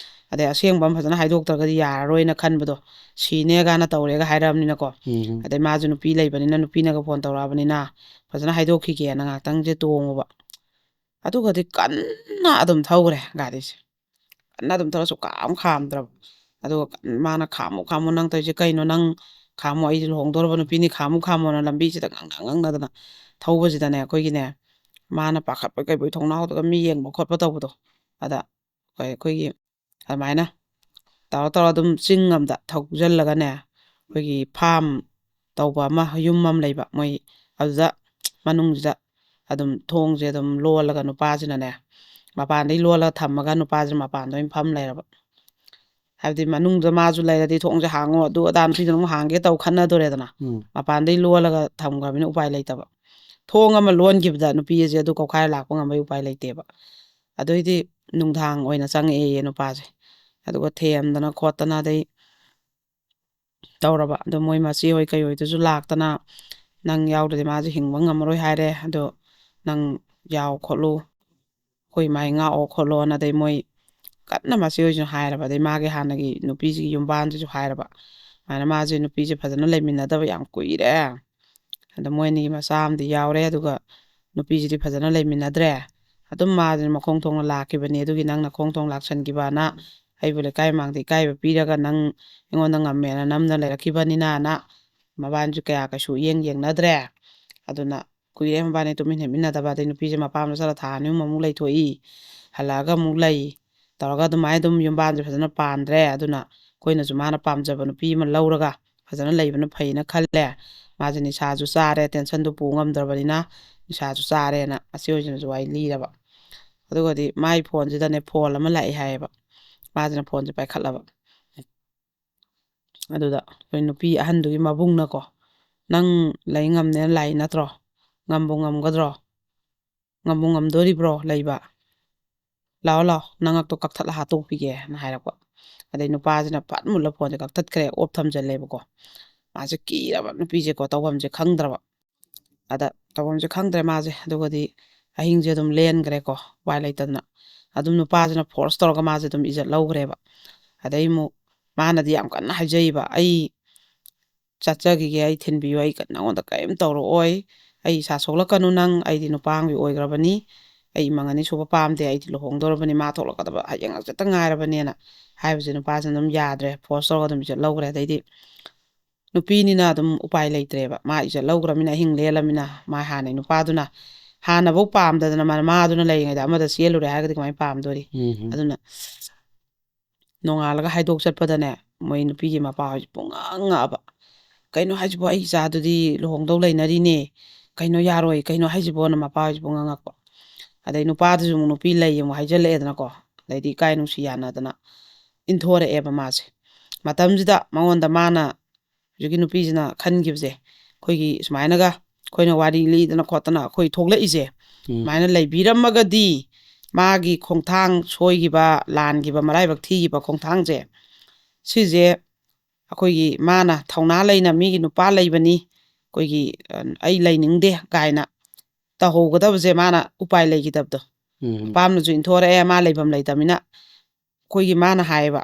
ꯑꯗꯩ ꯑꯁꯦꯡꯕ ꯑꯃ ꯐꯖꯅ ꯍꯥꯏꯗꯣꯛꯇ꯭ꯔꯒꯗꯤ ꯌꯥꯔꯔꯣꯏꯅ ꯈꯟꯕꯗꯣ, ꯁꯤꯅꯦ ꯀꯥꯏꯅ ꯇꯧꯔꯦꯒ ꯍꯥꯏꯔꯕꯅꯤꯅꯀꯣ꯫ ꯎꯝ꯫ ꯑꯗꯩ ꯃꯥꯁꯨ ꯅꯨꯄꯤ ꯂꯩꯕꯅꯤꯅ, ꯅꯨꯄꯤꯅꯒ ꯐꯣꯟ ꯇꯧꯔꯛꯑꯕꯅꯤꯅ ꯐꯖꯅ ꯍꯥꯏꯗꯣꯛꯈꯤꯒꯦꯅ ꯉꯥꯛꯇꯪꯁꯦ ꯇꯣꯡꯉꯨꯕ꯫ ꯑꯗꯨꯒꯗꯤ ꯀꯟꯅ ꯑꯗꯨꯝ ꯊꯧꯈ꯭ꯔꯦ ꯒꯥꯔꯤꯁꯦ꯫ ꯀꯟꯅ ꯑꯗꯨꯝ ꯊꯧꯔ ꯁꯨꯛꯈꯥꯝ ꯈꯥꯝꯗ꯭ꯔꯕ꯫ ꯑꯗꯨꯒ ꯃꯥꯅ "ꯈꯥꯝꯃꯨ, ꯈꯥꯝꯃꯨ, ꯅꯪ ꯇꯧꯔꯤꯁꯦ ꯀꯩꯅꯣ? ꯅꯪ ꯈꯥꯝꯃꯨ, ꯑꯩꯁꯦ ꯂꯨꯍꯣꯡꯗꯧꯔꯕ ꯅꯨꯄꯤꯅꯤ, ꯈꯥꯝꯃꯨ, ꯈꯥꯝꯃꯣꯅ" ꯂꯝꯕꯤꯁꯤꯗ ꯉꯥꯡꯅ ꯉꯥꯡꯅꯗꯅ ꯊꯧꯕꯁꯤꯗꯅꯦ, ꯑꯩꯈꯣꯏꯒꯤꯅꯦ, ꯃꯥꯅ ꯄꯥꯈꯠꯄꯣꯏ ꯀꯩꯕꯣꯏ ꯊꯣꯡꯅꯥꯎꯗꯒ ꯃꯤ ꯌꯦꯡꯕ ꯈꯣꯠꯄ ꯇꯧꯕꯗꯣ, ꯑꯗ ꯑꯩꯈꯣꯏ, ꯑꯩꯈꯣꯏꯒꯤ ꯑꯗꯨꯃꯥꯏꯅ ꯇꯧꯔ ꯇꯧꯔ ꯑꯗꯨꯝ ꯆꯤꯡ ꯑꯃꯗ ꯊꯧꯖꯤꯜꯂꯒꯅꯦ, ꯑꯩꯈꯣꯏꯒꯤ ꯐꯥꯝ ꯇꯧꯕ ꯑꯃ, ꯌꯨꯝ ꯑꯃ ꯂꯩꯕ ꯃꯣꯏ, ꯑꯗꯨꯗ ꯃꯅꯨꯡꯁꯤꯗ ꯑꯗꯨꯝ ꯊꯣꯡꯁꯦ ꯑꯗꯨꯝ ꯂꯣꯜꯂꯒ ꯅꯨꯄꯥꯁꯤꯅꯅꯦ, ꯃꯄꯥꯟꯗꯩ ꯂꯣꯜꯂꯒ ꯊꯝꯃꯒ ꯅꯨꯄꯥꯁꯤꯅ ꯃꯄꯥꯟꯗ ꯑꯣꯏꯅ ꯐꯝ ꯂꯩꯔꯕ꯫ ꯍꯥꯏꯕꯗꯤ ꯃꯅꯨꯡꯗ ꯃꯥꯁꯨ ꯂꯩꯔꯗꯤ ꯊꯣꯡꯁꯦ ꯍꯥꯡꯉꯣ, ꯑꯗꯨ ꯑꯗꯥ ꯅꯨꯄꯤꯗꯨꯅ ꯑꯃꯨꯛ ꯍꯥꯡꯒꯦ ꯇꯧ ꯈꯠꯅꯗꯣꯔꯦꯗꯅ꯫ ꯎꯝ꯫ ꯃꯄꯥꯟꯗꯩ ꯂꯣꯜꯂꯒ ꯊꯝꯈ꯭ꯔꯕꯅꯤꯅ ꯎꯄꯥꯏ ꯂꯩꯇꯕ꯫ ꯊꯣꯡ ꯑꯃ ꯂꯣꯟꯈꯤꯕꯗ ꯅꯨꯄꯤ ꯑꯁꯦ ꯑꯗꯨ ꯀꯧꯈꯥꯏꯔ ꯂꯥꯛꯄ ꯉꯝꯕꯩ ꯎꯄꯥꯏ ꯂꯩꯇꯦꯕ꯫ ꯑꯗꯨꯏꯗꯤ ꯅꯨꯡꯗꯥꯡ ꯑꯣꯏꯅ ꯆꯪꯉꯛꯑꯦꯌꯦ ꯅꯨꯄꯥꯁꯦ꯫ ꯑꯗꯨꯒ ꯊꯦꯝꯗꯅ ꯈꯣꯠꯇꯅ ꯑꯗꯩ ꯇꯧꯔꯕ꯫ ꯑꯗꯣ ꯃꯣꯏ ꯃꯆꯦ ꯍꯣꯏ ꯀꯩ ꯍꯣꯏꯗꯨꯁꯨ ꯂꯥꯛꯇꯅ, "ꯅꯪ ꯌꯥꯎꯗ꯭ꯔꯗꯤ ꯃꯥꯁꯦ ꯍꯤꯡꯕ ꯉꯝꯃꯔꯣꯏ ꯍꯥꯏꯔꯦ, ꯑꯗꯣ ꯅꯪ ꯌꯥꯎ ꯈꯣꯠꯂꯨ, ꯑꯩꯈꯣꯏ ꯏꯃꯥꯏ ꯉꯥꯛꯑꯣ ꯈꯣꯠꯂꯣꯅ", ꯑꯗꯩ ꯃꯣꯏ ꯀꯟꯅ ꯃꯆꯦ ꯍꯣꯏꯁꯨ ꯍꯥꯏꯔꯕ, ꯑꯗꯩ ꯃꯥꯒꯤ ꯍꯥꯟꯅꯒꯤ ꯅꯨꯄꯤꯁꯤꯒꯤ ꯌꯨꯝꯕꯥꯟꯁꯤꯁꯨ ꯍꯥꯏꯔꯕ꯫ ꯑꯗꯨꯃꯥꯏꯅ ꯃꯥꯁꯦ ꯅꯨꯄꯤꯁꯦ ꯐꯖꯅ ꯂꯩꯃꯤꯟꯅꯗꯕ ꯌꯥꯝ ꯀꯨꯏꯔꯦ꯫ ꯑꯗ ꯃꯣꯏ ꯑꯅꯤꯒꯤ ꯃꯆꯥ ꯑꯃꯗꯤ ꯌꯥꯎꯔꯦ, ꯑꯗꯨꯒ ꯅꯨꯄꯤꯁꯤꯗꯤ ꯐꯖꯅ ꯂꯩꯃꯤꯟꯅꯗ꯭ꯔꯦ꯫ ꯑꯗꯨꯝ ꯃꯥꯁꯦ ꯃꯈꯣꯡ ꯊꯣꯡꯅ ꯂꯥꯛꯈꯤꯕꯅꯤ꯫ ꯑꯗꯨꯒꯤ ꯅꯪꯅ ꯈꯣꯡ ꯊꯣꯡ ꯂꯥꯛꯁꯟꯈꯤꯕꯅ ꯑꯩꯕꯨ ꯂꯩꯀꯥꯏ ꯃꯥꯡꯗ ꯏꯀꯥꯏꯕ ꯄꯤꯔꯒ ꯅꯪ ꯑꯩꯉꯣꯟꯗ ꯉꯝꯃꯦꯅ ꯅꯝꯅ ꯂꯩꯔꯛꯈꯤꯕꯅꯤꯅꯅ ꯃꯕꯥꯅꯤꯁꯨ ꯀꯌꯥ ꯀꯩꯁꯨ ꯏꯌꯦꯡ ꯌꯦꯡꯅꯗ꯭ꯔꯦ꯫ ꯑꯗꯨꯅ ꯀꯨꯏꯔꯦ ꯃꯕꯥꯅꯤ ꯇꯨꯃꯤꯟ ꯍꯤꯞꯃꯤꯟꯅꯗꯕ꯫ ꯑꯗꯩ ꯅꯨꯄꯤꯁꯦ ꯃꯄꯥꯝꯗ ꯆꯠꯂ ꯊꯥ ꯑꯅꯤ ꯑꯍꯨꯝ ꯑꯃꯨꯛ ꯂꯩꯊꯣꯛꯏ, ꯍꯜꯂꯛꯑꯒ ꯑꯃꯨꯛ ꯂꯩ, ꯇꯧꯔꯒ ꯑꯗꯨꯃꯥꯏꯅ ꯑꯗꯨꯝ ꯌꯨꯝꯕꯥꯟꯁꯦ ꯐꯖꯅ ꯄꯥꯟꯗ꯭ꯔꯦ꯫ ꯑꯗꯨꯅ ꯑꯩꯈꯣꯏꯅꯁꯨ ꯃꯥꯅ ꯄꯥꯝꯖꯕ ꯅꯨꯄꯤ ꯑꯃ ꯂꯧꯔꯒ ꯐꯖꯅ ꯂꯩꯕꯅ ꯐꯩꯅ ꯈꯜꯂꯦ꯫ ꯃꯥꯁꯦ ꯅꯤꯁꯥꯁꯨ ꯆꯥꯔꯦ, ꯇꯦꯟꯁꯟꯗꯨ ꯄꯨ ꯉꯝꯗ꯭ꯔꯕꯅꯤꯅ ꯅꯤꯁꯥꯁꯨ ꯆꯥꯔꯦꯅ ꯑꯁꯤ ꯑꯣꯏꯁꯤꯅꯁꯨ ꯋꯥꯔꯤ ꯂꯤꯔꯕ꯫ ꯑꯗꯨꯒꯗꯤ ꯃꯥꯏ ꯐꯣꯟꯁꯤꯗꯅꯦ ꯐꯣꯟ ꯑꯃ ꯂꯥꯛꯑꯦ ꯍꯥꯏꯌꯦꯕ꯫ ꯃꯥꯁꯤꯅ ꯐꯣꯟꯁꯦ ꯄꯥꯏꯈꯠꯂꯕ꯫ ꯑꯗꯨꯗ ꯑꯩꯈꯣꯏ ꯅꯨꯄꯤ ꯑꯍꯟꯗꯨꯒꯤ ꯃꯕꯨꯡꯅꯀꯣ, "ꯅꯪ ꯂꯩ ꯉꯝꯅꯦꯅ ꯂꯥꯛꯏ ꯅꯠꯇ꯭ꯔꯣ? ꯉꯝꯕꯨ ꯉꯝꯒꯗ꯭ꯔꯣ? ꯉꯝꯕꯨ ꯉꯝꯗꯣꯔꯤꯕ꯭ꯔꯣ ꯂꯩꯕ? ꯂꯥꯛꯑꯣ, ꯂꯥꯛꯑꯣ, ꯅꯉꯛꯇꯣ ꯀꯛꯊꯠꯂ ꯍꯥꯠꯇꯣꯛꯄꯤꯒꯦꯅ" ꯍꯥꯏꯔꯛꯄ꯫ ꯑꯗꯩ ꯅꯨꯄꯥꯁꯤꯅ ꯐꯠ ꯃꯨꯜꯂ ꯐꯣꯟꯁꯦ ꯀꯛꯊꯠꯈ꯭ꯔꯦ, ꯑꯣꯞ ꯊꯝꯖꯜꯂꯦꯕꯀꯣ꯫ ꯃꯥꯁꯦ ꯀꯤꯔꯕ, ꯅꯨꯄꯤꯁꯦꯀꯣ ꯇꯧꯐꯝꯁꯦ ꯈꯪꯗ꯭ꯔꯕ꯫ ꯑꯗ ꯇꯧꯐꯝꯁꯦ ꯈꯪꯗ꯭ꯔꯦ ꯃꯥꯁꯦ꯫ ꯑꯗꯨꯒꯗꯤ ꯑꯍꯤꯡꯁꯦ ꯑꯗꯨꯝ ꯂꯦꯟꯈ꯭ꯔꯦꯀꯣ, ꯎꯄꯥꯏ ꯂꯩꯇꯗꯅ꯫ ꯑꯗꯨꯝ ꯅꯨꯄꯥꯁꯤꯅ ꯐꯣꯔꯁ ꯇꯧꯔꯒ ꯃꯥꯁꯦ ꯑꯗꯨꯝ ꯏꯖꯠ ꯂꯧꯈ꯭ꯔꯦꯕ꯫ ꯑꯗꯩ ꯑꯃꯨꯛ ꯃꯥꯅꯗꯤ ꯌꯥꯝ ꯀꯟꯅ ꯍꯥꯏꯖꯩꯕ, "ꯑꯩ ꯆꯠꯆꯈꯤꯒꯦ, ꯑꯩ ꯊꯤꯟꯕꯤꯌꯨ, ꯑꯩ ꯅꯉꯣꯟꯗ ꯀꯔꯤꯝ ꯇꯧꯔꯛꯑꯣꯏ, ꯑꯩ ꯏꯁꯥ ꯁꯣꯛꯂꯛꯀꯅꯨ ꯅꯪ, ꯑꯩꯗꯤ ꯅꯨꯄꯥ ꯑꯃꯒꯤ ꯑꯣꯏꯈ꯭ꯔꯕꯅꯤ, ꯑꯩ ꯏꯃꯪ ꯑꯅꯤ ꯁꯨꯕ ꯄꯥꯝꯗꯦ, ꯑꯩꯗꯤ ꯂꯨꯍꯣꯡꯗꯧꯔꯕꯅꯤ, ꯃꯥ ꯊꯣꯛꯂꯛꯀꯗꯕ ꯍꯌꯦꯡ ꯍꯪꯆꯤꯠꯇ ꯉꯥꯏꯔꯕꯅꯦꯅ" ꯍꯥꯏꯕꯁꯦ ꯅꯨꯄꯥꯁꯤꯅ ꯑꯗꯨꯝ ꯌꯥꯗ꯭ꯔꯦ, ꯐꯣꯔꯁ ꯇꯧꯔꯒ ꯑꯗꯨꯝ ꯏꯖꯠ ꯂꯧꯈ꯭ꯔꯦ꯫ ꯑꯗꯩꯗꯤ ꯅꯨꯄꯤꯅꯤꯅ ꯑꯗꯨꯝ ꯎꯄꯥꯏ ꯂꯩꯇ꯭ꯔꯦꯕ, ꯃꯥ ꯏꯖꯠ ꯂꯧꯈ꯭ꯔꯃꯤꯅ, ꯑꯍꯤꯡ ꯂꯦꯜꯂꯃꯤꯅ꯫ ꯃꯥ ꯍꯥꯟꯅꯩ ꯅꯨꯄꯥꯗꯨꯅ ꯍꯥꯟꯅꯐꯧ ꯄꯥꯝꯗꯗꯅ ꯃꯥ-, ꯃꯥꯗꯨꯅ ꯂꯩꯔꯤꯉꯩꯗ ꯑꯃꯗ ꯆꯦꯜꯂꯨꯔꯦ ꯍꯥꯏꯔꯒꯗꯤ ꯀꯃꯥꯏꯅ ꯄꯥꯝꯗꯣꯔꯤ? ꯎꯝ꯫ ꯑꯗꯨꯅ ꯅꯣꯡꯉꯥꯜꯂꯒ ꯍꯥꯏꯗꯣꯛ ꯆꯠꯄꯗꯅꯦ, ꯃꯣꯏ ꯅꯨꯄꯤꯒꯤ ꯃꯄꯥ ꯍꯣꯏꯁꯦ ꯄꯨꯡꯉꯥꯡ ꯉꯛꯑꯕ꯫ "ꯀꯩꯅꯣ ꯍꯥꯏꯁꯤꯕꯣ, ꯑꯩ ꯏꯆꯥꯗꯨꯗꯤ ꯂꯨꯍꯣꯡꯗꯧ ꯂꯩꯅꯔꯤꯅꯦ, ꯀꯩꯅꯣ ꯌꯥꯔꯣꯏ, ꯀꯩꯅꯣ ꯍꯥꯏꯁꯤꯕꯣꯅ" ꯃꯄꯥ ꯍꯣꯏꯁꯦ ꯄꯨꯡꯉꯥꯡ ꯉꯛꯄ꯫ ꯑꯗꯩ ꯅꯨꯄꯥꯗꯨꯁꯨ ꯑꯃꯨꯛ ꯅꯨꯄꯤ ꯂꯩ ꯑꯃꯨꯛ ꯍꯥꯏꯖꯜꯂꯛꯑꯦꯗꯅꯀꯣ꯫ ꯑꯗꯩꯗꯤ ꯏꯀꯥꯏ ꯅꯨꯡꯁꯤ ꯌꯥꯅꯗꯅ ꯏꯟꯊꯣꯔꯛꯑꯦꯕ ꯃꯥꯁꯦ꯫ ꯃꯇꯝꯁꯤꯗ ꯃꯉꯣꯟꯗ ꯃꯥꯅ, ꯍꯧꯖꯤꯛꯀꯤ ꯅꯨꯄꯤꯁꯤꯅ ꯈꯟꯈꯤꯕꯁꯦ, ꯑꯩꯈꯣꯏꯒꯤ ꯁꯨꯃꯥꯏꯅꯒ ꯑꯩꯈꯣꯏꯅ ꯋꯥꯔꯤ ꯂꯤꯗꯅ ꯈꯣꯠꯇꯅ ꯑꯩꯈꯣꯏ ꯊꯣꯛꯂꯛꯏꯁꯦ, ꯎꯝ꯫ ꯁꯨꯃꯥꯏꯅ ꯂꯩꯕꯤꯔꯝꯃꯒꯗꯤ ꯃꯥꯒꯤ ꯈꯣꯡꯊꯥꯡ ꯁꯣꯏꯈꯤꯕ, ꯂꯥꯟꯈꯤꯕ, ꯃꯔꯥꯏꯕꯛ ꯊꯤꯈꯤꯕ ꯈꯣꯡꯊꯥꯡꯁꯦ, ꯁꯤꯁꯦ ꯑꯩꯈꯣꯏꯒꯤ ꯃꯥꯅ ꯊꯧꯅꯥ ꯂꯩꯅ ꯃꯤꯒꯤ ꯅꯨꯄꯥ ꯂꯩꯕꯅꯤ, ꯑꯩꯈꯣꯏꯒꯤ, ꯑ, "ꯑꯩ ꯂꯩꯅꯤꯡꯗꯦ" ꯀꯥꯏꯅ ꯇꯧꯍꯧꯒꯗꯕꯁꯦ ꯃꯥꯅ ꯎꯄꯥꯏ ꯂꯩꯈꯤꯗꯕꯗꯣ꯫ ꯎꯝ꯫ ꯃꯄꯥꯝꯅꯁꯨ ꯏꯟꯊꯣꯔꯛꯑꯦ, ꯃꯥ ꯂꯩꯐꯝ ꯂꯩꯇꯕꯅꯤꯅ꯫ ꯑꯩꯈꯣꯏꯒꯤ ꯃꯥꯅ ꯍꯥꯏꯌꯦꯕ,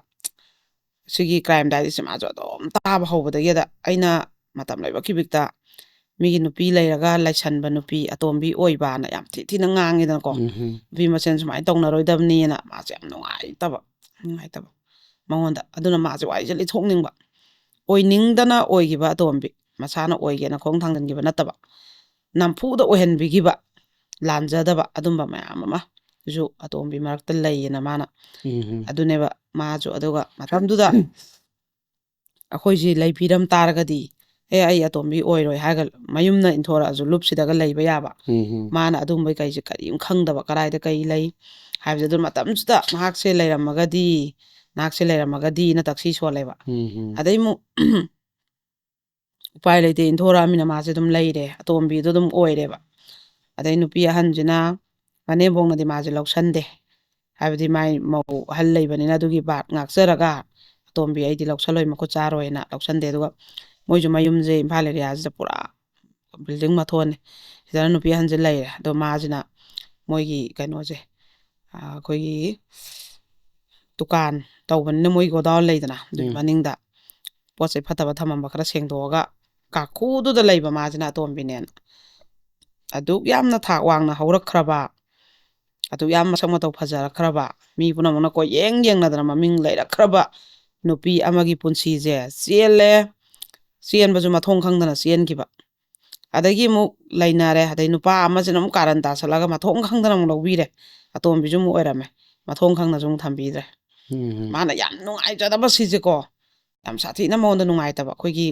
ꯁꯤꯒꯤ ꯀ꯭ꯔꯥꯏꯝ ꯗꯥꯏꯔꯤꯁꯦ ꯃꯥꯁꯨ ꯑꯗꯨꯝ ꯇꯥꯕ ꯍꯧꯕꯗꯒꯤ, ꯑꯗ ꯑꯩꯅ ꯃꯇꯝ ꯂꯩꯕ ꯈꯤꯕꯤꯛꯇ ꯃꯤꯒꯤ ꯅꯨꯄꯤ ꯂꯩꯔꯒ ꯂꯩꯁꯟꯕ ꯅꯨꯄꯤ ꯑꯇꯣꯝꯕꯤ ꯑꯣꯏꯕꯅ ꯌꯥꯝ ꯊꯤ ꯊꯤꯅ ꯉꯥꯡꯉꯤꯗꯅꯀꯣ꯫ ꯎꯝꯍꯨꯝ꯫ ꯅꯨꯄꯤ ꯃꯁꯦꯟ ꯁꯨꯃꯥꯏꯅ ꯇꯧꯅꯔꯣꯏꯗꯕꯅꯤꯅ ꯃꯥꯁꯦ ꯌꯥꯝ ꯅꯨꯡꯉꯥꯏꯇꯕ, ꯅꯨꯡꯉꯥꯏꯇꯕ ꯃꯉꯣꯟꯗ꯫ ꯑꯗꯨꯅ ꯃꯥꯁꯦ ꯋꯥꯔꯤꯁꯦ ꯂꯤꯊꯣꯛꯅꯤꯡꯕ, ꯑꯣꯏꯅꯤꯡꯗꯅ ꯑꯣꯏꯈꯤꯕ ꯑꯇꯣꯝꯕꯤ, ꯃꯁꯥꯅ ꯑꯣꯏꯒꯦꯅ ꯈꯣꯡ ꯊꯥꯡꯖꯤꯟꯈꯤꯕ ꯅꯠꯇꯕ, ꯅꯝꯐꯨꯗ ꯑꯣꯏꯍꯟꯕꯤꯈꯤꯕ, ꯂꯥꯟꯖꯗꯕ ꯑꯗꯨꯝꯕ ꯃꯌꯥꯝ ꯑꯃꯁꯨ ꯑꯇꯣꯝꯕꯤ ꯃꯔꯛꯇ ꯂꯩꯌꯦꯅ ꯃꯥꯅ꯫ ꯎꯝꯍꯨꯝ꯫ ꯑꯗꯨꯅꯦꯕ ꯃꯥꯁꯨ꯫ ꯑꯗꯨꯒ ꯃꯇꯝꯗꯨꯗ ꯑꯩꯈꯣꯏꯁꯤ ꯂꯩꯕꯤꯔꯝ ꯇꯥꯔꯒꯗꯤ, "ꯑꯦ, ꯑꯩ ꯑꯇꯣꯝꯕꯤ ꯑꯣꯏꯔꯣꯏ" ꯍꯥꯏꯔꯒ ꯃꯌꯨꯝꯅ ꯏꯟꯊꯣꯔꯛꯑꯁꯨ ꯂꯨꯞꯁꯤꯗꯒ ꯂꯩꯕ ꯌꯥꯕ꯫ ꯎꯝꯍꯨꯝ꯫ ꯃꯥꯅ ꯑꯗꯨꯝꯕꯩ ꯀꯩꯁꯦ ꯀꯔꯤꯝ ꯈꯪꯗꯕ, ꯀꯗꯥꯏꯗ ꯀꯩ ꯂꯩ ꯍꯥꯏꯕꯁꯦ꯫ ꯑꯗꯨ ꯃꯇꯝꯁꯤꯗ ꯃꯍꯥꯛꯁꯦ ꯂꯩꯔꯝꯃꯒꯗꯤ, ꯅꯍꯥꯛꯁꯦ ꯂꯩꯔꯝꯃꯒꯗꯤꯅ ꯇꯛꯁꯤ ꯁꯣꯜꯂꯦꯕ꯫ ꯎꯝꯍꯨꯝ꯫ ꯑꯗꯩ ꯑꯃꯨꯛ ꯎꯄꯥꯏ ꯂꯩꯇꯦ, ꯏꯟꯊꯣꯔꯛꯑꯃꯤꯅ ꯃꯥꯁꯦ ꯑꯗꯨꯝ ꯂꯩꯔꯦ, ꯑꯇꯣꯝꯕꯤꯗꯣ ꯑꯗꯨꯝ ꯑꯣꯏꯔꯦꯕ꯫ ꯑꯗꯩ ꯅꯨꯄꯤ ꯑꯍꯟꯁꯤꯅ, ꯃꯅꯦꯝꯕꯣꯛꯅꯗꯤ ꯃꯥꯁꯦ ꯂꯧꯁꯟꯗꯦ, ꯍꯥꯏꯕꯗꯤ ꯃꯥꯏ ꯃꯧ ꯑꯍꯜ ꯂꯩꯕꯅꯤꯅ ꯑꯗꯨꯒꯤ ꯕꯥꯠ ꯉꯥꯛꯆꯔꯒ ꯑꯇꯣꯝꯕꯤ ꯑꯩꯗꯤ ꯂꯧꯁꯜꯂꯣꯏ, ꯃꯈꯨꯠ ꯆꯥꯔꯣꯏꯅ ꯂꯧꯁꯟꯗꯦ꯫ ꯑꯗꯨꯒ ꯃꯣꯏꯁꯨ ꯃꯌꯨꯝꯁꯦ ꯏꯝꯐꯥꯜ ꯑꯦꯔꯤꯌꯥꯁꯤꯗ ꯄꯨꯔꯥ ꯕꯤꯜꯗꯤꯡ ꯃꯊꯣꯟꯅꯤ꯫ ꯁꯤꯗꯅ ꯅꯨꯄꯤ ꯑꯍꯟꯁꯦ ꯂꯩꯔꯦ꯫ ꯑꯗꯣ ꯃꯥꯁꯤꯅ ꯃꯣꯏꯒꯤ ꯀꯩꯅꯣꯁꯦ, ꯑ, ꯑꯩꯈꯣꯏꯒꯤ ꯗꯨꯀꯥꯟ ꯇꯧꯕꯅꯤꯅ ꯃꯣꯏ ꯒꯣꯗꯥꯎꯟ ꯂꯩꯗꯅ, ꯑꯗꯨꯒꯤ ꯎꯝ꯫ ꯃꯅꯤꯡꯗ ꯄꯣꯠ ꯆꯩ ꯐꯠꯇꯕ ꯊꯝꯃꯝꯕ ꯈꯔ ꯁꯦꯡꯗꯣꯛꯑꯒ ꯀꯥꯈꯨꯗꯨꯗ ꯂꯩꯕ ꯃꯥꯁꯤꯅ ꯑꯇꯣꯝꯕꯤꯅꯦꯅ꯫ ꯑꯗꯨꯛ ꯌꯥꯝꯅ ꯊꯥꯛ ꯋꯥꯡꯅ ꯍꯧꯔꯛꯈ꯭ꯔꯕ, ꯑꯗꯨꯛ ꯌꯥꯝ ꯃꯁꯛ ꯃꯇꯧ ꯐꯖꯔꯛꯈ꯭ꯔꯕ, ꯃꯤ ꯄꯨꯝꯅꯃꯛꯅ ꯀꯣꯏꯌꯦꯡ ꯌꯦꯡꯅꯗꯅ ꯃꯃꯤꯡ ꯂꯩꯔꯛꯈ꯭ꯔꯕ ꯅꯨꯄꯤ ꯑꯃꯒꯤ ꯄꯨꯟꯁꯤꯁꯦ ꯆꯦꯜꯂꯦ꯫ ꯆꯦꯟꯕꯁꯨ ꯃꯊꯣꯡ ꯈꯪꯗꯅ ꯆꯦꯟꯈꯤꯕ꯫ ꯑꯗꯒꯤ ꯑꯃꯨꯛ ꯂꯩꯅꯔꯦ, ꯑꯗꯩ ꯅꯨꯄꯥ ꯑꯃꯁꯤꯅ ꯑꯃꯨꯛ ꯀꯥꯔꯟ ꯇꯥꯁꯜꯂꯒ ꯃꯊꯣꯡ ꯈꯪꯗꯅ ꯑꯃꯨꯛ ꯂꯧꯕꯤꯔꯦ꯫ ꯑꯇꯣꯝꯕꯤꯁꯨ ꯑꯃꯨꯛ ꯑꯣꯏꯔꯝꯃꯦ, ꯃꯊꯣꯡ ꯈꯪꯅꯁꯨ ꯑꯃꯨꯛ ꯊꯝꯕꯤꯗ꯭ꯔꯦ꯫ ꯎꯝ꯫ ꯃꯥꯅ ꯌꯥꯝ ꯅꯨꯡꯉꯥꯏꯖꯗꯕ ꯁꯤꯁꯦꯀꯣ, ꯌꯥꯝ ꯁꯥꯊꯤꯅ ꯃꯉꯣꯟꯗ ꯅꯨꯡꯉꯥꯏꯇꯕ꯫ ꯑꯩꯈꯣꯏꯒꯤ,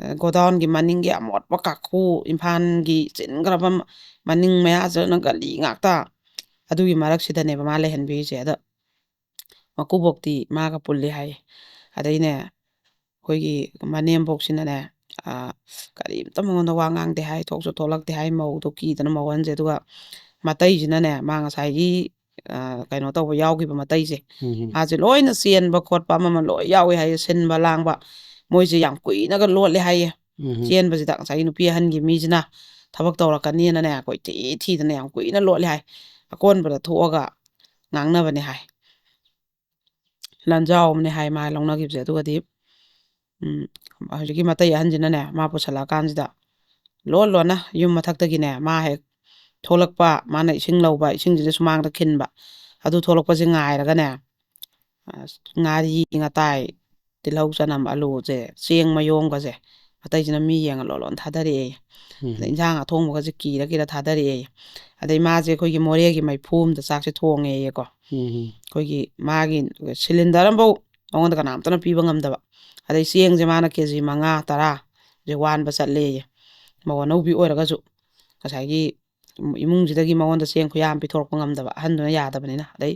ꯑ, ꯒꯣꯗꯥꯎꯟꯒꯤ ꯃꯅꯤꯡꯒꯤ ꯑꯃꯣꯠꯄ ꯀꯥꯈꯨ, ꯏꯝꯐꯥꯜꯒꯤ ꯆꯤꯟꯈ꯭ꯔꯕ ꯃ-, ꯃꯅꯤꯡ ꯃꯌꯥꯁꯤꯗꯅ ꯒꯂꯤ ꯉꯥꯛꯇ, ꯑꯗꯨꯒꯤ ꯃꯔꯛꯁꯤꯗꯅꯦꯕ ꯃꯥ ꯂꯩꯍꯟꯕꯤꯔꯤꯁꯦ꯫ ꯑꯗ ꯃꯀꯨꯕꯣꯛꯇꯤ ꯃꯥꯒ ꯄꯨꯜꯂꯤ ꯍꯥꯏ꯫ ꯑꯗꯩꯅꯦ, ꯑꯩꯈꯣꯏꯒꯤ ꯃꯅꯦꯝꯕꯣꯛꯁꯤꯅꯅꯦ, ꯑ, ꯀꯔꯤꯝꯇ ꯃꯉꯣꯟꯗ ꯋꯥ ꯉꯥꯡꯗꯦ ꯍꯥꯏ, ꯊꯣꯛꯁꯨ ꯊꯣꯛꯂꯛꯇꯦ ꯍꯥꯏ, ꯃꯧꯗꯣ ꯀꯤꯗꯅ ꯃꯧ ꯑꯍꯟꯁꯦ꯫ ꯑꯗꯨꯒ ꯃꯇꯩꯁꯤꯅꯅꯦ, ꯃꯥ ꯉꯁꯥꯏꯒꯤ, ꯑ, ꯀꯩꯅꯣ ꯇꯧꯕ ꯌꯥꯎꯈꯤꯕ ꯃꯇꯩꯁꯦ, ꯎꯝ꯫ ꯃꯥꯁꯦ ꯂꯣꯏꯅ ꯆꯦꯟꯕ ꯈꯣꯠꯄ ꯑꯃ ꯑꯃ ꯂꯣꯏ ꯌꯥꯎꯏ ꯍꯥꯏꯌꯦ, ꯁꯤꯟꯕ ꯂꯥꯡꯕ꯫ ꯃꯣꯏꯁꯦ ꯌꯥꯝ ꯀꯨꯏꯅꯒ ꯂꯣꯠꯂꯦ ꯍꯥꯏꯌꯦ꯫ ꯎꯝ꯫ ꯆꯦꯟꯕꯁꯤꯗ ꯉꯁꯥꯏꯒꯤ ꯅꯨꯄꯤ ꯑꯍꯟꯒꯤ ꯃꯤꯁꯤꯅ ꯊꯕꯛ ꯇꯧꯔꯛꯀꯅꯤꯅꯅꯦ, ꯀꯣꯏꯊꯤ ꯊꯤꯗꯅ ꯌꯥꯝ ꯀꯨꯏꯅ ꯂꯣꯠꯂꯦ ꯍꯥꯏ꯫ ꯑꯀꯣꯟꯕꯗ ꯊꯣꯛꯑꯒ ꯉꯥꯡꯅꯕꯅꯦ ꯍꯥꯏ꯫ ꯂꯟꯖꯥꯎ ꯑꯃꯅꯦ ꯍꯥꯏ ꯃꯥ ꯂꯧꯅꯈꯤꯕꯁꯦ꯫ ꯑꯗꯨꯒꯗꯤ ꯎꯝ, ꯍꯧꯖꯤꯛꯀꯤ ꯃꯇꯩ ꯑꯍꯟꯁꯤꯅꯅꯦ ꯃꯥ ꯄꯨꯁꯜꯂꯛꯑꯀꯥꯟꯁꯤꯗ ꯂꯣꯟ ꯂꯣꯟꯅ ꯌꯨꯝ ꯃꯊꯛꯇꯒꯤꯅꯦ ꯃꯥ ꯍꯦꯛ ꯊꯣꯛꯂꯛꯄ, ꯃꯥꯅ ꯏꯁꯤꯡ ꯂꯧꯕ, ꯏꯁꯤꯡꯁꯤꯗ ꯁꯨꯃꯥꯡꯗ ꯈꯤꯟꯕ, ꯑꯗꯨ ꯊꯣꯛꯂꯛꯄꯁꯦ ꯉꯥꯏꯔꯒꯅꯦ, ꯑꯁ, ꯉꯥꯔꯤ ꯉꯇꯥꯏ, ꯇꯤꯜꯍꯧ ꯆꯅꯝ ꯑꯂꯨꯁꯦ, ꯆꯦꯡ ꯃꯌꯣꯝꯒꯁꯦ, ꯑꯇꯩꯁꯤꯅ ꯃꯤ ꯌꯦꯡꯉ ꯂꯣꯟ ꯂꯣꯟ ꯊꯥꯗꯔꯛꯑꯦ꯫ ꯑꯗꯩ ꯏꯟꯁꯥꯡ ꯑꯊꯣꯡꯕꯒꯁꯦ ꯀꯤꯔ ꯀꯤꯔ ꯊꯥꯗꯔꯛꯑꯦ꯫ ꯑꯗꯩ ꯃꯥꯁꯦ ꯑꯩꯈꯣꯏꯒꯤ ꯃꯣꯔꯦꯒꯤ ꯃꯩꯐꯨ ꯑꯝꯗ ꯆꯥꯛꯁꯦ ꯊꯣꯡꯉꯦꯌꯦꯀꯣ꯫ ꯑꯩꯈꯣꯏꯒꯤ ꯃꯥꯒꯤ ꯁꯤꯂꯤꯟꯗꯔ ꯑꯃꯐꯥꯎ ꯃꯉꯣꯟꯗ ꯀꯅꯥꯝꯇꯅ ꯄꯤꯕ ꯉꯝꯗꯕ꯫ ꯑꯗꯩ ꯆꯦꯡꯁꯦ ꯃꯥꯅ ꯀꯦ ꯖꯤ ꯃꯉꯥ ꯇꯔꯥꯁꯦ ꯋꯥꯟꯕ ꯆꯠꯂꯦꯌꯦ꯫ ꯃꯧ ꯑꯅꯧꯕꯤ ꯑꯣꯏꯔꯒꯁꯨ ꯉꯁꯥꯏꯒꯤ ꯏꯃꯨꯡꯁꯤꯗꯒꯤ ꯃꯉꯣꯟꯗ ꯆꯦꯡ ꯈꯨꯌꯥꯝ ꯄꯤꯊꯣꯔꯛꯄ ꯉꯝꯗꯕ, ꯑꯍꯟꯗꯨꯅ ꯌꯥꯗꯕꯅꯤꯅ꯫ ꯑꯗꯩ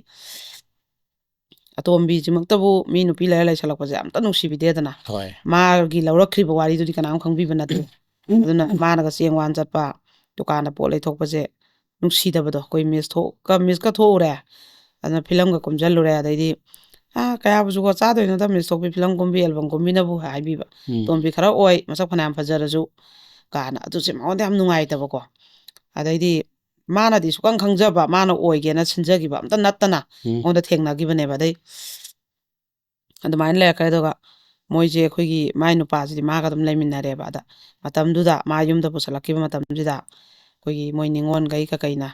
ꯑꯇꯣꯝꯕꯤꯁꯤꯃꯛꯇꯕꯨ ꯃꯤ ꯅꯨꯄꯤ ꯂꯩꯔ ꯂꯩꯁꯜꯂꯛꯄꯁꯦ ꯑꯝꯇ ꯅꯨꯡꯁꯤꯕꯤꯗꯦꯗꯅ꯫ ꯍꯣꯏ꯫ ꯃꯥꯒꯤ ꯂꯧꯔꯛꯈ꯭ꯔꯤꯕ ꯋꯥꯔꯤꯗꯨꯗꯤ ꯀꯅꯥꯝ ꯈꯪꯕꯤꯕ ꯅꯠꯇꯦ꯫ ꯑꯗꯨꯅ ꯃꯥꯅꯒ ꯆꯦꯡ ꯋꯥꯟ ꯆꯠꯄ, ꯗꯨꯀꯥꯟꯗ ꯄꯣꯠ ꯂꯩꯊꯣꯛꯄꯁꯦ ꯅꯨꯡꯁꯤꯗꯕꯗꯣ꯫ ꯑꯩꯈꯣꯏ ꯃꯤꯁ ꯊꯣꯛꯀ ꯃꯤꯁꯀ ꯊꯣꯛꯎꯔꯦ, ꯑꯗꯨꯅ ꯐꯤꯂꯝꯒ ꯀꯨꯝꯁꯤꯜꯂꯨꯔꯦ, ꯑꯗꯩꯗꯤ "ꯑꯥ, ꯀꯌꯥꯕꯨꯁꯨꯀꯣ ꯆꯥꯗꯣꯏꯅꯣꯗ ꯃꯤꯁ ꯊꯣꯛꯄꯤ ꯐꯤꯂꯝ ꯀꯨꯝꯕꯤ, ꯑꯦꯜꯕꯝ ꯀꯨꯝꯕꯤꯅꯕꯨ" ꯍꯥꯏꯕꯤꯕ꯫ ꯎꯝ꯫ "ꯇꯣꯝꯕꯤ ꯈꯔ ꯑꯣꯏ, ꯃꯁꯛ ꯐꯅꯌꯥꯝ ꯐꯖꯔꯁꯨ" ꯀꯥꯏꯅ꯫ ꯑꯗꯨꯁꯦ ꯃꯉꯣꯟꯗ ꯌꯥꯝ ꯅꯨꯡꯉꯥꯏꯇꯕꯀꯣ꯫ ꯑꯗꯩꯗꯤ ꯃꯥꯅꯗꯤ ꯁꯨꯈꯪ ꯈꯪꯖꯕ, ꯃꯥꯅ ꯑꯣꯏꯒꯦꯅ ꯁꯤꯟꯖꯈꯤꯕ ꯑꯝꯇ ꯅꯠꯇꯅ ꯎꯝ꯫ ꯃꯉꯣꯟꯗ ꯊꯦꯡꯅꯈꯤꯕꯅꯦꯕ꯫ ꯑꯗꯩ ꯑꯗꯨꯃꯥꯏꯅ ꯂꯩꯔꯛꯈ꯭ꯔꯦ꯫ ꯑꯗꯨꯒ ꯃꯣꯏꯁꯦ, ꯑꯩꯈꯣꯏꯒꯤ ꯃꯥꯏ ꯅꯨꯄꯥꯁꯤꯗꯤ ꯃꯥꯒ ꯑꯗꯨꯝ ꯂꯩꯃꯤꯟꯅꯔꯦꯕ꯫ ꯑꯗ ꯃꯇꯝꯗꯨꯗ ꯃꯥ ꯌꯨꯝꯗ ꯄꯨꯁꯜꯂꯛꯈꯤꯕ ꯃꯇꯝꯗꯨꯗ ꯑꯩꯈꯣꯏꯒꯤ ꯃꯣꯏ ꯅꯤꯉꯣꯜꯈꯩ ꯀꯀꯩꯅ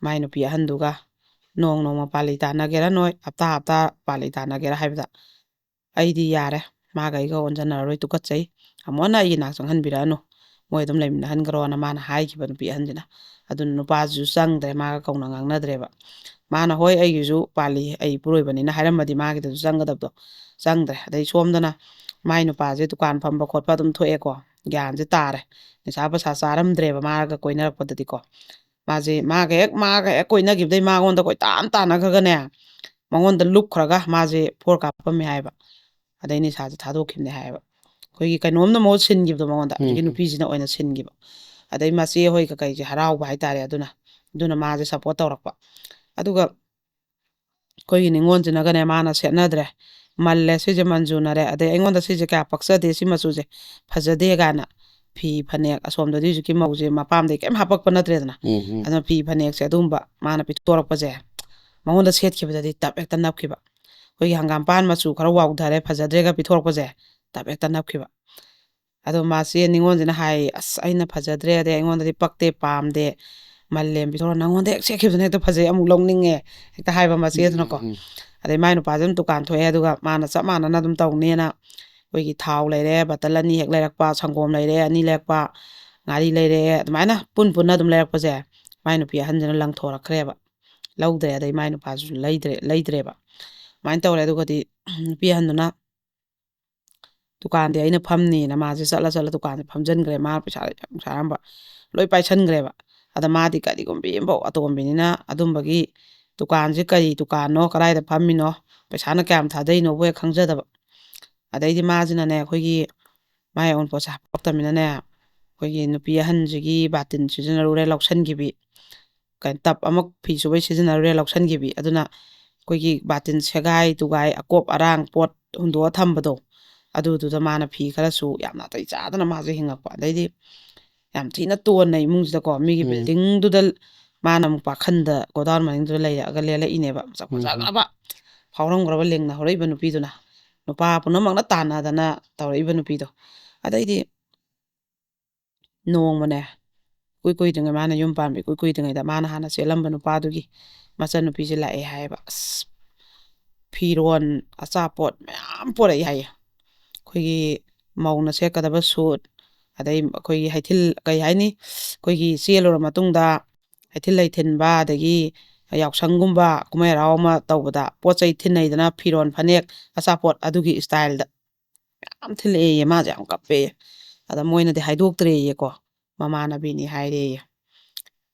ꯃꯥꯏ ꯅꯨꯄꯤ ꯑꯍꯟꯗꯨꯒ ꯅꯣꯡ ꯅꯣꯡꯃ ꯄꯥꯜꯂꯤ ꯇꯥꯟꯅꯒꯦꯔꯥ, ꯅꯣꯏ ꯍꯞꯇꯥ ꯍꯞꯇꯥ ꯄꯥꯜꯂꯤ ꯇꯥꯟꯅꯒꯦꯔꯥ ꯍꯥꯏꯕꯗ, "ꯑꯩꯗꯤ ꯌꯥꯔꯦ, ꯃꯥꯒ ꯑꯩꯒ ꯑꯣꯟꯖꯟꯅꯔꯔꯣꯏ, ꯇꯨꯀꯠꯆꯩ, ꯑꯃꯨꯛ ꯍꯟꯅ ꯑꯩꯒꯤ ꯏꯅꯥꯛ ꯆꯪꯍꯟꯕꯤꯔꯛꯑꯅꯨ, ꯃꯣꯏ ꯑꯗꯨꯝ ꯂꯩꯃꯤꯟꯅꯍꯟꯈ꯭ꯔꯣꯅ" ꯃꯥꯅ ꯍꯥꯏꯈꯤꯕ ꯅꯨꯄꯤ ꯑꯍꯟꯁꯤꯅ꯫ ꯑꯗꯨꯅ ꯅꯨꯄꯥꯁꯤꯁꯨ ꯆꯪꯗ꯭ꯔꯦ, ꯃꯥꯒ ꯀꯧꯅ ꯉꯥꯡꯅꯗ꯭ꯔꯦꯕ꯫ ꯃꯥꯅ "ꯍꯣꯏ, ꯑꯩꯒꯤꯁꯨ ꯄꯥꯜꯂꯤ, ꯑꯩ ꯏꯄꯨꯔꯣꯏꯕꯅꯤꯅ" ꯍꯥꯏꯔꯝꯃꯗꯤ ꯃꯥꯒꯤꯗꯁꯨ ꯆꯪꯒꯗꯕꯗꯣ ꯆꯪꯗ꯭ꯔꯦ꯫ ꯑꯗꯩ ꯁꯣꯝꯗꯅ ꯃꯥꯏ ꯅꯨꯄꯥꯁꯦ ꯗꯨꯀꯥꯟ ꯐꯝꯕ ꯈꯣꯠꯄ ꯑꯗꯨꯝ ꯊꯣꯛꯑꯦꯀꯣ, ꯒ꯭ꯌꯥꯟꯁꯦ ꯇꯥꯔꯦ꯫ ꯅꯤꯁꯥ ꯄꯁꯥ ꯆꯥꯔꯝꯗ꯭ꯔꯦꯕ ꯃꯥꯒ ꯀꯣꯏꯅꯔꯛꯄꯗꯗꯤꯀꯣ꯫ ꯃꯥꯁꯦ ꯃꯥꯒ ꯍꯦꯛ, ꯃꯥꯒ ꯍꯦꯛ ꯀꯣꯏꯅꯈꯤꯕꯗꯩ ꯃꯉꯣꯟꯗ ꯀꯣꯏꯇꯥꯟ ꯇꯥꯟꯅꯈ꯭ꯔꯒꯅꯦ, ꯃꯉꯣꯟꯗ ꯂꯨꯞꯈ꯭ꯔꯒ ꯃꯥꯁꯦ ꯐꯣꯔ ꯀꯥꯞꯄꯝꯃꯦ ꯍꯥꯏꯕ꯫ ꯑꯗꯩ ꯅꯤꯁꯥꯁꯦ ꯊꯥꯗꯣꯛꯈꯤꯕꯅꯦ ꯍꯥꯏꯌꯦꯕ꯫ ꯑꯩꯈꯣꯏꯒꯤ ꯀꯩꯅꯣꯝꯅ ꯃꯍꯨꯠ ꯁꯤꯟꯈꯤꯕꯗꯣ ꯃꯉꯣꯟꯗ, ꯍꯧꯖꯤꯛꯀꯤ ꯎꯝ꯫ ꯅꯨꯄꯤꯁꯤꯅ ꯑꯣꯏꯅ ꯁꯤꯟꯈꯤꯕ꯫ ꯑꯗꯩ ꯃꯆꯦ ꯍꯣꯏ ꯀꯀꯩꯁꯦ ꯍꯔꯥꯎꯕ ꯍꯥꯏꯇꯥꯔꯦ꯫ ꯑꯗꯨꯅ, ꯑꯗꯨꯅ ꯃꯥꯁꯦ ꯁꯞꯄꯣꯔꯠ ꯇꯧꯔꯛꯄ꯫ ꯑꯗꯨꯒ ꯑꯩꯈꯣꯏꯒꯤ ꯅꯤꯉꯣꯜꯁꯤꯅꯒꯅꯦ, ꯃꯥꯅ ꯁꯦꯠꯅꯗ꯭ꯔꯦ, ꯃꯜꯂꯦ, ꯁꯤꯁꯦ ꯃꯟꯖꯨꯅꯔꯦ, ꯑꯗꯩ ꯑꯩꯉꯣꯟꯗ ꯁꯤꯁꯦ ꯀꯌꯥ ꯄꯛꯆꯗꯦ, ꯁꯤ ꯃꯆꯨꯁꯦ ꯐꯖꯗꯦ ꯀꯥꯏꯅ ꯐꯤ ꯐꯅꯦꯛ, ꯑꯁꯣꯝꯗꯗꯤ ꯍꯧꯖꯤꯛꯀꯤ ꯃꯧꯁꯦ ꯃꯄꯥꯝꯗꯩ ꯀꯩꯝ ꯍꯥꯄꯛꯄ ꯅꯠꯇ꯭ꯔꯦꯗꯅ꯫ ꯎꯝ, ꯎꯝ꯫ ꯑꯗꯨꯅ ꯐꯤ ꯐꯅꯦꯛꯁꯦ ꯑꯗꯨꯒꯨꯝꯕ ꯃꯥꯅ ꯄꯤꯊꯣꯔꯛꯄꯁꯦ ꯃꯉꯣꯟꯗ ꯁꯦꯠꯈꯤꯕꯗꯗꯤ ꯇꯞ ꯍꯦꯛꯇ ꯅꯞꯈꯤꯕ꯫ ꯑꯩꯈꯣꯏꯒꯤ ꯍꯪꯒꯥꯝꯄꯥꯟ ꯃꯆꯨ ꯈꯔ ꯋꯥꯎꯊꯔꯦ, ꯐꯖꯗ꯭ꯔꯦꯒ ꯄꯤꯊꯣꯔꯛꯄꯁꯦ, ꯇꯞ ꯍꯦꯛꯇ ꯅꯞꯈꯤꯕ꯫ ꯑꯗꯣ ꯃꯥꯁꯦ ꯅꯤꯉꯣꯜꯁꯤꯅ ꯍꯥꯏ, "ꯑꯁ, ꯑꯩꯅ ꯐꯖꯗ꯭ꯔꯦ, ꯑꯗꯩ ꯑꯩꯉꯣꯟꯗꯗꯤ ꯄꯛꯇꯦ, ꯄꯥꯝꯗꯦ, ꯃꯜꯂꯦꯝ ꯄꯤꯊꯣꯔꯛꯑꯣ, ꯅꯪꯉꯣꯟꯗ ꯍꯦꯛ ꯁꯦꯠꯈꯤꯕꯗꯨꯅ ꯍꯦꯛꯇ ꯐꯖꯩ, ꯑꯃꯨꯛ ꯂꯧꯅꯤꯡꯉꯦ", ꯍꯦꯛꯇ ꯍꯥꯏꯕ ꯃꯆꯦꯗꯨꯅꯀꯣ꯫ ꯎꯝ꯫ ꯑꯗꯩ ꯃꯥꯏ ꯅꯨꯄꯥꯁꯦ ꯑꯗꯨꯝ ꯗꯨꯀꯥꯟ ꯊꯣꯛꯑꯦ, ꯑꯗꯨꯒ ꯃꯥꯅ ꯆꯞ ꯃꯥꯟꯅꯅ ꯑꯗꯨꯝ ꯇꯧꯅꯦꯅ ꯑꯩꯈꯣꯏꯒꯤ ꯊꯥꯎ ꯂꯩꯔꯦ, ꯕꯇꯜ ꯑꯅꯤ ꯍꯦꯛ ꯂꯩꯔꯛꯄ, ꯁꯪꯒꯣꯝ ꯂꯩꯔꯦ ꯑꯅꯤ ꯂꯩꯔꯛꯄ, ꯉꯥꯔꯤ ꯂꯩꯔꯦ, ꯑꯗꯨꯃꯥꯏꯅ ꯄꯨꯟ ꯄꯨꯟꯅ ꯑꯗꯨꯝ ꯂꯩꯔꯛꯄꯁꯦ, ꯃꯥꯏ ꯅꯨꯄꯤ ꯑꯍꯟꯁꯤꯅ ꯂꯪꯊꯣꯔꯛꯈ꯭ꯔꯦꯕ꯫ ꯂꯧꯗ꯭ꯔꯦ, ꯑꯗꯩ ꯃꯥꯏ ꯅꯨꯄꯥꯁꯨ ꯂꯩꯗ꯭ꯔꯦ, ꯂꯩꯗ꯭ꯔꯦꯕ꯫ ꯑꯗꯨꯃꯥꯏꯅ ꯇꯧꯔꯦ꯫ ꯑꯗꯨꯒꯗꯤ ꯅꯨꯄꯤ ꯑꯍꯟꯗꯨꯅ ꯗꯨꯀꯥꯟꯗꯤ ꯑꯩꯅ ꯐꯝꯅꯤꯅ ꯃꯥꯁꯦ ꯆꯠꯂ ꯆꯠꯂ ꯗꯨꯀꯥꯟꯁꯦ ꯐꯝꯖꯤꯟꯈ꯭ꯦ꯫ ꯃꯥ ꯄꯩꯁꯥ ꯌꯥꯝ ꯁꯥꯔꯝꯕ ꯂꯣꯏ ꯄꯥꯏꯁꯟꯈ꯭ꯔꯦꯕ꯫ ꯑꯗ ꯃꯥꯗꯤ ꯀꯔꯤꯒꯨꯝꯕꯤ ꯑꯃꯐꯥꯎ ꯑꯇꯣꯝꯕꯤꯅꯤꯅ ꯑꯗꯨꯝꯕꯒꯤ ꯗꯨꯀꯥꯟꯁꯦ ꯀꯔꯤ ꯗꯨꯀꯥꯟꯅꯣ, ꯀꯗꯥꯏꯗ ꯐꯝꯃꯤꯅꯣ, ꯄꯩꯁꯥꯅ ꯀꯌꯥꯝ ꯊꯥꯗꯩꯅꯣꯕꯨ ꯍꯦꯛ ꯈꯪꯖꯗꯕ꯫ ꯑꯗꯩꯗꯤ ꯃꯥꯁꯤꯅꯅꯦ, ꯑꯩꯈꯣꯏꯒꯤ ꯃꯥꯏ ꯑꯎꯟꯄꯣꯠꯁꯦ ꯍꯥꯄꯛꯇꯃꯤꯅꯅꯦ, ꯑꯩꯈꯣꯏꯒꯤ ꯅꯨꯄꯤ ꯑꯍꯟꯁꯤꯒꯤ ꯕꯥꯇꯤꯟ ꯁꯤꯖꯤꯟꯅꯔꯨꯔꯦ, ꯂꯧꯁꯟꯈꯤꯕꯤ꯫ ꯀꯩꯅꯣ, ꯇꯞ ꯑꯃ ꯐꯤ ꯁꯨꯕꯩ ꯁꯤꯖꯤꯟꯅꯔꯨꯔꯦ, ꯂꯧꯁꯟꯈꯤꯕꯤ꯫ ꯑꯗꯨꯅ ꯑꯩꯈꯣꯏꯒꯤ ꯕꯥꯇꯤꯟ ꯁꯦꯒꯥꯏ ꯇꯨꯒꯥꯏ, ꯑꯀꯣꯞ ꯑꯔꯥꯡ ꯄꯣꯠ ꯍꯨꯟꯗꯣꯛꯑ ꯊꯝꯕꯗꯣ, ꯑꯗꯨꯗꯨꯗ ꯃꯥꯅ ꯐꯤ ꯈꯔꯁꯨ ꯌꯥꯝ ꯅꯥꯇꯩ ꯆꯥꯗꯅ ꯃꯥꯁꯦ ꯍꯤꯡꯉꯛꯄ꯫ ꯑꯗꯩꯗꯤ ꯌꯥꯝ ꯊꯤꯅ ꯇꯣꯟꯅ ꯏꯃꯨꯡꯁꯤꯗꯀꯣ, ꯃꯤꯒꯤ ꯎꯝ꯫ ꯕꯤꯜꯗꯤꯡꯗꯨꯗ ꯃꯥꯅ ꯑꯃꯨꯛ ꯄꯥꯈꯟꯗ ꯒꯣꯗꯥꯎꯟ ꯃꯅꯤꯡꯗꯨꯗ ꯂꯩꯔꯛꯑꯒ ꯂꯦꯜꯂꯛꯏꯅꯦꯕ꯫ ꯃꯁꯛ ꯎꯝ꯫ ꯐꯖꯈ꯭ꯔꯕ, ꯐꯥꯎꯔꯝꯈ꯭ꯔꯕ ꯂꯤꯡꯅ ꯍꯧꯔꯛꯏꯕ ꯅꯨꯄꯤꯗꯨꯅ, ꯅꯨꯄꯥ ꯄꯨꯝꯅꯃꯛꯅ ꯇꯥꯟꯅꯗꯅ ꯇꯧꯔꯛꯏꯕ ꯅꯨꯄꯤꯗꯣ꯫ ꯑꯗꯩꯗꯤ ꯅꯣꯡꯃꯅꯦ, ꯏꯀꯨꯏ ꯀꯨꯏꯗ꯭ꯔꯤꯉꯩ, ꯃꯥꯅ ꯌꯨꯝ ꯄꯥꯟꯕ ꯏꯀꯨꯏ ꯀꯨꯏꯗ꯭ꯔꯤꯉꯩꯗ, ꯃꯥꯅ ꯍꯥꯟꯅ ꯆꯦꯜꯂꯝꯕ ꯅꯨꯄꯥꯗꯨꯒꯤ ꯃꯆꯟꯅꯨꯄꯤꯁꯦ ꯂꯥꯛꯑꯦ ꯍꯥꯏꯌꯦꯕ꯫ ꯑꯁ, ꯐꯤꯔꯣꯟ, ꯑꯆꯥꯄꯣꯠ ꯃꯌꯥꯝ ꯄꯣꯔꯛꯏ ꯍꯥꯏꯌꯦ꯫ ꯑꯩꯈꯣꯏꯒꯤ ꯃꯧꯅ ꯁꯦꯠꯀꯗꯕ ꯁꯨꯠ, ꯑꯗꯩ ꯑꯩꯈꯣꯏꯒꯤ ꯍꯩꯊꯤꯜ, ꯀꯩ ꯍꯥꯏꯅꯤ, ꯑꯩꯈꯣꯏꯒꯤ ꯆꯦꯜꯂꯨꯔ ꯃꯇꯨꯡꯗ ꯍꯩꯊꯤꯜ ꯂꯩꯊꯤꯟꯕ, ꯑꯗꯒꯤ ꯌꯥꯎꯁꯪꯒꯨꯝꯕ ꯀꯨꯝꯍꯩ ꯍꯔꯥꯎ ꯑꯃ ꯇꯧꯕꯗ ꯄꯣꯠ ꯆꯩ ꯊꯤꯟꯅꯩꯗꯅ, ꯐꯤꯔꯣꯟ, ꯐꯅꯦꯛ, ꯑꯆꯥꯄꯣꯠ, ꯑꯗꯨꯒꯤ ꯏꯁꯇꯥꯏꯜꯗ ꯃꯌꯥꯝ ꯊꯤꯜꯂꯛꯑꯦꯌꯦ꯫ ꯃꯥꯁꯦ ꯌꯥꯝ ꯀꯞꯄꯦꯌꯦ꯫ ꯑꯗ ꯃꯣꯏꯅꯗꯤ ꯍꯥꯏꯗꯣꯛꯇ꯭ꯔꯦꯌꯦꯀꯣ, ꯃꯃꯥꯟꯅꯕꯤꯅꯤ ꯍꯥꯏꯔꯦꯌꯦ꯫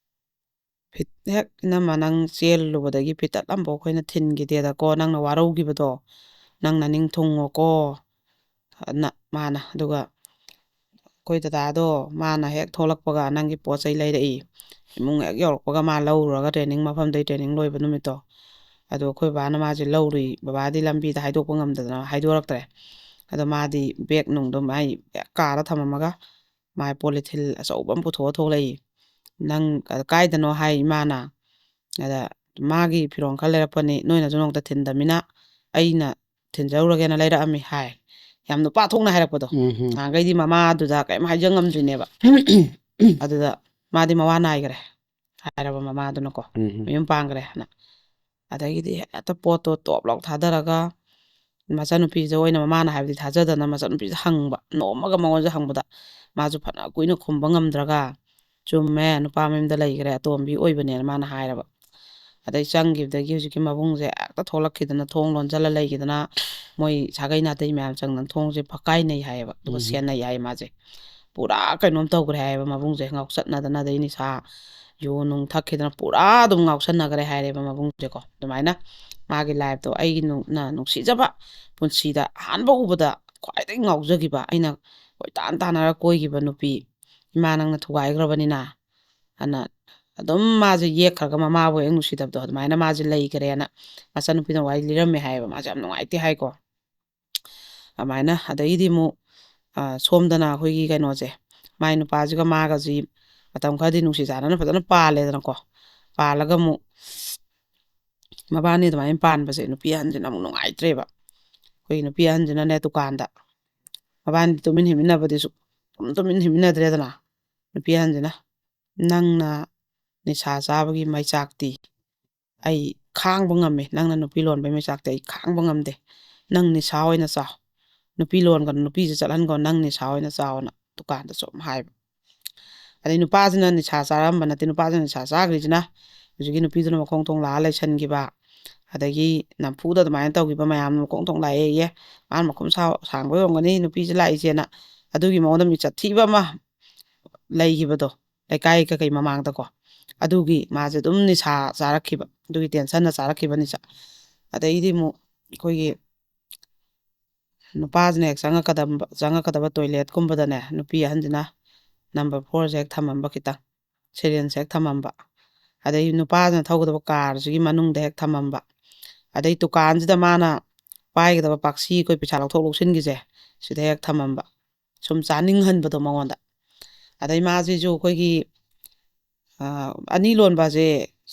"ꯐꯤꯠ-, ꯍꯦꯛ ꯏꯅꯝꯃ, ꯅꯪ ꯆꯦꯜꯂꯨꯕꯗꯒꯤ ꯐꯤꯇꯠ ꯑꯃꯐꯥꯎ ꯑꯩꯈꯣꯏꯅ ꯊꯤꯟꯈꯤꯗꯦꯗꯀꯣ, ꯅꯪꯅ ꯋꯥꯔꯧꯈꯤꯕꯗꯣ, ꯅꯪ ꯅꯅꯤꯡ ꯊꯨꯡꯉꯣꯀꯣ", ꯑꯅ ꯃꯥꯅ꯫ ꯑꯗꯨꯒ ꯑꯩꯈꯣꯏ ꯗꯗꯥꯗꯣ, ꯃꯥꯅ ꯍꯦꯛ ꯊꯣꯛꯂꯛꯄꯒ ꯅꯪꯒꯤ ꯄꯣꯠ ꯆꯩ ꯂꯩꯔꯛꯏ꯫ ꯏꯃꯨꯡ ꯍꯦꯛ ꯌꯧꯔꯛꯄꯒ ꯃꯥ ꯂꯧꯔꯨꯔꯒ, ꯇ꯭ꯔꯦꯅꯤꯡ ꯃꯐꯝꯗꯩ ꯇ꯭ꯔꯦꯅꯤꯡ ꯂꯣꯏꯕ ꯅꯨꯃꯤꯠꯇꯣ, ꯑꯗꯣ ꯑꯩꯈꯣꯏ ꯕꯥꯅ ꯃꯥꯁꯦ ꯂꯧꯔꯨꯏ꯫ ꯕꯕꯥꯗꯤ ꯂꯝꯕꯤꯗ ꯍꯥꯏꯗꯣꯛꯄ ꯉꯝꯗꯗꯅ ꯍꯥꯏꯗꯣꯔꯛꯇ꯭ꯔꯦ꯫ ꯑꯗꯣ ꯃꯥꯗꯤ ꯕꯦꯒ ꯅꯨꯡꯗꯣ ꯃꯥꯏ ꯍꯦꯛ ꯀꯥꯗ ꯊꯝꯃꯝꯃꯒ, ꯃꯥꯏ ꯄꯣꯂꯤꯊꯤꯜ ꯑꯆꯧꯕ ꯑꯃ ꯄꯨꯊꯣꯛꯑ ꯊꯣꯛꯂꯛꯏ꯫ "ꯅꯪ ꯀꯥꯏꯗꯅꯣ?" ꯍꯥꯏ ꯏꯃꯥꯅ꯫ ꯑꯗ ꯃꯥꯒꯤ ꯐꯤꯔꯣꯜ ꯈꯔ ꯂꯩꯔꯛꯄꯅꯤ, ꯅꯣꯏꯅꯁꯨ ꯅꯣꯡꯇ ꯊꯤꯟꯗꯃꯤꯅ, ꯑꯩꯅ ꯊꯤꯟꯖꯔꯨꯔꯒꯦꯅ ꯂꯩꯔꯛꯑꯝꯃꯤ ꯍꯥꯏ꯫ ꯌꯥꯝ ꯅꯨꯄꯥ ꯊꯣꯛꯅ ꯍꯥꯏꯔꯛꯄꯗꯣ꯫ ꯎꯝ ꯎꯝ ꯅꯍꯥꯟꯈꯩꯗꯤ ꯃꯃꯥꯗꯨꯗ ꯀꯔꯤꯝ ꯍꯥꯏꯖ ꯉꯝꯗ꯭ꯔꯤꯅꯦꯕ꯫ ꯑꯗꯨꯗ ꯃꯥꯗꯤ ꯃꯋꯥ ꯅꯥꯏꯈ꯭ꯔꯦ ꯍꯥꯏꯔꯕ ꯃꯃꯥꯗꯨꯅꯀꯣ, ꯎꯝ ꯃꯌꯨꯝ ꯄꯥꯟꯈ꯭ꯔꯦ ꯍꯥꯏꯅ꯫ ꯑꯗꯒꯤꯗꯤ ꯍꯦꯛꯇ ꯄꯣꯠꯇꯣ ꯇꯣꯞ ꯂꯥꯎ ꯊꯥꯗꯔꯒ ꯃꯆꯥꯅꯨꯄꯤꯁꯦ ꯑꯣꯏꯅ ꯃꯃꯥꯅ ꯍꯥꯏꯕꯗꯤ ꯊꯥꯖꯗꯅ ꯃꯆꯥꯅꯨꯄꯤꯁꯦ ꯍꯪꯕ, ꯅꯣꯝꯃꯒ ꯃꯉꯣꯟꯁꯦ ꯍꯪꯕꯗ ꯃꯥꯁꯨ ꯐꯅ ꯀꯨꯏꯅ ꯈꯨꯝꯕ ꯉꯝꯗ꯭ꯔꯒ, "ꯆꯨꯝꯃꯦ, ꯅꯨꯄꯥ ꯃꯌꯨꯝꯗ ꯂꯩꯈ꯭ꯔꯦ, ꯑꯇꯣꯝꯕꯤ ꯑꯣꯏꯕꯅꯦꯅ" ꯃꯥꯅ ꯍꯥꯏꯔꯕ꯫ ꯑꯗꯩ ꯆꯪꯈꯤꯕꯗꯒꯤ ꯍꯧꯖꯤꯛꯀꯤ ꯃꯕꯨꯡꯁꯦ ꯍꯦꯛꯇ ꯊꯣꯛꯂꯛꯈꯤꯗꯅ ꯊꯣꯡ ꯂꯣꯟꯁꯤꯜꯂ ꯂꯩꯈꯤꯗꯅ, ꯃꯣꯏ ꯁꯥꯒꯩ ꯅꯥꯇꯩ ꯃꯌꯥꯝ ꯆꯪꯗꯅ ꯊꯣꯡꯁꯦ ꯐꯛꯀꯥꯏꯅꯩ ꯍꯥꯏꯌꯦꯕ꯫ ꯑꯗꯨꯒ ꯎꯝ꯫ ꯁꯦꯟꯅꯩ ꯍꯥꯏꯌꯦ ꯃꯥꯁꯦ꯫ ꯄꯨꯔꯥ ꯀꯩꯅꯣꯝ ꯇꯧꯈ꯭ꯔꯦ ꯍꯥꯏꯌꯦꯕ ꯃꯕꯨꯡꯁꯦ, ꯉꯥꯎꯆꯠꯅꯗꯅ, ꯑꯗꯩ ꯅꯤꯁꯥ ꯌꯨ ꯅꯨꯡ ꯊꯛꯈꯤꯗꯅ ꯄꯨꯔꯥ ꯑꯗꯨꯝ ꯉꯥꯎꯁꯟꯅꯈ꯭ꯔꯦ ꯍꯥꯏꯔꯦꯕ ꯃꯕꯨꯡꯁꯦꯀꯣ꯫ ꯑꯗꯨꯃꯥꯏꯅ ꯃꯥꯒꯤ ꯂꯥꯏꯐꯇꯣ, ꯑꯩꯒꯤ ꯅꯨꯡ-, ꯅ-, ꯅꯨꯡꯁꯤꯖꯕ ꯄꯨꯟꯁꯤꯗ ꯑꯍꯥꯟꯕ ꯎꯕꯗ ꯈ꯭ꯋꯥꯏꯗꯒꯤ ꯉꯥꯎꯖꯈꯤꯕ, ꯑꯩꯅ ꯀꯣꯏꯇꯥꯟ ꯇꯥꯟꯅꯔ ꯀꯣꯏꯈꯤꯕ ꯅꯨꯄꯤ, ꯏꯃꯥ ꯅꯪꯅ ꯊꯨꯒꯥꯏꯈ꯭ꯔꯕꯅꯤꯅ, ꯑꯅ ꯑꯗꯨꯝ ꯃꯥꯁꯦ ꯌꯦꯛꯈ꯭ꯔꯒ ꯃꯃꯥꯕꯨ ꯍꯦꯛ ꯅꯨꯡꯁꯤꯗꯕꯗꯣ ꯑꯗꯨꯃꯥꯏꯅ ꯃꯥꯁꯦ ꯂꯩꯈ꯭ꯔꯦꯅ ꯃꯆꯥꯅꯨꯄꯤꯅ ꯋꯥꯔꯤ ꯂꯤꯔꯝꯃꯦ ꯍꯥꯏꯌꯦꯕ꯫ ꯃꯥꯁꯦ ꯌꯥꯝ ꯅꯨꯡꯉꯥꯏꯇꯦ ꯍꯥꯏꯀꯣ꯫ ꯑꯗꯨꯃꯥꯏꯅ ꯑꯗꯩꯗꯤ ꯑꯃꯨꯛ, ꯑ, ꯁꯣꯝꯗꯅ ꯑꯩꯈꯣꯏꯒꯤ ꯀꯩꯅꯣꯁꯦ, ꯃꯥꯏ ꯅꯨꯄꯥꯁꯤꯒ ꯃꯥꯒꯁꯤ ꯃꯇꯝ ꯈꯔꯗꯤ ꯅꯨꯡꯁꯤ ꯆꯥꯟꯅꯅ ꯐꯖꯅ ꯄꯥꯜꯂꯦꯗꯅꯀꯣ꯫ ꯄꯥꯜꯂꯒ ꯑꯃꯨꯛ ꯃꯕꯥꯅꯤ ꯑꯗꯨꯃꯥꯏꯅ ꯄꯥꯟꯕꯁꯦ ꯅꯨꯄꯤ ꯑꯍꯟꯁꯤꯅ ꯑꯃꯨꯛ ꯅꯨꯡꯉꯥꯏꯇ꯭ꯔꯦꯕ꯫ ꯑꯩꯈꯣꯏꯒꯤ ꯅꯨꯄꯤ ꯑꯍꯟꯁꯤꯅꯅꯦ ꯗꯨꯀꯥꯟꯗ, ꯃꯕꯥꯅꯤ ꯇꯨꯃꯤꯟ ꯍꯤꯞꯃꯤꯟꯅꯕꯗꯤ ꯁꯨꯝ ꯇꯨꯃꯤꯟ ꯍꯤꯞꯃꯤꯟꯅꯗ꯭ꯔꯦꯗꯅ꯫ ꯅꯨꯄꯤ ꯑꯍꯟꯁꯤꯅ, "ꯅꯪꯅ ꯅꯤꯁꯥ ꯆꯥꯕꯒꯤ ꯃꯩꯆꯥꯛꯇꯤ ꯑꯩ ꯈꯥꯡꯕ ꯉꯝꯃꯦ, ꯅꯪꯅ ꯅꯨꯄꯤ ꯂꯣꯟꯕꯒꯤ ꯃꯩꯆꯥꯛꯇꯤ ꯑꯩ ꯈꯥꯡꯕ ꯉꯝꯗꯦ꯫ ꯅꯪ ꯅꯤꯁꯥ ꯑꯣꯏꯅ ꯆꯥꯎ, ꯅꯨꯄꯤ ꯂꯣꯟꯒꯅꯨ, ꯅꯨꯄꯤꯁꯦ ꯆꯠꯍꯟꯒꯅꯨ, ꯅꯪ ꯅꯤꯁꯥ ꯑꯣꯏꯅ ꯆꯥꯎꯅ" ꯗꯨꯀꯥꯟꯗ ꯁꯨꯝ ꯍꯥꯏꯕ꯫ ꯑꯗꯩ ꯅꯨꯄꯥꯁꯤꯅ ꯅꯤꯁꯥ ꯆꯥꯔꯝꯕ ꯅꯠꯇꯦ, ꯅꯨꯄꯥꯁꯤꯅ ꯅꯤꯁꯥ ꯆꯥꯈ꯭ꯔꯤꯁꯤꯅ ꯍꯧꯖꯤꯛꯀꯤ ꯅꯨꯄꯤꯗꯨꯅ ꯃꯈꯣꯡ ꯊꯣꯡ ꯂꯥꯛꯑ ꯂꯩꯁꯟꯈꯤꯕ, ꯑꯗꯒꯤ ꯅꯝꯐꯨꯗ ꯑꯗꯨꯃꯥꯏꯅ ꯇꯧꯈꯤꯕ ꯃꯌꯥꯝ ꯃꯈꯣꯡ ꯊꯣꯡ ꯂꯥꯛꯑꯦꯌꯦ, ꯃꯥꯅ ꯃꯈꯨꯝ ꯁꯥ-, ꯁꯥꯡꯕ ꯑꯣꯏꯔꯝꯒꯅꯤ ꯅꯨꯄꯤꯁꯦ ꯂꯥꯛꯏꯁꯦꯅ, ꯑꯗꯨꯒꯤ ꯃꯉꯣꯟꯗ ꯃꯤꯡꯆꯠ ꯊꯤꯕ ꯑꯃ ꯂꯩꯈꯤꯕꯗꯣ, ꯂꯩꯀꯥꯏ ꯀꯩꯀꯩ ꯃꯃꯥꯡꯗꯀꯣ, ꯑꯗꯨꯒꯤ ꯃꯥꯁꯦ ꯑꯗꯨꯝ ꯅꯤꯁꯥ ꯆꯥꯔꯛꯈꯤꯕ, ꯑꯗꯨꯒꯤ ꯇꯦꯟꯁꯟꯅ ꯆꯥꯔꯛꯈꯤꯕ ꯅꯤꯁꯥ꯫ ꯑꯗꯩꯗꯤ ꯑꯃꯨꯛ ꯑꯩꯈꯣꯏꯒꯤ ꯅꯨꯄꯥꯁꯤꯅ ꯍꯦꯛ ꯆꯪꯉꯛꯀꯗꯕ, ꯆꯪꯉꯛꯀꯗꯕ ꯇꯣꯏꯂꯦꯠꯀꯨꯝꯕꯗꯅꯦ, ꯅꯨꯄꯤ ꯑꯍꯟꯁꯤꯅ ꯅꯝꯕꯔ ꯐꯣꯔꯁꯦ ꯍꯦꯛ ꯊꯝꯃꯝꯕ, ꯈꯤꯇꯪ ꯁꯤꯔꯤꯟꯁ ꯍꯦꯛ ꯊꯝꯃꯝꯕ, ꯑꯗꯩ ꯅꯨꯄꯥꯁꯤꯅ ꯊꯧꯒꯗꯕ ꯀꯥꯔꯁꯤꯒꯤ ꯃꯅꯨꯡꯗ ꯍꯦꯛ ꯊꯝꯃꯝꯕ, ꯑꯗꯩ ꯗꯨꯀꯥꯟꯁꯤꯗ ꯃꯥꯅ ꯄꯥꯏꯒꯗꯕ ꯄꯥꯛꯁꯤ, ꯑꯩꯈꯣꯏ ꯄꯩꯁꯥ ꯂꯧꯊꯣꯛ ꯂꯧꯁꯤꯟꯒꯤꯁꯦ, ꯁꯤꯗ ꯍꯦꯛ ꯊꯝꯃꯝꯕ, ꯁꯨꯝ ꯆꯥꯅꯤꯡꯍꯟꯕꯗꯣ ꯃꯉꯣꯟꯗ꯫ ꯑꯗꯩ ꯃꯥꯁꯤꯁꯨ ꯑꯩꯈꯣꯏꯒꯤ, ꯑ, ꯑꯅꯤ ꯂꯣꯟꯕꯁꯦ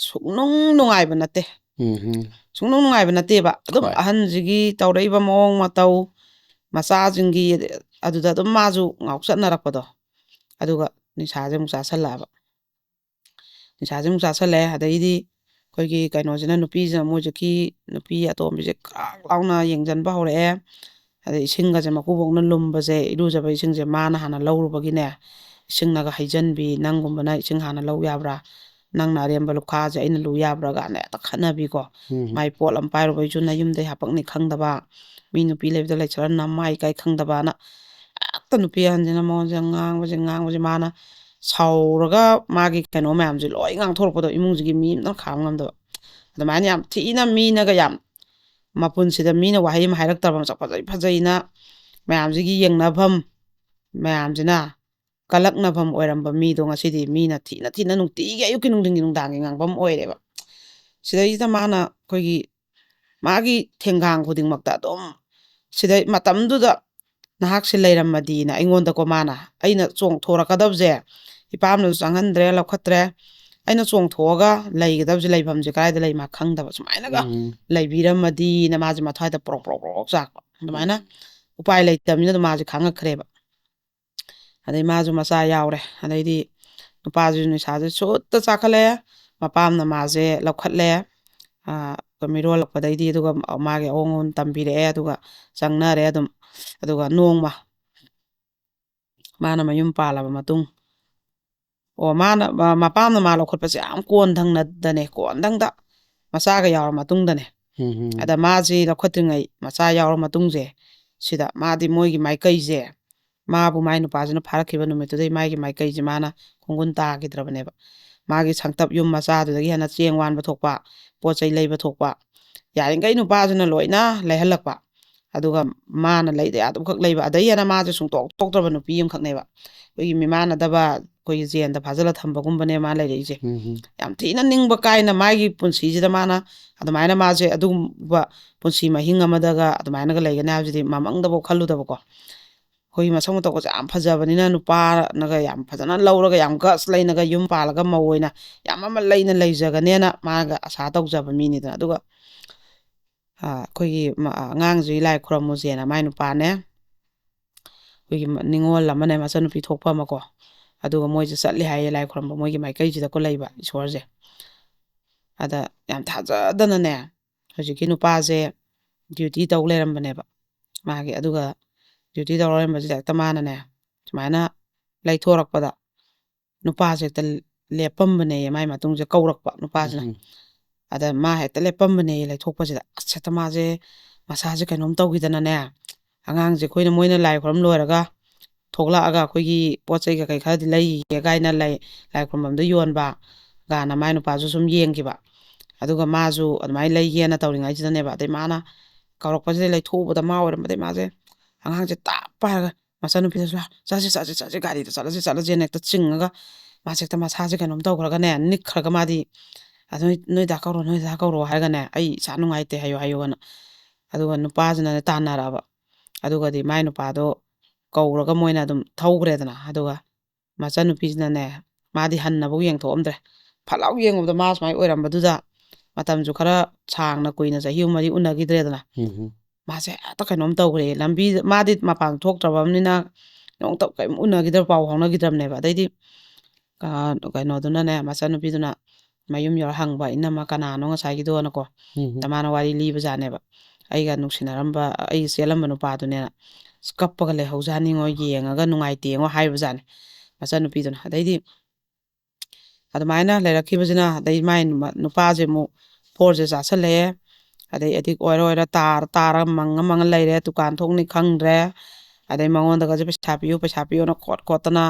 ꯁꯨꯡꯅꯨꯡ ꯅꯨꯡꯉꯥꯏꯕ ꯅꯠꯇꯦ꯫ ꯎꯝ ꯎꯝ ꯁꯨꯡꯅꯨꯡ ꯅꯨꯡꯉꯥꯏꯕ ꯅꯠꯇꯦꯕ꯫ ꯑꯗꯨꯝ ꯍꯣꯏ ꯑꯍꯟꯁꯤꯒꯤ ꯇꯧꯔꯛꯏꯕ ꯃꯑꯣꯡ ꯃꯇꯧ, ꯃꯆꯥꯁꯤꯡꯒꯤ, ꯑꯗꯨꯗ ꯑꯗꯨꯝ ꯃꯥꯁꯨ ꯉꯥꯎꯆꯠꯅꯔꯛꯄꯗꯣ, ꯑꯗꯨꯒ ꯅꯤꯁꯥꯁꯦ ꯑꯃꯨꯛ ꯆꯥꯁꯜꯂꯛꯑꯕ꯫ ꯅꯤꯁꯥꯁꯦ ꯑꯃꯨꯛ ꯆꯥꯁꯜꯂꯛꯑꯦ꯫ ꯑꯗꯩꯗꯤ ꯑꯩꯈꯣꯏꯒꯤ ꯀꯩꯅꯣꯁꯤꯅ, ꯅꯨꯄꯤꯁꯤꯅ, ꯃꯣꯏ ꯍꯧꯖꯤꯛꯀꯤ ꯅꯨꯄꯤ ꯑꯇꯣꯝꯕꯤꯁꯦ ꯀꯥꯛ ꯂꯥꯎꯅ ꯌꯦꯡꯁꯤꯟꯕ ꯍꯧꯔꯛꯑꯦ꯫ ꯑꯗꯩ ꯏꯁꯤꯡꯒꯁꯦ ꯃꯀꯨꯕꯣꯛꯅ ꯂꯨꯝꯕꯁꯦ, ꯏꯔꯨꯖꯕ ꯏꯁꯤꯡꯁꯦ ꯃꯥꯅ ꯍꯥꯟꯅ ꯂꯧꯔꯨꯕꯒꯤꯅꯦ, ꯏꯁꯤꯡꯅꯒ ꯍꯩꯖꯤꯟꯕꯤ, "ꯅꯪꯒꯨꯝꯕꯅ ꯏꯁꯤꯡ ꯍꯥꯟꯅ ꯂꯧ ꯌꯥꯕ꯭ꯔꯥ? ꯅꯪꯅ ꯑꯔꯦꯝꯕ ꯂꯨꯈꯥꯁꯦ ꯑꯩꯅ ꯂꯨ ꯌꯥꯕ꯭ꯔꯥ?" ꯀꯥꯏꯅ ꯍꯦꯛꯇ ꯈꯠꯅꯕꯤꯀꯣ꯫ ꯎꯝ ꯃꯥꯏ ꯄꯣꯠ ꯑꯃ ꯄꯥꯏꯔꯨꯕꯩꯁꯨ ꯅꯌꯨꯝꯗꯩ ꯍꯥꯄꯛꯅꯤ ꯈꯪꯗꯕ, ꯃꯤ ꯅꯨꯄꯤ ꯂꯩꯕꯗ ꯂꯩꯁꯜꯂ ꯅꯃꯥꯏ ꯏꯀꯥꯏ ꯈꯪꯗꯕꯅ, ꯍꯦꯛꯇ ꯅꯨꯄꯤ ꯑꯍꯟꯁꯤꯅ ꯃꯉꯣꯟꯁꯦ ꯉꯥꯡꯕꯁꯦ, ꯉꯥꯡꯕꯁꯦ, ꯃꯥꯅ ꯁꯥꯎꯔꯒ ꯃꯥꯒꯤ ꯀꯩꯅꯣ ꯃꯌꯥꯝꯁꯦ ꯂꯣꯏ ꯉꯥꯡꯊꯣꯔꯛꯄꯗꯣ, ꯏꯃꯨꯡꯁꯤꯒꯤ ꯃꯤ ꯑꯝꯇ ꯈꯥꯝ ꯉꯝꯗꯕ꯫ ꯑꯗꯨꯃꯥꯏꯅ ꯌꯥꯝ ꯊꯤꯅ ꯃꯤꯅꯒ ꯌꯥꯝ, ꯃꯄꯨꯟꯁꯤꯗ ꯃꯤꯅ ꯋꯥꯍꯩ ꯑꯃ ꯍꯥꯏꯔꯛꯇ꯭ꯔꯕ, ꯃꯁꯛ ꯐꯖꯩ ꯐꯖꯩꯅ ꯃꯌꯥꯝꯁꯤꯒꯤ ꯌꯦꯡꯅꯐꯝ, ꯃꯌꯥꯝꯁꯤꯅ ꯀꯂꯛꯅꯐꯝ ꯑꯣꯏꯔꯝꯕ ꯃꯤꯗꯣ ꯉꯁꯤꯗꯤ ꯃꯤꯅ ꯊꯤꯅ ꯊꯤꯅ ꯅꯨꯡꯇꯤꯒꯤ ꯑꯌꯨꯛꯀꯤ ꯅꯨꯡꯊꯤꯟꯒꯤ ꯅꯨꯡꯗꯥꯡꯒꯤ ꯉꯥꯡꯐꯝ ꯑꯣꯏꯔꯦꯕ꯫ ꯁꯤꯗꯩꯁꯤꯗ ꯃꯥꯅ ꯑꯩꯈꯣꯏꯒꯤ ꯃꯥꯒꯤ ꯊꯦꯡꯒꯥꯡ ꯈꯨꯗꯤꯡꯃꯛꯇ ꯑꯗꯨꯝ, ꯁꯤꯗꯩ ꯃꯇꯝꯗꯨꯗ ꯅꯍꯥꯛꯁꯦ ꯂꯩꯔꯝꯃꯗꯤꯅ ꯑꯩꯉꯣꯟꯗꯀꯣ, ꯃꯥꯅ, ꯑꯩꯅ ꯆꯣꯡꯊꯣꯔꯛꯀꯗꯕꯁꯦ, ꯏꯄꯥꯝꯅꯁꯨ ꯆꯪꯍꯟꯗ꯭ꯔꯦ, ꯂꯧꯈꯠꯇ꯭ꯔꯦ, ꯑꯩꯅ ꯆꯣꯡꯊꯣꯛꯑꯒ ꯂꯩꯒꯗꯕꯁꯦ, ꯂꯩꯐꯝꯁꯦ ꯀꯗꯥꯏꯗ ꯂꯩ ꯃꯥ ꯈꯪꯗꯕ, ꯁꯨꯃꯥꯏꯅꯒ ꯎꯝ ꯂꯩꯕꯤꯔꯝꯃꯗꯤꯅ ꯃꯥꯁꯦ ꯃꯊ꯭ꯋꯥꯏꯗ ꯄ꯭ꯔꯣꯛ ꯄ꯭ꯔꯣꯛ ꯄ꯭ꯔꯣꯛ ꯆꯥꯛꯄ꯫ ꯑꯗꯨꯃꯥꯏꯅ ꯎꯄꯥꯏ ꯂꯩꯇꯕꯅꯤꯅ ꯑꯗꯨꯝ ꯃꯥꯁꯦ ꯈꯥꯡꯉꯛꯈ꯭ꯔꯦꯕ꯫ ꯑꯗꯩ ꯃꯥꯁꯨ ꯃꯆꯥ ꯌꯥꯎꯔꯦ꯫ ꯑꯗꯩꯗꯤ ꯅꯨꯄꯥꯁꯤꯁꯨ ꯅꯤꯁꯥꯁꯦ ꯁꯨꯠꯇ ꯆꯥꯈꯠꯂꯦ꯫ ꯃꯄꯥꯝꯅ ꯃꯥꯁꯦ ꯂꯧꯈꯠꯂꯦ꯫ ꯑꯥ, ꯃꯤꯔꯣꯜꯂꯛꯄꯗꯩꯗꯤ ꯑꯗꯨꯒ ꯃꯥꯒꯤ ꯑꯑꯣꯟ ꯑꯑꯣꯟ ꯇꯝꯕꯤꯔꯛꯑꯦ꯫ ꯑꯗꯨꯒ ꯆꯪꯅꯔꯦ ꯑꯗꯨꯝ꯫ ꯑꯗꯨꯒ ꯅꯣꯡꯃ ꯃꯥꯅ ꯃꯌꯨꯝ ꯄꯥꯜꯂꯕ ꯃꯇꯨꯡ, ꯑꯣ, ꯃꯥꯅ, ꯃ-, ꯃꯄꯥꯝꯅ ꯃꯥ ꯂꯧꯈꯠꯄꯁꯦ ꯌꯥꯝ ꯀꯣꯟꯊꯪꯅꯗꯅꯦ, ꯀꯣꯟꯊꯪꯗ ꯃꯆꯥꯒ ꯌꯥꯎꯔ ꯃꯇꯨꯡꯗꯅꯦ꯫ ꯎꯝ ꯎꯝ ꯑꯗ ꯃꯥꯁꯤ ꯂꯧꯈꯠꯇ꯭ꯔꯤꯉꯩ, ꯃꯆꯥ ꯌꯥꯎꯔ ꯃꯇꯨꯡꯁꯦ, ꯁꯤꯗ ꯃꯥꯗꯤ ꯃꯣꯏꯒꯤ ꯃꯥꯏꯀꯩꯁꯦ, ꯃꯥꯕꯨ ꯃꯥꯏ ꯅꯨꯄꯥꯁꯤꯅ ꯐꯥꯔꯛꯈꯤꯕ ꯅꯨꯃꯤꯠꯇꯨꯗꯩ ꯃꯥꯒꯤ ꯃꯥꯏꯀꯩꯁꯦ ꯃꯥꯅ ꯈꯣꯡꯒꯨꯟ ꯇꯥꯈꯤꯗ꯭ꯔꯕꯅꯦꯕ꯫ ꯃꯥꯒꯤ ꯁꯪꯇꯞ ꯌꯨꯝ ꯃꯆꯥꯗꯨꯗꯒꯤ ꯍꯦꯟꯅ ꯆꯦꯡ ꯋꯥꯟꯕ ꯊꯣꯛꯄ, ꯄꯣꯠ ꯆꯩ ꯂꯩꯕ ꯊꯣꯛꯄ, ꯌꯥꯔꯤꯈꯩ ꯅꯨꯄꯥꯁꯤꯅ ꯂꯣꯏꯅ ꯂꯩꯍꯜꯂꯛꯄ꯫ ꯑꯗꯨꯒ ꯃꯥꯅ ꯂꯩꯗ ꯌꯥꯗꯕꯈꯛ ꯂꯩꯕ, ꯑꯗꯩ ꯍꯦꯟꯅ ꯃꯥꯁꯦ ꯁꯨꯡꯇꯣꯛ ꯇꯣꯛꯇ꯭ꯔꯕ ꯅꯨꯄꯤ ꯑꯃꯈꯛꯅꯦꯕ꯫ ꯑꯩꯈꯣꯏꯒꯤ ꯃꯤꯃꯥꯟꯅꯗꯕ, ꯑꯩꯈꯣꯏꯒꯤ ꯖꯦꯟꯗ ꯐꯥꯖꯤꯜꯂ ꯊꯝꯕꯒꯨꯝꯕꯅꯦ ꯃꯥ ꯂꯩꯔꯛꯏꯁꯦ꯫ ꯎꯝ ꯎꯝ ꯌꯥꯝ ꯊꯤꯅ ꯅꯤꯡꯕ ꯀꯥꯏꯅ ꯃꯥꯒꯤ ꯄꯨꯟꯁꯤꯁꯤꯗ ꯃꯥꯅ ꯑꯗꯨꯃꯥꯏꯅ ꯃꯥꯁꯦ ꯑꯗꯨꯒꯨꯝꯕ ꯄꯨꯟꯁꯤ ꯃꯍꯤꯡ ꯑꯃꯗꯒ ꯑꯗꯨꯃꯥꯏꯅꯒ ꯂꯩꯒꯅꯤ ꯍꯥꯏꯕꯁꯤꯗꯤ ꯃꯃꯪꯗꯐꯥꯎ ꯈꯜꯂꯨꯗꯕꯀꯣ꯫ ꯑꯩꯈꯣꯏꯒꯤ ꯃꯁꯛ ꯃꯇꯧꯒꯁꯦ ꯌꯥꯝ ꯐꯖꯕꯅꯤꯅ, ꯅꯨꯄꯥꯅꯒ ꯌꯥꯝ ꯐꯖꯅ ꯂꯧꯔꯒ, ꯌꯥꯝ ꯒꯁ ꯂꯩꯅꯒ ꯌꯨꯝ ꯄꯥꯜꯂꯒ ꯃꯧ ꯑꯣꯏꯅ ꯌꯥꯝ ꯑꯃ ꯂꯩꯅ ꯂꯩꯖꯒꯅꯦꯅ ꯃꯥꯒ ꯑꯁꯥ ꯇꯧꯖꯕ ꯃꯤꯅꯤꯗꯅ꯫ ꯑꯗꯨꯒ ꯑ, ꯑꯩꯈꯣꯏꯒꯤ ꯃ-, ꯑ, ꯑꯉꯥꯡꯁꯤ ꯂꯥꯏ ꯈꯨꯔꯝꯃꯨꯁꯦꯅ ꯃꯥꯏ ꯅꯨꯄꯥꯅꯦ, ꯑꯩꯈꯣꯏꯒꯤ ꯃ-, ꯅꯤꯉꯣꯜ ꯑꯃꯅꯦ, ꯃꯆꯟꯅꯨꯄꯤ ꯊꯣꯛꯄ ꯑꯃꯀꯣ, ꯑꯗꯨꯒ ꯃꯣꯏꯁꯦ ꯆꯠꯂꯦ ꯍꯥꯏꯌꯦ ꯂꯥꯏ ꯈꯨꯔꯝꯕ, ꯃꯣꯏꯒꯤ ꯃꯥꯏꯀꯩꯁꯤꯗꯀꯣ ꯂꯩꯕ ꯏꯁꯣꯔꯁꯦ꯫ ꯑꯗ ꯌꯥꯝ ꯊꯥꯖꯗꯅꯅꯦ, ꯍꯧꯖꯤꯛꯀꯤ ꯅꯨꯄꯥꯁꯦ ꯗ꯭ꯌꯨꯇꯤ ꯇꯧ ꯂꯩꯔꯝꯕꯅꯦꯕ ꯃꯥꯒꯤ꯫ ꯑꯗꯨꯒ ꯗ꯭ꯌꯨꯇꯤ ꯇꯧ ꯂꯩꯔꯝꯕꯁꯤꯗ ꯍꯦꯛꯇ ꯃꯥꯅꯅꯦ, ꯁꯨꯃꯥꯏꯅ ꯂꯩꯊꯣꯔꯛꯄꯗ ꯅꯨꯄꯥꯁꯦ ꯍꯦꯛꯇ ꯂꯦꯞꯄꯝꯕꯅꯦꯌꯦ, ꯃꯥꯏ ꯃꯇꯨꯡꯁꯦ ꯀꯧꯔꯛꯄ ꯅꯨꯄꯥꯁꯤꯅ꯫ ꯎꯝ꯫ ꯑꯗ ꯃꯥ ꯍꯦꯛꯇ ꯂꯦꯞꯄꯝꯕꯅꯦꯌꯦ ꯂꯩꯊꯣꯛꯄꯁꯤꯗ꯫ ꯑꯁ, ꯍꯦꯛꯇ ꯃꯥꯁꯦ ꯃꯁꯥꯁꯦ ꯀꯩꯅꯣꯝ ꯇꯧꯈꯤꯗꯅꯅꯦ, ꯑꯉꯥꯡꯁꯦ ꯑꯩꯈꯣꯏꯅ, ꯃꯣꯏꯅ ꯂꯥꯏ ꯈꯨꯔꯝ ꯂꯣꯏꯔꯒ ꯊꯣꯛꯂꯛꯑꯒ ꯑꯩꯈꯣꯏꯒꯤ ꯄꯣꯠ ꯆꯩ ꯀꯩꯀꯩ ꯈꯔꯗꯤ ꯂꯩꯈꯤꯒꯦ ꯀꯥꯏꯅ ꯂꯩ, ꯂꯥꯏ ꯈꯨꯔꯝꯐꯝꯗ ꯌꯣꯟꯕ ꯒꯥꯅ ꯃꯥꯏ ꯅꯨꯄꯥꯁꯨ ꯁꯨꯝ ꯌꯦꯡꯈꯤꯕ꯫ ꯑꯗꯨꯒ ꯃꯥꯁꯨ ꯑꯗꯨꯃꯥꯏꯅ ꯂꯩꯒꯦꯅ ꯇꯧꯔꯤꯉꯩꯁꯤꯗꯅꯦꯕ, ꯑꯗꯩ ꯃꯥꯅ ꯀꯧꯔꯛꯄꯁꯤꯗ ꯂꯩꯊꯣꯛꯎꯕꯗ ꯃꯥ ꯑꯣꯏꯔꯝꯕꯗꯩ ꯃꯥꯁꯦ ꯑꯉꯥꯡꯁꯦ ꯇꯞ ꯄꯥꯏꯔꯒ ꯃꯆꯥꯅꯨꯄꯤꯗꯁꯨ, "ꯆꯠꯁꯤ, ꯆꯠꯁꯤ, ꯆꯠꯁꯤ, ꯒꯥꯔꯤꯗ ꯆꯠꯂꯁꯤ, ꯆꯠꯂꯁꯦꯅ" ꯍꯦꯛꯇ ꯆꯤꯡꯉꯒ ꯃꯥꯁꯦ ꯍꯦꯛꯇ ꯃꯁꯥꯁꯦ ꯀꯩꯅꯣꯝ ꯇꯧꯈ꯭ꯔꯒꯅꯦ, ꯅꯤꯛꯈ꯭ꯔꯒ ꯃꯥꯗꯤ, "ꯑꯗꯨ ꯅꯣꯏ, ꯅꯣꯏ ꯗꯥ ꯀꯧꯔꯣ, ꯅꯣꯏ ꯗꯥ ꯀꯧꯔꯣ" ꯍꯥꯏꯔꯒꯅꯦ, "ꯑꯩ ꯏꯁꯥ ꯅꯨꯡꯉꯥꯏꯇꯦ, ꯍꯥꯏꯌꯣ, ꯍꯥꯏꯌꯣꯅ"꯫ ꯑꯗꯨꯒ ꯅꯨꯄꯥꯁꯤꯅꯅꯦ ꯇꯥꯟꯅꯔꯛꯑꯕ꯫ ꯑꯗꯨꯒꯗꯤ ꯃꯥꯏ ꯅꯨꯄꯥꯗꯣ ꯀꯧꯔꯒ ꯃꯣꯏꯅ ꯑꯗꯨꯝ ꯊꯧꯈ꯭ꯔꯦꯗꯅ꯫ ꯑꯗꯨꯒ ꯃꯆꯟꯅꯨꯄꯤꯁꯤꯅꯅꯦ, ꯃꯥꯗꯤ ꯍꯟꯅꯕꯨ ꯌꯦꯡꯊꯣꯛꯑꯝꯗ꯭ꯔꯦ꯫ ꯐꯠ ꯂꯥꯎ ꯌꯦꯡꯉꯨꯕꯗ ꯃꯥ ꯁꯨꯃꯥꯏꯅ ꯑꯣꯏꯔꯝꯕꯗꯨꯗ, ꯃꯇꯝꯁꯨ ꯈꯔ ꯁꯥꯡꯅ ꯀꯨꯏꯅ ꯆꯍꯤ ꯑꯍꯨꯝ ꯃꯔꯤ ꯎꯅꯈꯤꯗ꯭ꯔꯦꯗꯅ꯫ ꯎꯝ꯫ ꯃꯥꯁꯦ ꯍꯦꯛꯇ ꯀꯩꯅꯣꯝ ꯇꯧꯈ꯭ꯔꯦ꯫ ꯂꯝꯕꯤ, ꯃꯥꯗꯤ ꯃꯄꯥꯟ ꯊꯣꯛꯇ꯭ꯔꯕꯅꯤꯅ ꯅꯣꯡꯇ ꯀꯔꯤꯝ ꯎꯅꯈꯤꯗ꯭ꯔ-, ꯄꯥꯎ ꯐꯥꯎꯅꯈꯤꯗ꯭ꯔꯕꯅꯦꯕ꯫ ꯑꯗꯩꯗꯤ, ꯑ, ꯀꯩꯅꯣꯗꯨꯅꯅꯦ, ꯃꯆꯟꯅꯨꯄꯤꯗꯨꯅ ꯃꯌꯨꯝ ꯌꯧꯔ ꯍꯪꯕ, "ꯏꯅꯝꯃ, ꯀꯅꯥꯅꯣ ꯉꯁꯥꯏꯒꯤꯗꯣꯅꯀꯣ?" ꯎꯝ꯫ ꯗ ꯃꯥꯅ ꯋꯥꯔꯤ ꯂꯤꯕꯖꯥꯠꯅꯦꯕ꯫ "ꯑꯩꯒ ꯅꯨꯡꯁꯤꯅꯔꯝꯕ, ꯑꯩꯒ ꯆꯦꯜꯂꯝꯕ ꯅꯨꯄꯥꯗꯨꯅꯦꯅ꯫ ꯑꯁ, ꯀꯞꯄꯒ ꯂꯩꯍꯧꯖꯥꯠꯅꯤꯉꯣ, ꯌꯦꯡꯉꯒ ꯅꯨꯡꯉꯥꯏꯇꯦꯉꯣ" ꯍꯥꯏꯕꯖꯥꯠꯅꯦ ꯃꯆꯟꯅꯨꯄꯤꯗꯨꯅ꯫ ꯑꯗꯩꯗꯤ ꯑꯗꯨꯃꯥꯏꯅ ꯂꯩꯔꯛꯈꯤꯕꯁꯤꯅ, ꯑꯗꯩ ꯃꯥꯏ ꯅꯨꯃ-, ꯅꯨꯄꯥꯁꯦ ꯑꯃꯨꯛ ꯐꯣꯔꯁꯦ ꯆꯥꯁꯜꯂꯛꯑꯦ꯫ ꯑꯗꯩ ꯑꯦꯗꯤꯛ ꯑꯣꯏꯔ ꯑꯣꯏꯔ ꯇꯥꯔ ꯇꯥꯔ ꯃꯪꯉ ꯃꯪꯉ ꯂꯩꯔꯦ꯫ ꯗꯨꯀꯥꯟ ꯊꯣꯛꯅꯤ ꯈꯪꯗ꯭ꯔꯦ꯫ ꯑꯗꯩ ꯃꯉꯣꯟꯗꯒꯁꯦ "ꯄꯩꯁꯥ ꯄꯤꯌꯨ, ꯄꯩꯁꯥ ꯄꯤꯌꯨꯅ" ꯈꯣꯠ ꯈꯣꯠꯇꯅ,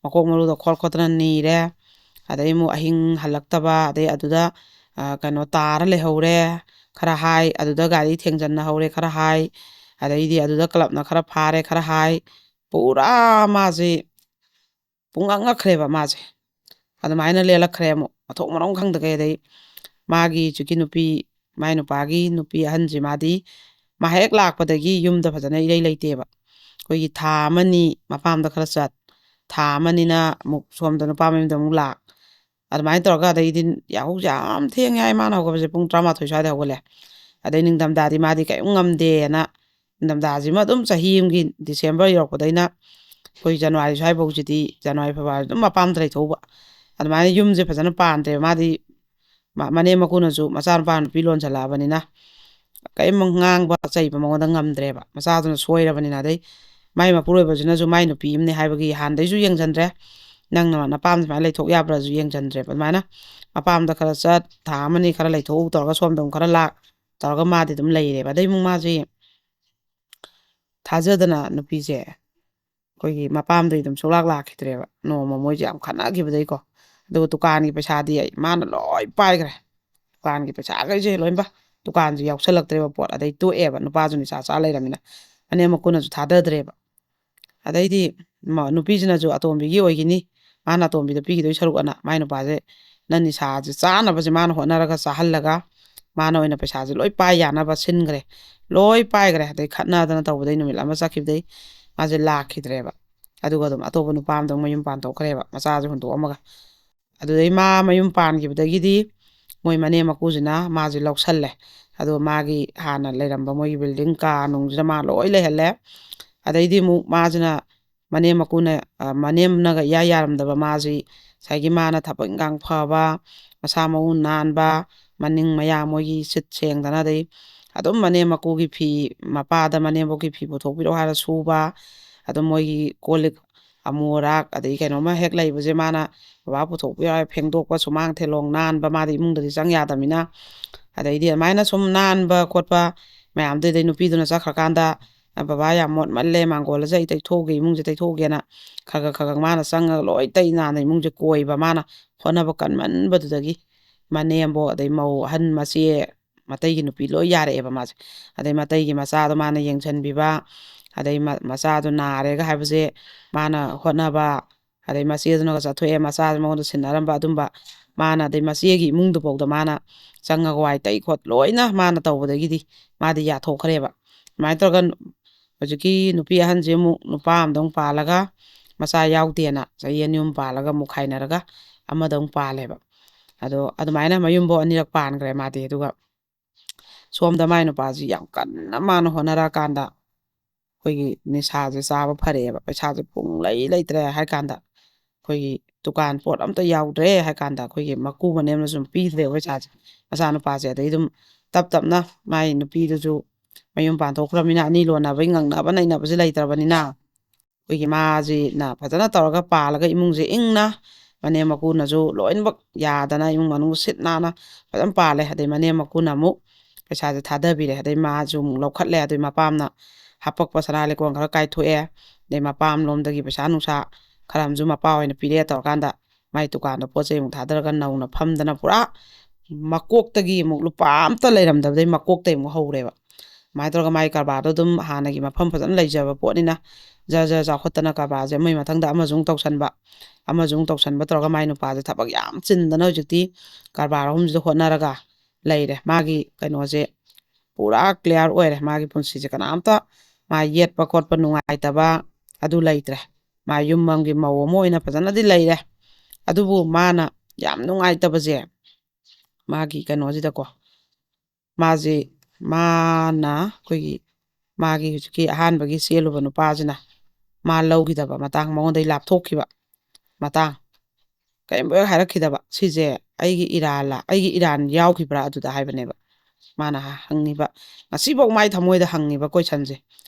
ꯃꯀꯣꯛ ꯃꯔꯨꯗ ꯈꯣꯠ ꯈꯣꯠꯇꯅ ꯅꯤꯔꯦ꯫ ꯑꯗꯩ ꯑꯃꯨꯛ ꯑꯍꯤꯡ ꯍꯜꯂꯛꯇꯕ, ꯑꯗꯩ ꯑꯗꯨꯗ, ꯑ, ꯀꯩꯅꯣ ꯇꯥꯔ ꯂꯩꯍꯧꯔꯦ꯫ ꯈꯔ ꯍꯥꯏ, ꯑꯗꯨꯗ ꯒꯥꯔꯤ ꯊꯦꯡꯖꯟꯅꯍꯧꯔꯦ꯫ ꯈꯔ ꯍꯥꯏ, ꯑꯗꯩꯗꯤ ꯑꯗꯨꯗ ꯀ꯭ꯂꯕꯅ ꯈꯔ ꯐꯥꯔꯦ꯫ ꯈꯔ ꯍꯥꯏ, ꯄꯨꯔꯥ ꯃꯥꯁꯦ ꯄꯨꯡꯉꯛ ꯉꯛꯈ꯭ꯔꯦꯕ ꯃꯥꯁꯦ꯫ ꯑꯗꯨꯃꯥꯏꯅ ꯂꯦꯜꯂꯛꯈ꯭ꯔꯦ ꯑꯃꯨꯛ, ꯃꯊꯣꯡ ꯃꯔꯝ ꯈꯪꯗꯈꯩ꯫ ꯑꯗꯩ ꯃꯥꯒꯤ ꯍꯧꯖꯤꯛꯀꯤ ꯅꯨꯄꯤ, ꯃꯥꯏ ꯅꯨꯄꯥꯒꯤ ꯅꯨꯄꯤ ꯑꯍꯟꯁꯦ, ꯃꯥꯗꯤ ꯃꯥ ꯍꯦꯛ ꯂꯥꯛꯄꯗꯒꯤ ꯌꯨꯝꯗ ꯐꯖꯅ ꯏꯔꯩ ꯂꯩꯇꯦꯕ꯫ ꯑꯩꯈꯣꯏꯒꯤ ꯊꯥ ꯑꯃꯅꯤ ꯃꯄꯥꯝꯗ ꯈꯔ ꯆꯠ, ꯊꯥ ꯑꯃꯅꯤꯅ ꯑꯃꯨꯛ ꯁꯣꯝꯗ ꯅꯨꯄꯥ ꯃꯌꯨꯝꯗ ꯑꯃꯨꯛ ꯂꯥꯛ, ꯑꯗꯨꯃꯥꯏꯅ ꯇꯧꯔꯒ, ꯑꯗꯩꯗꯤ ꯌꯥꯍꯧꯁꯦ ꯌꯥꯝ ꯊꯦꯡꯉꯦ ꯍꯥꯏ꯫ ꯃꯥꯅ ꯍꯧꯒꯠꯄꯁꯦ ꯄꯨꯡ ꯇꯔꯥꯃꯥꯊꯣꯏ ꯁ꯭ꯋꯥꯏꯗ ꯍꯧꯒꯠꯂꯦ꯫ ꯑꯗꯩ ꯅꯤꯡꯊꯝꯊꯥꯗꯤ ꯃꯥꯗꯤ ꯀꯔꯤꯝ ꯉꯝꯗꯦꯅ, ꯅꯤꯡꯊꯝꯊꯥꯁꯤꯃ ꯑꯗꯨꯝ ꯆꯍꯤ ꯑꯃꯒꯤ ꯗꯤꯁꯦꯝꯕꯔ ꯌꯧꯔꯛꯄꯗꯩꯅ ꯑꯩꯈꯣꯏ ꯖꯅꯋꯥꯔꯤ ꯁ꯭ꯋꯥꯏꯐꯥꯎꯁꯤꯗꯤ, ꯖꯅꯋꯥꯔꯤ ꯐꯦꯕ꯭ꯔꯨꯋꯥꯔꯤ ꯑꯗꯨꯝ ꯃꯄꯥꯝꯗ ꯂꯩꯊꯣꯛꯎꯕ꯫ ꯑꯗꯨꯃꯥꯏꯅ ꯌꯨꯝꯁꯦ ꯐꯖꯅ ꯄꯥꯟꯗ꯭ꯔꯦꯕ꯫ ꯃꯥꯗꯤ ꯃ-, ꯃꯅꯦꯝ ꯃꯀꯨꯅꯁꯨ ꯃꯆꯥꯅꯨꯄꯥ ꯅꯨꯄꯤ ꯂꯣꯟꯁꯤꯜꯂꯛꯑꯕꯅꯤꯅ ꯀꯔꯤꯝ ꯉꯥꯡꯕ ꯆꯩꯕ ꯃꯉꯣꯟꯗ ꯉꯝꯗ꯭ꯔꯦꯕ, ꯃꯆꯥꯗꯨꯅ ꯁꯣꯏꯔꯕꯅꯤꯅ꯫ ꯑꯗꯩ ꯃꯥꯏ ꯃꯄꯨꯔꯣꯏꯕꯁꯤꯅꯁꯨ ꯃꯥꯏ ꯅꯨꯄꯤ ꯑꯃꯅꯦ ꯍꯥꯏꯕꯒꯤ ꯍꯥꯟꯗꯩꯁꯨ ꯌꯦꯡꯁꯤꯟꯗ꯭ꯔꯦ, ꯅꯪꯅ ꯅꯄꯥꯝꯗ ꯁꯨꯃꯥꯏꯅ ꯂꯩꯊꯣꯛ ꯌꯥꯕ꯭ꯔꯥꯁꯨ ꯌꯦꯡꯁꯤꯟꯗ꯭ꯔꯦꯕ꯫ ꯑꯗꯨꯃꯥꯏꯅ ꯃꯄꯥꯝꯗ ꯈꯔ ꯆꯠ, ꯊꯥ ꯑꯃꯅꯤ ꯈꯔ ꯂꯩꯊꯣꯛꯎ ꯇꯧꯔꯒ ꯁꯣꯝꯗ ꯑꯃꯨꯛ ꯈꯔ ꯂꯥꯛ ꯇꯧꯔꯒ ꯃꯥꯗꯤ ꯑꯗꯨꯝ ꯂꯩꯔꯦꯕ꯫ ꯑꯗꯩ ꯑꯃꯨꯛ ꯃꯥꯁꯦ ꯊꯥꯖꯗꯅ ꯅꯨꯄꯤꯁꯦ ꯑꯩꯈꯣꯏꯒꯤ ꯃꯄꯥꯝꯗꯒꯤ ꯑꯗꯨꯝ ꯁꯨꯡꯂꯥꯛ ꯂꯥꯛꯈꯤꯗ꯭ꯔꯦꯕ꯫ ꯅꯣꯡꯃ ꯃꯣꯏꯁꯦ ꯌꯥꯝ ꯈꯠꯅꯈꯤꯕꯗꯒꯤꯀꯣ, ꯑꯗꯨꯒ ꯗꯨꯀꯥꯟꯒꯤ ꯄꯩꯁꯥꯗꯤ ꯑꯩ, ꯃꯥꯅ ꯂꯣꯏ ꯄꯥꯏꯈ꯭ꯔꯦ꯫ ꯗꯨꯀꯥꯟꯒꯤ ꯄꯩꯁꯥꯈꯩꯁꯦ ꯂꯣꯏꯅꯃꯛ, ꯗꯨꯀꯥꯟꯁꯨ ꯌꯥꯎꯁꯜꯂꯛꯇ꯭ꯔꯦꯕ ꯄꯣꯠ, ꯑꯗꯩ ꯇꯣꯛꯑꯦꯕ꯫ ꯅꯨꯄꯥꯁꯨ ꯅꯤꯁꯥ ꯆꯥ ꯂꯩꯔꯃꯤꯅ ꯃꯅꯦꯝ ꯃꯀꯨꯅꯁꯨ ꯊꯥꯗꯗ꯭ꯔꯦꯕ꯫ ꯑꯗꯩꯗꯤ ꯃ-, ꯅꯨꯄꯤꯁꯤꯅꯁꯨ ꯑꯇꯣꯝꯕꯤꯒꯤ ꯑꯣꯏꯈꯤꯅꯤ, ꯃꯥꯅ ꯑꯇꯣꯝꯕꯤꯗ ꯄꯤꯈꯤꯗꯣꯏ ꯁꯔꯨꯛ ꯑꯅ, ꯃꯥꯏ ꯅꯨꯄꯥꯁꯦ ꯅ ꯅꯤꯁꯥꯁꯦ ꯆꯥꯅꯕꯁꯦ ꯃꯥꯅ ꯍꯣꯠꯅꯔꯒ ꯆꯥꯍꯜꯂꯒ, ꯃꯥꯅ ꯑꯣꯏꯅ ꯄꯩꯁꯥꯁꯦ ꯂꯣꯏ ꯄꯥꯏ ꯌꯥꯅꯕ ꯁꯤꯟꯈ꯭ꯔꯦ꯫ ꯂꯣꯏ ꯄꯥꯏꯈ꯭ꯔꯦ꯫ ꯑꯗꯩ ꯈꯠꯅꯗꯅ ꯇꯧꯕꯗꯩ ꯅꯨꯃꯤꯠ ꯑꯃ ꯆꯠꯈꯤꯕꯗꯩ ꯃꯥꯁꯦ ꯂꯥꯛꯈꯤꯗ꯭ꯔꯦꯕ꯫ ꯑꯗꯨꯒ ꯑꯗꯨꯝ ꯑꯇꯣꯞꯄ ꯅꯨꯄꯥ ꯑꯃꯗ ꯃꯌꯨꯝ ꯄꯥꯟꯊꯣꯛꯈ꯭ꯔꯦꯕ, ꯃꯆꯥꯁꯦ ꯍꯨꯟꯗꯣꯛꯑꯝꯃꯒ꯫ ꯑꯗꯨꯗꯩ ꯃꯥ ꯃꯌꯨꯝ ꯄꯥꯟꯈꯤꯕꯗꯒꯤꯗꯤ ꯃꯣꯏ ꯃꯅꯦꯝ ꯃꯀꯨꯁꯤꯅ ꯃꯥꯁꯦ ꯂꯧꯁꯜꯂꯦ꯫ ꯑꯗꯨꯒ ꯃꯥꯒꯤ ꯍꯥꯟꯅ ꯂꯩꯔꯝꯕ ꯃꯣꯏꯒꯤ ꯕꯤꯜꯗꯤꯡ ꯀꯥ ꯅꯨꯡꯁꯤꯗ ꯃꯥ ꯂꯣꯏ ꯂꯩꯍꯜꯂꯦ꯫ ꯑꯗꯩꯗꯤ ꯑꯃꯨꯛ ꯃꯥꯁꯤꯅ ꯃꯅꯦꯝ ꯃꯀꯨꯅ, ꯑ, ꯃꯅꯦꯝꯅꯒ ꯏꯌꯥ ꯌꯥꯔꯝꯗꯕ ꯃꯥꯁꯤ, ꯉꯁꯥꯏꯒꯤ ꯃꯥꯅ ꯊꯕꯛ ꯏꯟꯈꯥꯡ ꯐꯕ, ꯃꯁꯥ ꯃꯎ ꯅꯥꯟꯕ, ꯃꯅꯤꯡ ꯃꯌꯥ ꯃꯣꯏꯒꯤ ꯁꯤꯠ ꯁꯦꯡꯗꯅ, ꯑꯗꯩ ꯑꯗꯨꯝ ꯃꯅꯦꯝ ꯃꯀꯨꯒꯤ ꯐꯤ, ꯃꯄꯥꯗ ꯃꯅꯦꯝꯕꯣꯛꯀꯤ ꯐꯤ ꯄꯨꯊꯣꯛꯄꯤꯔꯛꯑꯣ ꯍꯥꯏꯔ ꯁꯨꯕ, ꯑꯗꯨꯝ ꯃꯣꯏꯒꯤ ꯀꯣꯜ ꯂꯤꯛ ꯑꯃꯨ ꯑꯔꯥꯛ, ꯑꯗꯩ ꯀꯩꯅꯣꯝꯃ ꯍꯦꯛ ꯂꯩꯕꯁꯦ ꯃꯥꯅ ꯕꯕꯥ ꯄꯨꯊꯣꯛꯄꯤꯔꯣ ꯍꯥꯏꯔ ꯐꯦꯡꯗꯣꯛꯄ, ꯁꯨꯃꯥꯡ ꯊꯦꯂꯣꯡ ꯅꯥꯟꯕ, ꯃꯥꯗꯤ ꯏꯃꯨꯡꯗꯗꯤ ꯆꯪ ꯌꯥꯗꯕꯅꯤꯅ꯫ ꯑꯗꯩꯗꯤ ꯑꯗꯨꯃꯥꯏꯅ ꯁꯨꯝ ꯅꯥꯟꯕ ꯈꯣꯠꯄ ꯃꯌꯥꯝꯗꯨꯗꯩ ꯅꯨꯄꯤꯗꯨꯅ ꯆꯠꯈ꯭ꯔꯀꯥꯟꯗ, "ꯑ, ꯕꯕꯥ ꯌꯥꯝ ꯃꯣꯠꯃꯜꯂꯦ, ꯃꯥꯡꯒꯣꯜ ꯑꯁꯦ ꯑꯩ ꯇꯩꯊꯣꯛꯎꯒꯦ, ꯏꯃꯨꯡꯁꯦ ꯇꯩꯊꯣꯛꯎꯒꯦꯅ" ꯈꯔ ꯈꯔ ꯈꯔ ꯈꯔ ꯃꯥꯅ ꯆꯪꯉꯒ ꯂꯣꯏ ꯇꯩ ꯅꯥꯟꯅ ꯏꯃꯨꯡꯁꯦ ꯀꯣꯏꯕ꯫ ꯃꯥꯅ ꯍꯣꯠꯅꯕ ꯀꯟꯃꯟꯕꯗꯨꯗꯒꯤ ꯃꯅꯦꯝꯕꯣꯛ, ꯑꯗꯩ ꯃꯧ ꯑꯍꯟ ꯃꯆꯦ, ꯃꯇꯩꯒꯤ ꯅꯨꯄꯤ ꯂꯣꯏ ꯌꯥꯔꯛꯑꯦꯕ ꯃꯥꯁꯦ꯫ ꯑꯗꯩ ꯃꯇꯩꯒꯤ ꯃꯆꯥꯗꯣ ꯃꯥꯅ ꯌꯦꯡꯁꯤꯟꯕꯤꯕ, ꯑꯗꯩ ꯃ-, ꯃꯆꯥꯗꯣ ꯅꯥꯔꯦꯒ ꯍꯥꯏꯕꯁꯦ ꯃꯥꯅ ꯍꯣꯠꯅꯕ, ꯑꯗꯩ ꯃꯆꯦꯗꯨꯅꯒ ꯆꯠꯊꯣꯛꯑꯦ, ꯃꯆꯥꯁꯦ ꯃꯉꯣꯟꯗ ꯁꯤꯟꯅꯔꯝꯕ ꯑꯗꯨꯝꯕ ꯃꯥꯅ, ꯑꯗꯩ ꯃꯆꯦꯒꯤ ꯏꯃꯨꯡꯗꯨꯐꯥꯎꯗ ꯃꯥꯅ ꯆꯪꯉꯒ ꯋꯥꯏ ꯇꯩ ꯈꯣꯠ ꯂꯣꯏꯅ ꯃꯥꯅ ꯇꯧꯕꯗꯒꯤꯗꯤ ꯃꯥꯗꯤ ꯌꯥꯊꯣꯛꯈ꯭ꯔꯦꯕ꯫ ꯑꯗꯨꯃꯥꯏꯅ ꯇꯧꯔꯒ ꯍꯧꯖꯤꯛꯀꯤ ꯅꯨꯄꯤ ꯑꯍꯟꯁꯦ ꯑꯃꯨꯛ ꯅꯨꯄꯥ ꯑꯃꯗ ꯑꯃꯨꯛ ꯄꯥꯜꯂꯒ, ꯃꯆꯥ ꯌꯥꯎꯗꯦꯅ ꯆꯍꯤ ꯑꯅꯤ ꯑꯍꯨꯝ ꯄꯥꯜꯂꯒ ꯑꯃꯨꯛ ꯈꯥꯏꯅꯔꯒ ꯑꯃꯗ ꯑꯃꯨꯛ ꯄꯥꯜꯂꯦꯕ꯫ ꯑꯗꯣ ꯑꯗꯨꯃꯥꯏꯅ ꯃꯌꯨꯝꯐꯧ ꯑꯅꯤꯔꯛ ꯄꯥꯟꯈ꯭ꯔꯦ ꯃꯥꯗꯤ꯫ ꯑꯗꯨꯒ ꯁꯣꯝꯗ ꯃꯥꯏ ꯅꯨꯄꯥꯁꯤ ꯌꯥꯝ ꯀꯟꯅ ꯃꯥꯅ ꯍꯣꯠꯅꯔꯛꯑꯀꯥꯟꯗ, ꯑꯩꯈꯣꯏꯒꯤ ꯅꯤꯁꯥꯁꯦ ꯆꯥꯕ ꯐꯔꯛꯑꯦꯕ, ꯄꯩꯁꯥꯁꯦ ꯄꯨꯡ ꯂꯩ ꯂꯩꯇ꯭ꯔꯦ ꯍꯥꯏ ꯀꯥꯟꯗ, ꯑꯩꯈꯣꯏꯒꯤ ꯗꯨꯀꯥꯟ ꯄꯣꯠ ꯑꯝꯇ ꯌꯥꯎꯗ꯭ꯔꯦ ꯍꯥꯏ ꯀꯥꯟꯗ, ꯑꯩꯈꯣꯏꯒꯤ ꯃꯀꯨ ꯃꯅꯦꯝꯅꯁꯨ ꯑꯗꯨꯝ ꯄꯤꯗ꯭ꯔꯦ ꯄꯩꯁꯥꯁꯦ꯫ ꯃꯆꯥꯅꯨꯄꯥꯁꯦ ꯑꯗꯩ ꯑꯗꯨꯝ ꯇꯞ ꯇꯞꯅ ꯃꯥꯏ ꯅꯨꯄꯤꯗꯨꯁꯨ ꯃꯌꯨꯝ ꯄꯥꯟꯊꯣꯛꯈ꯭ꯔꯃꯤꯅ, ꯑꯅꯤ ꯂꯣꯟꯅꯕꯒꯤ ꯉꯪꯅꯕ ꯅꯩꯅꯕꯁꯦ ꯂꯩꯇ꯭ꯔꯕꯅꯤꯅ, ꯑꯩꯈꯣꯏꯒꯤ ꯃꯥꯁꯤꯅ ꯐꯖꯅ ꯇꯧꯔꯒ ꯄꯥꯜꯂꯒ ꯏꯃꯨꯡꯁꯦ ꯏꯪꯅ, ꯃꯅꯦꯝ ꯃꯀꯨꯅꯁꯨ ꯂꯣꯏꯅꯃꯛ ꯌꯥꯗꯅ ꯏꯃꯨꯡ ꯃꯅꯨꯡ ꯁꯤꯠ ꯅꯥꯟꯅ ꯐꯖꯅ ꯄꯥꯜꯂꯦ꯫ ꯑꯗꯩ ꯃꯅꯦꯝ ꯃꯀꯨꯅ ꯑꯃꯨꯛ ꯄꯩꯁꯥꯁꯦ ꯊꯥꯗꯕꯤꯔꯦ꯫ ꯑꯗꯩ ꯃꯥꯁꯨ ꯑꯃꯨꯛ ꯂꯧꯈꯠꯂꯦ꯫ ꯑꯗꯩ ꯃꯄꯥꯝꯅ ꯍꯥꯄꯛꯄ ꯁꯅꯥ ꯂꯤꯛꯀꯣꯟ ꯈꯔ ꯀꯥꯏꯊꯣꯛꯑꯦ꯫ ꯑꯗꯩ ꯃꯄꯥꯝꯂꯣꯝꯗꯒꯤ ꯄꯩꯁꯥ ꯅꯨꯡꯁꯥ ꯈꯔ ꯑꯃꯁꯨ ꯃꯄꯥ ꯑꯣꯏꯅ ꯄꯤꯔꯛꯑꯦ ꯇꯧꯔꯀꯥꯟꯗ, ꯃꯥꯏ ꯗꯨꯀꯥꯟꯗ ꯄꯣꯠ ꯆꯩ ꯑꯃꯨꯛ ꯊꯥꯗꯔꯒ ꯅꯧꯅ ꯐꯝꯗꯅ ꯄꯨꯔꯥ ꯃꯀꯣꯛꯇꯒꯤ ꯑꯃꯨꯛ ꯂꯨꯄꯥ ꯑꯝꯇ ꯂꯩꯔꯝꯗꯕꯗꯩ ꯃꯀꯣꯛꯇꯒꯤ ꯑꯃꯨꯛ ꯍꯧꯔꯦꯕ꯫ ꯑꯗꯨꯃꯥꯏꯅ ꯇꯧꯔꯒ ꯃꯥꯏ ꯀꯔꯕꯥꯔꯗꯣ ꯑꯗꯨꯝ ꯍꯥꯟꯅꯒꯤ ꯃꯐꯝ ꯐꯖꯅ ꯂꯩꯖꯕ ꯄꯣꯠꯅꯤꯅ, ꯖꯔ ꯖꯔ ꯆꯥꯎꯈꯠꯇꯅ ꯀꯔꯕꯥꯔꯁꯦ ꯑꯃꯒꯤ ꯃꯊꯪꯗ ꯑꯃꯁꯨ ꯑꯃꯨꯛ ꯇꯧꯁꯟꯕ, ꯑꯃꯁꯨ ꯑꯃꯨꯛ ꯇꯧꯁꯟꯕ ꯇꯧꯔꯒ ꯃꯥꯏ ꯅꯨꯄꯥꯁꯦ ꯊꯕꯛ ꯌꯥꯝ ꯆꯤꯟꯗꯅ ꯍꯧꯖꯤꯛꯇꯤ ꯀꯔꯕꯥꯔ ꯑꯍꯨꯝꯁꯤꯗ ꯍꯣꯠꯅꯔꯒ ꯂꯩꯔꯦ꯫ ꯃꯥꯒꯤ ꯀꯩꯅꯣꯁꯦ ꯄꯨꯔꯥ ꯀ꯭ꯂꯤꯌꯥꯔ ꯑꯣꯏꯔꯦ꯫ ꯃꯥꯒꯤ ꯄꯨꯟꯁꯤꯁꯦ ꯀꯅꯥꯝꯇ ꯃꯥ ꯌꯦꯠꯄ ꯈꯣꯠꯄ ꯅꯨꯡꯉꯥꯏꯇꯕ ꯑꯗꯨ ꯂꯩꯇ꯭ꯔꯦ꯫ ꯃꯥ ꯌꯨꯝ ꯑꯃꯒꯤ ꯃꯧ ꯑꯃ ꯑꯣꯏꯅ ꯐꯖꯅꯗꯤ ꯂꯩꯔꯦ꯫ ꯑꯗꯨꯕꯨ ꯃꯥꯅ ꯌꯥꯝ ꯅꯨꯡꯉꯥꯏꯇꯕꯁꯦ, ꯃꯥꯒꯤ ꯀꯩꯅꯣꯁꯤꯗꯀꯣ, ꯃꯥꯁꯤ, ꯃꯥꯅ ꯑꯩꯈꯣꯏꯒꯤ, ꯃꯥꯒꯤ ꯍꯧꯖꯤꯛꯀꯤ ꯑꯍꯥꯟꯕꯒꯤ ꯆꯦꯜꯂꯨꯕ ꯅꯨꯄꯥꯁꯤꯅ ꯃꯥ ꯂꯧꯈꯤꯗꯕ ꯃꯇꯥꯡ, ꯃꯉꯣꯟꯗꯒꯤ ꯂꯥꯞꯊꯣꯛꯈꯤꯕ ꯃꯇꯥꯡ, ꯀꯔꯤꯝꯇ ꯍꯦꯛ ꯍꯥꯏꯔꯛꯈꯤꯗꯕ꯫ ꯁꯤꯁꯦ ꯑꯩꯒꯤ ꯏꯔꯥꯜꯂ, ꯑꯩꯒꯤ ꯏꯔꯥꯟ ꯌꯥꯎꯈꯤꯕ꯭ꯔꯥ ꯑꯗꯨꯗ ꯍꯥꯏꯕꯅꯦꯕ꯫ ꯃꯥꯅ ꯍꯪꯉꯤꯕ, ꯉꯁꯤꯐꯥꯎ ꯃꯥꯏ ꯊꯃꯣꯏꯗ ꯍꯪꯉꯤꯕ ꯀꯣꯏꯁꯟꯁꯦ꯫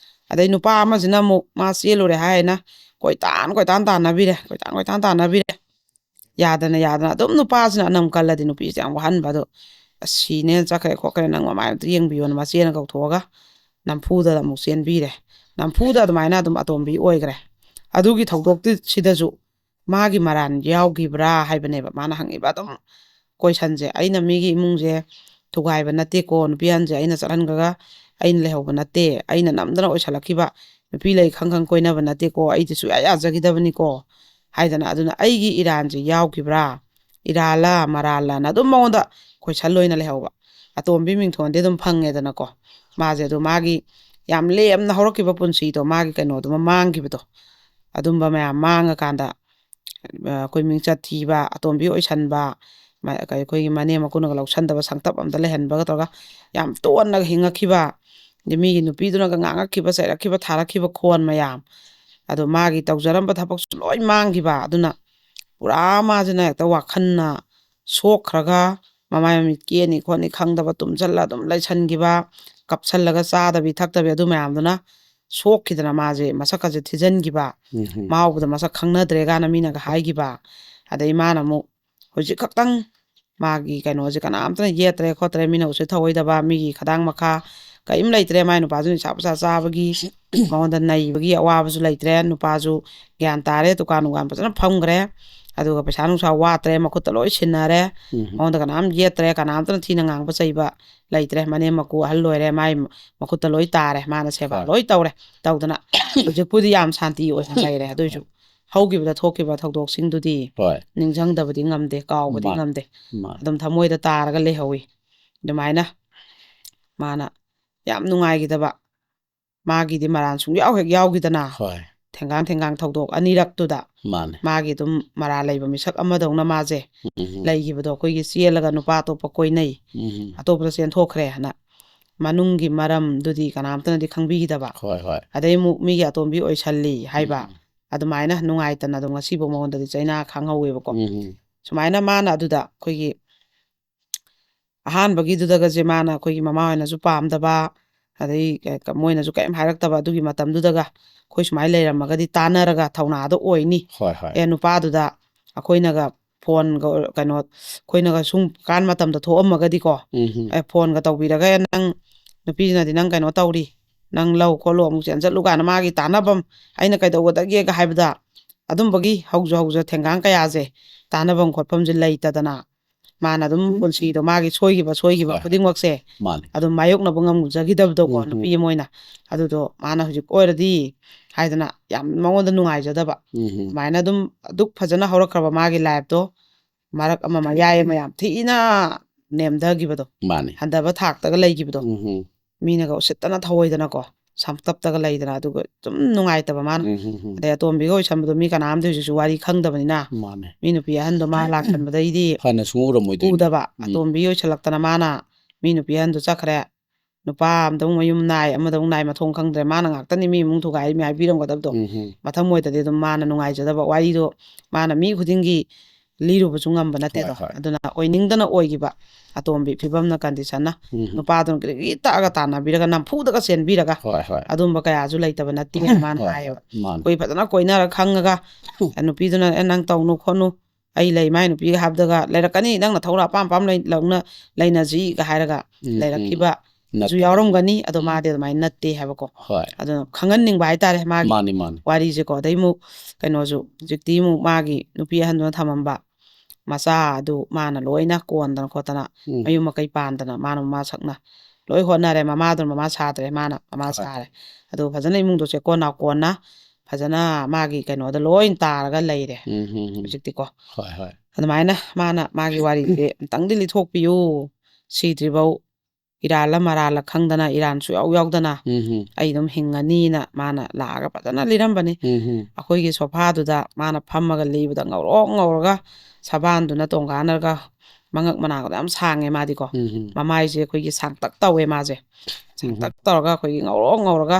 ꯑꯗꯩ ꯅꯨꯄꯥ ꯑꯃꯁꯤꯅ ꯑꯃꯨꯛ ꯃꯥ ꯆꯦꯜꯂꯨꯔꯦ ꯍꯥꯏꯅ ꯀꯣꯏꯇꯥꯟ ꯀꯣꯏꯇꯥꯟ ꯇꯥꯟꯅꯕꯤꯔꯦ, ꯀꯣꯏꯇꯥꯟ ꯀꯣꯏꯇꯥꯟ ꯇꯥꯟꯅꯕꯤꯔꯦ꯫ ꯌꯥꯗꯅ ꯌꯥꯗꯅ ꯑꯗꯨꯝ ꯅꯨꯄꯥꯁꯤꯅ ꯑꯅꯝ ꯀꯜꯂꯗꯤ ꯅꯨꯄꯤꯁꯦ ꯌꯥꯝ ꯋꯥꯍꯟꯕ꯫ ꯑꯗꯣ "ꯑꯁ, ꯁꯤꯅꯦꯅ ꯆꯠꯈ꯭ꯔꯦ ꯈꯣꯠꯈ꯭ꯔꯦ, ꯅꯪ ꯃꯃꯥꯏ ꯑꯝꯇ ꯌꯦꯡꯕꯤꯌꯣꯅ" ꯃꯆꯦꯅ ꯀꯧꯊꯣꯛꯑꯒ ꯅꯝꯐꯨꯗ ꯑꯃꯨꯛ ꯆꯦꯟꯕꯤꯔꯦ꯫ ꯅꯝꯐꯨꯗ ꯑꯗꯨꯃꯥꯏꯅ ꯑꯗꯨꯝ ꯑꯇꯣꯝꯕꯤ ꯑꯣꯏꯈ꯭ꯔꯦ꯫ ꯑꯗꯨꯒꯤ ꯊꯧꯗꯣꯛꯇꯨ ꯁꯤꯗꯁꯨ ꯃꯥꯒꯤ ꯃꯔꯥꯟ ꯌꯥꯎꯈꯤꯕ꯭ꯔꯥ ꯍꯥꯏꯕꯅꯦꯕ ꯃꯥꯅ ꯍꯪꯉꯤꯕ ꯑꯗꯨꯝ ꯀꯣꯏꯁꯟꯁꯦ꯫ ꯑꯩꯅ ꯃꯤꯒꯤ ꯏꯃꯨꯡꯁꯦ ꯊꯨꯒꯥꯏꯕ ꯅꯠꯇꯦꯀꯣ, ꯅꯨꯄꯤ ꯑꯍꯟꯁꯦ ꯑꯩꯅ ꯆꯠꯍꯟꯈ꯭ꯔꯒ ꯑꯩꯅ ꯂꯩꯍꯧꯕ ꯅꯠꯇꯦ, ꯑꯩꯅ ꯅꯝꯗꯅ ꯑꯣꯏꯁꯜꯂꯛꯈꯤꯕ, ꯅꯨꯄꯤ ꯂꯩ ꯈꯪ ꯈꯪ ꯀꯣꯏꯅꯕ ꯅꯠꯇꯦꯀꯣ, ꯑꯩꯗꯤ ꯁꯨꯡꯌꯥ ꯌꯥꯖꯈꯤꯗꯕꯅꯤꯀꯣ ꯍꯥꯏꯗꯅ꯫ ꯑꯗꯨꯅ ꯑꯩꯒꯤ ꯏꯔꯥꯟꯁꯦ ꯌꯥꯎꯈꯤꯕ꯭ꯔꯥ, ꯏꯔꯥꯜꯂ ꯃꯔꯥꯜꯂꯅ ꯑꯗꯨꯝ ꯃꯉꯣꯟꯗ ꯀꯣꯏꯁꯟ ꯑꯣꯏꯅ ꯂꯩꯍꯧꯕ꯫ ꯑꯇꯣꯝꯕꯤ ꯃꯤꯡꯊꯣꯟꯗꯤ ꯑꯗꯨꯝ ꯐꯪꯉꯦꯗꯅꯀꯣ꯫ ꯃꯥꯁꯦ ꯑꯗꯨ ꯃꯥꯒꯤ ꯌꯥꯝ ꯂꯦꯝꯅ ꯍꯧꯔꯛꯈꯤꯕ ꯄꯨꯟꯁꯤꯗꯣ, ꯃꯥꯒꯤ ꯀꯩꯅꯣꯗꯨꯃ ꯃꯥꯡꯈꯤꯕꯗꯣ, ꯑꯗꯨꯝꯕ ꯃꯌꯥꯝ ꯃꯥꯡꯉꯀꯥꯟꯗ, ꯑ, ꯑꯩꯈꯣꯏ ꯃꯤꯡꯆꯠ ꯊꯤꯕ, ꯑꯇꯣꯝꯕꯤ ꯑꯣꯏꯁꯟꯕ, ꯃ-, ꯀ-, ꯑꯩꯈꯣꯏꯒꯤ ꯃꯅꯦꯝ ꯃꯀꯨꯅꯒ ꯂꯧꯁꯟꯗꯕ ꯁꯪꯇꯞ ꯑꯝꯗ ꯂꯩꯍꯟꯕꯒ ꯇꯧꯔꯒ ꯌꯥꯝ ꯇꯣꯟꯅꯒ ꯍꯤꯡꯉꯛꯈꯤꯕ, ꯑꯗꯩ ꯃꯤꯒꯤ ꯅꯨꯄꯤꯗꯨꯅꯒ ꯉꯥꯡꯉꯛꯈꯤꯕ, ꯆꯩꯔꯛꯈꯤꯕ, ꯊꯥꯔꯛꯈꯤꯕ ꯈꯣꯟ ꯃꯌꯥꯝ, ꯑꯗꯣ ꯃꯥꯒꯤ ꯇꯧꯖꯔꯝꯕ ꯊꯕꯛꯁꯨ ꯂꯣꯏ ꯃꯥꯡꯈꯤꯕ꯫ ꯑꯗꯨꯅ ꯄꯨꯔꯥ ꯃꯥꯁꯤꯅ ꯍꯦꯛꯇ ꯋꯥꯈꯜꯅ ꯁꯣꯛꯈ꯭ꯔꯒ, ꯃꯃꯥꯏ ꯃꯃꯤꯠ ꯀꯦꯅꯤ ꯈꯣꯠꯅꯤ ꯈꯪꯗꯕ, ꯇꯨꯝꯁꯤꯜꯂ ꯑꯗꯨꯝ ꯂꯩꯁꯟꯈꯤꯕ, ꯀꯞꯁꯜꯂꯒ ꯆꯥꯗꯕꯤ ꯊꯛꯇꯕꯤ ꯑꯗꯨ ꯃꯌꯥꯝꯗꯨꯅ ꯁꯣꯛꯈꯤꯗꯅ ꯃꯥꯁꯦ ꯃꯁꯛꯀꯁꯦ ꯊꯤꯖꯤꯟꯈꯤꯕ, ꯎꯝ ꯍꯝ. ꯃꯥ ꯎꯕꯗ ꯃꯁꯛ ꯈꯪꯅꯗ꯭ꯔꯦ ꯀꯥꯏꯅ ꯃꯤꯅꯒ ꯍꯥꯏꯈꯤꯕ꯫ ꯑꯗꯩ ꯃꯥꯅ ꯑꯃꯨꯛ ꯍꯧꯖꯤꯛ ꯈꯛꯇꯪ ꯃꯥꯒꯤ ꯀꯩꯅꯣꯁꯦ ꯀꯅꯥꯝꯇꯅ ꯌꯦꯠꯇ꯭ꯔꯦ ꯈꯣꯠꯇ꯭ꯔꯦ, ꯃꯤꯅ ꯎꯁꯤꯠ ꯊꯑꯣꯏꯗꯕ, ꯃꯤꯒꯤ ꯈꯗꯥꯡ ꯃꯈꯥ ꯀꯔꯤꯝ ꯂꯩꯇ꯭ꯔꯦ꯫ ꯃꯥꯏ ꯅꯨꯄꯥꯁꯨ ꯅꯤꯁꯥ ꯄꯩꯁꯥ ꯆꯥꯕꯒꯤ ꯃꯉꯣꯟꯗ ꯅꯩꯕꯒꯤ ꯑꯋꯥꯕꯁꯨ ꯂꯩꯇ꯭ꯔꯦ꯫ ꯅꯨꯄꯥꯁꯨ ꯒ꯭ꯌꯥꯟ ꯇꯥꯔꯦ, ꯗꯨꯀꯥꯟ ꯅꯨꯡꯀꯥꯟ ꯐꯖꯅ ꯐꯝꯈ꯭ꯔꯦ, ꯑꯗꯨꯒ ꯄꯩꯁꯥ ꯅꯨꯡꯁꯥ ꯋꯥꯠꯇ꯭ꯔꯦ, ꯃꯈꯨꯠꯇ ꯂꯣꯏ ꯁꯤꯟꯅꯔꯦ꯫ ꯎꯝ ꯍꯝ. ꯃꯉꯣꯟꯗ ꯀꯅꯥꯝ ꯌꯦꯠꯇ꯭ꯔꯦ, ꯀꯅꯥꯝꯇꯅ ꯊꯤꯅ ꯉꯥꯡꯕ ꯆꯩꯕ ꯂꯩꯇ꯭ꯔꯦ꯫ ꯃꯅꯦꯝ ꯃꯀꯨ ꯑꯍꯜ ꯑꯣꯏꯔꯦ, ꯃꯥꯏ ꯃꯈꯨꯠꯇ ꯂꯣꯏ ꯇꯥꯔꯦ, ꯃꯥꯅ ꯁꯦꯕꯥ ꯍꯣꯏ. ꯂꯣꯏ ꯇꯧꯔꯦ꯫ ꯇꯧꯗꯅ ꯍꯧꯖꯤꯛꯄꯨꯗꯤ ꯌꯥꯝ ꯁꯥꯟꯇꯤ ꯑꯣꯏꯅ ꯂꯩꯔꯦ꯫ ꯑꯗꯨꯏꯁꯨ ꯍꯧꯈꯤꯕꯗ ꯊꯣꯛꯈꯤꯕ ꯊꯧꯗꯣꯛꯁꯤꯡꯗꯨꯗꯤ ꯍꯣꯏ. ꯅꯤꯡꯁꯤꯡꯗꯕꯗꯤ ꯉꯝꯗꯦ, ꯀꯥꯎꯕꯗꯤ ꯃꯥ-, ꯉꯝꯗꯦ꯫ ꯃꯥ-, ꯑꯗꯨꯝ ꯊꯃꯣꯏꯗ ꯇꯥꯔꯒ ꯂꯩꯍꯧꯋꯤ꯫ ꯑꯗꯨꯃꯥꯏꯅ ꯃꯥꯅ ꯌꯥꯝ ꯅꯨꯡꯉꯥꯏꯈꯤꯗꯕ, ꯃꯥꯒꯤꯗꯤ ꯃꯔꯥꯟ ꯁꯨꯡꯌꯥꯎ ꯍꯦꯛ ꯌꯥꯎꯈꯤꯗꯅ, ꯍꯣꯏ. ꯊꯦꯡꯒꯥꯡ ꯊꯦꯡꯒꯥꯡ ꯊꯧꯗꯣꯛ ꯑꯅꯤꯔꯛꯇꯨꯗ ꯃꯥꯅꯦ. ꯃꯥꯒꯤ ꯑꯗꯨꯝ ꯃꯔꯥ ꯂꯩꯕ ꯃꯤꯁꯛ ꯑꯃꯗꯧꯅ ꯃꯥꯁꯦ ꯎꯝ ꯍꯝ. ꯂꯩꯈꯤꯕꯗꯣ, ꯑꯩꯈꯣꯏꯒꯤ ꯆꯦꯜꯂꯒ ꯅꯨꯄꯥ ꯑꯇꯣꯞꯄ ꯀꯣꯏꯅꯩ, ꯎꯝ ꯍꯝ. ꯑꯇꯣꯞꯄꯗ ꯆꯦꯟꯊꯣꯛꯈ꯭ꯔꯦ ꯍꯥꯏꯅ ꯃꯅꯨꯡꯒꯤ ꯃꯔꯝꯗꯨꯗꯤ ꯀꯅꯥꯝꯇꯅꯗꯤ ꯈꯪꯕꯤꯈꯤꯗꯕ꯫ ꯍꯣꯏ, ꯍꯣꯏ. ꯑꯗꯩ ꯑꯃꯨꯛ ꯃꯤꯒꯤ ꯑꯇꯣꯝꯕꯤ ꯑꯣꯏꯁꯜꯂꯤ ꯍꯥꯏꯕ, ꯎꯝ. ꯑꯗꯨꯃꯥꯏꯅ ꯅꯨꯡꯉꯥꯏꯇꯅ ꯑꯗꯨꯝ ꯉꯁꯤꯐꯥꯎ ꯃꯉꯣꯟꯗꯗꯤ ꯆꯩꯅꯥ ꯈꯥꯡꯍꯧꯋꯦꯕꯀꯣ꯫ ꯎꯝ ꯍꯝ. ꯁꯨꯃꯥꯏꯅ ꯃꯥꯅ ꯑꯗꯨꯗ ꯑꯩꯈꯣꯏꯒꯤ ꯑꯍꯥꯟꯕꯒꯤꯗꯨꯗꯒꯁꯦ ꯃꯥꯅ ꯑꯩꯈꯣꯏꯒꯤ ꯃꯃꯥ ꯍꯣꯏꯅꯁꯨ ꯄꯥꯝꯗꯕ, ꯑꯗꯩ ꯀ-, ꯀ-, ꯃꯣꯏꯅꯁꯨ ꯀꯔꯤꯝ ꯍꯥꯏꯔꯛꯇꯕ, ꯑꯗꯨꯒꯤ ꯃꯇꯝꯗꯨꯗꯒ ꯑꯩꯈꯣꯏ ꯁꯨꯃꯥꯏꯅ ꯂꯩꯔꯝꯃꯒꯗꯤ ꯇꯥꯟꯅꯔꯒ ꯊꯧꯅꯥꯗꯣ ꯑꯣꯏꯅꯤ꯫ ꯍꯣꯏ, ꯍꯣꯏ. ꯑꯦ, ꯅꯨꯄꯥꯗꯨꯗ ꯑꯩꯈꯣꯏꯅꯒ ꯐꯣꯟꯒ ꯑꯣꯏ-, ꯀꯩꯅꯣ, ꯑꯩꯈꯣꯏꯅꯒ ꯁꯨꯝ ꯀꯥꯟ ꯃꯇꯝꯗ ꯊꯣꯛꯑꯝꯃꯒꯗꯤꯀꯣ, ꯎꯝ ꯍꯝ. ꯑꯦ, ꯐꯣꯟꯒ ꯇꯧꯕꯤꯔꯒ, "ꯑꯦ, ꯅꯪ ꯅꯨꯄꯤꯁꯤꯅꯗꯤ ꯅꯪ ꯀꯩꯅꯣ ꯇꯧꯔꯤ, ꯅꯪ ꯂꯧ ꯈꯣꯠꯂꯨ, ꯑꯃꯨꯛ ꯆꯦꯟ ꯆꯠꯂꯨ" ꯀꯥꯏꯅ ꯃꯥꯒꯤ ꯇꯥꯟꯅꯐꯝ, "ꯑꯩꯅ ꯀꯩꯗꯧꯒꯗꯒꯦꯒ" ꯍꯥꯏꯕꯗ ꯑꯗꯨꯝꯕꯒꯤ ꯍꯧꯖ ꯍꯧꯖ ꯊꯦꯡꯒꯥꯡ ꯀꯌꯥꯁꯦ, ꯇꯥꯟꯅꯐꯝ ꯈꯣꯠꯐꯝꯁꯦ ꯂꯩꯇꯗꯅ ꯃꯥꯅ ꯑꯗꯨꯝ ꯄꯨꯟꯁꯤꯗꯣ ꯃꯥꯒꯤ ꯁꯣꯏꯈꯤꯕ, ꯁꯣꯏꯈꯤꯕ ꯍꯣꯏ. ꯈꯨꯗꯤꯡꯃꯛꯁꯦ ꯃꯥꯅꯦ. ꯑꯗꯨꯝ ꯃꯥꯌꯣꯛꯅꯕ ꯉꯝꯖꯈꯤꯗꯕꯗꯣꯀꯣ, ꯎꯝ, ꯎꯝ. ꯅꯨꯄꯤ ꯑꯃ ꯑꯣꯏꯅ꯫ ꯑꯗꯨꯗꯣ ꯃꯥꯅ ꯍꯧꯖꯤꯛ ꯑꯣꯏꯔꯗꯤ ꯍꯥꯏꯗꯅ ꯌꯥꯝ ꯃꯉꯣꯟꯗ ꯅꯨꯡꯉꯥꯏꯖꯗꯕ, ꯎꯝ, ꯎꯝ. ꯑꯗꯨꯃꯥꯏꯅ ꯑꯗꯨꯝ ꯑꯗꯨꯛ ꯐꯖꯅ ꯍꯧꯔꯛꯈ꯭ꯔꯕ ꯃꯥꯒꯤ ꯂꯥꯏꯐꯇꯣ ꯃꯔꯛ ꯑꯃ ꯃꯌꯥꯏ ꯑꯃ ꯌꯥꯝ ꯊꯤꯅ ꯅꯦꯝꯊꯈꯤꯕꯗꯣ, ꯃꯥꯅꯦ. ꯍꯟꯊꯕ ꯊꯥꯛꯇꯒ ꯂꯩꯈꯤꯕꯗꯣ, ꯎꯝ, ꯎꯝ. ꯃꯤꯅꯒ ꯎꯁꯤꯠꯇꯅ ꯊꯑꯣꯏꯗꯅꯀꯣ, ꯁꯝꯇꯞꯇꯒ ꯂꯩꯗꯅ, ꯑꯗꯨꯒ ꯁꯨꯝ ꯅꯨꯡꯉꯥꯏꯇꯕ ꯃꯥꯅ꯫ ꯎꯝ, ꯎꯝ, ꯎꯝ꯫ ꯑꯗꯩ ꯑꯇꯣꯝꯕꯤꯒ ꯑꯣꯏꯁꯟꯕꯗꯣ ꯃꯤ ꯀꯅꯥꯝꯇ ꯍꯧꯖꯤꯛꯁꯨ ꯋꯥꯔꯤ ꯈꯪꯗꯕꯅꯤꯅ, ꯃꯥꯅꯦ꯫ ꯃꯤ ꯅꯨꯄꯤ ꯑꯍꯟꯗꯣ ꯃꯥ ꯂꯥꯛꯁꯟꯕꯗꯩꯗꯤ ꯐꯅ ꯁꯨꯡꯎꯔꯝꯃꯣꯏꯗꯣꯏꯅꯤ꯫ ꯎꯗꯕ꯫ ꯎꯝ꯫ ꯑꯇꯣꯝꯕꯤ ꯑꯣꯏꯁꯜꯂꯛꯇꯅ ꯃꯥꯅ ꯃꯤ ꯅꯨꯄꯤ ꯑꯍꯟꯗꯣ ꯆꯠꯈ꯭ꯔꯦ꯫ ꯅꯨꯄꯥ ꯑꯃꯗ ꯑꯃꯨꯛ ꯃꯌꯨꯝ ꯅꯥꯏ, ꯑꯃꯗ ꯑꯃꯨꯛ ꯅꯥꯏ, ꯃꯊꯣꯡ ꯈꯪꯗ꯭ꯔꯦ꯫ ꯃꯥꯅ ꯉꯥꯛꯇꯅꯤ ꯃꯤ ꯏꯃꯨꯡ ꯊꯨꯒꯥꯏ ꯃꯤ ꯍꯥꯏꯕꯤꯔꯝꯒꯗꯕꯗꯣ꯫ ꯎꯝ, ꯎꯝ꯫ ꯃꯊꯪ ꯑꯣꯏꯗꯗꯤ ꯑꯗꯨꯝ ꯃꯥꯅ ꯅꯨꯡꯉꯥꯏꯖꯗꯕ ꯋꯥꯔꯤꯗꯣ, ꯃꯥꯅ ꯃꯤ ꯈꯨꯗꯤꯡꯒꯤ ꯂꯤꯔꯨꯕꯁꯨ ꯉꯝꯕ ꯅꯠꯇꯦꯗꯣ꯫ ꯍꯣꯏ, ꯍꯣꯏ꯫ ꯑꯗꯨꯅ ꯑꯣꯏꯅꯤꯡꯗꯅ ꯑꯣꯏꯈꯤꯕ ꯑꯇꯣꯝꯕꯤ ꯐꯤꯕꯝꯅ, ꯀꯟꯗꯤꯁꯟꯅ꯫ ꯎꯝ꯫ ꯅꯨꯄꯥꯗꯨꯅ ꯀ꯭ꯔꯤꯛ ꯀ꯭ꯔꯤꯛ ꯇꯛꯑꯒ ꯇꯥꯟꯅꯕꯤꯔꯒ ꯅꯝꯐꯨꯗꯒ ꯆꯦꯟꯕꯤꯔꯒ ꯍꯣꯏ, ꯍꯣꯏ꯫ ꯑꯗꯨꯝꯕ ꯀꯌꯥꯁꯨ ꯂꯩꯇꯕ ꯅꯠꯇꯦ ꯃꯥꯅ ꯍꯣꯏ, ꯍꯥꯏꯌꯦꯕ꯫ ꯍꯣꯏ꯫ ꯃꯥꯅꯦ꯫ ꯑꯩꯈꯣꯏ ꯐꯖꯅ ꯀꯣꯏꯅꯔ ꯈꯪꯉꯒ ꯅꯨꯄꯤꯗꯨꯅ "ꯑꯦ, ꯅꯪ ꯇꯧꯅꯨ ꯈꯣꯠꯅꯨ, ꯑꯩ ꯂꯩ", ꯃꯥꯏ ꯅꯨꯄꯤꯒ ꯍꯥꯏꯕꯗꯒ "ꯂꯩꯔꯛꯀꯅꯤ, ꯅꯪ ꯅꯊꯧ ꯑꯄꯥꯝ ꯑꯄꯥꯝ ꯂꯩ-, ꯂꯧꯅ-, ꯂꯩꯅꯁꯤꯒ" ꯍꯥꯏꯔꯒ ꯎꯝ, ꯎꯝ꯫ ꯂꯩꯔꯛꯈꯤꯕꯁꯨ ꯅꯠꯇꯦ꯫ ꯌꯥꯎꯔꯝꯒꯅꯤ꯫ ꯑꯗꯣ ꯃꯥꯗꯤ ꯑꯗꯨꯃꯥꯏꯅ ꯅꯠꯇꯦ ꯍꯥꯏꯕꯀꯣ꯫ ꯍꯣꯏ꯫ ꯑꯗꯨꯅ ꯈꯪꯍꯟꯅꯤꯡꯕ ꯍꯥꯏꯇꯥꯔꯦ ꯃꯥꯒꯤ ꯃꯥꯅꯤ, ꯃꯥꯅꯤ꯫ ꯋꯥꯔꯤꯁꯦꯀꯣ꯫ ꯑꯗꯩ ꯑꯃꯨꯛ ꯀꯩꯅꯣꯁꯨ ꯍꯧꯖꯤꯛꯇꯤ ꯑꯃꯨꯛ ꯃꯥꯒꯤ ꯅꯨꯄꯤ ꯑꯍꯟꯗꯨꯅ ꯊꯝꯃꯝꯕ ꯃꯆꯥ ꯑꯗꯨ ꯃꯥꯅ ꯂꯣꯏꯅ ꯀꯣꯟꯗꯅ ꯈꯣꯠꯇꯅ ꯎꯝ꯫ ꯃꯌꯨꯝ ꯃꯀꯩ ꯄꯥꯟꯗꯅ ꯃꯥꯅ ꯃꯃꯥ ꯁꯛꯅ ꯂꯣꯏ ꯍꯣꯠꯅꯔꯦ꯫ ꯃꯃꯥꯗꯨꯅ ꯃꯃꯥ ꯁꯥꯗ꯭ꯔꯦ, ꯃꯥꯅ ꯃꯃꯥ ꯍꯣꯏ꯫ ꯁꯥꯔꯦ꯫ ꯑꯗꯨ ꯐꯖꯅ ꯏꯃꯨꯡꯗꯣ ꯆꯦꯛꯀꯣꯟ ꯅꯥꯀꯣꯟꯅ ꯐꯖꯅ ꯃꯥꯒꯤ ꯀꯩꯅꯣꯗ ꯂꯣꯏ ꯇꯥꯔꯒ ꯂꯩꯔꯦ ꯎꯝ, ꯎꯝ, ꯎꯝ꯫ ꯍꯧꯖꯤꯛꯇꯤꯀꯣ꯫ ꯍꯣꯏ, ꯍꯣꯏ꯫ ꯑꯗꯨꯃꯥꯏꯅ ꯃꯥꯅ ꯃꯥꯒꯤ ꯋꯥꯔꯤꯁꯦ ꯑꯝꯇꯪꯗꯤ ꯂꯤꯊꯣꯛꯄꯤꯌꯨ, ꯁꯤꯗ꯭ꯔꯤꯐꯧ ꯏꯔꯥꯜꯂ ꯃꯔꯥꯜꯂ ꯈꯪꯗꯅ, ꯏꯔꯥꯟ ꯁꯨꯌꯥꯎ ꯌꯥꯎꯗꯅ ꯎꯝ, ꯎꯝ꯫ ꯑꯩ ꯑꯗꯨꯝ ꯍꯤꯡꯉꯅꯤꯅ ꯃꯥꯅ ꯂꯥꯛꯑꯒ ꯐꯖꯅ ꯂꯤꯔꯝꯕꯅꯤ꯫ ꯎꯝ, ꯎꯝ꯫ ꯑꯩꯈꯣꯏꯒꯤ ꯁꯣꯐꯥꯗꯨꯗ ꯃꯥꯅ ꯐꯝꯃꯒ ꯂꯤꯕꯗ ꯉꯧꯔꯣꯛ ꯉꯧꯔꯒ, ꯁꯕꯥꯟꯗꯨꯅ ꯇꯣꯡꯒꯥꯟꯅꯔꯒ, ꯃꯉꯛ ꯃꯅꯥꯒꯗꯣ ꯌꯥꯝ ꯁꯥꯡꯉꯦ ꯃꯥꯗꯤꯀꯣ꯫ ꯎꯝ, ꯎꯝ꯫ ꯃꯃꯥꯏꯁꯦ ꯑꯩꯈꯣꯏꯒꯤ ꯁꯥꯡꯇꯛ ꯇꯧꯋꯦ ꯃꯥꯁꯦ꯫ ꯎꯝ꯫ ꯁꯥꯡꯇꯛ ꯇꯧꯔꯒ ꯑꯩꯈꯣꯏꯒꯤ ꯉꯧꯔꯣꯛ ꯉꯧꯔꯒ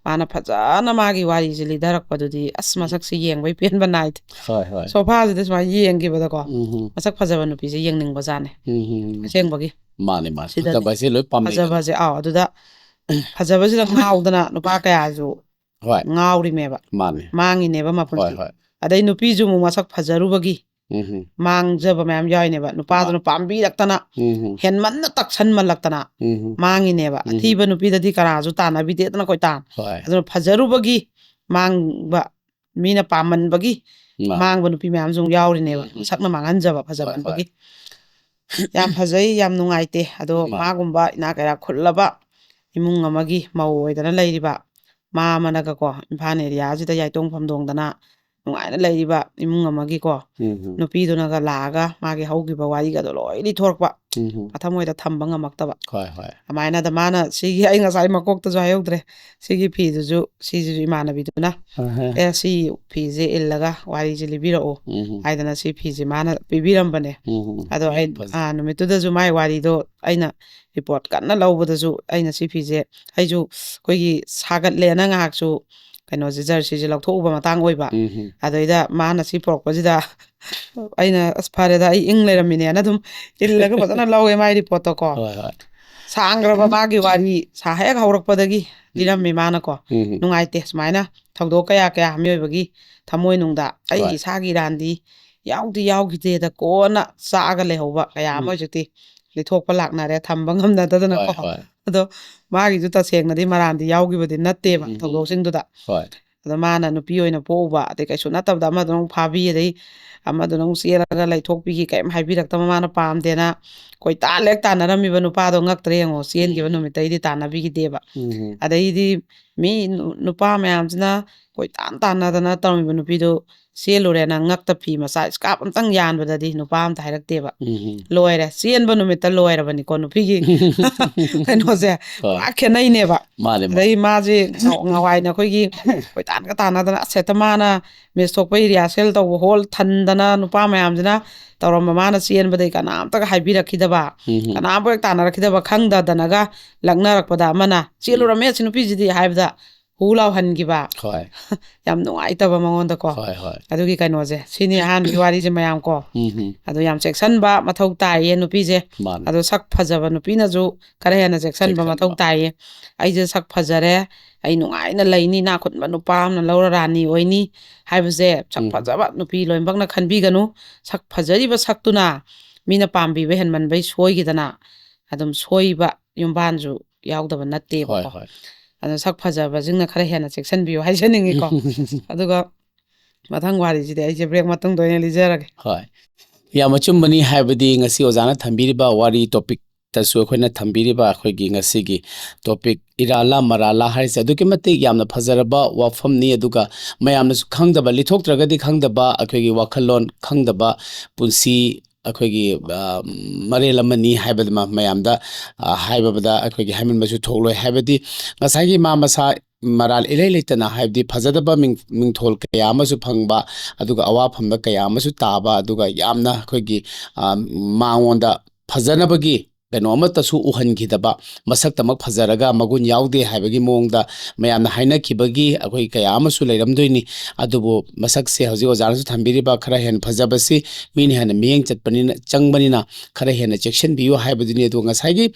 ꯃꯥꯅ ꯐꯖꯅ ꯃꯥꯒꯤ ꯋꯥꯔꯤꯁꯦ ꯂꯤꯊꯔꯛꯄꯗꯨꯗꯤ ꯑꯁ, ꯎꯝ꯫ ꯃꯁꯛꯁꯦ ꯌꯦꯡꯕꯩ ꯄꯦꯟꯕ ꯅꯥꯏꯗꯦ꯫ ꯍꯣꯏ, ꯍꯣꯏ꯫ ꯁꯣꯐꯥꯁꯤꯗ ꯁꯨꯃꯥꯏꯅ ꯌꯦꯡꯈꯤꯕꯗꯀꯣ ꯎꯝ, ꯎꯝ꯫ ꯃꯁꯛ ꯐꯖꯕ ꯅꯨꯄꯤꯁꯦ ꯌꯦꯡꯅꯤꯡꯕꯖꯥꯠꯅꯦ꯫ ꯎꯝ, ꯎꯝ, ꯎꯝ꯫ ꯑꯁꯦꯡꯕꯒꯤ꯫ ꯃꯥꯅꯦ, ꯃꯥꯅꯦ꯫ ꯁꯤꯗꯅꯦ꯫ ꯐꯖꯕ ꯍꯥꯏꯁꯦ ꯂꯣꯏ ꯄꯥꯝꯅꯩꯗꯅ꯫ ꯐꯖꯕꯁꯦ, ꯑꯥꯎ, ꯑꯗꯨꯗ ꯐꯖꯕꯁꯤꯗ ꯉꯥꯎꯗꯅ ꯅꯨꯄꯥ ꯀꯌꯥꯁꯨ ꯍꯣꯏ꯫ ꯉꯥꯎꯔꯤꯃꯦꯕ꯫ ꯃꯥꯅꯦ꯫ ꯃꯥꯡꯉꯤꯅꯦꯕ ꯃꯄꯨꯟꯁꯤ꯫ ꯍꯣꯏ, ꯍꯣꯏ꯫ ꯑꯗꯩ ꯅꯨꯄꯤꯁꯨ ꯑꯃꯨꯛ ꯃꯁꯛ ꯐꯖꯔꯨꯕꯒꯤ ꯎꯝ, ꯎꯝ꯫ ꯃꯥꯡꯖꯕ ꯃꯌꯥꯝ ꯌꯥꯎꯔꯤꯅꯦꯕ꯫ ꯅꯨꯄꯥꯗꯨꯅ ꯃꯥ-, ꯄꯥꯝꯕꯤꯔꯛꯇꯅ ꯎꯝ, ꯎꯝ꯫ ꯍꯦꯟꯃꯟꯅ ꯇꯛꯁꯟꯃꯜꯂꯛꯇꯅ ꯎꯝ, ꯎꯝ꯫ ꯃꯥꯡꯉꯤꯅꯦꯕ꯫ ꯎꯝ, ꯎꯝ꯫ ꯑꯊꯤꯕ ꯅꯨꯄꯤꯗꯗꯤ ꯀꯅꯥꯁꯨ ꯇꯥꯟꯅꯕꯤꯗꯦꯗꯅ ꯀꯣꯏꯇꯥꯟ꯫ ꯍꯣꯏ꯫ ꯑꯗꯨꯅ ꯐꯖꯔꯨꯕꯒꯤ ꯃꯥꯡꯕ, ꯃꯤꯅ ꯄꯥꯝꯃꯟꯕꯒꯤ ꯃꯥ-, ꯃꯥꯡꯕ ꯅꯨꯄꯤ ꯃꯌꯥꯝꯁꯨ ꯑꯃꯨꯛ ꯌꯥꯎꯔꯤꯅꯦꯕ꯫ ꯎꯝ, ꯎꯝ꯫ ꯁꯛꯅ ꯃꯥꯡꯍꯟꯖꯕ ꯍꯣꯏ, ꯐꯖꯃꯟꯕꯒꯤ꯫ ꯍꯣꯏ꯫ ꯌꯥꯝ ꯐꯖꯩ, ꯌꯥꯝ ꯅꯨꯡꯉꯥꯏꯇꯦ꯫ ꯑꯗꯣ ꯃꯥ-, ꯃꯥꯒꯨꯝꯕ ꯏꯅꯥꯛ ꯀꯩꯔꯥꯛ ꯈꯨꯜꯂꯕ ꯏꯃꯨꯡ ꯑꯃꯒꯤ ꯃꯧ ꯑꯣꯏꯗꯅ ꯂꯩꯔꯤꯕ ꯃꯥ ꯑꯃꯅꯒꯀꯣ ꯏꯝꯐꯥꯜ ꯑꯦꯔꯤꯌꯥꯁꯤꯗ ꯌꯥꯏꯇꯣꯡ ꯐꯝꯗꯣꯡꯗꯅ ꯅꯨꯡꯉꯥꯏꯅ ꯂꯩꯔꯤꯕ ꯏꯃꯨꯡ ꯑꯃꯒꯤꯀꯣ, ꯎꯝ ꯎꯝ ꯅꯨꯄꯤꯗꯨꯅꯒ ꯂꯥꯛꯑꯒ ꯃꯥꯒꯤ ꯍꯧꯈꯤꯕ ꯋꯥꯔꯤꯒꯗꯣ ꯂꯣꯏ ꯂꯤꯊꯣꯔꯛꯄ, ꯎꯝ ꯎꯝ ꯃꯊꯃꯣꯏꯗ ꯊꯝꯕ ꯉꯝꯃꯛꯇꯕ꯫ ꯍꯣꯏ ꯍꯣꯏ ꯑꯗꯨꯃꯥꯏꯅ ꯑꯗ ꯃꯥꯅ ꯁꯤꯒꯤ ꯑꯩ ꯉꯁꯥꯏ ꯃꯀꯣꯛꯇꯁꯨ ꯍꯥꯏꯍꯧꯗ꯭ꯔꯦ, ꯁꯤꯒꯤ ꯐꯤꯗꯨꯁꯨ, ꯁꯤꯁꯤꯁꯨ ꯏꯃꯥꯟꯅꯕꯤꯗꯨꯅ, ꯑꯍ. "ꯑꯦ, ꯁꯤ ꯐꯤꯁꯦ ꯏꯜꯂꯒ ꯋꯥꯔꯤꯁꯦ ꯂꯤꯕꯤꯔꯛꯑꯣ" ꯎꯝ ꯎꯝ ꯍꯥꯏꯗꯅ ꯁꯤ ꯐꯤꯁꯦ ꯃꯥꯅ ꯄꯤꯕꯤꯔꯝꯕꯅꯦ꯫ ꯎꯝ ꯎꯝ ꯑꯗꯣ ꯑꯩ ꯐꯖ- ꯑꯥ, ꯅꯨꯃꯤꯠꯇꯨꯗꯁꯨ ꯃꯥꯏ ꯋꯥꯔꯤꯗꯣ ꯑꯩꯅ ꯔꯤꯄꯣꯔꯠ ꯀꯟꯅ ꯂꯧꯕꯗꯁꯨ ꯑꯩꯅ ꯁꯤ ꯐꯤꯁꯦ, ꯑꯩꯁꯨ ꯑꯩꯈꯣꯏꯒꯤ ꯁꯥꯒꯠꯂꯦꯅ ꯉꯥꯏꯍꯥꯛꯁꯨ ꯀꯩꯅꯣꯁꯦ, ꯖꯔꯁꯤꯁꯦ ꯂꯧꯊꯣꯛꯎꯕ ꯃꯇꯥꯡ ꯑꯣꯏꯕ꯫ ꯎꯝ ꯎꯝ ꯑꯗꯩꯗ ꯃꯥꯅ ꯁꯤ ꯄꯨꯔꯛꯄꯁꯤꯗ ꯑꯩꯅ, "ꯑꯁ, ꯐꯔꯦꯗ, ꯑꯩ ꯏꯪ ꯂꯩꯔꯝꯃꯤꯅꯦꯅ" ꯑꯗꯨꯝ ꯏꯜꯂꯒ ꯐꯖꯅ ꯂꯧꯋꯦ ꯃꯥꯏ ꯔꯤꯄꯣꯔꯠꯇꯣ ꯀꯣ꯫ ꯍꯣꯏ ꯍꯣꯏ ꯁꯥꯡꯈ꯭ꯔꯕ ꯃꯥꯒꯤ ꯋꯥꯔꯤ ꯁꯥ ꯍꯦꯛ ꯍꯧꯔꯛꯄꯗꯒꯤ ꯂꯤꯔꯝꯃꯤ ꯃꯥꯅꯀꯣ꯫ ꯎꯝ ꯎꯝ ꯅꯨꯡꯉꯥꯏꯇꯦ, ꯁꯨꯃꯥꯏꯅ ꯊꯧꯗꯣꯛ ꯀꯌꯥ ꯀꯌꯥ ꯃꯤꯑꯣꯏꯕꯒꯤ ꯊꯃꯣꯏꯅꯨꯡꯗ ꯑꯩ ꯍꯣꯏ ꯏꯁꯥꯒꯤ ꯏꯔꯥꯟꯗꯤ ꯌꯥꯎꯗꯤ ꯌꯥꯎꯈꯤꯗꯦꯗ ꯀꯣꯟꯅ ꯆꯥꯛꯑꯒ ꯂꯩꯍꯧꯕ ꯀꯌꯥ ꯑꯃ ꯎꯝ ꯍꯧꯖꯤꯛꯇꯤ ꯂꯤꯊꯣꯛꯄ ꯂꯥꯛꯅꯔꯦ, ꯊꯝꯕ ꯉꯝꯅꯗꯗꯅꯀꯣ꯫ ꯍꯣꯏ ꯍꯣꯏ ꯑꯗꯣ ꯃꯥꯒꯤꯁꯨ ꯇꯁꯦꯡꯅꯗꯤ ꯃꯔꯥꯟꯗꯤ ꯌꯥꯎꯈꯤꯕꯗꯤ ꯅꯠꯇꯦꯕ ꯎꯝ ꯎꯝ ꯊꯧꯗꯣꯛꯁꯤꯡꯗꯨꯗ꯫ ꯍꯣꯏ ꯑꯗꯣ ꯃꯥꯅ ꯅꯨꯄꯤ ꯑꯣꯏꯅ ꯄꯣꯛꯎꯕ, ꯑꯗꯩ ꯀꯩꯁꯨ ꯅꯠꯇꯕꯗ ꯑꯃꯗꯨꯅ ꯑꯃꯨꯛ ꯐꯥꯕꯤ, ꯑꯗꯩ ꯑꯃꯗꯨꯅ ꯑꯃꯨꯛ ꯆꯦꯜꯂꯒ ꯂꯩꯊꯣꯛꯄꯤꯈꯤ, ꯀꯔꯤꯝ ꯍꯥꯏꯕꯤꯔꯛꯇꯕ, ꯃꯥꯅ ꯄꯥꯝꯗꯦꯅ ꯀꯣꯏꯇꯥꯜ ꯍꯦꯛ ꯇꯥꯟꯅꯔꯝꯃꯤꯕ ꯅꯨꯄꯥꯗꯣ ꯉꯛꯇ꯭ꯔ ꯌꯦꯡꯉꯣ, ꯆꯦꯟꯈꯤꯕ ꯎꯝ ꯅꯨꯃꯤꯠꯇꯩꯗꯤ ꯇꯥꯟꯅꯕꯤꯈꯤꯗꯦꯕ꯫ ꯎꯝ ꯎꯝ ꯑꯗꯩꯗꯤ ꯃꯤ ꯅꯨ- ꯅꯨꯄꯥ ꯃꯌꯥꯝꯁꯤꯅ ꯀꯣꯏꯇꯥꯟ ꯇꯥꯟꯅꯗꯅ ꯇꯧꯔꯝꯃꯤꯕ ꯅꯨꯄꯤꯗꯣ ꯆꯦꯜꯂꯨꯔꯦꯅ ꯉꯛꯇ ꯐꯤ ꯃꯆꯥ ꯏꯁꯀꯥꯞ ꯑꯝꯇꯪ ꯌꯥꯟꯕꯗꯗꯤ ꯅꯨꯄꯥ ꯑꯝꯇ ꯍꯥꯏꯔꯛꯇꯦꯕ꯫ ꯎꯝ ꯎꯝ ꯂꯣꯏꯔꯦ, ꯆꯦꯟꯕ ꯅꯨꯃꯤꯠꯇ ꯂꯣꯏꯔꯕꯅꯤꯀꯣ ꯅꯨꯄꯤꯒꯤ ꯀꯩꯅꯣꯁꯦ꯫ ꯍꯣꯏ ꯄꯨꯔꯥ ꯈꯦꯠꯅꯩꯅꯦꯕ꯫ ꯃꯥꯅꯦ ꯃꯥꯅꯦ ꯑꯗꯩ ꯃꯥꯁꯦ ꯉꯍꯥꯟꯋꯥꯏꯅ ꯑꯩꯈꯣꯏꯒꯤ ꯀꯣꯏꯇꯥꯟꯒ ꯇꯥꯟꯅꯗꯅ, ꯑꯁ, ꯍꯦꯛꯇ ꯃꯥꯅ ꯃꯤꯁ ꯊꯣꯛꯄꯩ ꯔꯤꯍꯥꯔꯁꯦꯜ ꯇꯧꯕ ꯍꯣꯜ ꯊꯟꯗꯅ ꯅꯨꯄꯥ ꯃꯌꯥꯝꯁꯤꯅ ꯇꯧꯔꯝꯕ, ꯃꯥꯅ ꯆꯦꯟꯕꯗꯩ ꯀꯅꯥꯝꯇꯒ ꯍꯥꯏꯕꯤꯔꯛꯈꯤꯗꯕ, ꯎꯝ ꯎꯝ ꯀꯅꯥꯝꯕꯨ ꯍꯦꯛ ꯇꯥꯟꯅꯔꯛꯈꯤꯗꯕ, ꯈꯪꯗꯗꯅꯒ ꯂꯛꯅꯔꯛꯄꯗ ꯑꯃꯅ "ꯆꯦꯜꯂꯨꯔꯝꯃꯦ ꯑꯁꯤ ꯅꯨꯄꯤꯁꯤꯗꯤ" ꯍꯥꯏꯕꯗ ꯍꯨ ꯂꯥꯎꯍꯟꯈꯤꯕ, ꯍꯣꯏ ꯌꯥꯝ ꯅꯨꯡꯉꯥꯏꯇꯕ ꯃꯉꯣꯟꯗꯀꯣ꯫ ꯍꯣꯏ ꯍꯣꯏ ꯑꯗꯨꯒꯤ ꯀꯩꯅꯣꯁꯦ, ꯁꯤꯅꯤ ꯑꯍꯥꯟꯕꯒꯤ ꯋꯥꯔꯤꯁꯦ ꯃꯌꯥꯝ ꯀꯣ꯫ ꯎꯝ ꯎꯝ ꯑꯗꯣ ꯌꯥꯝ ꯆꯦꯛꯁꯤꯟꯕ ꯃꯊꯧ ꯇꯥꯏꯌꯦ ꯅꯨꯄꯤꯁꯦ꯫ ꯃꯥꯅꯦ ꯑꯗꯣ ꯁꯛ ꯐꯖꯕ ꯅꯨꯄꯤꯅꯁꯨ ꯈꯔ ꯍꯦꯟꯅ ꯆꯦꯛꯁꯤꯟꯕ ꯆꯦꯛꯁꯤꯟꯕ꯫ ꯃꯊꯧ ꯇꯥꯏꯌꯦ꯫ "ꯑꯩꯁꯦ ꯁꯛ ꯐꯖꯔꯦ, ꯑꯩ ꯅꯨꯡꯉꯥꯏꯅ ꯂꯩꯅꯤ, ꯏꯅꯥꯛ ꯈꯨꯟꯕ ꯅꯨꯄꯥ ꯑꯃꯅ ꯂꯧꯔ ꯔꯥꯅꯤ ꯑꯣꯏꯅꯤ" ꯍꯥꯏꯕꯁꯦ ꯁꯛ ꯎꯝ ꯐꯖꯕ ꯅꯨꯄꯤ ꯂꯣꯏꯅꯃꯛꯅ ꯈꯟꯕꯤꯒꯅꯨ꯫ ꯁꯛ ꯐꯖꯔꯤꯕ ꯁꯛꯇꯨꯅ ꯃꯤꯅ ꯄꯥꯝꯕꯤꯕ ꯍꯦꯟꯃꯟꯕꯩ ꯁꯣꯏꯈꯤꯗꯅ ꯑꯗꯨꯝ ꯁꯣꯏꯕ ꯌꯨꯝꯕꯥꯟꯁꯨ ꯌꯥꯎꯗꯕ ꯅꯠꯇꯦꯕꯀꯣ꯫ ꯍꯣꯏ ꯑꯗꯣ ꯁꯛ ꯐꯖꯕꯁꯤꯡꯅ ꯈꯔ ꯍꯦꯟꯅ ꯆꯦꯛꯁꯤꯟꯕꯤꯌꯨ ꯍꯥꯏꯖꯅꯤꯡꯉꯤꯀꯣ꯫ ꯑꯗꯨꯒ ꯃꯊꯪ ꯋꯥꯔꯤꯁꯤꯗꯤ ꯑꯩꯁꯦ ꯕ꯭ꯔꯦꯛ ꯃꯇꯨꯡꯗ ꯑꯣꯏꯅ ꯂꯤꯖꯔꯒꯦ꯫ ꯍꯣꯏ ꯌꯥꯝ ꯑꯆꯨꯝꯕꯅꯤ꯫ ꯍꯥꯏꯕꯗꯤ ꯉꯁꯤ ꯑꯣꯖꯥꯅ ꯊꯝꯕꯤꯔꯤꯕ ꯋꯥꯔꯤ ꯇꯣꯄꯤꯛ ꯑꯣꯏꯔꯒꯁꯨ ꯑꯩꯈꯣꯏꯅ ꯊꯝꯕꯤꯔꯤꯕ ꯑꯩꯈꯣꯏꯒꯤ ꯉꯁꯤꯒꯤ ꯇꯣꯄꯤꯛ ꯏꯔꯥꯂꯥ ꯃꯔꯥꯂꯥ ꯍꯥꯏꯔꯤꯁꯦ ꯑꯗꯨꯛꯀꯤ ꯃꯇꯤꯛ ꯌꯥꯝꯅ ꯐꯖꯔꯕ ꯋꯥꯐꯝꯅꯤ꯫ ꯑꯗꯨꯒ ꯃꯌꯥꯝꯅꯁꯨ ꯈꯪꯗꯕ, ꯂꯤꯊꯣꯛꯇ꯭ꯔꯒꯗꯤ ꯈꯪꯗꯕ ꯑꯩꯈꯣꯏꯒꯤ ꯋꯥꯈꯜꯂꯣꯟ ꯈꯪꯗꯕ ꯄꯨꯟꯁꯤ ꯑꯩꯈꯣꯏꯒꯤ, ꯑ, ꯃꯔꯦꯜ ꯑꯃꯅꯤ ꯍꯥꯏꯕꯗꯨꯃ ꯃꯌꯥꯝꯗ, ꯑ, ꯍꯥꯏꯕꯗ ꯑꯩꯈꯣꯏꯒꯤ ꯍꯥꯏꯃꯟꯕꯁꯨ ꯊꯣꯛꯂꯣꯏ꯫ ꯍꯥꯏꯕꯗꯤ ꯉꯁꯥꯏꯒꯤ ꯃꯥ ꯃꯁꯥ ꯃꯔꯥꯜ ꯏꯂꯩ ꯂꯩꯇꯅ, ꯍꯥꯏꯕꯗꯤ ꯐꯖꯗꯕ ꯃꯤꯡ-, ꯃꯤꯡꯊꯣꯜ ꯀꯌꯥ ꯑꯃꯁꯨ ꯐꯪꯕ, ꯑꯗꯨꯒ ꯑꯋꯥꯐꯝꯗ ꯀꯌꯥ ꯑꯃꯁꯨ ꯇꯥꯕ, ꯑꯗꯨꯒ ꯌꯥꯝꯅ ꯑꯩꯈꯣꯏꯒꯤ, ꯑ, ꯃꯉꯣꯟꯗ ꯐꯖꯅꯕꯒꯤ ꯀꯩꯅꯣ ꯑꯃꯠꯇꯁꯨ ꯎꯍꯟꯈꯤꯗꯕ, ꯃꯁꯛꯇꯃꯛ ꯐꯖꯔꯒ ꯃꯒꯨꯟ ꯌꯥꯎꯗꯦ ꯍꯥꯏꯕꯒꯤ ꯃꯑꯣꯡꯗ ꯃꯌꯥꯝꯅ ꯍꯥꯏꯅꯈꯤꯕꯒꯤ ꯑꯩꯈꯣꯏ ꯀꯌꯥ ꯑꯃꯁꯨ ꯂꯩꯔꯝꯗꯣꯏꯅꯤ꯫ ꯑꯗꯨꯕꯨ ꯃꯁꯛꯁꯦ ꯍꯧꯖꯤꯛ ꯑꯣꯖꯥꯅꯁꯨ ꯊꯝꯕꯤꯔꯤꯕ ꯈꯔ ꯍꯦꯟꯅ ꯐꯖꯕꯁꯤ ꯃꯤꯅ ꯍꯦꯟꯅ ꯃꯤꯠꯌꯦꯡ ꯆꯠꯄꯅꯤꯅ, ꯆꯪꯕꯅꯤꯅ ꯈꯔ ꯍꯦꯟꯅ ꯆꯦꯛꯁꯤꯟꯕꯤꯌꯨ ꯍꯥꯏꯕꯗꯨꯅꯤ꯫ ꯑꯗꯨꯒ ꯉꯁꯥꯏꯒꯤ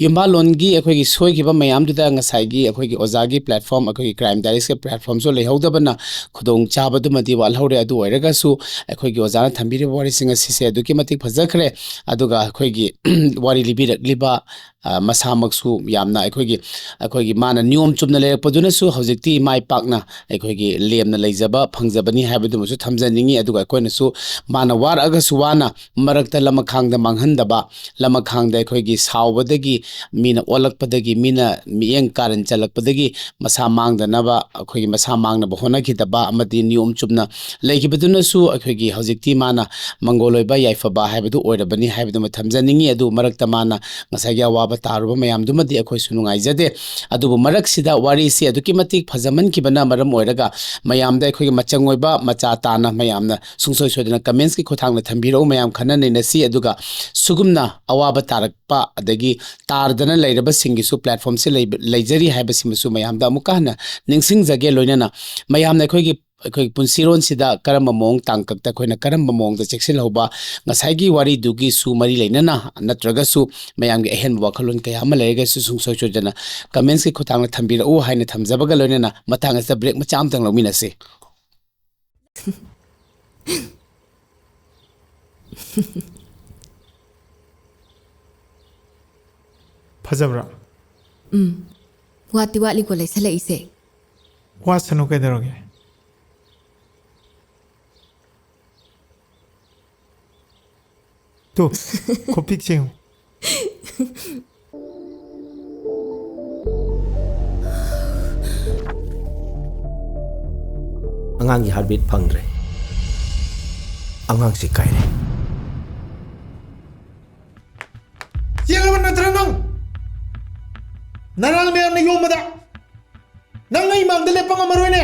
ꯌꯨꯝꯕꯥꯂꯣꯟꯒꯤ ꯑꯩꯈꯣꯏꯒꯤ ꯁꯣꯏꯈꯤꯕ ꯃꯌꯥꯝꯗꯨꯗ ꯉꯁꯥꯏꯒꯤ ꯑꯩꯈꯣꯏꯒꯤ ꯑꯣꯖꯥꯒꯤ platform, ꯑꯩꯈꯣꯏꯒꯤ Crime Diaries ꯀꯤ platform ꯁꯨ ꯂꯩꯍꯧꯗꯕꯅ ꯈꯨꯗꯣꯡ ꯆꯥꯕꯗꯨꯃꯗꯤ ꯋꯥꯠꯍꯧꯔꯦ꯫ ꯑꯗꯨ ꯑꯣꯏꯔꯒꯁꯨ ꯑꯩꯈꯣꯏꯒꯤ ꯑꯣꯖꯥꯅ ꯊꯝꯕꯤꯔꯤꯕ ꯋꯥꯔꯤꯁꯤꯡ ꯑꯁꯤꯁꯦ ꯑꯗꯨꯛꯀꯤ ꯃꯇꯤꯛ ꯐꯖꯈ꯭ꯔꯦ꯫ ꯑꯗꯨꯒ ꯑꯩꯈꯣꯏꯒꯤ ꯋꯥꯔꯤ ꯂꯤꯕꯤꯔꯛꯂꯤꯕ, ꯑ, ꯃꯁꯥꯃꯛꯁꯨ ꯌꯥꯝꯅ ꯑꯩꯈꯣꯏꯒꯤ, ꯑꯩꯈꯣꯏꯒꯤ ꯃꯥꯅ ꯅꯤꯌꯣꯝ ꯆꯨꯝꯅ ꯂꯩꯔꯛꯄꯗꯨꯅꯁꯨ ꯍꯧꯖꯤꯛꯇꯤ ꯃꯥꯏ ꯄꯥꯛꯅ ꯑꯩꯈꯣꯏꯒꯤ ꯂꯦꯝꯅ ꯂꯩꯖꯕ ꯐꯪꯖꯕꯅꯤ ꯍꯥꯏꯕꯗꯨꯃꯁꯨ ꯊꯝꯖꯅꯤꯡꯉꯤ꯫ ꯑꯗꯨꯒ ꯑꯩꯈꯣꯏꯅꯁꯨ ꯃꯥꯅ ꯋꯥꯔꯛꯑꯒꯁꯨ ꯋꯥꯅ ꯃꯔꯛꯇ ꯂꯃꯈꯥꯡꯗ ꯃꯥꯡꯍꯟꯗꯕ, ꯂꯃꯈꯥꯡꯗ ꯑꯩꯈꯣꯏꯒꯤ ꯁꯥꯎꯕꯗꯒꯤ, ꯃꯤꯅ ꯑꯣꯜꯂꯛꯄꯗꯒꯤ, ꯃꯤꯅ ꯃꯤꯠꯌꯦꯡ ꯀꯥꯔꯟ ꯆꯜꯂꯛꯄꯗꯒꯤ ꯃꯁꯥ ꯃꯥꯡꯗꯅꯕ, ꯑꯩꯈꯣꯏꯒꯤ ꯃꯁꯥ ꯃꯥꯡꯅꯕ ꯍꯣꯠꯅꯈꯤꯗꯕ ꯑꯃꯗꯤ ꯅꯤꯌꯣꯝ ꯆꯨꯝꯅ ꯂꯩꯈꯤꯕꯗꯨꯅꯁꯨ ꯑꯩꯈꯣꯏꯒꯤ ꯍꯧꯖꯤꯛꯇꯤ ꯃꯥꯅ ꯃꯪꯒꯣꯜ ꯑꯣꯏꯕ ꯌꯥꯏꯐꯕ ꯍꯥꯏꯕꯗꯨ ꯑꯣꯏꯔꯕꯅꯤ ꯍꯥꯏꯕꯗꯨꯃ ꯊꯝꯖꯅꯤꯡꯉꯤ꯫ ꯑꯗꯨ ꯃꯔꯛꯇ ꯃꯥꯅ ꯉꯁꯥꯏꯒꯤ ꯑꯋꯥꯕ ꯇꯥꯔꯨꯕ ꯃꯌꯥꯝꯗꯨꯃꯗꯤ ꯑꯩꯈꯣꯏꯁꯨ ꯅꯨꯡꯉꯥꯏꯖꯗꯦ꯫ ꯑꯗꯨꯕꯨ ꯃꯔꯛꯁꯤꯗ ꯋꯥꯔꯤꯁꯤ ꯑꯗꯨꯛꯀꯤ ꯃꯇꯤꯛ ꯐꯖꯃꯟꯈꯤꯕꯅ ꯃꯔꯝ ꯑꯣꯏꯔꯒ ꯃꯌꯥꯝꯗ ꯑꯩꯈꯣꯏꯒꯤ ꯃꯆꯪ ꯑꯣꯏꯕ ꯃꯆꯥ ꯇꯥꯅ ꯃꯌꯥꯝꯅ ꯁꯨꯡꯁꯣꯏ ꯁꯣꯏꯗꯅ comments ꯀꯤ ꯈꯨꯠꯊꯥꯡꯗ ꯊꯝꯕꯤꯔꯛꯎ꯫ ꯃꯌꯥꯝ ꯈꯟꯅ ꯅꯩꯅꯁꯤ꯫ ꯑꯗꯨꯒ ꯁꯤꯒꯨꯝꯅ ꯑꯋꯥꯕ ꯇꯥꯔꯛꯄ ꯑꯗꯒꯤ ꯇꯥꯔꯗꯅ ꯂꯩꯔꯕꯁꯤꯡꯒꯤꯁꯨ platform ꯁꯤ ꯂꯩꯕ-, ꯂꯩꯖꯔꯤ ꯍꯥꯏꯕꯁꯤꯃꯁꯨ ꯃꯌꯥꯝꯗ ꯑꯃꯨꯛꯀ ꯍꯟꯅ ꯅꯤꯡꯁꯤꯡꯖꯒꯦ꯫ ꯂꯣꯏꯅꯅ ꯃꯌꯥꯝꯅ ꯑꯩꯈꯣꯏꯒꯤ, ꯑꯩꯈꯣꯏꯒꯤ ꯄꯨꯟꯁꯤꯔꯣꯟꯁꯤꯗ ꯀꯔꯝꯕ ꯃꯑꯣꯡ ꯇꯥꯡꯀꯛꯇ ꯑꯩꯈꯣꯏꯅ ꯀꯔꯝꯕ ꯃꯑꯣꯡꯗ ꯆꯦꯛꯁꯤꯜꯍꯧꯕ, ꯉꯁꯥꯏꯒꯤ ꯋꯥꯔꯤꯗꯨꯒꯤꯁꯨ ꯃꯔꯤ ꯂꯩꯅꯅ ꯅꯠꯇ꯭ꯔꯒꯁꯨ ꯃꯌꯥꯝꯒꯤ ꯑꯍꯦꯟꯕ ꯋꯥꯈꯜꯂꯣꯟ ꯀꯌꯥ ꯑꯃ ꯂꯩꯔꯒꯁꯨ ꯁꯨꯡꯁꯣꯏ ꯁꯣꯏꯗꯅ comments ꯀꯤ ꯈꯨꯠꯊꯥꯡꯗ ꯊꯝꯕꯤꯔꯛꯎ ꯍꯥꯏꯅ ꯊꯝꯖꯕꯒ ꯂꯣꯏꯅꯅ ꯃꯇꯥꯡ ꯑꯁꯤꯗ break ꯃꯆꯥ ꯑꯃꯇꯪ ꯂꯧꯃꯤꯟꯅꯁꯤ꯫ ꯐꯖꯕ꯭ꯔꯥ? ꯎꯝ꯫ ꯋꯥꯠꯇꯤ ꯋꯥꯠꯂꯤꯀꯣ ꯂꯩꯁꯜꯂꯛꯏꯁꯦ꯫ ꯋꯥꯠꯁꯅꯨ ꯀꯩꯗꯧꯔꯒꯦ? ꯇꯨ, ꯈꯨꯄꯤꯛꯁꯦ ꯌꯦꯡꯉꯨ꯫ ꯑꯉꯥꯡꯒꯤ heartbeat ꯐꯪꯗ꯭ꯔꯦ꯫ ꯑꯉꯥꯡꯁꯤ ꯀꯥꯏꯔꯦ꯫ ꯆꯦꯜꯂꯕ ꯅꯠꯇ꯭ꯔ ꯅꯪ? ꯅꯔꯥꯜ ꯃꯌꯥꯝꯅ ꯌꯣꯝꯕꯗ ꯅꯪ ꯑꯩ ꯃꯥꯡꯗ ꯂꯦꯞꯄ ꯉꯝꯃꯔꯣꯏꯅꯦ꯫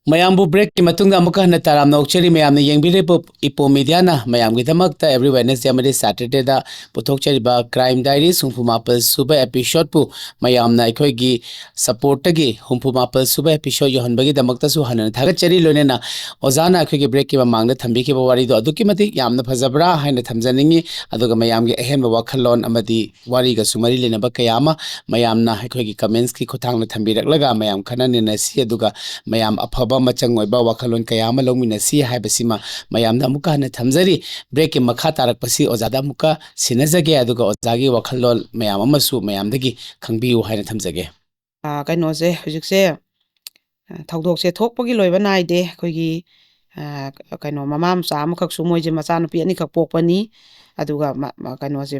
ꯃꯌꯥꯝꯕꯨ breakꯀꯤ ꯃꯇꯨꯡꯗ ꯑꯃꯨꯛꯀ ꯍꯟꯅ ꯇꯔꯥꯝꯅ ꯑꯣꯛꯆꯔꯤ꯫ ꯃꯌꯥꯝꯅ ꯌꯦꯡꯕꯤꯔꯤꯕ ꯏꯄꯣ ꯃꯤꯗꯤꯌꯥꯅ ꯃꯌꯥꯝꯒꯤꯗꯃꯛꯇ every Wednesday ꯑꯃꯗꯤ Saturdayꯗ ꯄꯨꯊꯣꯛꯆꯔꯤꯕ Crime Diaries ꯍꯨꯝꯐꯨ ꯃꯥꯄꯜ ꯁꯨꯕ episodeꯄꯨ ꯃꯌꯥꯝꯅ ꯑꯩꯈꯣꯏꯒꯤ supportꯇꯒꯤ ꯍꯨꯝꯐꯨ ꯃꯥꯄꯜ ꯁꯨꯕ episode ꯌꯧꯍꯟꯕꯒꯤꯗꯃꯛꯇꯁꯨ ꯍꯟꯅ ꯊꯥꯒꯠꯆꯔꯤ꯫ ꯂꯣꯏꯅꯅ ꯑꯣꯖꯥꯅ ꯑꯩꯈꯣꯏꯒꯤ breakꯀꯤ ꯃꯃꯥꯡꯗ ꯊꯝꯕꯤꯈꯤꯕ ꯋꯥꯔꯤꯗꯣ ꯑꯗꯨꯛꯀꯤ ꯃꯇꯤꯛ ꯌꯥꯝꯅ ꯐꯖꯕ꯭ꯔꯥ ꯍꯥꯏꯅ ꯊꯝꯖꯅꯤꯡꯉꯤ꯫ ꯑꯗꯨꯒ ꯃꯌꯥꯝꯒꯤ ꯑꯍꯦꯟꯕ ꯋꯥꯈꯜꯂꯣꯟ ꯑꯃꯗꯤ ꯋꯥꯔꯤꯒꯁꯨ ꯃꯔꯤ ꯂꯩꯅꯕ ꯀꯌꯥ ꯑꯃ ꯃꯌꯥꯝꯅ ꯑꯩꯈꯣꯏꯒꯤ commentsꯀꯤ ꯈꯨꯠꯊꯥꯡꯗ ꯊꯝꯕꯤꯔꯛꯂꯒ ꯃꯌꯥꯝ ꯈꯟꯅ ꯅꯩꯅꯁꯤ, ꯑꯗꯨꯒ ꯃꯌꯥꯝ ꯑꯐꯕ ꯃꯆꯪ ꯑꯣꯏꯕ ꯋꯥꯈꯜꯂꯣꯟ ꯀꯌꯥ ꯑꯃ ꯂꯧꯃꯤꯟꯅꯁꯤ ꯍꯥꯏꯕꯁꯤꯃ ꯃꯌꯥꯝꯗ ꯑꯃꯨꯛꯀ ꯍꯟꯅ ꯊꯝꯖꯔꯤ꯫ Breakꯀꯤ ꯃꯈꯥ ꯇꯥꯔꯛꯄꯁꯤ ꯑꯣꯖꯥꯗ ꯑꯃꯨꯛꯀ ꯁꯤꯟꯅꯖꯒꯦ, ꯑꯗꯨꯒ ꯑꯣꯖꯥꯒꯤ ꯋꯥꯈꯜꯂꯣꯟ ꯃꯌꯥꯝ ꯑꯃꯁꯨ ꯃꯌꯥꯝꯗꯒꯤ ꯈꯪꯕꯤꯌꯨ ꯍꯥꯏꯅ ꯊꯝꯖꯒꯦ꯫ ꯑꯥ, ꯀꯩꯅꯣꯁꯦ, ꯍꯧꯖꯤꯛꯁꯦ, ꯑ, ꯊꯧꯗꯣꯛꯁꯦ ꯊꯣꯛꯄꯒꯤ ꯂꯣꯏꯕ ꯅꯥꯏꯗꯦ꯫ ꯑꯩꯈꯣꯏꯒꯤ, ꯑ, ꯀꯩꯅꯣ, ꯃꯃꯥ ꯃꯆꯥ ꯑꯃꯈꯛꯁꯨ, ꯃꯣꯏꯁꯦ ꯃꯆꯥꯅꯨꯄꯤ ꯑꯅꯤꯈꯛ ꯄꯣꯛꯄꯅꯤ꯫ ꯑꯗꯨꯒ ꯃ-, ꯃ-, ꯀꯩꯅꯣꯁꯦ,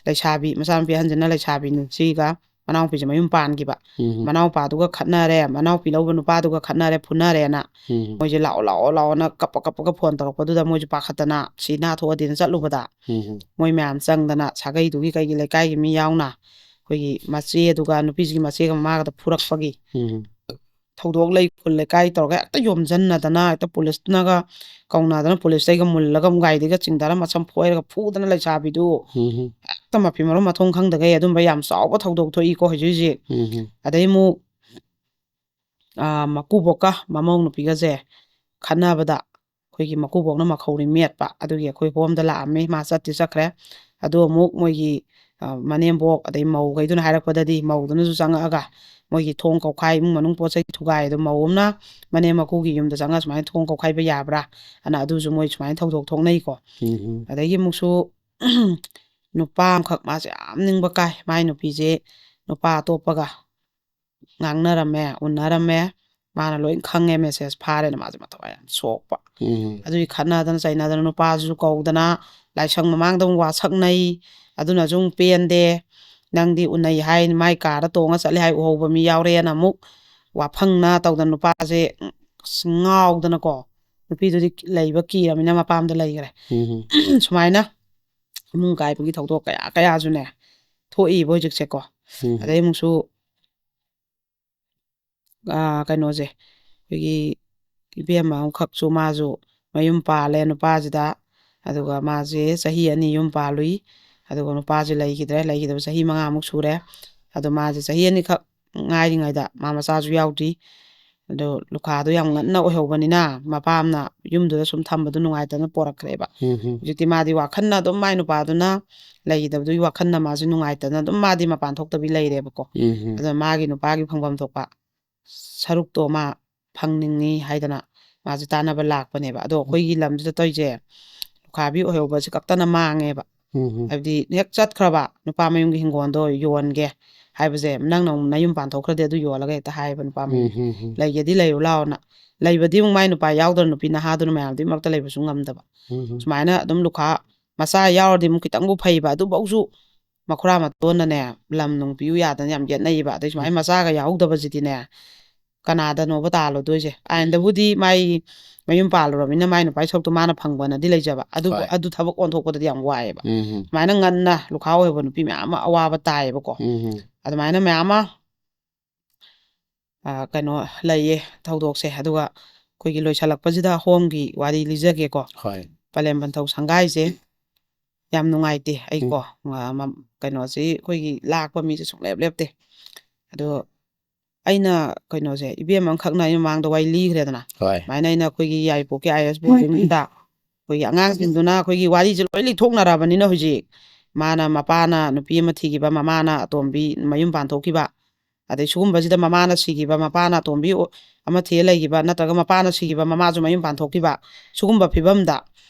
ꯂꯩꯁꯥꯕꯤ, ꯃꯆꯥꯅꯨꯄꯤ ꯑꯍꯟꯁꯤꯅ ꯂꯩꯁꯥꯕꯤ ꯅꯨꯡꯁꯤꯒ, ꯃꯅꯥꯎꯄꯤꯁꯦ ꯃꯌꯨꯝ ꯄꯥꯟꯈꯤꯕ꯫ ꯎꯝ꯫ ꯃꯅꯥꯎꯄꯥꯗꯨꯒ ꯈꯠꯅꯔꯦ, ꯃꯅꯥꯎꯄꯤ ꯂꯧꯕ ꯅꯨꯄꯥꯗꯨꯒ ꯈꯠꯅꯔꯦ, ꯐꯨꯅꯔꯦꯅ꯫ ꯎꯝ꯫ ꯃꯣꯏꯁꯦ "ꯂꯥꯛꯑꯣ, ꯂꯥꯛꯑꯣ, ꯂꯥꯛꯑꯣꯅ" ꯀꯞꯄ ꯀꯞꯄꯒ ꯐꯣꯟ ꯇꯧꯔꯛꯄꯗꯨꯗ ꯃꯣꯏꯁꯨ ꯄꯥꯈꯠꯇꯅ ꯁꯤ ꯅꯥ ꯊꯣꯛꯑꯗꯤꯅ ꯆꯠꯂꯨꯕꯗ ꯎꯝ꯫ ꯃꯣꯏ ꯃꯌꯥꯝ ꯆꯪꯗꯅ ꯁꯥꯒꯩꯗꯨꯒꯤ ꯀꯩꯒꯤ ꯂꯩꯀꯥꯏꯒꯤ ꯃꯤ ꯌꯥꯎꯅ ꯑꯩꯈꯣꯏꯒꯤ ꯃꯆꯦꯗꯨꯒ ꯅꯨꯄꯤꯁꯤꯒꯤ ꯃꯆꯦꯒ ꯃꯃꯥꯒꯗ ꯐꯨꯔꯛꯄꯒꯤ ꯎꯝ꯫ ꯊꯧꯗꯣꯛ ꯂꯩ, ꯈꯨꯜ ꯂꯩꯀꯥꯏ ꯇꯧꯔꯒ ꯍꯦꯛꯇ ꯌꯣꯝꯁꯤꯟꯅꯗꯅ ꯍꯦꯛꯇ ꯄꯨꯂꯤꯁꯅꯒ ꯀꯧꯅꯗꯅ ꯄꯨꯂꯤꯁꯇꯩꯒ ꯃꯨꯜꯂꯒ ꯑꯃꯨꯛ ꯒꯥꯔꯤꯗꯩꯒ ꯆꯤꯡꯊꯔ ꯃꯁꯝ ꯐꯣꯏꯔꯒ ꯐꯨꯗꯅ ꯂꯩꯁꯥꯕꯤꯗꯨ ꯎꯝ꯫ ꯍꯦꯛꯇ ꯃꯐꯤ ꯃꯔꯣꯟ ꯃꯊꯣꯡ ꯈꯪꯗꯈꯩ ꯑꯗꯨꯝꯕ ꯌꯥꯝ ꯆꯥꯎꯕ ꯊꯧꯗꯣꯛ ꯊꯣꯛꯏꯀꯣ ꯍꯧꯖꯤꯛ ꯍꯧꯖꯤꯛ꯫ ꯎꯝ꯫ ꯑꯗꯩ ꯑꯃꯨꯛ, ꯑꯥ, ꯃꯀꯨꯕꯣꯛꯀ ꯃꯃꯧ ꯅꯨꯄꯤꯒꯁꯦ ꯈꯠꯅꯕꯗ ꯑꯩꯈꯣꯏꯒꯤ ꯃꯀꯨꯕꯣꯛꯅ ꯃꯈꯧꯔꯤ ꯃꯦꯠꯄ, ꯑꯗꯨꯒꯤ ꯑꯩꯈꯣꯏ ꯍꯣꯝꯗ ꯂꯥꯛꯑꯝꯃꯤ, ꯃꯥ ꯆꯠꯇꯤ ꯆꯠꯈ꯭ꯔꯦ꯫ ꯑꯗꯨ ꯑꯃꯨꯛ ꯃꯣꯏꯒꯤ, ꯑ, ꯃꯅꯦꯝꯕꯣꯛ ꯑꯗꯩ ꯃꯧꯈꯩꯗꯨꯅ ꯍꯥꯏꯔꯛꯄꯗꯗꯤ ꯃꯧꯗꯨꯅꯁꯨ ꯆꯪꯉꯛꯑꯒ ꯃꯣꯏꯒꯤ ꯊꯣꯡ ꯀꯧꯈꯥꯏ, ꯏꯃꯨꯡ ꯃꯅꯨꯡ ꯄꯣꯠ ꯆꯩ ꯊꯨꯒꯥꯏ, ꯑꯗꯨ ꯃꯧ ꯑꯃꯅ ꯃꯅꯦꯝ ꯃꯀꯨꯒꯤ ꯌꯨꯝꯗ ꯆꯪꯉꯒ ꯁꯨꯃꯥꯏꯅ ꯊꯣꯡ ꯀꯧꯈꯥꯏꯕ ꯌꯥꯕ꯭ꯔꯥ ꯑꯅ ꯑꯗꯨꯁꯨ ꯃꯣꯏ ꯁꯨꯃꯥꯏꯅ ꯊꯧꯗꯣꯛ ꯊꯣꯛꯅꯩꯀꯣ꯫ ꯎꯝ꯫ ꯑꯗꯒꯤ ꯑꯃꯨꯛꯁꯨ ꯅꯨꯄꯥ ꯑꯃꯈꯛ ꯃꯥꯁꯦ ꯌꯥꯝ ꯅꯤꯡꯕ ꯀꯥꯏ, ꯃꯥꯏ ꯅꯨꯄꯤꯁꯦ ꯅꯨꯄꯥ ꯑꯇꯣꯞꯄꯒ ꯉꯥꯡꯅꯔꯝꯃꯦ, ꯎꯅꯔꯝꯃꯦ, ꯃꯥꯅ ꯂꯣꯏ ꯈꯪꯉꯦ, ꯃꯦꯁꯦꯖ ꯐꯥꯔꯦꯅ ꯃꯥꯁꯦ ꯃꯊꯋꯥꯏ ꯌꯥꯝ ꯁꯣꯛꯄ꯫ ꯎꯝ꯫ ꯑꯗꯨꯒꯤ ꯈꯠꯅꯗꯅ ꯆꯩꯅꯗꯅ ꯅꯨꯄꯥꯁꯤꯁꯨ ꯀꯧꯗꯅ ꯂꯥꯏꯁꯪ ꯃꯃꯥꯡꯗ ꯑꯃꯨꯛ ꯋꯥꯁꯛꯅꯩ, ꯑꯗꯨꯅꯁꯨ ꯑꯃꯨꯛ ꯄꯦꯟꯗꯦ꯫ "ꯅꯪꯗꯤ ꯎꯅꯩ ꯍꯥꯏ, ꯃꯥꯏ ꯀꯥꯔꯗ ꯇꯣꯡꯉ ꯆꯠꯂꯦ ꯍꯥꯏ, ꯎꯍꯧꯕ ꯃꯤ ꯌꯥꯎꯔꯦꯅ" ꯑꯃꯨꯛ ꯋꯥꯐꯪꯅ ꯇꯧꯗꯅ ꯅꯨꯄꯥꯁꯦ, ꯎꯝ, ꯑꯁ, ꯉꯥꯎꯗꯅꯀꯣ, ꯅꯨꯄꯤꯗꯨꯗꯤ ꯂꯩꯕ ꯀꯤꯔꯕꯅꯤꯅ ꯃꯄꯥꯝꯗ ꯂꯩꯈ꯭ꯔꯦ꯫ ꯎꯝ꯫ ꯁꯨꯃꯥꯏꯅ ꯏꯃꯨꯡ ꯀꯥꯏꯕꯒꯤ ꯊꯧꯗꯣꯛ ꯀꯌꯥ ꯀꯌꯥꯁꯨꯅꯦ ꯊꯣꯛꯏꯕ ꯍꯧꯖꯤꯛꯁꯦꯀꯣ꯫ ꯎꯝ꯫ ꯑꯗꯩ ꯑꯃꯨꯛꯁꯨ ꯑꯥ, ꯀꯩꯅꯣꯁꯦ, ꯑꯩꯈꯣꯏꯒꯤ ꯏꯕꯦꯝꯃ ꯑꯃꯈꯛꯁꯨ ꯃꯥꯁꯨ ꯃꯌꯨꯝ ꯄꯥꯜꯂꯦ ꯅꯨꯄꯥꯁꯤꯗ꯫ ꯑꯗꯨꯒ ꯃꯥꯁꯦ ꯆꯍꯤ ꯑꯅꯤ ꯌꯨꯝ ꯄꯥꯜꯂꯨꯏ꯫ ꯑꯗꯨꯒ ꯅꯨꯄꯥꯁꯦ ꯂꯩꯈꯤꯗ꯭ꯔꯦ, ꯂꯩꯈꯤꯗꯕ ꯆꯍꯤ ꯃꯉꯥꯃꯨꯛ ꯁꯨꯔꯦ꯫ ꯑꯗꯣ ꯃꯥꯁꯦ ꯆꯍꯤ ꯑꯅꯤꯈꯛ ꯉꯥꯏꯔꯤꯉꯩꯗ ꯃꯥ ꯃꯆꯥꯁꯨ ꯌꯥꯎꯗ꯭ꯔꯤ꯫ ꯑꯗꯣ ꯂꯨꯈꯥꯗꯣ ꯌꯥꯝ ꯉꯟꯅ ꯑꯣꯏꯍꯧꯕꯅꯤꯅ ꯃꯄꯥꯝꯅ ꯌꯨꯝꯗꯨꯗ ꯁꯨꯝ ꯊꯝꯕꯗꯣ ꯅꯨꯡꯉꯥꯏꯇꯅ ꯄꯣꯔꯛꯈ꯭ꯔꯦꯕ꯫ ꯎꯝ ꯍꯝ꯫ ꯍꯧꯖꯤꯛꯇꯤ ꯃꯥꯗꯤ ꯋꯥꯈꯜꯅ ꯑꯗꯨꯝ ꯃꯥꯏ ꯅꯨꯄꯥꯗꯨꯅ ꯂꯩꯈꯤꯗꯕꯗꯨꯒꯤ ꯋꯥꯈꯜꯅ ꯃꯥꯁꯦ ꯅꯨꯡꯉꯥꯏꯇꯅ ꯑꯗꯨꯝ ꯃꯥꯗꯤ ꯃꯄꯥꯟ ꯊꯣꯛꯇꯕꯤ ꯂꯩꯔꯦꯕꯀꯣ꯫ ꯎꯝ ꯍꯝ꯫ ꯑꯗꯨꯅ ꯃꯥꯒꯤ ꯅꯨꯄꯥꯒꯤ ꯐꯪꯐꯝ ꯊꯣꯛꯄ ꯁꯔꯨꯛꯇꯣ ꯃꯥ ꯐꯪꯅꯤꯡꯉꯤ ꯍꯥꯏꯗꯅ ꯃꯥꯁꯦ ꯇꯥꯟꯅꯕ ꯂꯥꯛꯄꯅꯦꯕ꯫ ꯑꯗꯣ ꯑꯩꯈꯣꯏꯒꯤ ꯂꯝꯁꯤꯗ ꯇꯧꯔꯤꯁꯦ ꯂꯨꯈꯥꯕꯤ ꯑꯣꯏꯍꯧꯕꯁꯦ ꯀꯛꯇꯅ ꯃꯥꯡꯉꯦꯕ꯫ ꯎꯝ ꯍꯝ꯫ ꯍꯥꯏꯕꯗꯤ ꯍꯦꯛ ꯆꯠꯈ꯭ꯔꯕ ꯅꯨꯄꯥ ꯃꯌꯨꯝꯒꯤ ꯍꯤꯡꯒꯣꯜꯗꯣ ꯌꯣꯟꯒꯦ ꯍꯥꯏꯕꯁꯦ, "ꯅꯪꯅ ꯑꯃꯨꯛ ꯅꯌꯨꯝ ꯄꯥꯟꯊꯣꯛꯈ꯭ꯔꯗꯤ ꯑꯗꯨ ꯌꯣꯜꯂꯒ ꯍꯦꯛꯇ" ꯍꯥꯏꯌꯦꯕ ꯅꯨꯄꯥ ꯃꯌꯨꯝ꯫ ꯎꯝ ꯍꯝ ꯍꯝ꯫ "ꯂꯩꯒꯦꯗꯤ ꯂꯩꯔꯨ ꯂꯥꯎꯅ, ꯂꯩꯕꯗꯤ ꯑꯃꯨꯛ ꯃꯥꯏ ꯅꯨꯄꯥ ꯌꯥꯎꯗ꯭ꯔ ꯅꯨꯄꯤ ꯅꯍꯥꯗꯨꯅ ꯃꯌꯥꯝꯗꯨꯒꯤ ꯃꯔꯛꯇ ꯂꯩꯕꯁꯨ ꯉꯝꯗꯕ"꯫ ꯎꯝ ꯍꯝ꯫ ꯁꯨꯃꯥꯏꯅ ꯑꯗꯨꯝ ꯂꯨꯈꯥ ꯃꯆꯥ ꯌꯥꯎꯔꯗꯤ ꯑꯃꯨꯛ ꯈꯤꯇꯪꯕꯨ ꯐꯩꯕ, ꯑꯗꯨꯐꯧꯁꯨ ꯃꯈꯨꯔꯥ ꯃꯇꯣꯟꯅꯅꯦ ꯂꯝ ꯅꯨꯡ ꯄꯤꯌꯨ ꯌꯥꯗꯅ ꯌꯥꯝ ꯌꯦꯠꯅꯩꯌꯦꯕ꯫ ꯑꯗꯩ ꯁꯨꯃꯥꯏꯅ ꯃꯆꯥꯒ ꯌꯥꯎꯍꯧꯗꯕꯁꯤꯗꯤꯅꯦ ꯀꯅꯥꯗꯅꯣꯕ ꯇꯥꯜꯂꯨꯗꯣꯏꯁꯦ? ꯑꯥꯏꯟꯗꯕꯨꯗꯤ ꯃꯥꯏ ꯃꯌꯨꯝ ꯄꯥꯜꯂꯨꯔꯕꯅꯤꯅ ꯃꯥꯏ ꯅꯨꯄꯥꯒꯤ ꯁꯔꯨꯛꯇꯣ ꯃꯥꯅ ꯐꯪꯕꯅꯗꯤ ꯂꯩꯖꯕ꯫ ꯑꯗꯨꯕꯨ ꯍꯣꯏ꯫ ꯑꯗꯨ ꯊꯕꯛ ꯑꯣꯟꯊꯣꯛꯄꯗꯗꯤ ꯌꯥꯝ ꯋꯥꯏꯑꯦꯕ꯫ ꯎꯝ꯫ ꯁꯨꯃꯥꯏꯅ ꯉꯟꯅ ꯂꯨꯈꯥ ꯑꯣꯏꯕ ꯅꯨꯄꯤ ꯃꯌꯥꯝ ꯑꯃ ꯑꯋꯥꯕ ꯇꯥꯏꯌꯦꯕꯀꯣ꯫ ꯎꯝ꯫ ꯑꯗꯨꯃꯥꯏꯅ ꯃꯌꯥꯝ ꯑꯃ, ꯑ, ꯀꯩꯅꯣ ꯂꯩꯌꯦ ꯊꯧꯗꯣꯛꯁꯦ꯫ ꯑꯗꯨꯒ ꯑꯩꯈꯣꯏꯒꯤ ꯂꯣꯏꯁꯤꯜꯂꯛꯄꯁꯤꯗ ꯍꯣꯝꯒꯤ ꯋꯥꯔꯤ ꯂꯤꯖꯒꯦꯀꯣ꯫ ꯍꯣꯏ꯫ ꯄꯂꯦꯝ ꯄꯟꯊꯧ ꯁꯪꯒꯥꯏꯁꯦ ꯌꯥꯝ ꯅꯨꯡꯉꯥꯏꯇꯦ ꯑꯩꯀꯣ꯫ ꯎꯝ꯫ ꯑ, ꯃꯝ-, ꯀꯩꯅꯣꯁꯤ ꯑꯩꯈꯣꯏꯒꯤ ꯂꯥꯛꯄ ꯃꯤꯁꯦ ꯁꯨꯡꯂꯦꯞ ꯂꯦꯞꯇꯦ꯫ ꯑꯗꯣ ꯑꯩꯅ ꯀꯩꯅꯣꯁꯦ, ꯏꯕꯦꯝ ꯑꯃꯈꯛꯅ ꯑꯩ ꯃꯃꯥꯡꯗ ꯋꯥꯔꯤ ꯂꯤꯈ꯭ꯔꯦꯗꯅ꯫ ꯍꯣꯏ꯫ ꯁꯨꯃꯥꯏꯅ ꯑꯩꯅ ꯑꯩꯈꯣꯏꯒꯤ ꯌꯥꯏꯔꯤꯄꯣꯛꯀꯤ IAS boardingꯗ ꯑꯩꯈꯣꯏꯒꯤ ꯑꯉꯥꯡꯁꯤꯡꯗꯨꯅ ꯑꯩꯈꯣꯏꯒꯤ ꯋꯥꯔꯤꯁꯦ ꯂꯣꯏ ꯂꯤꯊꯣꯛꯅꯔꯕꯅꯤꯅ ꯍꯧꯖꯤꯛ ꯃꯥꯅ ꯃꯄꯥꯅ ꯅꯨꯄꯤ ꯑꯃ ꯊꯤꯈꯤꯕ, ꯃꯃꯥꯅ ꯑꯇꯣꯝꯕꯤ ꯃꯌꯨꯝ ꯄꯥꯟꯊꯣꯛꯈꯤꯕ, ꯑꯗꯩ ꯁꯤꯒꯨꯝꯕꯁꯤꯗ ꯃꯃꯥꯅ ꯁꯤꯈꯤꯕ, ꯃꯄꯥꯅ ꯑꯇꯣꯝꯕꯤ ꯑꯣ-, ꯑꯃ ꯊꯤꯔ ꯂꯩꯈꯤꯕ, ꯅꯠꯇ꯭ꯔꯒ ꯃꯄꯥꯅ ꯁꯤꯈꯤꯕ, ꯃꯃꯥꯁꯨ ꯃꯌꯨꯝ ꯄꯥꯟꯊꯣꯛꯈꯤꯕ, ꯁꯤꯒꯨꯝꯕ ꯐꯤꯕꯝꯗ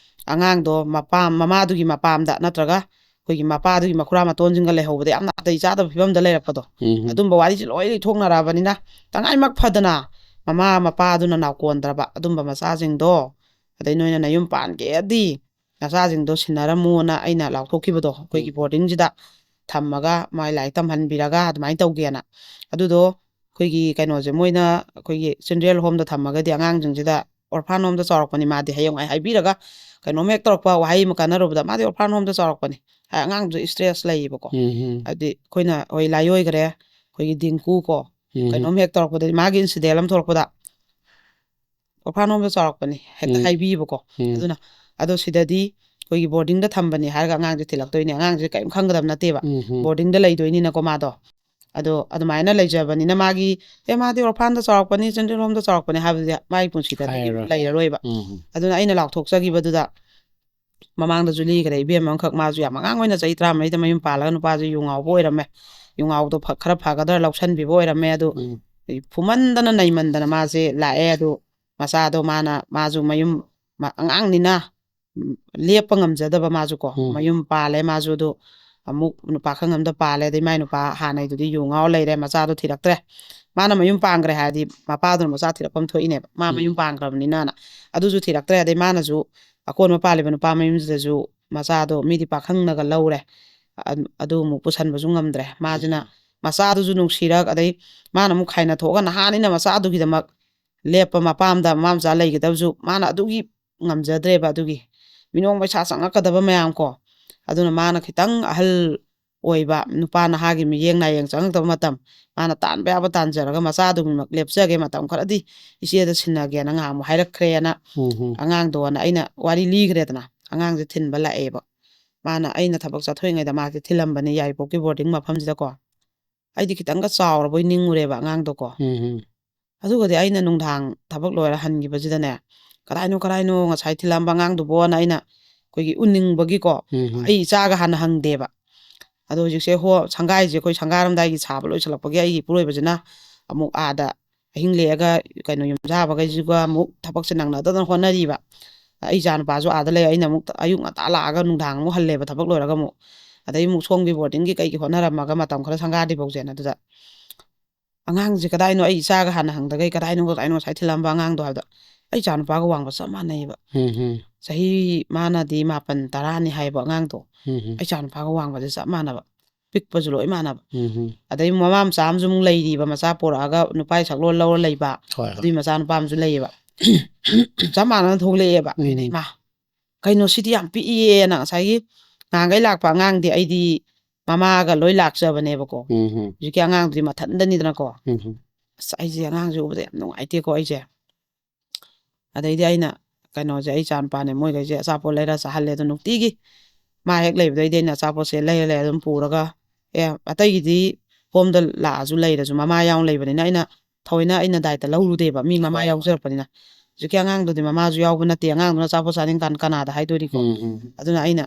ꯑꯉꯥꯡꯗꯣ ꯃꯄꯥꯝ-, ꯃꯃꯥꯗꯨꯒꯤ ꯃꯄꯥꯝꯗ ꯅꯠꯇ꯭ꯔꯒ ꯑꯩꯈꯣꯏꯒꯤ ꯃꯄꯥꯗꯨꯒꯤ ꯃꯈꯨꯔꯥ ꯃꯇꯣꯟꯁꯤꯡꯒ ꯂꯩꯍꯧꯕꯗ ꯌꯥꯝꯅ ꯅꯥꯇꯩ ꯆꯥꯗꯕ ꯐꯤꯕꯝꯗ ꯂꯩꯔꯛꯄꯗꯣ꯫ ꯎꯝ꯫ ꯑꯗꯨꯝꯕ ꯋꯥꯔꯤꯁꯦ ꯂꯣꯏ ꯂꯤꯊꯣꯛꯅꯔꯛꯑꯕꯅꯤꯅ ꯇꯉꯥꯏꯃꯛ ꯐꯗꯅ ꯃꯃꯥ ꯃꯄꯥꯗꯨꯅ ꯅꯥꯎꯀꯣꯟꯗ꯭ꯔꯕ ꯑꯗꯨꯝꯕ ꯃꯆꯥꯁꯤꯡꯗꯣ, ꯑꯗꯩ ꯅꯣꯏꯅ ꯅꯌꯨꯝ ꯄꯥꯟꯒꯦꯗꯤ ꯅꯆꯥꯁꯤꯡꯗꯣ ꯁꯤꯟꯅꯔꯝꯃꯣꯅ ꯑꯩꯅ ꯂꯥꯎꯊꯣꯛꯈꯤꯕꯗꯣ, ꯑꯩꯈꯣꯏꯒꯤ ꯎꯝ꯫ Boardingꯁꯤꯗ ꯊꯝꯃꯒ ꯃꯥꯏ ꯂꯥꯏꯔꯤꯛ ꯇꯝꯍꯟꯕꯤꯔꯒ ꯑꯗꯨꯃꯥꯏꯅ ꯇꯧꯒꯦꯅ꯫ ꯑꯗꯨꯗꯣ ꯑꯩꯈꯣꯏꯒꯤ ꯀꯩꯅꯣꯁꯦ, ꯃꯣꯏꯅ ꯑꯩꯈꯣꯏꯒꯤ children homeꯗ ꯊꯝꯃꯒꯗꯤ ꯑꯉꯥꯡꯁꯤꯡꯁꯤꯗ orphan homeꯗ ꯆꯥꯎꯔꯛꯄꯅꯤ, ꯃꯥꯗꯤ ꯍꯌꯦꯡꯋꯥꯏ ꯍꯥꯏꯕꯤꯔꯒ ꯀꯩꯅꯣꯝ ꯍꯦꯛ ꯇꯧꯔꯛꯄ ꯋꯥꯍꯩ ꯑꯃ ꯀꯥꯟꯅꯔꯨꯕꯗ ꯃꯥꯗꯤ orphan homeꯗ ꯆꯥꯎꯔꯛꯄꯅꯤ ꯍꯥꯏ, ꯑꯉꯥꯡꯗꯨ stress ꯂꯩꯌꯦꯕꯀꯣ꯫ ꯎꯝ꯫ ꯍꯥꯏꯗꯤ ꯑꯩꯈꯣꯏꯅ ꯍꯣꯏ ꯂꯥꯏꯑꯣꯏꯈ꯭ꯔꯦ, ꯑꯩꯈꯣꯏꯒꯤ dengue ꯀꯣ, ꯎꯝ꯫ ꯀꯩꯅꯣꯝ ꯍꯦꯛ ꯇꯧꯔꯛꯄꯗꯗꯤ ꯃꯥꯒꯤ incident ꯑꯃ ꯊꯣꯛꯂꯛꯄꯗ orphan homeꯗ ꯆꯥꯎꯔꯛꯄꯅꯤ ꯍꯦꯛꯇ ꯎꯝ꯫ ꯍꯥꯏꯕꯤꯌꯦꯕꯀꯣ꯫ ꯎꯝ꯫ ꯑꯗꯨꯅ ꯑꯗꯣ ꯁꯤꯗꯗꯤ ꯑꯩꯈꯣꯏꯒꯤ boardingꯗ ꯊꯝꯕꯅꯤ ꯍꯥꯏꯔꯒ ꯑꯉꯥꯡꯁꯦ ꯊꯤꯜꯂꯛꯇꯣꯏꯅꯦ, ꯑꯉꯥꯡꯁꯦ ꯀꯔꯤꯝ ꯈꯪꯒꯗꯕ ꯅꯠꯇꯦꯕ꯫ ꯎꯝ꯫ Boardingꯗ ꯂꯩꯗꯣꯏꯅꯤꯅꯀꯣ ꯃꯥꯗꯣ꯫ ꯑꯗꯣ ꯑꯗꯨꯃꯥꯏꯅ ꯂꯩꯖꯕꯅꯤꯅ ꯃꯥꯒꯤ, "ꯑꯦ, ꯃꯥꯗꯤ orphanꯗ ꯆꯥꯎꯔꯛꯄꯅꯤ, children homeꯗ ꯆꯥꯎꯔꯛꯄꯅꯤ" ꯍꯥꯏꯕꯁꯦ ꯃꯥꯒꯤ ꯄꯨꯟꯁꯤꯗꯗꯤ ꯍꯥꯏꯔꯣꯏ꯫ ꯂꯩꯔꯔꯣꯏꯕ꯫ ꯎꯝ꯫ ꯑꯗꯨꯅ ꯑꯩꯅ ꯂꯥꯎꯊꯣꯛꯆꯈꯤꯕꯗꯨꯗ ꯃꯃꯥꯡꯗꯁꯨ ꯂꯤꯈ꯭ꯔꯦ, ꯏꯕꯦꯝ ꯑꯃꯈꯛ, ꯃꯥꯁꯨ ꯌꯥꯝ ꯑꯉꯥꯡ ꯑꯣꯏꯅ, ꯆꯍꯤ ꯇꯔꯥꯃꯔꯤꯗ ꯃꯌꯨꯝ ꯄꯥꯜꯂꯒ ꯅꯨꯄꯥꯁꯦ ꯌꯨ ꯉꯥꯎꯕ ꯑꯣꯏꯔꯝꯃꯦ꯫ ꯌꯨ ꯉꯥꯎꯕꯗꯣ ꯐ-, ꯈꯔ ꯐꯒꯗ꯭ꯔꯥ ꯂꯧꯁꯟꯕꯤꯕ ꯑꯣꯏꯔꯝꯃꯦ꯫ ꯑꯗꯨ ꯎꯝ꯫ ꯐꯨꯃꯟꯗꯅ ꯅꯩꯃꯟꯗꯅ ꯃꯥꯁꯦ ꯂꯥꯛꯑꯦ꯫ ꯑꯗꯨ ꯃꯆꯥꯗꯣ ꯃꯥꯅ, ꯃꯥꯁꯨ ꯃꯌꯨꯝ, ꯃ-, ꯑꯉꯥꯡꯅꯤꯅ, ꯎꯝ, ꯂꯦꯞꯄ ꯉꯝꯖꯗꯕ ꯃꯥꯁꯨ ꯀꯣ, ꯎꯝ꯫ ꯃꯌꯨꯝ ꯄꯥꯜꯂꯦ꯫ ꯃꯥꯁꯨ ꯑꯗꯨ ꯑꯃꯨꯛ ꯅꯨꯄꯥ ꯈꯪ ꯑꯃꯗ ꯄꯥꯜꯂꯦ꯫ ꯑꯗꯩ ꯃꯥꯏ ꯅꯨꯄꯥ ꯍꯥꯟꯅꯩꯗꯨꯗꯤ ꯌꯨ ꯉꯥꯎꯔ ꯂꯩꯔꯦ, ꯃꯆꯥꯗꯣ ꯊꯤꯔꯛꯇ꯭ꯔꯦ꯫ ꯃꯥꯅ ꯃꯌꯨꯝ ꯄꯥꯟꯈ꯭ꯔꯦ ꯍꯥꯏꯔꯗꯤ ꯃꯄꯥꯗꯨꯅ ꯃꯆꯥ ꯊꯤꯔꯛꯐꯝ ꯊꯣꯛꯏꯅꯦꯕ, ꯃꯥ ꯎꯝ꯫ ꯃꯌꯨꯝ ꯄꯥꯟꯈ꯭ꯔꯕꯅꯤꯅꯅ꯫ ꯑꯗꯨꯁꯨ ꯊꯤꯔꯛꯇ꯭ꯔꯦ꯫ ꯑꯗꯩ ꯃꯥꯅꯁꯨ ꯑꯀꯣꯟꯕ ꯄꯥꯜꯂꯤꯕ ꯅꯨꯄꯥ ꯃꯌꯨꯝꯁꯤꯗꯁꯨ ꯃꯆꯥꯗꯣ ꯃꯤꯗꯤ ꯄꯥꯈꯪꯅꯒ ꯂꯧꯔꯦ, ꯑ- ꯑꯗꯨ ꯑꯃꯨꯛ ꯄꯨꯁꯟꯕꯁꯨ ꯉꯝꯗ꯭ꯔꯦ꯫ ꯃꯥꯁꯤꯅ ꯃꯆꯥꯗꯨꯁꯨ ꯅꯨꯡꯁꯤꯔꯛ, ꯑꯗꯩ ꯃꯥꯅ ꯑꯃꯨꯛ ꯈꯥꯏꯅ ꯊꯣꯛꯑꯒ ꯅꯍꯥꯟꯅꯤꯅ ꯃꯆꯥꯗꯨꯒꯤꯗꯃꯛ ꯂꯦꯞꯄ, ꯃꯄꯥꯝꯗ ꯃꯃꯥ ꯃꯆꯥ ꯂꯩꯒꯗꯕꯁꯨ ꯃꯥꯅ ꯑꯗꯨꯒꯤ ꯉꯝꯖꯗ꯭ꯔꯦꯕ꯫ ꯑꯗꯨꯒꯤ ꯃꯤꯅꯣꯡ ꯄꯩꯁꯥ ꯆꯪꯉꯛꯀꯗꯕ ꯃꯌꯥꯝ ꯀꯣ, ꯑꯗꯨꯅ ꯃꯥꯅ ꯈꯤꯇꯪ ꯑꯍꯜ ꯑꯣꯏꯕ ꯅꯨꯄꯥ ꯅꯍꯥꯒꯤ ꯃꯤꯠꯌꯦꯡ ꯅꯥꯌꯦꯡ ꯆꯪꯉꯛꯇꯕ ꯃꯇꯝ, ꯃꯥꯅ ꯇꯥꯟꯕ ꯌꯥꯕ ꯇꯥꯟꯖꯔꯒ ꯃꯆꯥꯗꯨꯒꯤꯃꯛ ꯂꯦꯞꯆꯒꯦ, ꯃꯇꯝ ꯈꯔꯗꯤ ꯏꯆꯦꯗ ꯁꯤꯟꯅꯒꯦꯅ ꯉꯥꯏꯍꯥꯛ ꯑꯃꯨꯛ ꯍꯥꯏꯔꯛꯈ꯭ꯔꯦꯅ꯫ ꯎꯝ ꯍꯝ꯫ ꯑꯉꯥꯡꯗꯣꯅ ꯑꯩꯅ ꯋꯥꯔꯤ ꯂꯤꯈ꯭ꯔꯦꯗꯅ, ꯑꯉꯥꯡꯁꯦ ꯊꯤꯟꯕ ꯂꯥꯛꯑꯦꯕ꯫ ꯃꯥꯅ ꯑꯩꯅ ꯊꯕꯛ ꯆꯠꯊꯣꯛꯏꯉꯩꯗ ꯃꯥꯁꯦ ꯊꯤꯜꯂꯝꯕꯅꯦ ꯌꯥꯏꯔꯤꯄꯣꯛꯀꯤ ꯕꯣꯔꯗꯤꯡ ꯃꯐꯝꯁꯤꯗꯀꯣ꯫ ꯑꯩꯗꯤ ꯈꯤꯇꯪꯒ ꯆꯥꯎꯔꯕꯣꯏ ꯅꯤꯡꯉꯨꯔꯦꯕ ꯑꯉꯥꯡꯗꯣꯀꯣ꯫ ꯎꯝ ꯍꯝ꯫ ꯑꯗꯨꯒꯗꯤ ꯑꯩꯅ ꯅꯨꯡꯗꯥꯡ ꯊꯕꯛ ꯂꯣꯏꯔ ꯍꯟꯈꯤꯕꯁꯤꯗꯅꯦ, "ꯀꯗꯥꯏꯅꯣ, ꯀꯗꯥꯏꯅꯣ ꯉꯁꯥꯏ ꯊꯤꯜꯂꯝꯕ ꯑꯉꯥꯡꯗꯨꯕꯣꯅ?" ꯑꯩꯅ ꯑꯩꯈꯣꯏꯒꯤ ꯎꯅꯤꯡꯕꯒꯤꯀꯣ, ꯎꯝ ꯍꯝ꯫ ꯑꯩ ꯏꯆꯥꯒ ꯍꯥꯟꯅ ꯍꯪꯗꯦꯕ꯫ ꯑꯗꯣ ꯍꯧꯖꯤꯛꯁꯦ ꯍꯣ, ꯁꯪꯒꯥꯏꯁꯦ ꯑꯩꯈꯣꯏ ꯁꯪꯒꯥꯔꯝꯗꯥꯏꯒꯤ ꯁꯥꯕ ꯂꯣꯏꯁꯤꯜꯂꯛꯄꯒꯤ ꯑꯩꯒꯤ ꯏꯄꯨꯔꯣꯏꯕꯁꯤꯅ ꯑꯃꯨꯛ ꯑꯥꯗ ꯑꯍꯤꯡ ꯂꯦꯛꯑꯒ ꯀꯩꯅꯣ ꯌꯨꯝꯁꯥꯕꯈꯩꯁꯤꯒ ꯑꯃꯨꯛ ꯊꯕꯛꯁꯦ ꯅꯪꯅꯗꯗꯅ ꯍꯣꯠꯅꯔꯤꯕ꯫ ꯑꯩ ꯏꯆꯥ ꯅꯨꯄꯥꯁꯨ ꯑꯥꯗ ꯂꯩ, ꯑꯩꯅ ꯑꯃꯨꯛ ꯑꯌꯨꯛ ꯉꯟꯇꯥ ꯂꯥꯛꯑꯒ ꯅꯨꯡꯗꯥꯡ ꯑꯃꯨꯛ ꯍꯜꯂꯦꯕ ꯊꯕꯛ ꯂꯣꯏꯔꯒ ꯑꯃꯨꯛ꯫ ꯑꯗꯩ ꯑꯃꯨꯛ ꯁꯣꯝꯒꯤ ꯕꯣꯔꯗꯤꯡꯒꯤ ꯀꯩꯒꯤ ꯍꯣꯠꯅꯔꯝꯃꯒ ꯃꯇꯝ ꯈꯔ ꯁꯪꯒꯥꯗ꯭ꯔꯤ ꯐꯥꯎꯁꯦꯅ꯫ ꯑꯗꯨꯗ ꯑꯉꯥꯡꯁꯦ ꯀꯗꯥꯏꯅꯣ, ꯑꯩ ꯏꯆꯥꯒ ꯍꯥꯟꯅ ꯍꯪꯗꯒꯩ ꯀꯗꯥꯏꯅꯣ, ꯀꯗꯥꯏꯅꯣ ꯉꯁꯥꯏ ꯊꯤꯜꯂꯝꯕ ꯑꯉꯥꯡꯗꯣ ꯍꯥꯏꯕꯗ, ꯑꯩ ꯏꯆꯥ ꯅꯨꯄꯥꯒ ꯋꯥꯡꯕ ꯆꯞ ꯃꯥꯟꯅꯩꯌꯦꯕ꯫ ꯎꯝ ꯍꯝ꯫ ꯆꯍꯤ ꯃꯥꯅꯗꯤ ꯃꯥꯄꯟ ꯇꯔꯥꯅꯤ ꯍꯥꯏꯌꯦꯕ ꯑꯉꯥꯡꯗꯣ꯫ ꯎꯝ ꯍꯝ꯫ ꯑꯩ ꯏꯆꯥ ꯅꯨꯄꯥꯒ ꯋꯥꯡꯕꯁꯦ ꯆꯞ ꯃꯥꯟꯅꯕ, ꯄꯤꯛꯄꯁꯨ ꯂꯣꯏ ꯃꯥꯟꯅꯕ꯫ ꯎꯝ ꯍꯝ꯫ ꯑꯗꯩ ꯃꯃꯥ ꯃꯆꯥ ꯑꯃꯁꯨ ꯑꯃꯨꯛ ꯂꯩꯔꯤꯕ, ꯃꯆꯥ ꯄꯣꯔꯛꯑꯒ ꯅꯨꯄꯥꯒꯤ ꯁꯛꯂꯣꯟ ꯂꯧꯔ ꯂꯩꯕ꯫ ꯍꯣꯏ, ꯍꯣꯏ꯫ ꯑꯗꯨꯏ ꯃꯆꯥ ꯅꯨꯄꯥ ꯑꯃꯁꯨ ꯂꯩꯌꯦꯕ꯫ ꯆꯞ ꯃꯥꯟꯅꯅ ꯊꯣꯛꯂꯛꯑꯦꯕ꯫ ꯎꯝ꯫ ꯑꯩꯅ, "ꯏꯃꯥ, ꯀꯩꯅꯣ ꯁꯤꯗꯤ ꯌꯥꯝ ꯄꯤꯛꯏꯌꯦꯅ", ꯉꯁꯥꯏꯒꯤ ꯅꯍꯥꯟꯈꯩ ꯂꯥꯛꯄ ꯑꯉꯥꯡꯗꯤ ꯑꯩꯗꯤ ꯃꯃꯥꯒ ꯂꯣꯏ ꯂꯥꯛꯆꯕꯅꯦꯕꯀꯣ꯫ ꯎꯝ ꯍꯝ꯫ ꯍꯧꯖꯤꯛꯀꯤ ꯑꯉꯥꯡꯗꯨꯗꯤ ꯃꯊꯟꯗꯅꯤꯗꯅꯀꯣ꯫ ꯎꯝ ꯍꯝ꯫ ꯑꯁ, ꯑꯩꯁꯦ ꯑꯉꯥꯡꯁꯦ ꯎꯕꯗ ꯌꯥꯝ ꯅꯨꯡꯉꯥꯏꯇꯦꯀꯣ ꯑꯩꯁꯦ꯫ ꯑꯗꯩꯗꯤ ꯑꯩꯅ ꯀꯩꯅꯣꯁꯦ, ꯑꯩ ꯏꯆꯥ ꯅꯨꯄꯥꯅꯦ, ꯃꯣꯏꯈꯩꯁꯦ ꯑꯆꯥꯄꯣꯠ ꯂꯩꯔ ꯆꯥꯍꯜꯂꯦ꯫ ꯑꯗꯣ ꯅꯨꯡꯇꯤꯒꯤ ꯃꯥ ꯍꯦꯛ ꯂꯩꯕꯗꯩꯗꯤ ꯑꯩꯅ ꯑꯆꯥꯄꯣꯠꯁꯦ ꯂꯩꯔ ꯂꯩꯔ ꯑꯗꯨꯝ ꯄꯨꯔꯒ, ꯑꯦ, ꯑꯇꯩꯒꯤꯗꯤ ꯍꯣꯝꯗ ꯂꯥꯛꯑꯁꯨ ꯂꯩꯔꯁꯨ ꯃꯃꯥ ꯌꯥꯎꯅ ꯂꯩꯕꯅꯤꯅ ꯑꯩꯅ ꯊꯑꯣꯏꯅ ꯑꯩꯅ ꯗꯥꯏꯇ ꯂꯧꯔꯨꯗꯦꯕ, ꯃꯤ ꯃꯃꯥ ꯍꯣꯏ, ꯍꯣꯏ꯫ ꯌꯥꯎꯖꯔꯛꯄꯅꯤꯅ꯫ ꯍꯧꯖꯤꯛꯀꯤ ꯑꯉꯥꯡꯗꯨꯗꯤ ꯃꯃꯥꯁꯨ ꯌꯥꯎꯕ ꯅꯠꯇꯦ, ꯑꯉꯥꯡꯗꯨꯅ ꯑꯆꯥꯄꯣꯠ ꯆꯥꯅꯤꯡꯀꯥꯟ ꯀꯅꯥꯗ ꯍꯥꯏꯗꯣꯔꯤꯀꯣ? ꯎꯝ, ꯎꯝ꯫ ꯑꯗꯨꯅ ꯑꯩꯅ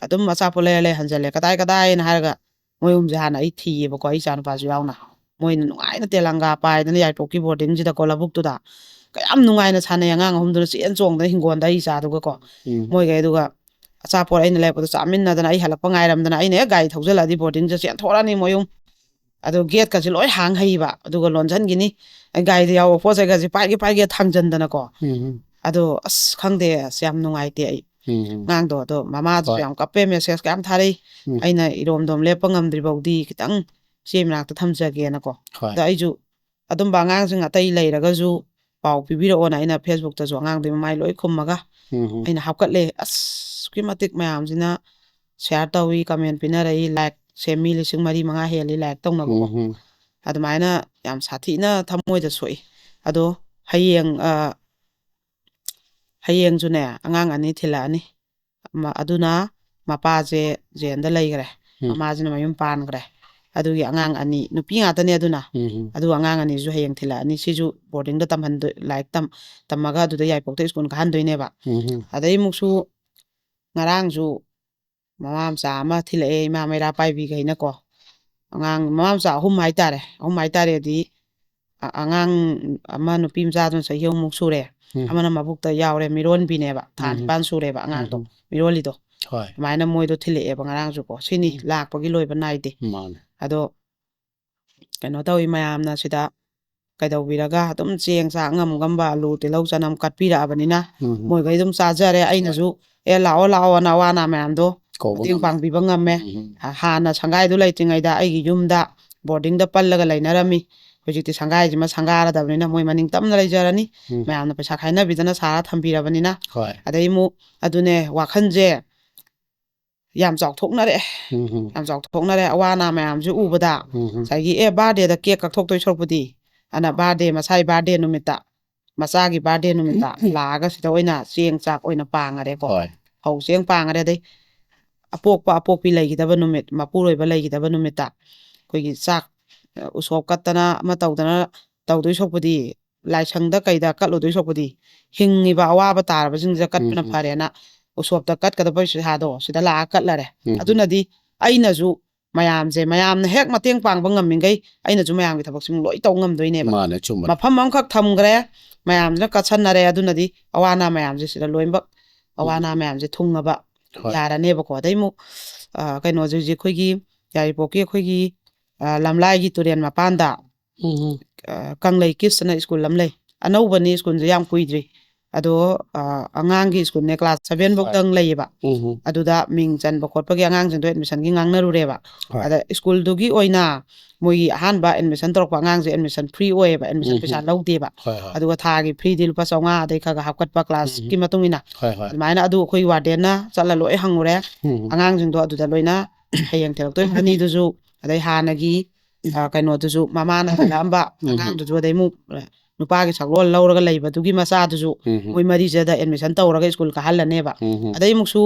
ꯑꯗꯨꯝ ꯑꯆꯥꯄꯣꯠ ꯂꯩꯔ ꯂꯩꯍꯟꯖꯜꯂꯦ꯫ "ꯀꯗꯥꯏ, ꯀꯗꯥꯏꯅ?" ꯍꯥꯏꯔꯒ ꯃꯣꯏ ꯑꯍꯨꯝꯁꯦ ꯍꯥꯟꯅ ꯑꯩ ꯊꯤꯌꯦꯕꯀꯣ, ꯑꯩ ꯏꯆꯥꯅꯨꯄꯥꯁꯨ ꯌꯥꯎꯅ꯫ ꯃꯣꯏꯅ ꯅꯨꯡꯉꯥꯏꯅ ꯇꯦꯂꯪꯒꯥ ꯄꯥꯏꯗꯅ ꯌꯥꯏꯄꯣꯛꯀꯤ ꯕꯣꯔꯗꯤꯡꯁꯤꯗꯀꯣ, ꯂꯧꯕꯨꯛꯇꯨꯗ ꯀꯌꯥꯝ ꯅꯨꯡꯉꯥꯏꯅ ꯁꯥꯟꯅꯩ ꯑꯉꯥꯡ ꯑꯍꯨꯝꯗꯨꯅ, ꯆꯦꯟ ꯆꯣꯡꯗꯅ ꯍꯤꯡꯒꯣꯜꯗ ꯑꯩ ꯏꯆꯥꯗꯨꯒꯀꯣ꯫ ꯎꯝ꯫ ꯃꯣꯏꯈꯩ ꯑꯗꯨꯒ ꯑꯆꯥꯄꯣꯠ ꯑꯩꯅ ꯂꯩꯔꯛꯄꯗꯣ ꯆꯥꯃꯤꯟꯅꯗꯅ, ꯑꯩ ꯍꯜꯂꯛꯄ ꯉꯥꯏꯔꯝꯗꯅ, ꯑꯩꯅ ꯍꯦꯛ ꯒꯥꯔꯤ ꯊꯧꯖꯤꯜꯂꯛꯑꯗꯤ ꯕꯣꯔꯗꯤꯡꯁꯦ ꯆꯦꯟꯊꯣꯔꯛꯑꯅꯤ ꯃꯣꯏ ꯑꯍꯨꯝ꯫ ꯑꯗꯣ ꯒꯦꯠꯀꯁꯦ ꯂꯣꯏ ꯍꯥꯡ ꯍꯩꯕ, ꯑꯗꯨꯒ ꯂꯣꯟꯁꯤꯟꯈꯤꯅꯤ꯫ ꯑꯩ ꯒꯥꯔꯤꯗ ꯌꯥꯎꯕ ꯄꯣꯠ ꯆꯩꯒꯁꯦ ꯄꯥꯏꯒꯦ ꯄꯥꯏꯒꯦ ꯊꯥꯡꯖꯟꯗꯅꯀꯣ꯫ ꯎꯝ꯫ ꯑꯗꯣ ꯑꯁ ꯈꯪꯗꯦ, ꯑꯁ ꯌꯥꯝ ꯅꯨꯡꯉꯥꯏꯇꯦ ꯑꯩ꯫ ꯎꯝ꯫ ꯑꯉꯥꯡꯗꯣ꯫ ꯑꯗꯣ ꯃꯃꯥꯗꯨꯁꯨ ꯍꯣꯏ꯫ ꯌꯥꯝ ꯀꯞꯄꯦ, ꯃꯦꯁꯦꯖ ꯀꯌꯥꯝ ꯊꯥꯔꯛꯏ꯫ ꯎꯝ꯫ ꯑꯩꯅ ꯏꯔꯣꯝꯗꯣꯝ ꯂꯦꯞꯄ ꯉꯝꯗ꯭ꯔꯤ ꯐꯥꯎꯗꯤ ꯈꯤꯇꯪ ꯏꯆꯦ ꯃꯅꯥꯛꯇ ꯊꯝꯖꯒꯦꯅꯀꯣ꯫ ꯍꯣꯏ꯫ ꯑꯗꯣ ꯑꯩꯁꯨ ꯑꯗꯨꯝꯕ ꯑꯉꯥꯡꯁꯤꯡ ꯑꯇꯩ ꯂꯩꯔꯒꯁꯨ ꯄꯥꯎ ꯄꯤꯕꯤꯔꯛꯑꯣꯅ ꯑꯩꯅ ꯐꯦꯁꯕꯨꯛꯇꯁꯨ ꯑꯉꯥꯡꯗꯨꯒꯤ ꯃꯃꯥꯏ ꯂꯣꯏ ꯈꯨꯝꯃꯒ ꯎꯝ꯫ ꯑꯩꯅ ꯍꯥꯞꯀꯠꯂꯦ꯫ ꯑꯁ, ꯑꯁꯨꯛꯀꯤ ꯃꯇꯤꯛ ꯃꯌꯥꯝꯁꯤꯅ ꯁꯤꯌꯥꯔ ꯇꯧꯏ, ꯀꯃꯦꯟ ꯄꯤꯅꯔꯛꯏ, ꯂꯥꯏꯛꯁꯦ ꯃꯤ ꯂꯤꯁꯤꯡ ꯃꯔꯤ ꯃꯉꯥ ꯍꯦꯜꯂꯤ ꯂꯥꯏꯛ ꯇꯧꯅꯕꯀꯣ꯫ ꯎꯝ꯫ ꯑꯗꯨꯃꯥꯏꯅ ꯌꯥꯝ ꯁꯥꯊꯤꯅ ꯊꯃꯣꯏꯗ ꯁꯣꯛꯏ꯫ ꯑꯗꯣ ꯍꯌꯦꯡ, ꯑ, ꯍꯌꯦꯡꯁꯨꯅꯦ ꯑꯉꯥꯡ ꯑꯅꯤ ꯊꯤꯜꯂꯛꯑꯅꯤ꯫ ꯃ-, ꯑꯗꯨꯅ ꯃꯄꯥꯁꯦ ꯖꯦꯟꯗ ꯂꯩꯈ꯭ꯔꯦ, ꯎꯝ꯫ ꯃꯃꯥꯁꯤꯅ ꯃꯌꯨꯝ ꯄꯥꯟꯈ꯭ꯔꯦ꯫ ꯑꯗꯨꯒꯤ ꯑꯉꯥꯡ ꯑꯅꯤ, ꯅꯨꯄꯤ ꯉꯥꯛꯇꯅꯦ ꯑꯗꯨꯅ꯫ ꯎꯝ꯫ ꯑꯗꯨ ꯑꯉꯥꯡ ꯑꯅꯤꯁꯨ ꯍꯌꯦꯡ ꯊꯤꯜꯂꯛꯑꯅꯤ꯫ ꯁꯤꯁꯨ ꯕꯣꯔꯗꯤꯡꯗ ꯇꯝꯍꯟꯗꯣꯏ-, ꯂꯥꯏꯔꯤꯛ ꯇꯝ-, ꯇꯝꯃꯒ ꯑꯗꯨꯗ ꯌꯥꯏꯄꯣꯛꯇ ꯁ꯭ꯀꯨꯜ ꯀꯥꯍꯟꯗꯣꯏꯅꯦꯕ꯫ ꯎꯝ꯫ ꯑꯗꯩ ꯑꯃꯨꯛꯁꯨ ꯉꯔꯥꯡꯁꯨ ꯃꯃꯥ ꯃꯆꯥ ꯑꯃ ꯊꯤꯜꯂꯛꯑꯦ, ꯏꯃꯥ ꯃꯩꯔꯥ ꯄꯥꯏꯕꯤꯈꯩꯅꯀꯣ꯫ ꯑꯉꯥꯡ ꯃꯃꯥ ꯃꯆꯥ ꯑꯍꯨꯝ ꯍꯥꯏꯇꯥꯔꯦ, ꯑꯍꯨꯝ ꯍꯥꯏꯇꯥꯔꯦꯗꯤ, ꯑ-, ꯑꯉꯥꯡ ꯑꯃ ꯅꯨꯄꯤ ꯃꯆꯥꯗꯨꯅ ꯆꯍꯤ ꯑꯍꯨꯝꯃꯨꯛ ꯁꯨꯔꯦ, ꯎꯝ꯫ ꯑꯃꯅ ꯃꯕꯨꯛꯇ ꯌꯥꯎꯔꯦ, ꯃꯤꯔꯣꯟꯕꯤꯅꯦꯕ, ꯊꯥ ꯎꯝ꯫ ꯅꯤꯄꯥꯟ ꯁꯨꯔꯦꯕ ꯑꯉꯥꯡꯗꯣ, ꯎꯝ꯫ ꯃꯤꯔꯣꯜꯂꯤꯗꯣ꯫ ꯍꯣꯏ꯫ ꯑꯗꯨꯃꯥꯏꯅ ꯃꯣꯏꯗꯣ ꯊꯤꯜꯂꯛꯑꯦꯕ ꯉꯔꯥꯡꯁꯨꯀꯣ꯫ ꯁꯤꯅꯤ ꯎꯝ꯫ ꯂꯥꯛꯄꯒꯤ ꯂꯣꯏꯕ ꯅꯥꯏꯗꯦ꯫ ꯃꯥꯅꯦ꯫ ꯑꯗꯣ ꯀꯩꯅꯣ ꯇꯧꯋꯤ, ꯃꯌꯥꯝꯅ ꯁꯤꯗ ꯀꯩꯗꯧꯕꯤꯔꯒ ꯑꯗꯨꯝ ꯆꯦꯡ ꯆꯥꯛ ꯉꯝ ꯉꯝꯕ ꯑꯂꯨ ꯇꯤꯜꯍꯧ ꯆꯅꯝ ꯀꯠꯄꯤꯔꯛꯑꯕꯅꯤꯅ ꯎꯝ꯫ ꯃꯣꯏꯈꯩ ꯑꯗꯨꯝ ꯆꯥꯖꯔꯦ꯫ ꯑꯩꯅꯁꯨ "ꯑꯦ, ꯂꯥꯛꯑꯣ, ꯂꯥꯛꯑꯣꯅ" ꯑꯋꯥ ꯑꯅꯥ ꯃꯌꯥꯝꯗꯣ ꯀꯧꯕ ꯃꯇꯦꯡ ꯉꯝꯃꯦ꯫ ꯄꯥꯡꯕꯤꯕ ꯉꯝꯃꯦ꯫ ꯎꯝ꯫ ꯍꯥꯟꯅ ꯁꯪꯒꯥꯏꯗꯨ ꯂꯩꯇ꯭ꯔꯤꯉꯩꯗ ꯑꯩꯒꯤ ꯌꯨꯝꯗ ꯕꯣꯔꯗꯤꯡꯗ ꯄꯜꯂꯒ ꯂꯩꯅꯔꯝꯃꯤ꯫ ꯍꯧꯖꯤꯛꯇꯤ ꯁꯪꯒꯥꯏꯁꯤꯃ ꯁꯪꯒꯥꯔꯗꯕꯅꯤꯅ ꯃꯣꯏ ꯃꯅꯤꯡ ꯇꯝꯅ ꯂꯩꯖꯔꯅꯤ꯫ ꯎꯝ꯫ ꯃꯌꯥꯝꯅ ꯄꯩꯁꯥ ꯈꯥꯏꯅꯕꯤꯗꯅ ꯁꯥꯔ ꯊꯝꯕꯤꯔꯕꯅꯤꯅ꯫ ꯍꯣꯏ꯫ ꯑꯗꯩ ꯑꯃꯨꯛ ꯑꯗꯨꯅꯦ ꯋꯥꯈꯜꯁꯦ ꯌꯥꯝ ꯆꯥꯎꯊꯣꯛꯅꯔꯛꯑꯦ꯫ ꯎꯝ꯫ ꯌꯥꯝ ꯆꯥꯎꯊꯣꯛꯅꯔꯦ꯫ ꯑꯋꯥ ꯑꯅꯥ ꯃꯌꯥꯝꯁꯦ ꯎꯕꯗ ꯎꯝ꯫ ꯉꯁꯥꯏꯒꯤ, ꯑꯦ, ꯕꯥꯔꯗꯦꯗ ꯀꯦꯛ ꯀꯛꯊꯣꯛꯇꯣꯏ ꯁꯔꯨꯛꯄꯨꯗꯤ, ꯑꯅ ꯕꯥꯔꯗꯦ, ꯃꯁꯥꯒꯤ ꯕꯥꯔꯗꯦ ꯅꯨꯃꯤꯠꯇ, ꯃꯆꯥꯒꯤ ꯕꯥꯔꯗꯦ ꯅꯨꯃꯤꯠꯇ ꯂꯥꯛꯑꯒ ꯁꯤꯗ ꯑꯣꯏꯅ ꯆꯦꯡ ꯆꯥꯛ ꯑꯣꯏꯅ ꯄꯥꯡꯉꯔꯦꯀꯣ꯫ ꯍꯣꯏ꯫ ꯐꯧ ꯆꯦꯡ ꯄꯥꯡꯉꯔꯦ꯫ ꯑꯗꯩ ꯑꯄꯣꯛꯄ ꯑꯄꯣꯛꯄꯤ ꯂꯩꯈꯤꯗꯕ ꯅꯨꯃꯤꯠ, ꯃꯄꯨꯔꯣꯏꯕ ꯂꯩꯈꯤꯗꯕ ꯅꯨꯃꯤꯠꯇ ꯑꯩꯈꯣꯏꯒꯤ ꯆꯥꯛ, ꯑ, ꯎꯁꯣꯞ ꯀꯠꯇꯅ ꯑꯃ ꯇꯧꯗꯅ ꯇꯧꯗꯣꯏ ꯁꯔꯨꯛꯄꯨꯗꯤ, ꯂꯥꯏꯁꯪꯗ ꯀꯩꯗ ꯀꯠꯂꯨꯗꯣꯏ ꯁꯔꯨꯛꯄꯨꯗꯤ, ꯍꯤꯡꯉꯤꯕ ꯑꯋꯥꯕ ꯇꯥꯔꯕꯁꯤꯡꯁꯤꯗ ꯀꯠꯄꯅ ꯎꯝ꯫ ꯐꯔꯦꯅ ꯎꯁꯣꯞꯇ ꯀꯠꯀꯗꯕ ꯄꯩꯁꯥꯗꯣ ꯁꯤꯗ ꯂꯥꯛꯑ ꯀꯠꯂꯔꯦ꯫ ꯎꯝ꯫ ꯑꯗꯨꯅꯗꯤ ꯑꯩꯅꯁꯨ ꯃꯌꯥꯝꯁꯦ, ꯃꯌꯥꯝꯅ ꯍꯦꯛ ꯃꯇꯦꯡ ꯄꯥꯡꯕ ꯉꯝꯃꯤꯈꯩ ꯑꯩꯅꯁꯨ ꯃꯌꯥꯝꯒꯤ ꯊꯕꯛꯁꯤꯡ ꯂꯣꯏ ꯇꯧ ꯉꯝꯗꯣꯏꯅꯦꯕ꯫ ꯃꯥꯅꯦ, ꯆꯨꯝꯕꯅꯦ꯫ ꯃꯐꯝ ꯑꯃꯈꯛ ꯊꯝꯈ꯭ꯔꯦ, ꯃꯌꯥꯝꯁꯤꯅ ꯀꯠꯁꯟꯅꯔꯦ, ꯑꯗꯨꯅꯗꯤ ꯑꯋꯥ ꯑꯅꯥ ꯃꯌꯥꯝꯁꯦ ꯁꯤꯗ ꯂꯣꯏꯅꯃꯛ ꯑꯋꯥ ꯎꯝ꯫ ꯑꯅꯥ ꯃꯌꯥꯝꯁꯦ ꯊꯨꯡꯉꯕ ꯍꯣꯏ꯫ ꯌꯥꯔꯅꯦꯕꯀꯣ꯫ ꯑꯗꯩ ꯑꯃꯨꯛ, ꯑ, ꯀꯩꯅꯣꯁꯦ ꯍꯧꯖꯤꯛ ꯑꯩꯈꯣꯏꯒꯤ ꯌꯥꯏꯔꯤꯄꯣꯛꯀꯤ ꯑꯩꯈꯣꯏꯒꯤ, ꯑ, ꯂꯝꯂꯥꯏꯒꯤ ꯇꯨꯔꯦꯜ ꯃꯄꯥꯟꯗ, ꯎꯝ꯫ ꯑ, ꯀꯪꯂꯩ ꯀꯤꯁ ꯑꯅ ꯁ꯭ꯀꯨꯜ ꯑꯃ ꯂꯩ꯫ ꯑꯅꯧꯕꯅꯤ, ꯁ꯭ꯀꯨꯜꯁꯦ ꯌꯥꯝ ꯀꯨꯏꯗ꯭ꯔꯤ꯫ ꯑꯗꯣ ꯑ, ꯑꯉꯥꯡꯒꯤ ꯁ꯭ꯀꯨꯜꯅꯦ, ꯀ꯭ꯂꯥꯁ ꯁꯚꯦꯟ ꯐꯧꯗꯪ ꯂꯩꯌꯦꯕ꯫ ꯎꯝ ꯍꯝ꯫ ꯑꯗꯨꯗ ꯃꯤꯡ ꯆꯟꯕ ꯈꯣꯠꯄꯒꯤ, ꯑꯉꯥꯡꯁꯤꯡꯗꯣ ꯑꯦꯗꯃꯤꯁꯟꯒꯤ ꯉꯥꯡꯅꯔꯨꯔꯦꯕ꯫ ꯍꯣꯏ꯫ ꯑꯗ ꯁ꯭ꯀꯨꯜꯗꯨꯒꯤ ꯑꯣꯏꯅ ꯃꯣꯏꯒꯤ ꯑꯍꯥꯟꯕ ꯑꯦꯗꯃꯤꯁꯟ ꯇꯧꯔꯛꯄ ꯑꯉꯥꯡꯁꯦ ꯑꯦꯗꯃꯤꯁꯟ ꯐ꯭ꯔꯤ ꯑꯣꯏꯌꯦꯕ, ꯑꯦꯗꯃꯤꯁꯟ ꯎꯝ ꯄꯩꯁꯥ ꯍꯝ꯫ ꯂꯧꯗꯦꯕ꯫ ꯍꯣꯏ ꯍꯣꯏ꯫ ꯑꯗꯨꯒ ꯊꯥꯒꯤ ꯐ꯭ꯔꯤꯗꯤ ꯂꯨꯄꯥ ꯆꯥꯝꯃꯉꯥ, ꯑꯗꯩ ꯈꯔ ꯈꯔ ꯍꯥꯞꯀꯠꯄ ꯀ꯭ꯂꯥꯁꯀꯤ ꯎꯝ꯫ ꯃꯇꯨꯡ ꯏꯟꯅ꯫ ꯍꯣꯏ ꯍꯣꯏ꯫ ꯑꯗꯨꯃꯥꯏꯅ ꯑꯗꯨ ꯑꯩꯈꯣꯏ ꯋꯥꯔꯗꯦꯟꯅ ꯆꯠꯂ ꯂꯣꯏ ꯍꯪꯉꯨꯔꯦ꯫ ꯎꯝ꯫ ꯑꯉꯥꯡꯁꯤꯡꯗꯣ ꯑꯗꯨꯗ ꯂꯣꯏꯅ ꯍꯌꯦꯡ ꯊꯤꯜꯂꯛꯇꯣꯏ ꯑꯅꯤꯗꯨꯁꯨ, ꯑꯗꯩ ꯍꯥꯟꯅꯒꯤ ꯑ, ꯀꯩꯅꯣꯗꯨꯁꯨ, ꯃꯃꯥꯅ ꯍꯜꯂꯛꯑꯝꯕ ꯎꯝ꯫ ꯑꯉꯥꯡꯗꯨꯁꯨ, ꯑꯗꯩ ꯑꯃꯨꯛ ꯅꯨꯄꯥꯒꯤ ꯁꯛꯂꯣꯟ ꯂꯧꯔꯒ ꯂꯩꯕꯗꯨꯒꯤ ꯎꯝ꯫ ꯃꯣꯏ ꯃꯔꯤꯁꯤꯗ ꯑꯦꯗꯃꯤꯁꯟ ꯇꯧꯔꯒ ꯁ꯭ꯀꯨꯜ ꯀꯥꯍꯜꯂꯅꯦꯕ꯫ ꯎꯝ꯫ ꯑꯗꯩ ꯑꯃꯨꯛꯁꯨ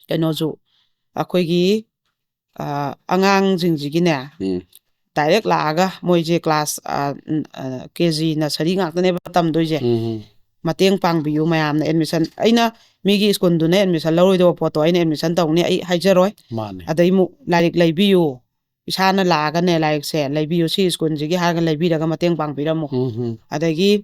ꯀꯩꯅꯣꯁꯨ, ꯑꯩꯈꯣꯏꯒꯤ ꯑ, ꯑꯉꯥꯡꯁꯤꯡꯁꯤꯒꯤꯅꯦ, ꯎꯝ꯫ ꯗꯥꯏꯔꯦꯛ ꯂꯥꯛꯑꯒ ꯃꯣꯏꯁꯦ ꯀ꯭ꯂꯥꯁ ꯀꯦ ꯖꯤ ꯅꯁꯔꯤ ꯉꯥꯛꯇꯅꯦꯕ ꯇꯝꯗꯣꯏꯁꯦ꯫ ꯎꯝ꯫ ꯃꯇꯦꯡ ꯄꯥꯡꯕꯤꯌꯨ ꯃꯌꯥꯝꯅ, ꯑꯦꯗꯃꯤꯁꯟ, ꯑꯩꯅ ꯃꯤꯒꯤ ꯁ꯭ꯀꯨꯜꯗꯨꯅ ꯑꯦꯗꯃꯤꯁꯟ ꯂꯧꯔꯣꯏꯗꯕ ꯄꯣꯠꯇꯣ ꯑꯩꯅ ꯑꯦꯗꯃꯤꯁꯟ ꯇꯧꯅꯤ, ꯑꯩ ꯍꯥꯏꯖꯔꯣꯏ꯫ ꯃꯥꯅꯦ꯫ ꯑꯗꯩ ꯑꯃꯨꯛ ꯂꯥꯏꯔꯤꯛ ꯂꯩꯕꯤꯌꯨ, ꯏꯁꯥꯅ ꯂꯥꯛꯑꯒꯅꯦ, ꯂꯥꯏꯔꯤꯛꯁꯦ ꯂꯩꯕꯤꯌꯨ, ꯁꯤ ꯁ꯭ꯀꯨꯜꯁꯤꯒꯤ ꯍꯥꯏꯔꯒ ꯂꯩꯕꯤꯔꯒ ꯃꯇꯦꯡ ꯄꯥꯡꯕꯤꯔꯝꯃꯨ꯫ ꯎꯝ ꯍꯝ꯫ ꯑꯗꯒꯤ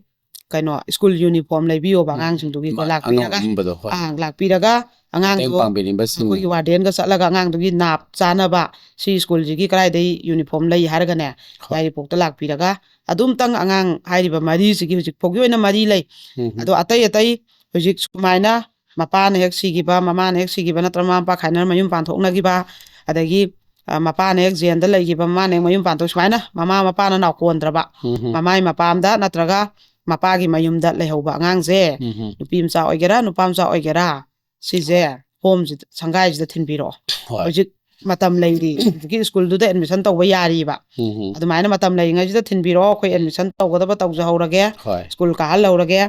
ꯀꯩꯅꯣ, ꯁ꯭ꯀꯨꯜ ꯌꯨꯅꯤꯐꯣꯔꯝ ꯂꯩꯕꯤꯌꯣꯕ ꯎꯝ꯫ ꯑꯉꯥꯡꯁꯤꯡꯗꯨꯒꯤꯀꯣ, ꯃꯥ-, ꯂꯥꯛꯄꯤꯔꯒ ꯑꯉꯝꯕꯗꯣ, ꯍꯣꯏ꯫ ꯑꯥ, ꯂꯥꯛꯄꯤꯔꯒ ꯃꯇꯦꯡ ꯑꯉꯥꯡꯗꯣ ꯄꯥꯡꯕꯤꯅꯤꯡꯕꯁꯤꯡꯅ꯫ ꯑꯩꯈꯣꯏꯒꯤ ꯋꯥꯔꯗꯦꯟꯒ ꯆꯠꯂꯒ ꯑꯉꯥꯡꯗꯨꯒꯤ ꯅꯥꯞ ꯆꯥꯅꯕ, ꯁꯤ ꯁ꯭ꯀꯨꯜꯁꯤꯒꯤ ꯀꯗꯥꯏꯗꯩ ꯌꯨꯅꯤꯐꯣꯔꯝ ꯂꯩ ꯍꯥꯏꯔꯒꯅꯦ, ꯍꯣꯏ꯫ ꯌꯥꯏꯔꯤꯄꯣꯛꯇ ꯂꯥꯛꯄꯤꯔꯒ ꯑꯗꯨꯝꯇꯪ ꯑꯉꯥꯡ ꯍꯥꯏꯔꯤꯕ ꯃꯔꯤꯁꯤꯒꯤ ꯍꯧꯖꯤꯛ ꯐꯥꯎꯒꯤ ꯑꯣꯏꯅ ꯃꯔꯤ ꯂꯩ꯫ ꯎꯝ ꯍꯝ꯫ ꯑꯗꯣ ꯑꯇꯩ ꯑꯇꯩ ꯍꯧꯖꯤꯛ ꯁꯨꯃꯥꯏꯅ ꯃꯄꯥꯅ ꯍꯦꯛ ꯁꯤꯈꯤꯕ, ꯃꯃꯥꯅ ꯍꯦꯛ ꯁꯤꯈꯤꯕ ꯅꯠꯇ꯭ꯔꯒ ꯃꯃꯥ ꯃꯄꯥ ꯈꯥꯏꯅꯔ ꯃꯌꯨꯝ ꯄꯥꯟꯊꯣꯛꯅꯈꯤꯕ, ꯑꯗꯒꯤ ꯑ, ꯃꯄꯥꯅ ꯍꯦꯛ ꯖꯦꯜꯗ ꯂꯩꯈꯤꯕ, ꯃꯃꯥꯅ ꯍꯦꯛ ꯃꯌꯨꯝ ꯄꯥꯟꯊꯣꯛ, ꯁꯨꯃꯥꯏꯅ ꯃꯃꯥ ꯃꯄꯥꯅ ꯅꯥꯎꯀꯣꯟꯗ꯭ꯔꯕ, ꯎꯝ ꯍꯝ꯫ ꯃꯃꯥꯏ ꯃꯄꯥꯝꯗ ꯅꯠꯇ꯭ꯔꯒ ꯃꯄꯥꯒꯤ ꯃꯌꯨꯝꯗ ꯂꯩꯍꯧꯕ ꯑꯉꯥꯡꯁꯦ, ꯎꯝ ꯍꯝ꯫ ꯅꯨꯄꯤ ꯃꯆꯥ ꯑꯣꯏꯒꯦꯔꯥ ꯅꯨꯄꯥ ꯃꯆꯥ ꯑꯣꯏꯒꯦꯔꯥ, ꯁꯤꯁꯦ ꯍꯣꯝꯁꯤꯗ, ꯁꯪꯒꯥꯏꯁꯤꯗ ꯊꯤꯟꯕꯤꯔꯛꯑꯣ꯫ ꯍꯣꯏ꯫ ꯍꯧꯖꯤꯛ ꯃꯇꯝ ꯂꯩꯔꯤ, ꯍꯧꯖꯤꯛꯀꯤ ꯁ꯭ꯀꯨꯜꯗꯨꯗ ꯑꯦꯗꯃꯤꯁꯟ ꯇꯧꯕ ꯌꯥꯔꯤꯕ꯫ ꯎꯝ ꯍꯝ꯫ ꯑꯗꯨꯃꯥꯏꯅ ꯃꯇꯝ ꯂꯩꯔꯤꯉꯩꯁꯤꯗ ꯊꯤꯟꯕꯤꯔꯛꯑꯣ, ꯑꯩꯈꯣꯏ ꯑꯦꯗꯃꯤꯁꯟ ꯇꯧꯒꯗꯕ ꯇꯧꯖꯍꯧꯔꯒꯦ, ꯍꯣꯏ꯫ ꯁ꯭ꯀꯨꯜ ꯀꯥꯍꯜꯍꯧꯔꯒꯦ꯫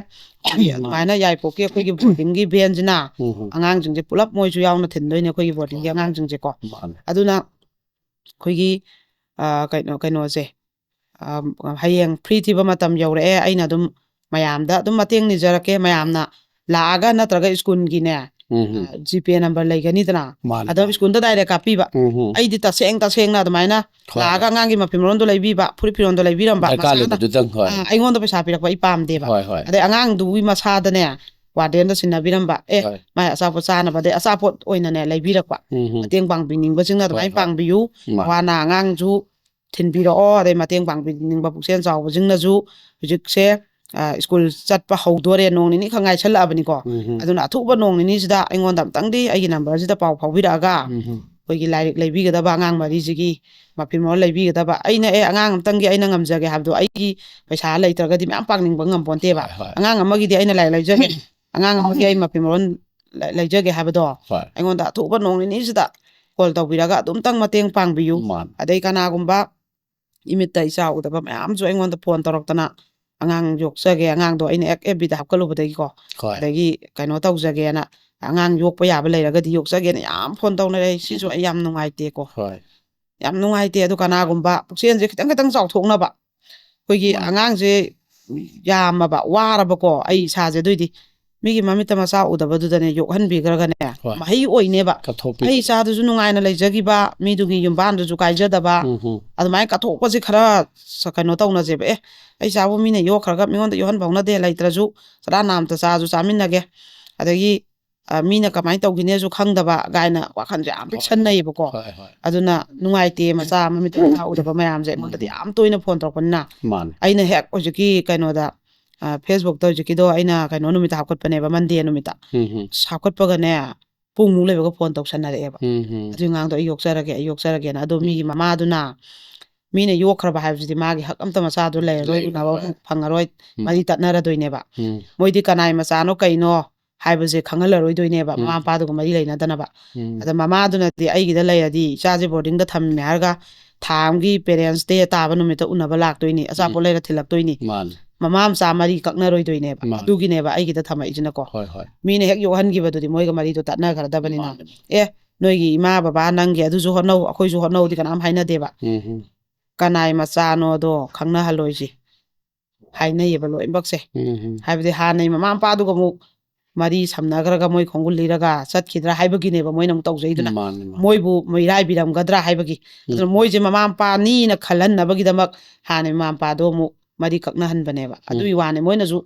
ꯑꯗꯨꯃꯥꯏꯅ ꯌꯥꯏꯄꯣꯛꯀꯤ ꯑꯩꯈꯣꯏꯒꯤ ꯕꯣꯔꯗꯤꯡꯒꯤ ꯚꯦꯟꯁꯤꯅ ꯎꯝ ꯍꯝ꯫ ꯑꯉꯥꯡꯁꯤꯡꯁꯦ ꯄꯨꯂꯞ ꯃꯣꯏꯁꯨ ꯌꯥꯎꯅ ꯊꯤꯟꯗꯣꯏꯅꯦ ꯑꯩꯈꯣꯏꯒꯤ ꯕꯣꯔꯗꯤꯡꯒꯤ ꯍꯣꯏ꯫ ꯑꯉꯥꯡꯁꯤꯡꯁꯦꯀꯣ꯫ ꯃꯥꯅꯦ꯫ ꯑꯗꯨꯅ ꯑꯩꯈꯣꯏꯒꯤ ꯑ, ꯀꯩꯅꯣ, ꯀꯩꯅꯣꯁꯦ, ꯑ, ꯍꯌꯦꯡ ꯐ꯭ꯔꯤ ꯊꯤꯕ ꯃꯇꯝ ꯌꯧꯔꯛꯑꯦ, ꯑꯩꯅ ꯑꯗꯨꯝ ꯃꯌꯥꯝꯗ ꯑꯗꯨꯝ ꯃꯇꯦꯡ ꯅꯤꯖꯔꯛꯀꯦ꯫ ꯃꯌꯥꯝꯅ ꯂꯥꯛꯑꯒ ꯅꯠꯇ꯭ꯔꯒ ꯁ꯭ꯀꯨꯜꯒꯤꯅꯦ, ꯎꯝ ꯍꯝ꯫ ꯖꯤꯄꯦ ꯅꯝꯕꯔ ꯂꯩꯒꯅꯤꯗꯅ, ꯃꯥꯅꯦ, ꯑꯗꯨꯝ ꯃꯥꯅꯦ꯫ ꯁ꯭ꯀꯨꯜꯗ ꯗꯥꯏꯔꯦꯛ ꯀꯥꯞꯄꯤꯕ꯫ ꯎꯝ ꯍꯝ꯫ ꯑꯩꯗꯤ ꯇꯁꯦꯡ ꯇꯁꯦꯡꯅ ꯑꯗꯨꯃꯥꯏꯅ ꯍꯣꯏ, ꯂꯥꯛꯑꯒ ꯍꯣꯏ꯫ ꯑꯉꯥꯡꯒꯤ ꯃꯐꯤ ꯃꯔꯣꯟꯗꯣ ꯂꯩꯕꯤꯕ, ꯐꯨꯔꯤꯠ ꯐꯤꯔꯣꯟꯗꯣ ꯂꯩꯕꯤꯔꯝꯕ, ꯗꯔꯀꯥꯔ ꯃꯁꯥꯅ, ꯂꯩꯕꯗꯨꯗꯪ, ꯍꯣꯏ꯫ ꯑꯥ, ꯑꯩꯉꯣꯟꯗ ꯄꯩꯁꯥ ꯄꯤꯔꯛꯄ ꯑꯩ ꯄꯥꯝꯗꯦꯕ꯫ ꯍꯣꯏ, ꯍꯣꯏ꯫ ꯑꯗꯩ ꯑꯉꯥꯡꯗꯨꯒꯤ ꯃꯁꯥꯗꯅꯦ, ꯋꯥꯔꯗꯦꯟꯗ ꯁꯤꯟꯅꯕꯤꯔꯝꯕ, ꯑꯦ, ꯍꯣꯏ꯫ ꯃꯥꯏ ꯑꯆꯥꯄꯣꯠ ꯆꯥꯅꯕ, ꯑꯗꯩ ꯑꯆꯥꯄꯣꯠ ꯑꯣꯏꯅꯅꯦ ꯂꯩꯕꯤꯔꯛꯄ꯫ ꯎꯝ ꯍꯝ꯫ ꯃꯇꯦꯡ ꯄꯥꯡꯕꯤꯅꯤꯡꯕꯁꯤꯡꯅ ꯑꯗꯨꯃꯥꯏꯅ ꯍꯣꯏ, ꯍꯣꯏ꯫ ꯄꯥꯡꯕꯤꯌꯨ꯫ ꯃꯥ- ꯋꯥꯅ ꯑꯉꯥꯡꯁꯨ ꯊꯤꯟꯕꯤꯔꯛꯑꯣ, ꯑꯗꯩ ꯃꯇꯦꯡ ꯄꯥꯡꯕꯤꯅꯤꯡꯕ ꯄꯨꯛꯆꯦꯜ ꯆꯥꯎꯕꯁꯤꯡꯅꯁꯨ ꯍꯧꯖꯤꯛꯁꯦ ꯑ, ꯁ꯭ꯀꯨꯜ ꯆꯠꯄ ꯍꯧꯗꯣꯔꯦ, ꯅꯣꯡ ꯅꯤꯅꯤ ꯈꯛ ꯉꯥꯏꯁꯜꯂꯛꯑꯕꯅꯤꯀꯣ꯫ ꯎꯝ ꯍꯝ꯫ ꯑꯗꯨꯅ ꯑꯊꯨꯕ ꯅꯣꯡ ꯅꯤꯅꯤꯁꯤꯗ ꯑꯩꯉꯣꯟꯗ ꯑꯝꯇꯪꯗꯤ ꯑꯩꯒꯤ ꯅꯝꯕꯔꯁꯤꯗ ꯄꯥꯎ ꯐꯥꯎꯕꯤꯔꯛꯑꯒ ꯎꯝ ꯍꯝ꯫ ꯑꯩꯈꯣꯏꯒꯤ ꯂꯥꯏꯔꯤꯛ ꯂꯩꯕꯤꯒꯗꯕ ꯑꯉꯥꯡ ꯃꯔꯤꯁꯤꯒꯤ ꯃꯐꯤ ꯃꯔꯣꯜ ꯂꯩꯕꯤꯒꯗꯕ꯫ ꯑꯩꯅ, "ꯑꯦ, ꯑꯉꯥꯡ ꯑꯝꯇꯪꯒꯤ ꯑꯩꯅ ꯉꯝꯖꯒꯦ" ꯍꯥꯏꯕꯗꯣ ꯑꯩꯒꯤ ꯄꯩꯁꯥ ꯂꯩꯇ꯭ꯔꯒꯗꯤ ꯃꯌꯥꯝ ꯄꯥꯡꯅꯤꯡꯕ ꯉꯝꯄꯣꯟꯇꯦꯕ꯫ ꯍꯣꯏ, ꯍꯣꯏ꯫ "ꯑꯉꯥꯡ ꯑꯃꯒꯤꯗꯤ ꯑꯩꯅ ꯂꯥꯏꯔꯤꯛ ꯂꯩꯖꯒꯦ, ꯑꯉꯥꯡ ꯑꯃꯒꯤ ꯑꯩ ꯃꯐꯤ ꯃꯔꯣꯜ ꯂꯩ-, ꯂꯩꯖꯒꯦ" ꯍꯥꯏꯕꯗꯣ ꯍꯣꯏ꯫ ꯑꯩꯉꯣꯟꯗ ꯑꯊꯨꯕ ꯅꯣꯡ ꯅꯤꯅꯤꯁꯤꯗ ꯀꯣꯜ ꯇꯧꯕꯤꯔꯒ ꯑꯗꯨꯝꯇꯪ ꯃꯇꯦꯡ ꯄꯥꯡꯕꯤꯌꯨ꯫ ꯃꯥꯅꯤ꯫ ꯑꯗꯩ ꯀꯅꯥꯒꯨꯝꯕ ꯏꯃꯤꯠꯇ ꯏꯆꯥ ꯎꯗꯕ ꯃꯌꯥꯝꯁꯨ ꯑꯩꯉꯣꯟꯗ ꯐꯣꯟ ꯇꯧꯔꯛꯇꯅ, "ꯑꯉꯥꯡ ꯌꯣꯛꯆꯒꯦ, ꯑꯉꯥꯡꯗꯣ ꯑꯩꯅ ꯍꯦꯛ ꯑꯦꯐ ꯕꯤꯗ ꯍꯥꯞꯀꯠꯂꯨꯕꯗꯒꯤꯀꯣ, ꯍꯣꯏ꯫ ꯑꯗꯒꯤ ꯀꯩꯅꯣ ꯇꯧꯖꯒꯦꯅ, ꯑꯉꯥꯡ ꯌꯣꯛꯄ ꯌꯥꯕ ꯂꯩꯔꯒꯗꯤ ꯌꯣꯛꯆꯒꯦꯅ" ꯌꯥꯝ ꯐꯣꯟ ꯇꯧꯅꯔꯦ꯫ ꯁꯤꯁꯨ ꯎꯝ꯫ ꯑꯩ ꯌꯥꯝ ꯅꯨꯡꯉꯥꯏꯇꯦꯀꯣ꯫ ꯍꯣꯏ꯫ ꯌꯥꯝ ꯅꯨꯡꯉꯥꯏꯇꯦ꯫ ꯑꯗꯣ ꯀꯅꯥꯒꯨꯝꯕ ꯄꯨꯛꯆꯦꯜꯁꯦ ꯈꯤꯇꯪ ꯈꯤꯇꯪ ꯆꯥꯎꯊꯣꯛꯅꯕ, ꯑꯩꯈꯣꯏꯒꯤ ꯃꯥꯅꯤ꯫ ꯑꯉꯥꯡꯁꯦ ꯌꯥꯝꯃꯕ, ꯋꯥꯔꯕꯀꯣ ꯑꯩ ꯏꯁꯥꯁꯦ꯫ ꯑꯗꯨꯏꯗꯤ ꯃꯤꯒꯤ ꯃꯃꯤꯠꯇ ꯃꯆꯥ ꯎꯗꯕꯗꯨꯗꯅꯦ ꯌꯣꯛꯍꯟꯕꯤꯈ꯭ꯔꯒꯅꯦ, ꯍꯣꯏ꯫ ꯃꯍꯩ ꯑꯣꯏꯅꯦꯕ꯫ ꯀꯠꯊꯣꯛꯄꯤ-, ꯑꯩ ꯏꯆꯥꯗꯨꯁꯨ ꯅꯨꯡꯉꯥꯏꯅ ꯂꯩꯖꯈꯤꯕ, ꯃꯤꯗꯨꯒꯤ ꯌꯨꯝꯕꯥꯟꯗꯨꯁꯨ ꯀꯥꯏꯖꯗꯕ, ꯎꯝ ꯍꯝ꯫ ꯑꯗꯨꯃꯥꯏꯅ ꯀꯠꯊꯣꯛꯄꯁꯦ ꯈꯔ ꯁ-, ꯀꯩꯅꯣ ꯇꯧꯅꯁꯦꯕ꯫ "ꯑꯦ, ꯑꯩ ꯏꯆꯥꯕꯨ ꯃꯤꯅ ꯌꯣꯛꯈ꯭ꯔꯒ ꯃꯤꯉꯣꯟꯗ ꯌꯣꯛꯍꯟꯕ ꯍꯧꯅꯗꯦ, ꯂꯩꯇ꯭ꯔꯁꯨ ꯆꯔꯥ ꯅꯥꯝꯇ ꯆꯥꯁꯨ ꯆꯥꯃꯤꯟꯅꯒꯦ, ꯑꯗꯒꯤ, ꯑ, ꯃꯤꯅ ꯀꯃꯥꯏꯅ ꯇꯧꯈꯤꯅꯦꯁꯨ ꯈꯪꯗꯕ" ꯀꯥꯏꯅ ꯋꯥꯈꯜꯁꯦ ꯌꯥꯝ ꯍꯣꯏ꯫ ꯄꯤꯛꯁꯟꯅꯩꯌꯦꯕꯀꯣ꯫ ꯍꯣꯏ, ꯍꯣꯏ꯫ ꯑꯗꯨꯅ ꯅꯨꯡꯉꯥꯏꯇꯦ, ꯃꯆꯥ ꯃꯃꯤꯠꯇ ꯃꯆꯥ ꯎꯗꯕ ꯃꯌꯥꯝꯁꯦ ꯑꯩꯉꯣꯟꯗꯗꯤ ꯎꯝ꯫ ꯌꯥꯝ ꯇꯣꯏꯅ ꯐꯣꯟ ꯇꯧꯔꯛꯄꯅꯤꯅ꯫ ꯃꯥꯅꯤ꯫ ꯑꯩꯅ ꯍꯦꯛ ꯍꯧꯖꯤꯛꯀꯤ ꯀꯩꯅꯣꯗ, ꯑ, ꯐꯦꯁꯕꯨꯛꯇ ꯍꯧꯖꯤꯛꯀꯤꯗꯣ ꯑꯩꯅ ꯀꯩꯅꯣ ꯅꯨꯃꯤꯠꯇ ꯍꯥꯞꯀꯠꯄꯅꯦꯕ, ꯃꯟꯗꯦ ꯅꯨꯃꯤꯠꯇ꯫ ꯎꯝ ꯍꯝ꯫ ꯑꯁ, ꯍꯥꯞꯀꯠꯄꯒꯅꯦ, ꯄꯨꯡꯃꯨꯛ ꯂꯩꯕꯒ ꯐꯣꯟ ꯇꯧꯁꯟꯅꯔꯛꯑꯦꯕ꯫ ꯎꯝ ꯍꯝ꯫ "ꯑꯗꯨꯒꯤ ꯑꯉꯥꯡꯗꯣ ꯑꯩ ꯌꯣꯛꯆꯔꯒꯦ, ꯑꯩ ꯌꯣꯛꯆꯔꯒꯦꯅ"꯫ ꯑꯗꯣ ꯃꯤꯒꯤ ꯃꯃꯥꯗꯨꯅ, ꯃꯤꯅ ꯌꯣꯛꯈ꯭ꯔꯕ ꯍꯥꯏꯕꯁꯤꯗꯤ ꯃꯥꯒꯤ ꯍꯛ ꯑꯝꯇ ꯃꯆꯥꯗꯣ ꯂꯩꯔꯔꯣꯏ, ꯂꯩꯔꯣꯏ, ꯎꯅꯕ ꯍꯣꯏ꯫ ꯑꯃꯨꯛ ꯐꯪꯉꯔꯣꯏ, ꯎꯝ꯫ ꯃꯔꯤ ꯇꯠꯅꯔꯗꯣꯏꯅꯦꯕ꯫ ꯎꯝ꯫ ꯃꯣꯏꯗꯤ ꯀꯅꯥꯏ ꯃꯆꯥꯅꯣ ꯀꯩꯅꯣ ꯍꯥꯏꯕꯁꯦ ꯈꯪꯍꯜꯂꯔꯣꯏꯗꯣꯏꯅꯦꯕ, ꯎꯝ꯫ ꯃꯃꯥ ꯃꯄꯥꯗꯨꯒ ꯃꯔꯤ ꯂꯩꯅꯗꯅꯕ꯫ ꯎꯝ꯫ ꯑꯗ ꯃꯃꯥꯗꯨꯅꯗꯤ ꯑꯩꯒꯤꯗ ꯂꯩꯔꯗꯤ ꯏꯆꯥꯁꯦ ꯕꯣꯔꯗꯤꯡꯗ ꯊꯝꯃꯦ ꯍꯥꯏꯔꯒ ꯊꯥ ꯑꯃꯒꯤ ꯄꯦꯔꯦꯟꯁ ꯗꯦ ꯇꯥꯕ ꯅꯨꯃꯤꯠꯇ ꯎꯅꯕ ꯂꯥꯛꯇꯣꯏꯅꯤ, ꯑꯆꯥꯄꯣꯠ ꯎꯝ꯫ ꯂꯩꯔ ꯊꯤꯜꯂꯛꯇꯣꯏꯅꯤ꯫ ꯃꯥꯅꯤ꯫ ꯃꯃꯥ ꯃꯆꯥ ꯃꯔꯤ ꯀꯛꯅꯔꯣꯏꯗꯣꯏꯅꯦꯕ꯫ ꯃꯥꯅꯤ꯫ ꯑꯗꯨꯒꯤꯅꯦꯕ ꯑꯩꯒꯤꯗ ꯊꯝꯃꯛꯏꯁꯤꯅꯀꯣ꯫ ꯍꯣꯏ, ꯍꯣꯏ꯫ ꯃꯤꯅ ꯍꯦꯛ ꯌꯣꯛꯍꯟꯈꯤꯕꯗꯨꯗꯤ ꯃꯣꯏꯒ ꯃꯔꯤꯗꯣ ꯇꯠꯅꯈ꯭ꯔꯗꯕꯅꯤꯅ꯫ ꯃꯥꯅꯤ꯫ "ꯑꯦ, ꯅꯣꯏꯒꯤ ꯏꯃꯥ ꯕꯕꯥ ꯅꯪꯒꯤ ꯑꯗꯨꯁꯨ ꯍꯣꯠꯅꯧ, ꯑꯩꯈꯣꯏꯁꯨ ꯍꯣꯠꯅꯧꯗꯤ" ꯀꯅꯥꯝ ꯍꯥꯏꯅꯗꯦꯕ꯫ ꯎꯝ ꯍꯝ꯫ ꯀꯅꯥꯏ ꯃꯆꯥꯅꯣꯗꯣ ꯈꯪꯅꯍꯜꯂꯣꯏꯁꯤ ꯍꯥꯏꯅꯩꯌꯦꯕ ꯂꯣꯏꯅꯃꯛꯁꯦ꯫ ꯎꯝ ꯍꯝ꯫ ꯍꯥꯏꯕꯗꯤ ꯍꯥꯟꯅꯩ ꯃꯃꯥ ꯃꯄꯥꯗꯨꯒ ꯑꯃꯨꯛ ꯃꯔꯤ ꯁꯝꯅꯈ꯭ꯔꯒ ꯃꯣꯏ ꯈꯣꯡꯒꯨꯜ ꯂꯤꯔꯒ ꯆꯠꯈꯤꯗ꯭ꯔꯥ ꯍꯥꯏꯕꯒꯤꯅꯦꯕ ꯃꯣꯏꯅ ꯑꯃꯨꯛ ꯇꯧꯖꯩꯗꯨꯅ꯫ ꯃꯥꯅꯤ, ꯃꯥꯅꯤ꯫ ꯃꯣꯏꯕꯨ ꯃꯤꯔꯥꯏꯕꯤꯔꯝꯒꯗ꯭ꯔꯥ ꯍꯥꯏꯕꯒꯤ꯫ ꯎꯝ꯫ ꯑꯗꯨꯅ ꯃꯣꯏꯁꯦ ꯃꯃꯥ ꯃꯄꯥꯅꯤꯅ ꯈꯜꯍꯟꯅꯕꯒꯤꯗꯃꯛ ꯍꯥꯟꯅꯩ ꯃꯃꯥ ꯃꯄꯥꯗꯣ ꯑꯃꯨꯛ ꯃꯔꯤ ꯀꯛꯅꯍꯟꯕꯅꯦꯕ꯫ ꯎꯝ꯫ ꯑꯗꯨꯒꯤ ꯋꯥꯅꯤ, ꯃꯣꯏꯅꯁꯨ,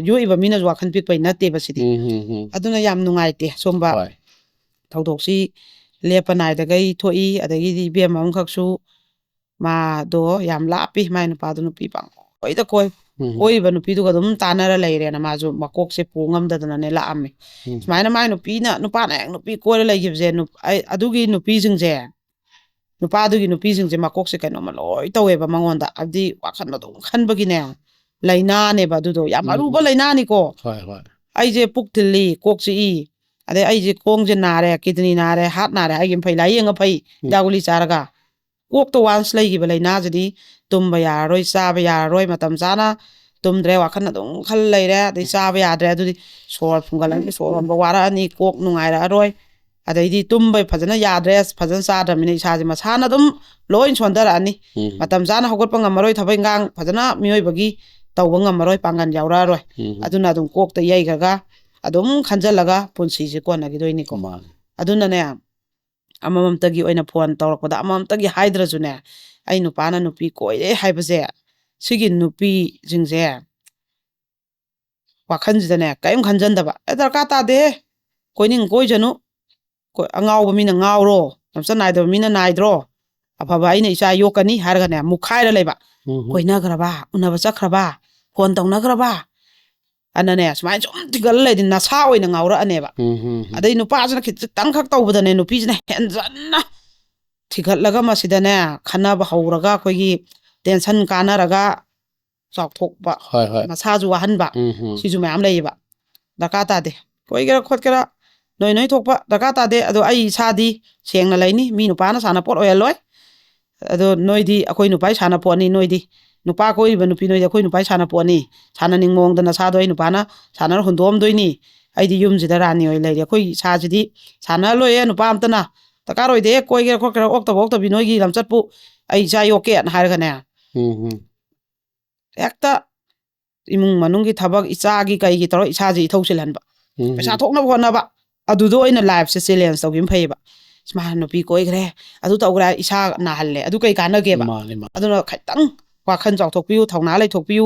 ꯌꯣꯛꯏꯕ ꯃꯤꯅꯁꯨ ꯋꯥꯈꯜ ꯄꯤꯛꯄꯩ ꯅꯠꯇꯦꯕ ꯁꯤꯗꯤ꯫ ꯎꯝ, ꯎꯝ, ꯎꯝ꯫ ꯑꯗꯨꯅ ꯌꯥꯝ ꯅꯨꯡꯉꯥꯏꯇꯦ ꯁꯨꯝꯕ ꯍꯣꯏ꯫ ꯊꯧꯗꯣꯛꯁꯤ ꯂꯦꯞꯄ ꯅꯥꯏꯗꯈꯩ ꯊꯣꯛꯏ꯫ ꯑꯗꯒꯤꯗꯤ ꯏꯕꯦꯝꯃ ꯑꯃꯈꯛꯁꯨ ꯃꯥꯗꯣ ꯌꯥꯝ ꯂꯥꯞꯄꯤ, ꯃꯥꯏ ꯅꯨꯄꯥꯗꯣ ꯅꯨꯄꯤ ꯄꯪꯀꯣꯏꯗ ꯀꯣꯏ꯫ ꯎꯝ꯫ ꯀꯣꯏꯔꯤꯕ ꯅꯨꯄꯤꯗꯨꯒ ꯑꯗꯨꯝ ꯇꯥꯟꯅꯔ ꯂꯩꯔꯦꯅ ꯃꯥꯁꯨ ꯃꯀꯣꯛꯁꯦ ꯄꯨ ꯉꯝꯗꯗꯅꯅꯦ ꯂꯥꯛꯑꯝꯃꯦ꯫ ꯎꯝ꯫ ꯁꯨꯃꯥꯏꯅ ꯃꯥꯏ ꯅꯨꯄꯤꯅ, ꯅꯨꯄꯥꯅ ꯍꯦꯛ ꯅꯨꯄꯤ ꯀꯣꯏꯔ ꯂꯩꯈꯤꯕꯁꯦ, ꯅꯨꯞ-, ꯑꯩ-, ꯑꯗꯨꯒꯤ ꯅꯨꯄꯤꯁꯤꯡꯁꯦ, ꯅꯨꯄꯥꯗꯨꯒꯤ ꯅꯨꯄꯤꯁꯤꯡꯁꯦ ꯃꯀꯣꯛꯁꯦ ꯀꯩꯅꯣꯝꯃ ꯂꯣꯏ ꯇꯧꯋꯦꯕ ꯃꯉꯣꯟꯗ, ꯍꯥꯏꯕꯗꯤ ꯋꯥꯈꯜ ꯑꯗꯨꯝ ꯈꯟꯕꯒꯤꯅꯦ, ꯂꯥꯏꯅꯥꯅꯦꯕ ꯑꯗꯨꯗꯣ, ꯌꯥꯝ ꯎꯝ, ꯑꯔꯨꯕ ꯎꯝ꯫ ꯂꯥꯏꯅꯥꯅꯤꯀꯣ꯫ ꯍꯣꯏ, ꯍꯣꯏ꯫ ꯑꯩꯁꯦ ꯄꯨꯛ ꯊꯤꯜꯂꯤ, ꯀꯣꯛ ꯆꯤꯛꯏ, ꯑꯗꯩ ꯑꯩꯁꯦ ꯈꯣꯡꯁꯦ ꯅꯥꯔꯦ, ꯀꯤꯗꯅꯤ ꯅꯥꯔꯦ, ꯍꯥꯔꯠ ꯅꯥꯔꯦ, ꯑꯩꯒꯤ ꯐꯩ ꯂꯥꯏꯌꯦꯡꯉ ꯐꯩ, ꯎꯝ꯫ ꯍꯤꯗꯥꯛ ꯒꯨꯂꯤ ꯆꯥꯔꯒ꯫ ꯀꯣꯛꯇ ꯋꯥꯟꯁ ꯂꯩꯈꯤꯕ ꯂꯥꯏꯅꯥꯁꯤꯗꯤ ꯇꯨꯝꯕ ꯌꯥꯔꯔꯣꯏ, ꯆꯥꯕ ꯌꯥꯔꯔꯣꯏ, ꯃꯇꯝ ꯆꯥꯅ ꯇꯨꯝꯗ꯭ꯔꯦ, ꯋꯥꯈꯜ ꯑꯗꯨꯝ ꯈꯜ ꯂꯩꯔꯦ, ꯑꯗꯩ ꯆꯥꯕ ꯌꯥꯗ꯭ꯔꯦ, ꯑꯗꯨꯗꯤ ꯁꯣꯔ ꯐꯨꯟꯒꯠꯂꯅꯤ, ꯁꯣꯔ ꯍꯣꯟꯕ ꯋꯥꯔꯛꯑꯅꯤ, ꯀꯣꯛ ꯅꯨꯡꯉꯥꯏꯔꯛꯑꯔꯣꯏ, ꯑꯗꯩꯗꯤ ꯇꯨꯝꯕ ꯐꯖꯅ ꯌꯥꯗ꯭ꯔꯦ, ꯐꯖꯅ ꯆꯥꯗ꯭ꯔꯕꯅꯤꯅ ꯏꯁꯥꯁꯦ ꯃꯁꯥꯅ ꯑꯗꯨꯝ ꯂꯣꯏ ꯁꯣꯟꯊꯔꯛꯑꯅꯤ꯫ ꯎꯝ꯫ ꯃꯇꯝ ꯆꯥꯅ ꯍꯧꯒꯠꯄ ꯉꯝꯃꯔꯣꯏ, ꯊꯕꯛ ꯏꯪꯈꯥꯡ ꯐꯖꯅ ꯃꯤꯑꯣꯏꯕꯒꯤ ꯇꯧꯕ ꯉꯝꯃꯔꯣꯏ, ꯄꯥꯡꯒꯜ ꯌꯥꯎꯔꯛꯑꯔꯣꯏ꯫ ꯎꯝ꯫ ꯑꯗꯨꯅ ꯑꯗꯨꯝ ꯀꯣꯛꯇ ꯌꯩꯈ꯭ꯔꯒ ꯑꯗꯨꯝ ꯈꯟꯖꯜꯂꯒ ꯄꯨꯟꯁꯤꯁꯦ ꯀꯣꯟꯅꯈꯤꯗꯣꯏꯅꯤꯀꯣ꯫ ꯃꯥꯅꯦ꯫ ꯑꯗꯨꯅꯅꯦ, ꯑꯃꯃꯝꯇꯒꯤ ꯑꯣꯏꯅ ꯐꯣꯟ ꯇꯧꯔꯛꯄꯗ ꯑꯃꯃꯝꯇꯒꯤ ꯍꯥꯏꯗ꯭ꯔꯁꯨꯅꯦ, ꯑꯩ ꯅꯨꯄꯥꯅ ꯅꯨꯄꯤ ꯀꯣꯏꯔꯦ ꯍꯥꯏꯕꯁꯦ, ꯁꯤꯒꯤ ꯅꯨꯄꯤꯁꯤꯡꯁꯦ ꯋꯥꯈꯜꯁꯤꯗꯅꯦ ꯀꯔꯤꯝ ꯈꯟꯖꯟꯗꯕ, "ꯑꯦ, ꯗꯔꯀꯥꯔ ꯇꯥꯗꯦꯍꯦ, ꯀꯣꯏꯅꯤꯡ ꯀꯣꯏꯖꯅꯨ, ꯀꯣ-, ꯑꯉꯥꯎꯕ ꯃꯤꯅ ꯉꯥꯎꯔꯣ, ꯂꯝꯆꯠ ꯅꯥꯏꯗꯕ ꯃꯤꯅ ꯅꯥꯏꯗ꯭ꯔꯣ, ꯑꯐꯕ ꯑꯩꯅ ꯏꯆꯥ ꯌꯣꯛꯀꯅꯤ" ꯍꯥꯏꯔꯒꯅꯦ ꯃꯨꯛꯈꯥꯏꯔ ꯂꯩꯕ꯫ ꯎꯝ꯫ ꯀꯣꯏꯅꯈ꯭ꯔꯕ, ꯎꯅꯕ ꯆꯠꯈ꯭ꯔꯕ, ꯐꯣꯟ ꯇꯧꯅꯈ꯭ꯔꯕ, ꯑꯅꯅꯦ ꯁꯨꯃꯥꯏꯅ ꯁꯨꯝ ꯊꯤꯒꯠꯂ ꯂꯩꯗꯤ ꯅꯁꯥ ꯑꯣꯏꯅ ꯉꯥꯎꯔꯛꯑꯅꯦꯕ꯫ ꯎꯝ, ꯎꯝ, ꯎꯝ꯫ ꯑꯗꯩ ꯅꯨꯄꯥꯁꯤꯅ ꯈꯤꯇꯪꯈꯛ ꯇꯧꯕꯗꯅꯦ ꯅꯨꯄꯤꯁꯤꯅ ꯍꯦꯟꯖꯟꯅ ꯊꯤꯒꯠꯂꯒ ꯃꯁꯤꯗꯅꯦ ꯈꯟꯅꯕ ꯍꯧꯔꯒ ꯑꯩꯈꯣꯏꯒꯤ ꯇꯦꯟꯁꯟ ꯀꯥꯟꯅꯔꯒ ꯆꯥꯎꯊꯣꯛꯄ, ꯍꯣꯏ, ꯍꯣꯏ꯫ ꯃꯁꯥꯁꯨ ꯋꯥꯍꯟꯕ, ꯎꯝ, ꯎꯝ꯫ ꯁꯤꯁꯨ ꯃꯌꯥꯝ ꯂꯩꯌꯦꯕ꯫ ꯗꯔꯀꯥꯔ ꯇꯥꯗꯦ꯫ ꯀꯣꯏꯒꯦꯔꯥ ꯈꯣꯠꯀꯦꯔꯥ, ꯅꯣꯏ ꯅꯣꯏ ꯊꯣꯛꯄ ꯗꯔꯀꯥꯔ ꯇꯥꯗꯦ꯫ ꯑꯗꯣ ꯑꯩ ꯏꯁꯥꯗꯤ ꯁꯦꯡꯅ ꯂꯩꯅꯤ, ꯃꯤ ꯅꯨꯄꯥꯅ ꯁꯥꯟꯅꯄꯣꯠ ꯑꯣꯏꯍꯜꯂꯣꯏ꯫ ꯑꯗꯣ ꯅꯣꯏꯗꯤ ꯑꯩꯈꯣꯏ ꯅꯨꯄꯥꯒꯤ ꯁꯥꯟꯅꯄꯣꯠꯅꯤ, ꯅꯣꯏꯗꯤ ꯅꯨꯄꯥ ꯀꯣꯏꯔꯤꯕ ꯅꯨꯄꯤ ꯅꯣꯏꯗꯤ ꯑꯩꯈꯣꯏ ꯅꯨꯄꯥꯒꯤ ꯁꯥꯟꯅꯄꯣꯠꯅꯤ꯫ ꯁꯥꯟꯅꯅꯤꯡ ꯃꯑꯣꯡꯗ ꯅꯁꯥꯗꯣ ꯑꯩ ꯅꯨꯄꯥꯅ ꯁꯥꯟꯅꯔ ꯍꯨꯟꯗꯣꯛꯑꯝꯗꯣꯏꯅꯤ꯫ ꯑꯩꯗꯤ ꯌꯨꯝꯁꯤꯗ ꯔꯥꯅꯤ ꯑꯣꯏ ꯂꯩꯔꯦ꯫ ꯑꯩꯈꯣꯏ ꯏꯁꯥꯁꯤꯗꯤ ꯁꯥꯟꯅꯍꯜꯂꯣꯏꯌꯦ ꯅꯨꯄꯥ ꯑꯝꯇꯅ꯫ ꯗꯔꯀꯥꯔ ꯑꯣꯏꯗꯦ, ꯀꯣꯏꯒꯦꯔꯥ ꯈꯣꯠꯀꯦꯔꯥ, ꯑꯣꯛꯇꯕ ꯑꯣꯛꯇꯕꯤ ꯅꯣꯏꯒꯤ ꯂꯝꯆꯠꯄꯨ, ꯑꯩ ꯏꯆꯥ ꯌꯣꯛꯀꯦꯅ ꯍꯥꯏꯔꯒꯅꯦ꯫ ꯎꯝ, ꯎꯝ꯫ ꯍꯦꯛꯇ ꯏꯃꯨꯡ ꯃꯅꯨꯡꯒꯤ ꯊꯕꯛ, ꯏꯆꯥꯒꯤ ꯀꯩꯒꯤ ꯇꯧꯔ ꯏꯁꯥꯁꯦ ꯏꯊꯧ ꯆꯤꯜꯍꯟꯕ꯫ ꯎꯝ, ꯄꯩꯁꯥ ꯎꯝ꯫ ꯊꯣꯛꯅꯕ ꯍꯣꯠꯅꯕ꯫ ꯑꯗꯨꯗ ꯑꯣꯏꯅ ꯂꯥꯏꯐꯁꯦ ꯆꯦꯂꯦꯟꯖ ꯇꯧꯈꯤꯕꯅ ꯐꯩꯌꯦꯕ꯫ "ꯏꯁ, ꯃꯥ ꯅꯨꯄꯤ ꯀꯣꯏꯈ꯭ꯔꯦ, ꯑꯗꯨ ꯇꯧꯈ꯭ꯔꯦ", ꯏꯁꯥ ꯅꯥꯍꯜꯂꯦ꯫ ꯑꯗꯨ ꯀꯩ ꯀꯥꯟꯅꯒꯦꯕ? ꯃꯥꯅꯦ, ꯃꯥꯅꯦ꯫ ꯑꯗꯨꯅ ꯈꯤꯇꯪ ꯋꯥꯈꯜ ꯆꯥꯎꯊꯣꯛꯄꯤꯌꯨ, ꯊꯧꯅꯥ ꯂꯩꯊꯣꯛꯄꯤꯌꯨ,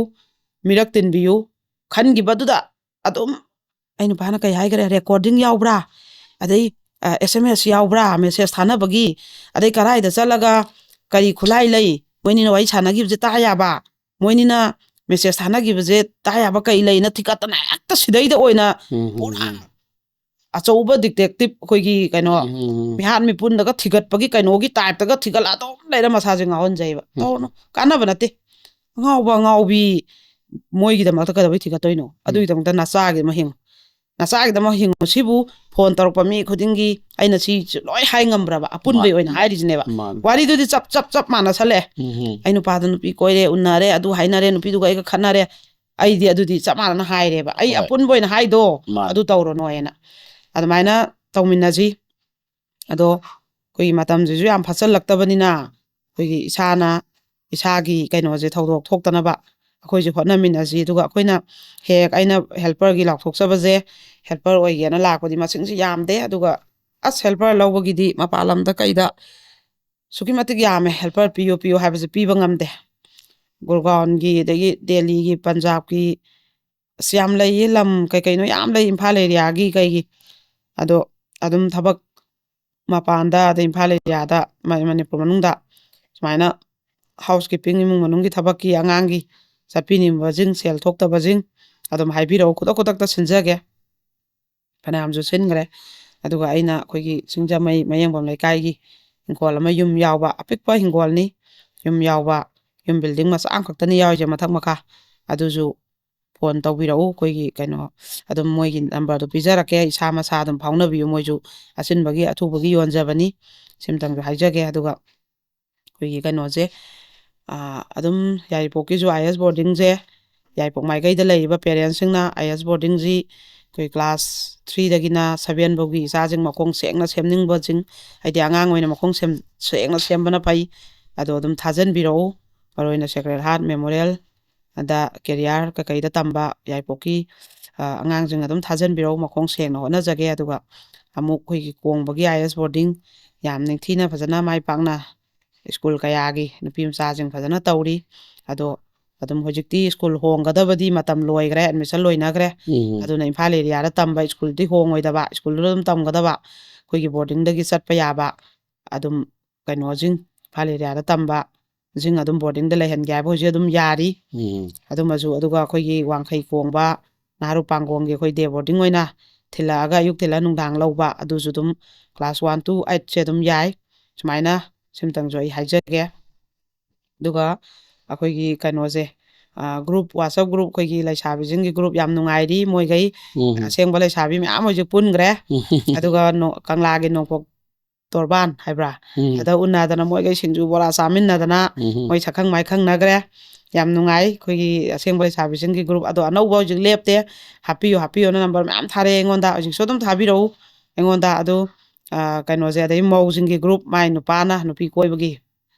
ꯃꯤꯔꯛ ꯇꯤꯟꯕꯤꯌꯨ꯫ ꯈꯟꯈꯤꯕꯗꯨꯗ ꯑꯗꯨꯝ, "ꯑꯩ ꯅꯨꯄꯥꯅ ꯀꯩ ꯍꯥꯏꯈ꯭ꯔꯦ? ꯔꯦꯀꯣꯔꯗꯤꯡ ꯌꯥꯎꯕ꯭ꯔꯥ? ꯑꯗꯩ, ꯑ, ꯑꯦꯁ ꯑꯦꯝ ꯑꯦꯁ ꯌꯥꯎꯕ꯭ꯔꯥ? ꯃꯦꯁꯦꯖ ꯊꯥꯅꯕꯒꯤ? ꯑꯗꯩ ꯀꯗꯥꯏꯗ ꯆꯠꯂꯒ ꯀꯔꯤ ꯈꯨꯠꯂꯥꯏ ꯂꯩ? ꯃꯣꯏꯅꯤꯅ ꯋꯥꯔꯤ ꯁꯥꯟꯅꯈꯤꯕꯁꯦ ꯇꯥ ꯌꯥꯕ? ꯃꯣꯏꯅꯤꯅ ꯃꯦꯁꯦꯖ ꯊꯥꯅꯈꯤꯕꯁꯦ ꯇꯥ ꯌꯥꯕ ꯀꯩ ꯂꯩꯅ ꯊꯤꯒꯠꯇꯅ ꯍꯦꯛꯇ ꯁꯤꯗꯩꯗ ꯑꯣꯏꯅ ꯎꯝ, ꯎꯝ, ꯄꯨꯔꯥ ꯎꯝ, ꯑꯆꯧꯕ ꯗꯤꯇꯦꯛꯇꯤꯞ, ꯑꯩꯈꯣꯏꯒꯤ ꯀꯩꯅꯣ ꯎꯝ, ꯎꯝ, ꯎꯝ. ꯃꯤꯍꯥꯠ ꯃꯤꯄꯨꯟꯗꯒ ꯊꯤꯒꯠꯄꯒꯤ ꯀꯩꯅꯣꯒꯤ ꯇꯥꯏꯞꯇꯒ ꯊꯤꯒꯠꯂ ꯑꯗꯨꯝ ꯂꯩꯔ ꯃꯁꯥꯁꯦ ꯉꯥꯎꯍꯟꯖꯩꯕ꯫ ꯎꯝ. ꯇꯧꯔꯨꯅꯨ, ꯀꯥꯟꯅꯕ ꯅꯠꯇꯦ꯫ ꯑꯉꯥꯎꯕ ꯑꯉꯥꯎꯕꯤ ꯃꯣꯏꯒꯤꯗꯃꯛꯇ ꯀꯩꯗꯧꯕꯩ ꯊꯤꯒꯠꯇꯣꯏꯅꯣ? ꯑꯗꯨꯒꯤꯗꯃꯛꯇ ꯅꯆꯥꯒꯤꯗꯃꯛ ꯍꯤꯡꯉꯨ, ꯅꯆꯥꯒꯤꯗꯃꯛ ꯍꯤꯡꯉꯨ꯫ ꯁꯤꯕꯨ ꯐꯣꯟ ꯇꯧꯔꯛꯄ ꯃꯤ ꯈꯨꯗꯤꯡꯒꯤ ꯑꯩꯅ ꯁꯤ ꯂꯣꯏ ꯍꯥꯏ ꯉꯝꯕ꯭ꯔꯕ? ꯑꯄꯨꯟꯕꯩ ꯃꯥ- ꯑꯣꯏꯅ ꯍꯥꯏꯔꯤꯁꯤꯅꯦꯕ꯫ ꯃꯥꯅꯤ. ꯋꯥꯔꯤꯗꯨꯗꯤ ꯆꯞ ꯆꯞ ꯆꯞ ꯃꯥꯟꯅꯁꯜꯂꯛꯑꯦ꯫ ꯎꯝ, ꯎꯝ. ꯑꯩ ꯅꯨꯄꯥꯗꯣ ꯅꯨꯄꯤ ꯀꯣꯏꯔꯦ, ꯎꯅꯔꯦ, ꯑꯗꯨ ꯍꯥꯏꯅꯔꯦ, ꯅꯨꯄꯤꯗꯨꯒ ꯑꯩꯒ ꯈꯠꯅꯔꯦ꯫ ꯑꯩꯗꯤ ꯑꯗꯨꯗꯤ ꯆꯞ ꯃꯥꯟꯅꯅ ꯍꯥꯏꯔꯦꯕ, ꯑꯩ ꯍꯣꯏ. ꯑꯄꯨꯟꯕ ꯑꯣꯏꯅ ꯍꯥꯏꯗꯣ ꯃꯥꯅꯤ. ꯑꯗꯨ ꯇꯧꯔꯨꯅꯣ ꯍꯥꯏꯅ꯫ ꯑꯗꯨꯃꯥꯏꯅ ꯇꯧꯃꯤꯟꯅꯁꯤ꯫ ꯑꯗꯣ ꯑꯩꯈꯣꯏꯒꯤ ꯃꯇꯝꯁꯤꯁꯨ ꯌꯥꯝ ꯐꯠꯆꯜꯂꯛꯇꯕꯅꯤꯅ, ꯑꯩꯈꯣꯏꯒꯤ ꯏꯁꯥꯅ ꯏꯁꯥꯒꯤ ꯀꯩꯅꯣꯁꯦ ꯊꯧꯗꯣꯛ ꯊꯣꯛꯇꯅꯕ ꯑꯩꯈꯣꯏꯁꯦ ꯍꯣꯠꯅꯃꯤꯟꯅꯁꯤ꯫ ꯑꯗꯨꯒ ꯑꯩꯈꯣꯏꯅ ꯍꯦꯛ, ꯑꯩꯅ ꯍꯦꯜꯄꯔꯒꯤ ꯂꯥꯎꯊꯣꯛꯆꯕꯁꯦ, ꯍꯦꯜꯄꯔ ꯑꯣꯏꯒꯦꯅ ꯂꯥꯛꯄꯗꯤ ꯃꯁꯤꯡꯁꯤ ꯌꯥꯝꯗꯦ꯫ ꯑꯗꯨꯒ ꯑꯁ, ꯍꯦꯜꯄꯔ ꯂꯧꯕꯒꯤꯗꯤ ꯃꯄꯥꯟ ꯂꯝꯗ ꯀꯩꯗ ꯑꯁꯨꯛꯀꯤ ꯃꯇꯤꯛ ꯌꯥꯝꯃꯦ, ꯍꯦꯜꯄꯔ ꯄꯤꯌꯨ ꯄꯤꯌꯨ ꯍꯥꯏꯕꯁꯦ ꯄꯤꯕ ꯉꯝꯗꯦ꯫ ꯒꯨꯔꯒꯥꯎꯟꯒꯤ, ꯑꯗꯒꯤ ꯗꯦꯜꯂꯤꯒꯤ, ꯄꯟꯖꯥꯕꯀꯤ, ꯑꯁ, ꯌꯥꯝ ꯂꯩꯌꯦ, ꯂꯝ ꯀꯩ ꯀꯩꯅꯣ ꯌꯥꯝ ꯂꯩ, ꯏꯝꯐꯥꯜ ꯑꯦꯔꯤꯌꯥꯒꯤ ꯀꯩꯒꯤ꯫ ꯑꯗꯣ ꯑꯗꯨꯝ ꯊꯕꯛ ꯃꯄꯥꯟꯗ, ꯑꯗꯩ ꯏꯝꯐꯥꯜ ꯑꯦꯔꯤꯌꯥꯗ, ꯃ-, ꯃꯅꯤꯄꯨꯔ ꯃꯅꯨꯡꯗ ꯁꯨꯃꯥꯏꯅ ꯍꯥꯎꯁ ꯀꯤꯞꯄꯤꯡ, ꯏꯃꯨꯡ ꯃꯅꯨꯡꯒꯤ ꯊꯕꯛꯀꯤ, ꯑꯉꯥꯡꯒꯤ ꯆꯠꯄꯤꯅꯤꯡꯕꯁꯤꯡ, ꯁꯦꯜ ꯊꯣꯛꯇꯕꯁꯤꯡ ꯑꯗꯨꯝ ꯍꯥꯏꯕꯤꯔꯛꯎ, ꯈꯨꯗꯛ ꯈꯨꯗꯛꯇ ꯁꯤꯟꯖꯒꯦ꯫ ꯐꯅꯌꯥꯝꯁꯨ ꯁꯤꯟꯈ꯭ꯔꯦ꯫ ꯑꯗꯨꯒ ꯑꯩꯅ ꯑꯩꯈꯣꯏꯒꯤ ꯁꯤꯡꯖꯃꯩ ꯃꯌꯦꯡꯕꯝ ꯂꯩꯀꯥꯏꯒꯤ ꯍꯤꯡꯒꯣꯜ ꯑꯃ, ꯌꯨꯝ ꯌꯥꯎꯕ, ꯑꯄꯤꯛꯄ ꯍꯤꯡꯒꯣꯜꯅꯤ, ꯌꯨꯝ ꯌꯥꯎꯕ, ꯌꯨꯝ ꯕꯤꯜꯗꯤꯡ ꯃꯆꯥ ꯑꯃꯈꯛꯇꯅꯤ ꯌꯥꯎꯔꯤꯁꯦ, ꯃꯊꯛ ꯃꯈꯥ꯫ ꯑꯗꯨꯁꯨ ꯐꯣꯟ ꯇꯧꯕꯤꯔꯛꯎ, ꯑꯩꯈꯣꯏꯒꯤ ꯀꯩꯅꯣ, ꯑꯗꯨꯝ ꯃꯣꯏꯒꯤ ꯅꯝꯕꯔꯗꯣ ꯄꯤꯖꯔꯛꯀꯦ, ꯏꯁꯥ ꯃꯁꯥ ꯑꯗꯨꯝ ꯐꯥꯎꯅꯕꯤꯌꯨ꯫ ꯃꯣꯏꯁꯨ ꯑꯆꯤꯟꯕꯒꯤ ꯑꯊꯨꯕꯒꯤ ꯌꯣꯟꯖꯕꯅꯤ꯫ ꯁꯤꯝꯇꯪꯁꯨ ꯍꯥꯏꯖꯒꯦ꯫ ꯑꯗꯨꯒ ꯑꯩꯈꯣꯏꯒꯤ ꯀꯩꯅꯣꯁꯦ, ꯑꯥ, ꯑꯗꯨꯝ ꯌꯥꯏꯔꯤꯄꯣꯛꯀꯤꯁꯨ ꯑꯥꯏ ꯑꯦꯁ ꯕꯣꯔꯗꯤꯡꯁꯦ, ꯌꯥꯏꯔꯤꯄꯣꯛ ꯃꯥꯏꯀꯩꯗ ꯂꯩꯔꯤꯕ ꯄꯦꯔꯦꯟꯁꯁꯤꯡꯅ ꯑꯥꯏ ꯑꯦꯁ ꯕꯣꯔꯗꯤꯡꯁꯤ ꯑꯩꯈꯣꯏ ꯀ꯭ꯂꯥꯁ ꯊ꯭ꯔꯤꯗꯒꯤꯅ ꯁꯚꯦꯟ ꯐꯥꯎꯒꯤ ꯏꯆꯥꯁꯤꯡ ꯃꯈꯣꯡ ꯁꯦꯡꯅ ꯁꯦꯝꯅꯤꯡꯕꯁꯤꯡ, ꯍꯥꯏꯗꯤ ꯑꯉꯥꯡ ꯑꯣꯏꯅ ꯃꯈꯣꯡ ꯁꯦꯝ-, ꯁꯦꯡꯅ ꯁꯦꯝꯕꯅ ꯐꯩ꯫ ꯑꯗꯣ ꯑꯗꯨꯝ ꯊꯥꯖꯟꯕꯤꯔꯛꯎ꯫ ꯃꯔꯨꯑꯣꯏꯅ ꯁꯦꯀ꯭ꯔꯦꯠ ꯍꯥꯔꯠ ꯃꯦꯃꯣꯔꯤꯌꯦꯜ, ꯑꯗ ꯀꯦꯔꯤꯌꯔ ꯀꯩꯀꯩꯗ ꯇꯝꯕ ꯌꯥꯏꯄꯣꯛꯀꯤ, ꯑ, ꯑꯉꯥꯡꯁꯤꯡ ꯑꯗꯨꯝ ꯊꯥꯖꯟꯕꯤꯔꯛꯎ꯫ ꯃꯈꯣꯡ ꯁꯦꯡꯅ ꯍꯣꯠꯅꯖꯒꯦ꯫ ꯑꯗꯨꯒ ꯑꯃꯨꯛ ꯑꯩꯈꯣꯏꯒꯤ ꯀꯣꯡꯕꯒꯤ ꯑꯥꯏ ꯑꯦꯁ ꯕꯣꯔꯗꯤꯡ ꯌꯥꯝ ꯅꯤꯡꯊꯤꯅ ꯐꯖꯅ ꯃꯥꯏ ꯄꯥꯛꯅ ꯁ꯭ꯀꯨꯜ ꯀꯌꯥꯒꯤ ꯅꯨꯄꯤ ꯃꯆꯥꯁꯤꯡ ꯐꯖꯅ ꯇꯧꯔꯤ꯫ ꯑꯗꯣ ꯑꯗꯨꯝ ꯍꯧꯖꯤꯛꯇꯤ ꯁ꯭ꯀꯨꯜ ꯍꯣꯡꯒꯗꯕꯗꯤ ꯃꯇꯝ ꯂꯣꯏꯈ꯭ꯔꯦ, ꯑꯦꯗꯃꯤꯁꯟ ꯂꯣꯏꯅꯈ꯭ꯔꯦ꯫ ꯎꯝ. ꯑꯗꯨꯅ ꯏꯝꯐꯥꯜ ꯑꯦꯔꯤꯌꯥꯗ ꯇꯝꯕ ꯁ꯭ꯀꯨꯜꯗꯤ ꯍꯣꯡꯉꯣꯏꯗꯕ, ꯁ꯭ꯀꯨꯜꯗꯨꯗ ꯑꯗꯨꯝ ꯇꯝꯒꯗꯕ, ꯑꯩꯈꯣꯏꯒꯤ ꯕꯣꯔꯗꯤꯡꯗꯒꯤ ꯆꯠꯄ ꯌꯥꯕ, ꯑꯗꯨꯝ ꯀꯩꯅꯣꯁꯤꯡ, ꯏꯝꯐꯥꯜ ꯑꯦꯔꯤꯌꯥꯗ ꯇꯝꯕ ꯁꯤꯡ ꯑꯗꯨꯝ ꯕꯣꯔꯗꯤꯡꯗ ꯂꯩꯍꯟꯒꯦ ꯍꯥꯏꯕ ꯍꯧꯖꯤꯛ ꯑꯗꯨꯝ ꯌꯥꯔꯤ꯫ ꯎꯝ ꯑꯗꯨꯃꯁꯨ, ꯑꯗꯨꯒ ꯑꯩꯈꯣꯏꯒꯤ ꯋꯥꯡꯈꯩ ꯈꯣꯡꯕ ꯅꯍꯥꯔꯨ ꯄꯥꯡꯒꯣꯡꯒꯤ ꯑꯩꯈꯣꯏ ꯗꯦ ꯕꯣꯔꯗꯤꯡ ꯑꯣꯏꯅ ꯊꯤꯜꯂꯛꯑꯒ ꯑꯌꯨꯛ ꯊꯤꯜꯂ ꯅꯨꯡꯗꯥꯡ ꯂꯧꯕ, ꯑꯗꯨꯁꯨ ꯑꯗꯨꯝ class one to eight ꯁꯦ ꯑꯗꯨꯝ ꯌꯥꯏ꯫ ꯁꯨꯃꯥꯏꯅ ꯁꯤꯝꯇꯪꯁꯨ ꯑꯩ ꯍꯥꯏꯖꯒꯦ꯫ ꯑꯗꯨꯒ ꯑꯩꯈꯣꯏꯒꯤ ꯀꯩꯅꯣꯁꯦ, group, WhatsApp group, ꯑꯩꯈꯣꯏꯒꯤ ꯂꯩꯁꯥꯕꯤꯁꯤꯡꯒꯤ group ꯌꯥꯝ ꯅꯨꯡꯉꯥꯏꯔꯤ꯫ ꯃꯣꯏꯈꯩ ꯎꯝ ꯑꯁꯦꯡꯕ ꯂꯩꯁꯥꯕꯤ ꯃꯌꯥꯝ ꯍꯧꯖꯤꯛ ꯄꯨꯟꯈ꯭ꯔꯦ꯫ ꯑꯗꯨꯒ ꯅꯣ-, ꯀꯪꯂꯥꯒꯤ ꯅꯣꯡꯄꯣꯛ ꯇꯣꯔꯕꯥꯟ ꯍꯥꯏꯕ꯭ꯔꯥ, ꯎꯝ ꯑꯗ ꯎꯅꯗꯅ ꯃꯣꯏꯈꯩ ꯁꯤꯡꯖꯨ ꯕꯣꯔꯥ ꯆꯥꯃꯤꯟꯅꯗꯅ ꯎꯝ ꯃꯣꯏ ꯁꯛꯈꯪ ꯃꯥꯏꯈꯪꯅꯈ꯭ꯔꯦ꯫ ꯌꯥꯝ ꯅꯨꯡꯉꯥꯏ ꯑꯩꯈꯣꯏꯒꯤ ꯑꯁꯦꯡꯕ ꯂꯩꯁꯥꯕꯤꯁꯤꯡꯒꯤ group꯫ ꯑꯗꯣ ꯑꯅꯧꯕ ꯍꯧꯖꯤꯛ ꯂꯦꯞꯇꯦ, ꯍꯥꯞꯄꯤꯌꯨ ꯍꯥꯞꯄꯤꯌꯨꯅ number ꯃꯌꯥꯝ ꯊꯥꯔꯛꯑꯦ ꯑꯩꯉꯣꯟꯗ꯫ ꯍꯧꯖꯤꯛꯁꯨ ꯑꯗꯨꯝ ꯊꯥꯕꯤꯔꯛꯎ ꯑꯩꯉꯣꯟꯗ꯫ ꯑꯗꯨ, ꯑ, ꯀꯩꯅꯣꯁꯦ, ꯑꯗꯩ ꯃꯧꯁꯤꯡꯒꯤ group, ꯃꯥꯏ ꯅꯨꯄꯥꯅ ꯅꯨꯄꯤ ꯀꯣꯏꯕꯒꯤ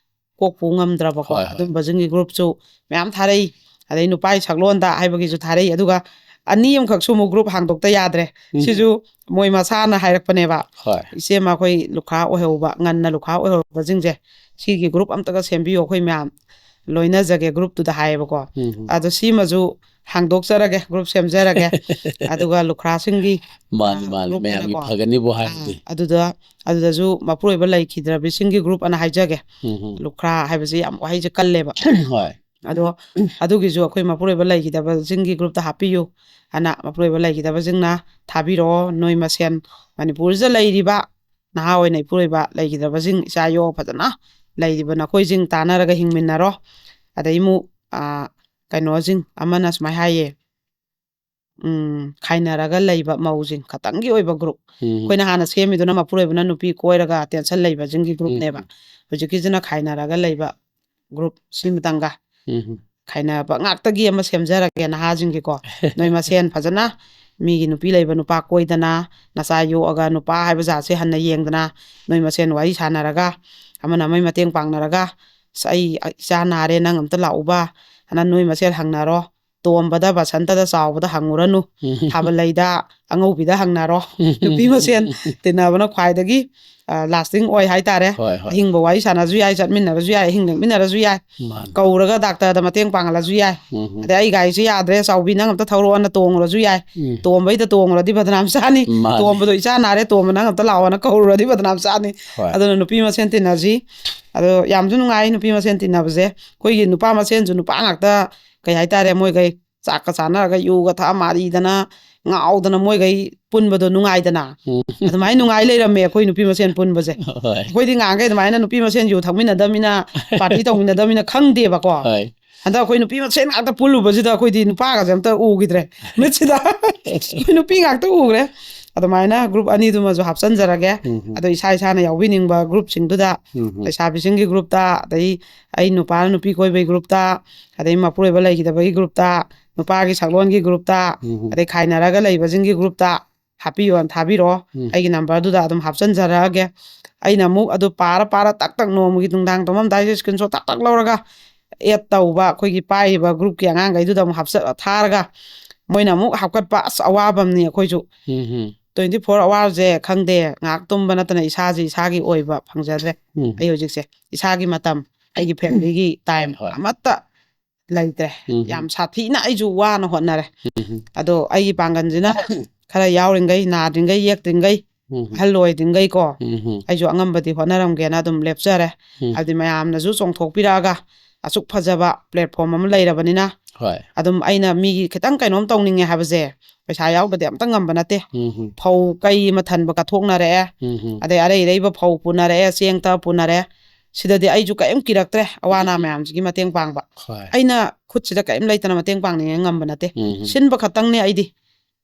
ꯀꯣꯛꯄꯨ ꯉꯝꯗ꯭ꯔꯕꯀꯣ, ꯍꯣꯏ, ꯍꯣꯏ꯫ ꯑꯗꯨꯝꯕꯁꯤꯡꯒꯤ groupꯁꯨ ꯃꯌꯥꯝ ꯊꯥꯔꯛꯏ꯫ ꯑꯗꯩ ꯅꯨꯄꯥꯒꯤ ꯁꯛꯂꯣꯟꯗ ꯍꯥꯏꯕꯒꯤꯁꯨ ꯊꯥꯔꯛꯏ꯫ ꯑꯗꯨꯒ ꯑꯅꯤ ꯑꯃꯈꯛꯁꯨ ꯑꯃꯨꯛ group ꯍꯥꯡꯗꯣꯛꯇ ꯌꯥꯗ꯭ꯔꯦ꯫ ꯎꯝ꯫ ꯁꯤꯁꯨ ꯃꯣꯏ ꯃꯁꯥꯅ ꯍꯥꯏꯔꯛꯄꯅꯦꯕ, ꯍꯣꯏ꯫ "ꯏꯆꯦꯃ, ꯑꯩꯈꯣꯏ ꯂꯨꯈ꯭ꯔꯥ ꯑꯣꯏꯍꯧꯕ, ꯉꯟꯅ ꯂꯨꯈ꯭ꯔꯥ ꯑꯣꯏꯍꯧꯕꯁꯤꯡꯁꯦ, ꯁꯤꯒꯤ group ꯑꯝꯇꯒ ꯁꯦꯝꯕꯤꯌꯣ, ꯑꯩꯈꯣꯏ ꯃꯌꯥꯝ ꯂꯣꯏꯅꯖꯒꯦ groupꯇꯨꯗ" ꯍꯥꯏꯌꯦꯕꯀꯣ꯫ ꯎꯝ ꯑꯗꯣ ꯁꯤꯃꯁꯨ ꯍꯥꯡꯗꯣꯛꯆꯔꯒꯦ, group ꯁꯦꯝꯖꯔꯒꯦ꯫ ꯑꯗꯨꯒ ꯂꯨꯈ꯭ꯔꯥꯁꯤꯡꯒꯤ, ꯃꯥꯅꯤ ꯑ, ꯃꯥꯅꯤ, group ꯃꯌꯥꯝꯒꯤ ꯑꯣꯏꯅꯀꯣ꯫ ꯐꯒꯅꯤꯕꯨ ꯑ, ꯍꯥꯏꯔꯗꯤ꯫ ꯑꯗꯨꯗ, ꯑꯗꯨꯗꯁꯨ ꯃꯄꯨꯔꯣꯏꯕ ꯂꯩꯈꯤꯗ꯭ꯔꯕꯤꯁꯤꯡꯒꯤ group ꯑꯅ ꯍꯥꯏꯖꯒꯦ꯫ ꯎꯝ ꯎꯝ꯫ ꯂꯨꯈ꯭ꯔꯥ ꯍꯥꯏꯕꯁꯤ ꯌꯥꯝ ꯋꯥꯍꯩꯁꯦ ꯀꯜꯂꯦꯕ꯫ ꯍꯣꯏ꯫ ꯑꯗꯣ ꯑꯗꯨꯒꯤꯁꯨ ꯑꯩꯈꯣꯏ ꯃꯄꯨꯔꯣꯏꯕ ꯂꯩꯈꯤꯗꯕꯁꯤꯡꯒꯤ groupꯇ ꯍꯥꯞꯄꯤꯌꯨ ꯍꯥꯏꯅ ꯃꯄꯨꯔꯣꯏꯕ ꯂꯩꯈꯤꯗꯕꯁꯤꯡꯅ ꯊꯥꯕꯤꯔꯛꯑꯣ꯫ ꯅꯣꯏ ꯃꯁꯦꯟ ꯃꯅꯤꯄꯨꯔꯁꯤꯗ ꯂꯩꯔꯤꯕ ꯅꯍꯥ ꯑꯣꯏꯅ ꯏꯄꯨꯔꯣꯏꯕ ꯂꯩꯈꯤꯗꯕꯁꯤꯡ, ꯏꯆꯥ ꯌꯣꯛꯑ ꯐꯖꯅ ꯂꯩꯔꯤꯕ ꯅꯈꯣꯏꯁꯤꯡ ꯇꯥꯟꯅꯔꯒ ꯍꯤꯡꯃꯤꯟꯅꯔꯣ꯫ ꯑꯗꯩ ꯑꯃꯨꯛ, ꯑ, ꯀꯩꯅꯣꯁꯤꯡ ꯑꯃꯅ ꯁꯨꯃꯥꯏꯅ ꯍꯥꯏꯌꯦ, ꯎꯝ, ꯈꯥꯏꯅꯔꯒ ꯂꯩꯕ ꯃꯧꯁꯤꯡ ꯈꯇꯪꯒꯤ ꯑꯣꯏꯕ group꯫ ꯎꯝ꯫ ꯑꯩꯈꯣꯏꯅ ꯍꯥꯟꯅ ꯁꯦꯝꯃꯤꯗꯨꯅ ꯃꯄꯨꯔꯣꯏꯕꯅ ꯅꯨꯄꯤ ꯀꯣꯏꯔꯒ tension ꯂꯩꯕꯁꯤꯡꯒꯤ groupꯅꯦꯕ꯫ ꯎꯝ꯫ ꯍꯧꯖꯤꯛꯀꯤꯁꯤꯅ ꯈꯥꯏꯅꯔꯒ ꯂꯩꯕ group ꯁꯤꯃꯇꯪꯒ꯫ ꯎꯝ꯫ ꯈꯥꯏꯅꯕ ꯉꯥꯛꯇꯒꯤ ꯑꯃ ꯁꯦꯝꯖꯔꯒꯦ ꯅꯍꯥꯁꯤꯡꯒꯤꯀꯣ꯫ ꯅꯣꯏ ꯃꯁꯦꯟ ꯐꯖꯅ ꯃꯤꯒꯤ ꯅꯨꯄꯤ ꯂꯩꯕ ꯅꯨꯄꯥ ꯀꯣꯏꯗꯅ, ꯅꯆꯥ ꯌꯣꯛꯑꯒ ꯅꯨꯄꯥ ꯍꯥꯏꯕ ꯖꯥꯠꯁꯦ ꯍꯟꯅ ꯌꯦꯡꯗꯅ, ꯅꯣꯏ ꯃꯁꯦꯟ ꯋꯥꯔꯤ ꯁꯥꯟꯅꯔꯒ, ꯑꯃꯅ ꯑꯃꯒꯤ ꯃꯇꯦꯡ ꯄꯥꯡꯅꯔꯒ, "ꯑꯁ, ꯑꯩ ꯏꯆꯥ ꯅꯥꯔꯦ, ꯅꯪ ꯑꯝꯇ ꯂꯥꯛꯎꯕ" ꯍꯥꯏꯅ ꯅꯣꯏ ꯃꯁꯦꯟ ꯍꯪꯅꯔꯣ꯫ ꯇꯣꯝꯕꯗ, ꯕꯁꯟꯇꯗ, ꯆꯥꯎꯕꯗ ꯍꯪꯉꯨꯔꯅꯨ꯫ ꯎꯝ꯫ ꯊꯥꯕꯜ ꯂꯩꯗ, ꯑꯉꯧꯕꯤꯗ ꯍꯪꯅꯔꯣ꯫ ꯎꯝ꯫ ꯅꯨꯄꯤ ꯃꯁꯦꯟ ꯇꯤꯟꯅꯕꯅ ꯈ꯭ꯋꯥꯏꯗꯒꯤ, ꯑ, lasting ꯑꯣꯏ ꯍꯥꯏꯇꯥꯔꯦ꯫ ꯍꯣꯏ, ꯍꯣꯏ꯫ ꯑꯍꯤꯡꯕ ꯋꯥꯔꯤ ꯁꯥꯟꯅꯔꯁꯨ ꯌꯥꯏ, ꯆꯠꯃꯤꯟꯅꯔꯁꯨ ꯌꯥꯏ, ꯑꯍꯤꯡ ꯂꯦꯛꯃꯤꯟꯅꯔꯁꯨ ꯌꯥꯏ꯫ ꯃꯥꯅꯤ꯫ ꯀꯧꯔꯒ ꯗꯥꯛꯇꯔꯗ ꯃꯇꯦꯡ ꯄꯥꯡꯍꯜꯂꯁꯨ ꯌꯥꯏ꯫ ꯎꯝ꯫ ꯑꯗꯩ "ꯑꯩ ꯒꯥꯔꯤꯁꯦ ꯌꯥꯗ꯭ꯔꯦ, ꯆꯥꯎꯕꯤ ꯅꯪ ꯑꯝꯇ ꯊꯧꯔꯛꯑꯣꯅ" ꯇꯣꯡꯉꯨꯔꯁꯨ ꯌꯥꯏ꯫ ꯎꯝ꯫ ꯇꯣꯝꯕꯩꯗ ꯇꯣꯡꯉꯨꯔꯗꯤ ꯕꯗꯅꯥꯝ ꯆꯥꯅꯤ꯫ ꯃꯥꯅꯤ꯫ "ꯇꯣꯝꯕꯗꯣ ꯏꯆꯥ ꯅꯥꯔꯦ, ꯇꯣꯝꯕ ꯅꯪ ꯑꯝꯇ ꯂꯥꯛꯑꯣꯅ" ꯀꯧꯔꯨꯔꯗꯤ ꯕꯗꯅꯥꯝ ꯆꯥꯅꯤ꯫ ꯍꯣꯏ꯫ ꯑꯗꯨꯅ ꯅꯨꯄꯤ ꯃꯁꯦꯟ ꯇꯤꯟꯅꯁꯤ꯫ ꯑꯗꯣ ꯌꯥꯝꯁꯨ ꯅꯨꯡꯉꯥꯏ ꯅꯨꯄꯤ ꯃꯁꯦꯟ ꯇꯤꯟꯅꯕꯁꯦ꯫ ꯑꯩꯈꯣꯏꯒꯤ ꯅꯨꯄꯥ ꯃꯁꯦꯟꯁꯨ ꯅꯨꯄꯥ ꯉꯥꯛꯇ, ꯀꯩ ꯍꯥꯏꯇꯥꯔꯦ, ꯃꯣꯏꯈꯩ ꯆꯥꯛꯀ ꯆꯥꯅꯔꯒ ꯌꯨꯒ ꯊꯛꯑ ꯃꯥꯔꯤꯗꯅ ꯉꯥꯎꯗꯅ ꯃꯣꯏꯈꯩ ꯄꯨꯟꯕꯗꯣ ꯅꯨꯡꯉꯥꯏꯗꯅ꯫ ꯎꯝ꯫ ꯑꯗꯨꯃꯥꯏꯅ ꯅꯨꯡꯉꯥꯏ ꯂꯩꯔꯝꯃꯦ ꯑꯩꯈꯣꯏ ꯅꯨꯄꯤ ꯃꯁꯦꯟ ꯄꯨꯟꯕꯁꯦ꯫ ꯍꯣꯏ꯫ ꯑꯩꯈꯣꯏꯗꯤ ꯉꯥꯡꯈꯩ ꯑꯗꯨꯃꯥꯏꯅ ꯅꯨꯄꯤ ꯃꯁꯦꯟ ꯌꯨ ꯊꯛꯃꯤꯟꯅꯗꯕꯅꯤꯅ, ꯄꯥꯔꯇꯤ ꯇꯧꯃꯤꯟꯅꯗꯕꯅꯤꯅ ꯈꯪꯗꯦꯕꯀꯣ꯫ ꯍꯣꯏ꯫ ꯍꯟꯗꯛ ꯑꯩꯈꯣꯏ ꯅꯨꯄꯤ ꯃꯁꯦꯟ ꯉꯥꯛꯇ ꯄꯨꯜꯂꯨꯕꯁꯤꯗ ꯑꯩꯈꯣꯏꯗꯤ ꯅꯨꯄꯥꯒꯁꯦ ꯑꯝꯇ ꯎꯈꯤꯗ꯭ꯔꯦ꯫ ꯃꯤꯠꯁꯤꯗ ꯑꯩꯈꯣꯏ ꯅꯨꯄꯤ ꯉꯥꯛꯇ ꯎꯈ꯭ꯔꯦ꯫ ꯑꯗꯨꯃꯥꯏꯅ group ꯑꯅꯤꯗꯨꯃꯁꯨ ꯍꯥꯞꯆꯤꯟꯖꯔꯒꯦ꯫ ꯎꯝ꯫ ꯑꯗꯣ ꯏꯁꯥ ꯏꯁꯥꯅ ꯌꯥꯎꯕꯤꯅꯤꯡꯕ groupꯁꯤꯡꯗꯨꯗ, ꯎꯝ꯫ ꯂꯩꯁꯥꯕꯤꯁꯤꯡꯒꯤ groupꯇ, ꯑꯗꯩ ꯑꯩ ꯅꯨꯄꯥꯅ ꯅꯨꯄꯤ ꯀꯣꯏꯕꯒꯤ groupꯇ, ꯑꯗꯩ ꯃꯄꯨꯔꯣꯏꯕ ꯂꯩꯈꯤꯗꯕꯒꯤ groupꯇ, ꯅꯨꯄꯥꯒꯤ ꯁꯛꯂꯣꯟꯒꯤ groupꯇ, ꯎꯝ꯫ ꯑꯗꯩ ꯈꯥꯏꯅꯔꯒ ꯂꯩꯕꯁꯤꯡꯒꯤ groupꯇ ꯍꯥꯞꯄꯤꯌꯣꯅ ꯊꯥꯕꯤꯔꯛꯑꯣ꯫ ꯎꯝ꯫ ꯑꯩꯒꯤ numberꯗꯨꯗ ꯑꯗꯨꯝ ꯍꯥꯞꯆꯤꯟꯖꯔꯛꯑꯒꯦ꯫ ꯑꯩꯅ ꯑꯃꯨꯛ ꯑꯗꯨ ꯄꯥꯔ ꯄꯥꯔ ꯇꯛ ꯇꯛ ꯅꯣꯡꯃꯒꯤ ꯅꯨꯡꯗꯥꯡ ꯇꯨꯝꯃꯝꯗꯥꯏꯁꯦ screenshot ꯇꯛ ꯇꯛ ꯂꯧꯔꯒ add ꯇꯧꯕ ꯑꯩꯈꯣꯏꯒꯤ ꯄꯥꯏꯔꯤꯕ groupꯀꯤ ꯑꯉꯥꯡꯈꯩꯗꯨꯗ ꯑꯃꯨꯛ ꯍꯥꯞꯆ-, ꯊꯥꯔꯒ ꯃꯣꯏꯅ ꯑꯃꯨꯛ ꯍꯥꯞꯀꯠꯄ꯫ ꯑꯁ, ꯑꯋꯥꯕ ꯑꯃꯅꯤ ꯑꯩꯈꯣꯏꯁꯨ꯫ ꯎꯝ꯫ Twenty four hoursꯁꯦ ꯈꯪꯗꯦ, ꯉꯥꯏꯍꯥꯛ ꯇꯨꯝꯕ ꯅꯠꯇꯅ ꯏꯁꯥꯁꯤ ꯏꯁꯥꯒꯤ ꯑꯣꯏꯕ ꯐꯪꯖꯗ꯭ꯔꯦ꯫ ꯎꯝ꯫ ꯑꯩ ꯍꯧꯖꯤꯛꯁꯦ ꯏꯁꯥꯒꯤ ꯃꯇꯝ, ꯑꯩꯒꯤ familyꯒꯤ time ꯍꯣꯏ꯫ ꯑꯃꯠꯇ ꯂꯩꯇ꯭ꯔꯦ꯫ ꯎꯝ꯫ ꯌꯥꯝ ꯁꯥꯊꯤꯅ ꯑꯩꯁꯨ ꯋꯥꯅ ꯍꯣꯠꯅꯔꯦ꯫ ꯎꯝ꯫ ꯑꯗꯣ ꯑꯩꯒꯤ ꯄꯥꯡꯒꯜꯁꯤꯅ ꯈꯔ ꯌꯥꯎꯔꯤꯉꯩ, ꯅꯥꯗ꯭ꯔꯤꯉꯩ, ꯌꯦꯛꯇ꯭ꯔꯤꯉꯩ, ꯎꯝ꯫ ꯑꯍꯜ ꯑꯣꯏꯗ꯭ꯔꯤꯉꯩꯀꯣ, ꯎꯝ꯫ ꯑꯩꯁꯨ ꯑꯉꯝꯕꯗꯤ ꯍꯣꯠꯅꯔꯝꯒꯦꯅ ꯑꯗꯨꯝ ꯂꯦꯞꯆꯔꯦ꯫ ꯎꯝ꯫ ꯍꯥꯏꯕꯗꯤ ꯃꯌꯥꯝꯅꯁꯨ ꯆꯣꯡꯊꯣꯛꯄꯤꯔꯛꯑꯒ ꯑꯁꯨꯛ ꯐꯖꯕ platform ꯑꯃ ꯂꯩꯔꯕꯅꯤꯅ, ꯍꯣꯏ꯫ ꯑꯗꯨꯝ ꯑꯩꯅ ꯃꯤꯒꯤ ꯈꯤꯇꯪ ꯀꯩꯅꯣꯝ ꯇꯧꯅꯤꯡꯉꯦ ꯍꯥꯏꯕꯁꯦ ꯄꯩꯁꯥ ꯌꯥꯎꯗꯗꯤ ꯑꯝꯇ ꯉꯝꯕ ꯅꯠꯇꯦ꯫ ꯎꯝ꯫ ꯐꯧ ꯀꯩ ꯑꯃ ꯊꯟꯕ ꯀꯠꯊꯣꯛꯅꯔꯛꯑꯦ꯫ ꯎꯝ꯫ ꯑꯗꯩ ꯑꯔꯩ ꯑꯔꯩꯕ ꯐꯧ ꯄꯨꯅꯔꯛꯑꯦ, ꯆꯦꯡ ꯇ ꯄꯨꯅꯔꯦ꯫ ꯁꯤꯗꯗꯤ ꯑꯩꯁꯨ ꯀꯔꯤꯝ ꯀꯤꯔꯛꯇ꯭ꯔꯦ, ꯑꯋꯥ ꯑꯅꯥ ꯃꯌꯥꯝꯁꯤꯒꯤ ꯃꯇꯦꯡ ꯄꯥꯡꯕ꯫ ꯍꯣꯏ꯫ ꯑꯩꯅ ꯈꯨꯠꯁꯤꯗ ꯀꯔꯤꯝ ꯂꯩꯇꯅ ꯃꯇꯦꯡ ꯄꯥꯡꯅꯤꯡꯉꯦ ꯉꯝꯕ ꯅꯠꯇꯦ꯫ ꯎꯝ꯫ ꯁꯤꯟꯕ ꯈꯛꯇꯪꯅꯦ ꯑꯩꯗꯤ꯫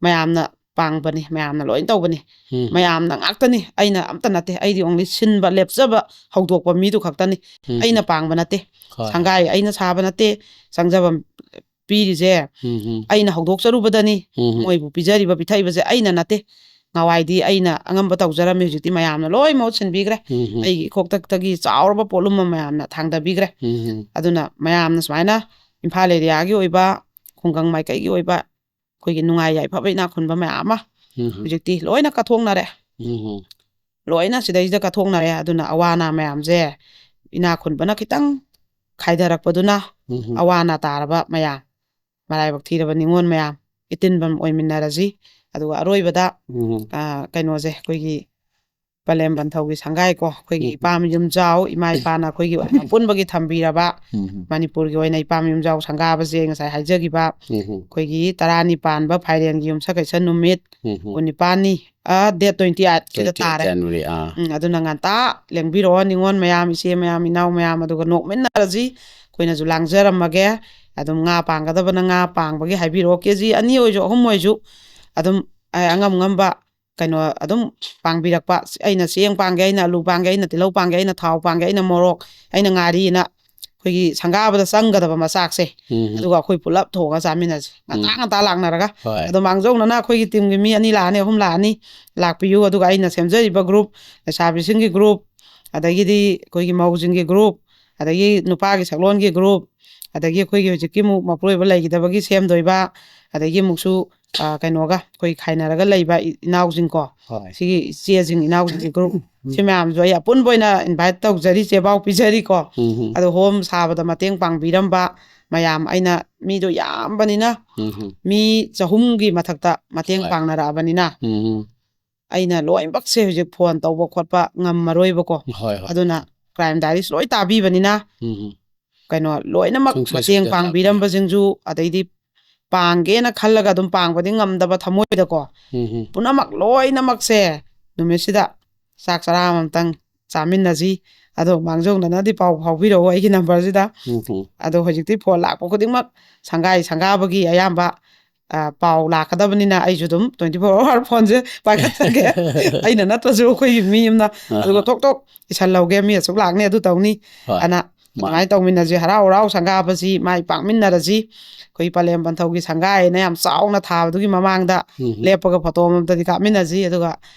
ꯃꯌꯥꯝꯅ ꯄꯥꯡꯕꯅꯤ, ꯃꯌꯥꯝꯅ ꯂꯣꯏ ꯇꯧꯕꯅꯤ꯫ ꯎꯝ꯫ ꯃꯌꯥꯝꯅ ꯉꯥꯛꯇꯅꯤ, ꯑꯩꯅ ꯑꯝꯇ ꯅꯠꯇꯦ꯫ ꯑꯩꯗꯤ only ꯁꯤꯟꯕ, ꯂꯦꯞꯆꯕ, ꯍꯧꯗꯣꯛꯄ ꯃꯤꯗꯨ ꯈꯛꯇꯅꯤ꯫ ꯎꯝ꯫ ꯑꯩꯅ ꯄꯥꯡꯕ ꯅꯠꯇꯦ꯫ ꯍꯣꯏ꯫ ꯁꯪꯒꯥꯏ ꯑꯩꯅ ꯁꯥꯕ ꯅꯠꯇꯦ꯫ ꯆꯪꯖꯕꯝ ꯄꯤꯔꯤꯁꯦ ꯎꯝ꯫ ꯑꯩꯅ ꯍꯧꯗꯣꯛꯆꯔꯨꯕꯗꯅꯤ꯫ ꯎꯝ꯫ ꯃꯣꯏꯕꯨ ꯄꯤꯖꯔꯤꯕ, ꯄꯤꯊꯛꯏꯕꯁꯦ ꯑꯩꯅ ꯅꯠꯇꯦ꯫ ꯅꯍꯥꯟꯋꯥꯏꯗꯤ ꯑꯩꯅ ꯑꯉꯝꯕ ꯇꯧꯖꯔꯝꯃꯤ, ꯍꯧꯖꯤꯛꯇꯤ ꯃꯌꯥꯝꯅ ꯂꯣꯏ ꯃꯍꯨꯠ ꯁꯤꯟꯕꯤꯈ꯭ꯔꯦ꯫ ꯎꯝ꯫ ꯑꯩꯒꯤ ꯏꯈꯣꯛꯇꯛꯇꯒꯤ ꯆꯥꯎꯔꯕ ꯄꯣꯠꯂꯨꯝ ꯑꯃ ꯃꯌꯥꯝꯅ ꯊꯥꯡꯗꯕꯤꯈ꯭ꯔꯦ꯫ ꯎꯝ꯫ ꯑꯗꯨꯅ ꯃꯌꯥꯝꯅ ꯁꯨꯃꯥꯏꯅ ꯏꯝꯐꯥꯜ areaꯒꯤ ꯑꯣꯏꯕ ꯈꯨꯡꯒꯪ ꯃꯥꯏꯀꯩꯒꯤ ꯑꯣꯏꯕ ꯑꯩꯈꯣꯏꯒꯤ ꯅꯨꯡꯉꯥꯏ ꯌꯥꯏꯐꯕ ꯏꯅꯥꯛ ꯈꯨꯟꯕ ꯃꯌꯥꯝ ꯑꯃ ꯎꯝ ꯍꯝ꯫ ꯍꯧꯖꯤꯛꯇꯤ ꯂꯣꯏꯅ ꯀꯠꯊꯣꯛꯅꯔꯦ꯫ ꯎꯝ ꯍꯝ꯫ ꯂꯣꯏꯅ ꯁꯤꯗꯩꯁꯤꯗ ꯀꯠꯊꯣꯛꯅꯔꯦ꯫ ꯑꯗꯨꯅ ꯑꯋꯥ ꯑꯅꯥ ꯃꯌꯥꯝꯁꯦ ꯏꯅꯥꯛ ꯈꯨꯟꯕꯅ ꯈꯤꯇꯪ ꯈꯥꯏꯊꯔꯛꯄꯗꯨꯅ ꯎꯝ ꯍꯝ꯫ ꯑꯋꯥ ꯑꯅꯥ ꯇꯥꯔꯕ ꯃꯌꯥꯝ, ꯃꯔꯥꯏꯕꯛ ꯊꯤꯔꯕ ꯅꯤꯉꯣꯜ ꯃꯌꯥꯝ ꯏꯇꯤꯟꯐꯝ ꯑꯣꯏꯃꯤꯟꯅꯔꯁꯤ꯫ ꯑꯗꯨꯒ ꯑꯔꯣꯏꯕꯗ ꯎꯝ ꯍꯝ꯫ ꯑ, ꯀꯩꯅꯣꯁꯦ, ꯑꯩꯈꯣꯏꯒꯤ ꯄꯂꯦꯝ ꯄꯟꯊꯧꯒꯤ ꯁꯪꯒꯥꯏ ꯀꯣ, ꯑꯩꯈꯣꯏꯒꯤ ꯎꯝ꯫ ꯏꯄꯥꯝ ꯌꯨꯝꯖꯥꯎ, ꯏꯃꯥ ꯏꯄꯥꯅ ꯑꯩꯈꯣꯏꯒꯤ ꯑꯣꯏꯅ ꯑꯄꯨꯟꯕꯒꯤ ꯊꯝꯕꯤꯔꯕ ꯎꯝ ꯍꯝ꯫ ꯃꯅꯤꯄꯨꯔꯒꯤ ꯑꯣꯏꯅ ꯏꯄꯥꯝ ꯌꯨꯝꯖꯥꯎ ꯁꯪꯒꯥꯕꯁꯦ ꯉꯁꯥꯏ ꯍꯥꯏꯖꯈꯤꯕ ꯎꯝ ꯍꯝ꯫ ꯑꯩꯈꯣꯏꯒꯤ ꯇꯔꯥꯅꯤꯄꯥꯟꯕ ꯐꯥꯏꯔꯦꯟꯒꯤ ꯌꯨꯝꯁꯀꯩꯁ ꯅꯨꯃꯤꯠ ꯎꯝ ꯍꯝ꯫ ꯀꯨꯟꯅꯤꯄꯥꯟꯅꯤ, ꯑ, date twenty eight ꯁꯤꯗ Twenty eight ꯇꯥꯔꯦ꯫ January, ꯑꯥ꯫ ꯎꯝ, ꯑꯗꯨꯅ ꯉꯟꯇꯥ ꯂꯦꯡꯕꯤꯔꯛꯑꯣ ꯅꯤꯉꯣꯜ ꯃꯌꯥꯝ, ꯏꯆꯦ ꯃꯌꯥꯝ, ꯏꯅꯥꯎ ꯃꯌꯥꯝ, ꯑꯗꯨꯒ ꯅꯣꯛꯃꯤꯟꯅꯔꯁꯤ꯫ ꯑꯩꯈꯣꯏꯅꯁꯨ ꯂꯥꯡꯖꯔꯝꯃꯒꯦ꯫ ꯑꯗꯨꯝ ꯉꯥ ꯄꯥꯡꯒꯗꯕꯅ ꯉꯥ ꯄꯥꯡꯕꯒꯤ ꯍꯥꯏꯕꯤꯔꯛꯑꯣ, ꯀꯦ ꯖꯤ ꯑꯅꯤ ꯑꯣꯏꯁꯨ ꯑꯍꯨꯝ ꯑꯣꯏꯁꯨ ꯑꯗꯨꯝ, ꯑ, ꯑꯉꯝ ꯉꯝꯕ ꯀꯩꯅꯣ ꯑꯗꯨꯝ ꯄꯥꯡꯕꯤꯔꯛꯄ꯫ ꯑꯩꯅ ꯆꯦꯡ ꯄꯥꯡꯒꯦ, ꯑꯩꯅ ꯑꯂꯨ ꯄꯥꯡꯒꯦ, ꯑꯩꯅ ꯇꯤꯜꯍꯧ ꯄꯥꯡꯒꯦ, ꯑꯩꯅ ꯊꯥꯎ ꯄꯥꯡꯒꯦ, ꯑꯩꯅ ꯃꯣꯔꯣꯛ, ꯑꯩꯅ ꯉꯥꯔꯤꯅ ꯑꯩꯈꯣꯏꯒꯤ ꯁꯪꯒꯥꯕꯗ ꯆꯪꯒꯗꯕ ꯃꯆꯥꯛꯁꯦ ꯎꯝ ꯍꯝ꯫ ꯑꯗꯨꯒ ꯑꯩꯈꯣꯏ ꯄꯨꯂꯞ ꯊꯣꯡꯉ ꯆꯥꯃꯤꯟꯅꯁꯦ꯫ ꯉꯟꯇꯥ ꯎꯝ꯫ ꯉꯟꯇꯥ ꯂꯥꯛꯅꯔꯒ꯫ ꯍꯣꯏ꯫ ꯑꯗꯣ ꯃꯥꯡꯖꯧꯅꯅ ꯑꯩꯈꯣꯏꯒꯤ teamꯒꯤ ꯃꯤ ꯑꯅꯤ ꯂꯥꯛꯑꯅꯤ, ꯑꯍꯨꯝ ꯂꯥꯛꯑꯅꯤ, ꯂꯥꯛꯄꯤꯌꯨ꯫ ꯑꯗꯨꯒ ꯑꯩꯅ ꯁꯦꯝꯖꯔꯤꯕ group, ꯂꯩꯁꯥꯕꯤꯁꯤꯡꯒꯤ group, ꯑꯗꯒꯤꯗꯤ ꯑꯩꯈꯣꯏꯒꯤ ꯃꯧꯁꯤꯡꯒꯤ group, ꯑꯗꯒꯤ ꯅꯨꯄꯥꯒꯤ ꯁꯛꯂꯣꯟꯒꯤ group, ꯑꯗꯒꯤ ꯑꯩꯈꯣꯏꯒꯤ ꯍꯧꯖꯤꯛꯀꯤ ꯑꯃꯨꯛ ꯃꯄꯨꯔꯣꯏꯕ ꯂꯩꯈꯤꯗꯕꯒꯤ ꯁꯦꯝꯗꯣꯏꯕ, ꯑꯗꯒꯤ ꯑꯃꯨꯛꯁꯨ, ꯑ, ꯀꯩꯅꯣꯒ ꯑꯩꯈꯣꯏ ꯈꯥꯏꯅꯔꯒ ꯂꯩꯕ ꯏ-, ꯏꯅꯥꯎꯁꯤꯡꯀꯣ, ꯍꯣꯏ꯫ ꯁꯤꯒꯤ ꯏꯆꯦꯁꯤꯡ, ꯏꯅꯥꯎꯁꯤꯡꯒꯤ group, ꯁꯤ ꯃꯌꯥꯝꯁꯨ ꯑꯩ ꯑꯄꯨꯟꯕ ꯑꯣꯏꯅ invite ꯇꯧꯖꯔꯤ, ꯆꯦꯕꯥꯎ ꯄꯤꯖꯔꯤꯀꯣ꯫ ꯎꯝ ꯍꯝ꯫ ꯑꯗꯣ ꯍꯣꯝ ꯁꯥꯕꯗ ꯃꯇꯦꯡ ꯄꯥꯡꯕꯤꯔꯝꯕ ꯃꯌꯥꯝ, ꯑꯩꯅ ꯃꯤꯗꯣ ꯌꯥꯝꯕꯅꯤꯅ, ꯎꯝ ꯍꯝ꯫ ꯃꯤ ꯆꯍꯨꯝꯒꯤ ꯃꯊꯛꯇ ꯃꯇꯦꯡ ꯍꯣꯏ꯫ ꯄꯥꯡꯅꯔꯛꯑꯕꯅꯤꯅ, ꯎꯝ ꯍꯝ꯫ ꯑꯩꯅ ꯂꯣꯏꯅꯃꯛꯁꯦ ꯍꯧꯖꯤꯛ phone ꯇꯧꯕ ꯈꯣꯠꯄ ꯉꯝꯃꯔꯣꯏꯕꯀꯣ꯫ ꯍꯣꯏ, ꯍꯣꯏ꯫ ꯑꯗꯨꯅ Crime Diaries ꯂꯣꯏ ꯇꯥꯕꯤꯕꯅꯤꯅ, ꯎꯝ ꯍꯝ꯫ ꯀꯩꯅꯣ, ꯂꯣꯏꯅꯃꯛ ꯈꯪꯁꯣꯏ ꯃꯇꯦꯡ ꯁꯣꯏꯗꯅ ꯄꯥꯡꯕꯤꯔꯝꯕꯁꯤꯡꯁꯨ, ꯑꯗꯩꯗꯤ ꯄꯥꯡꯒꯦꯅ ꯈꯜꯂꯒ ꯑꯗꯨꯝ ꯄꯥꯡꯕꯗꯤ ꯉꯝꯗꯕ ꯊꯃꯣꯏꯗꯀꯣ, ꯎꯝ ꯍꯝ꯫ ꯄꯨꯝꯅꯃꯛ ꯂꯣꯏꯅꯃꯛꯁꯦ ꯅꯨꯃꯤꯠꯁꯤꯗ ꯆꯥꯛ ꯆꯔꯥ ꯑꯃꯃꯝꯇꯪ ꯆꯥꯃꯤꯟꯅꯁꯤ꯫ ꯑꯗꯣ ꯃꯥꯡꯖꯧꯅꯅꯗꯤ ꯄꯥꯎ ꯐꯥꯎꯕꯤꯔꯛꯑꯣ ꯑꯩꯒꯤ numberꯁꯤꯗ꯫ ꯎꯝ ꯍꯝ꯫ ꯑꯗꯣ ꯍꯧꯖꯤꯛꯇꯤ phone ꯂꯥꯛꯄ ꯈꯨꯗꯤꯡꯃꯛ ꯁꯪꯒꯥꯏ ꯁꯪꯒꯥꯕꯒꯤ ꯑꯌꯥꯝꯕ, ꯑ, ꯄꯥꯎ ꯂꯥꯛꯀꯗꯕꯅꯤꯅ ꯑꯩꯁꯨ ꯑꯗꯨꯝ twenty four hour phoneꯁꯦ ꯄꯥꯏꯈꯠꯆꯒꯦ꯫ ꯑꯩꯅ ꯅꯠꯇ꯭ꯔꯁꯨ ꯑꯩꯈꯣꯏꯒꯤ ꯃꯤ ꯑꯃꯅ ꯑꯗꯨꯒ ꯑꯍꯥ꯫ ꯊꯣꯛ ꯊꯣꯛ ꯏꯁꯜꯍꯧꯒꯦ, ꯃꯤ ꯑꯁꯨꯛ ꯂꯥꯛꯅꯤ, ꯑꯗꯨ ꯇꯧꯅꯤ ꯍꯣꯏ꯫ ꯑꯅ꯫ ꯃꯥꯅꯤ꯫ ꯑꯗꯨꯃꯥꯏꯅ ꯇꯧꯃꯤꯟꯅꯁꯤ, ꯍꯔꯥꯎ ꯍꯔꯥꯎ ꯁꯪꯒꯥꯕꯁꯤ ꯃꯥꯏ ꯄꯥꯛꯃꯤꯟꯅꯔꯁꯤ꯫ ꯑꯩꯈꯣꯏ ꯄꯂꯦꯝ ꯄꯟꯊꯧꯒꯤ ꯁꯪꯒꯥꯏꯅ ꯌꯥꯝ ꯆꯥꯎꯅ ꯊꯥꯕꯗꯨꯒꯤ ꯃꯃꯥꯡꯗ ꯎꯝ ꯍꯝ꯫ ꯂꯦꯞꯄꯒ photo ꯑꯃꯃꯝꯇꯗꯤ ꯀꯥꯞꯃꯤꯟꯅꯁꯤ꯫ ꯑꯗꯨꯒ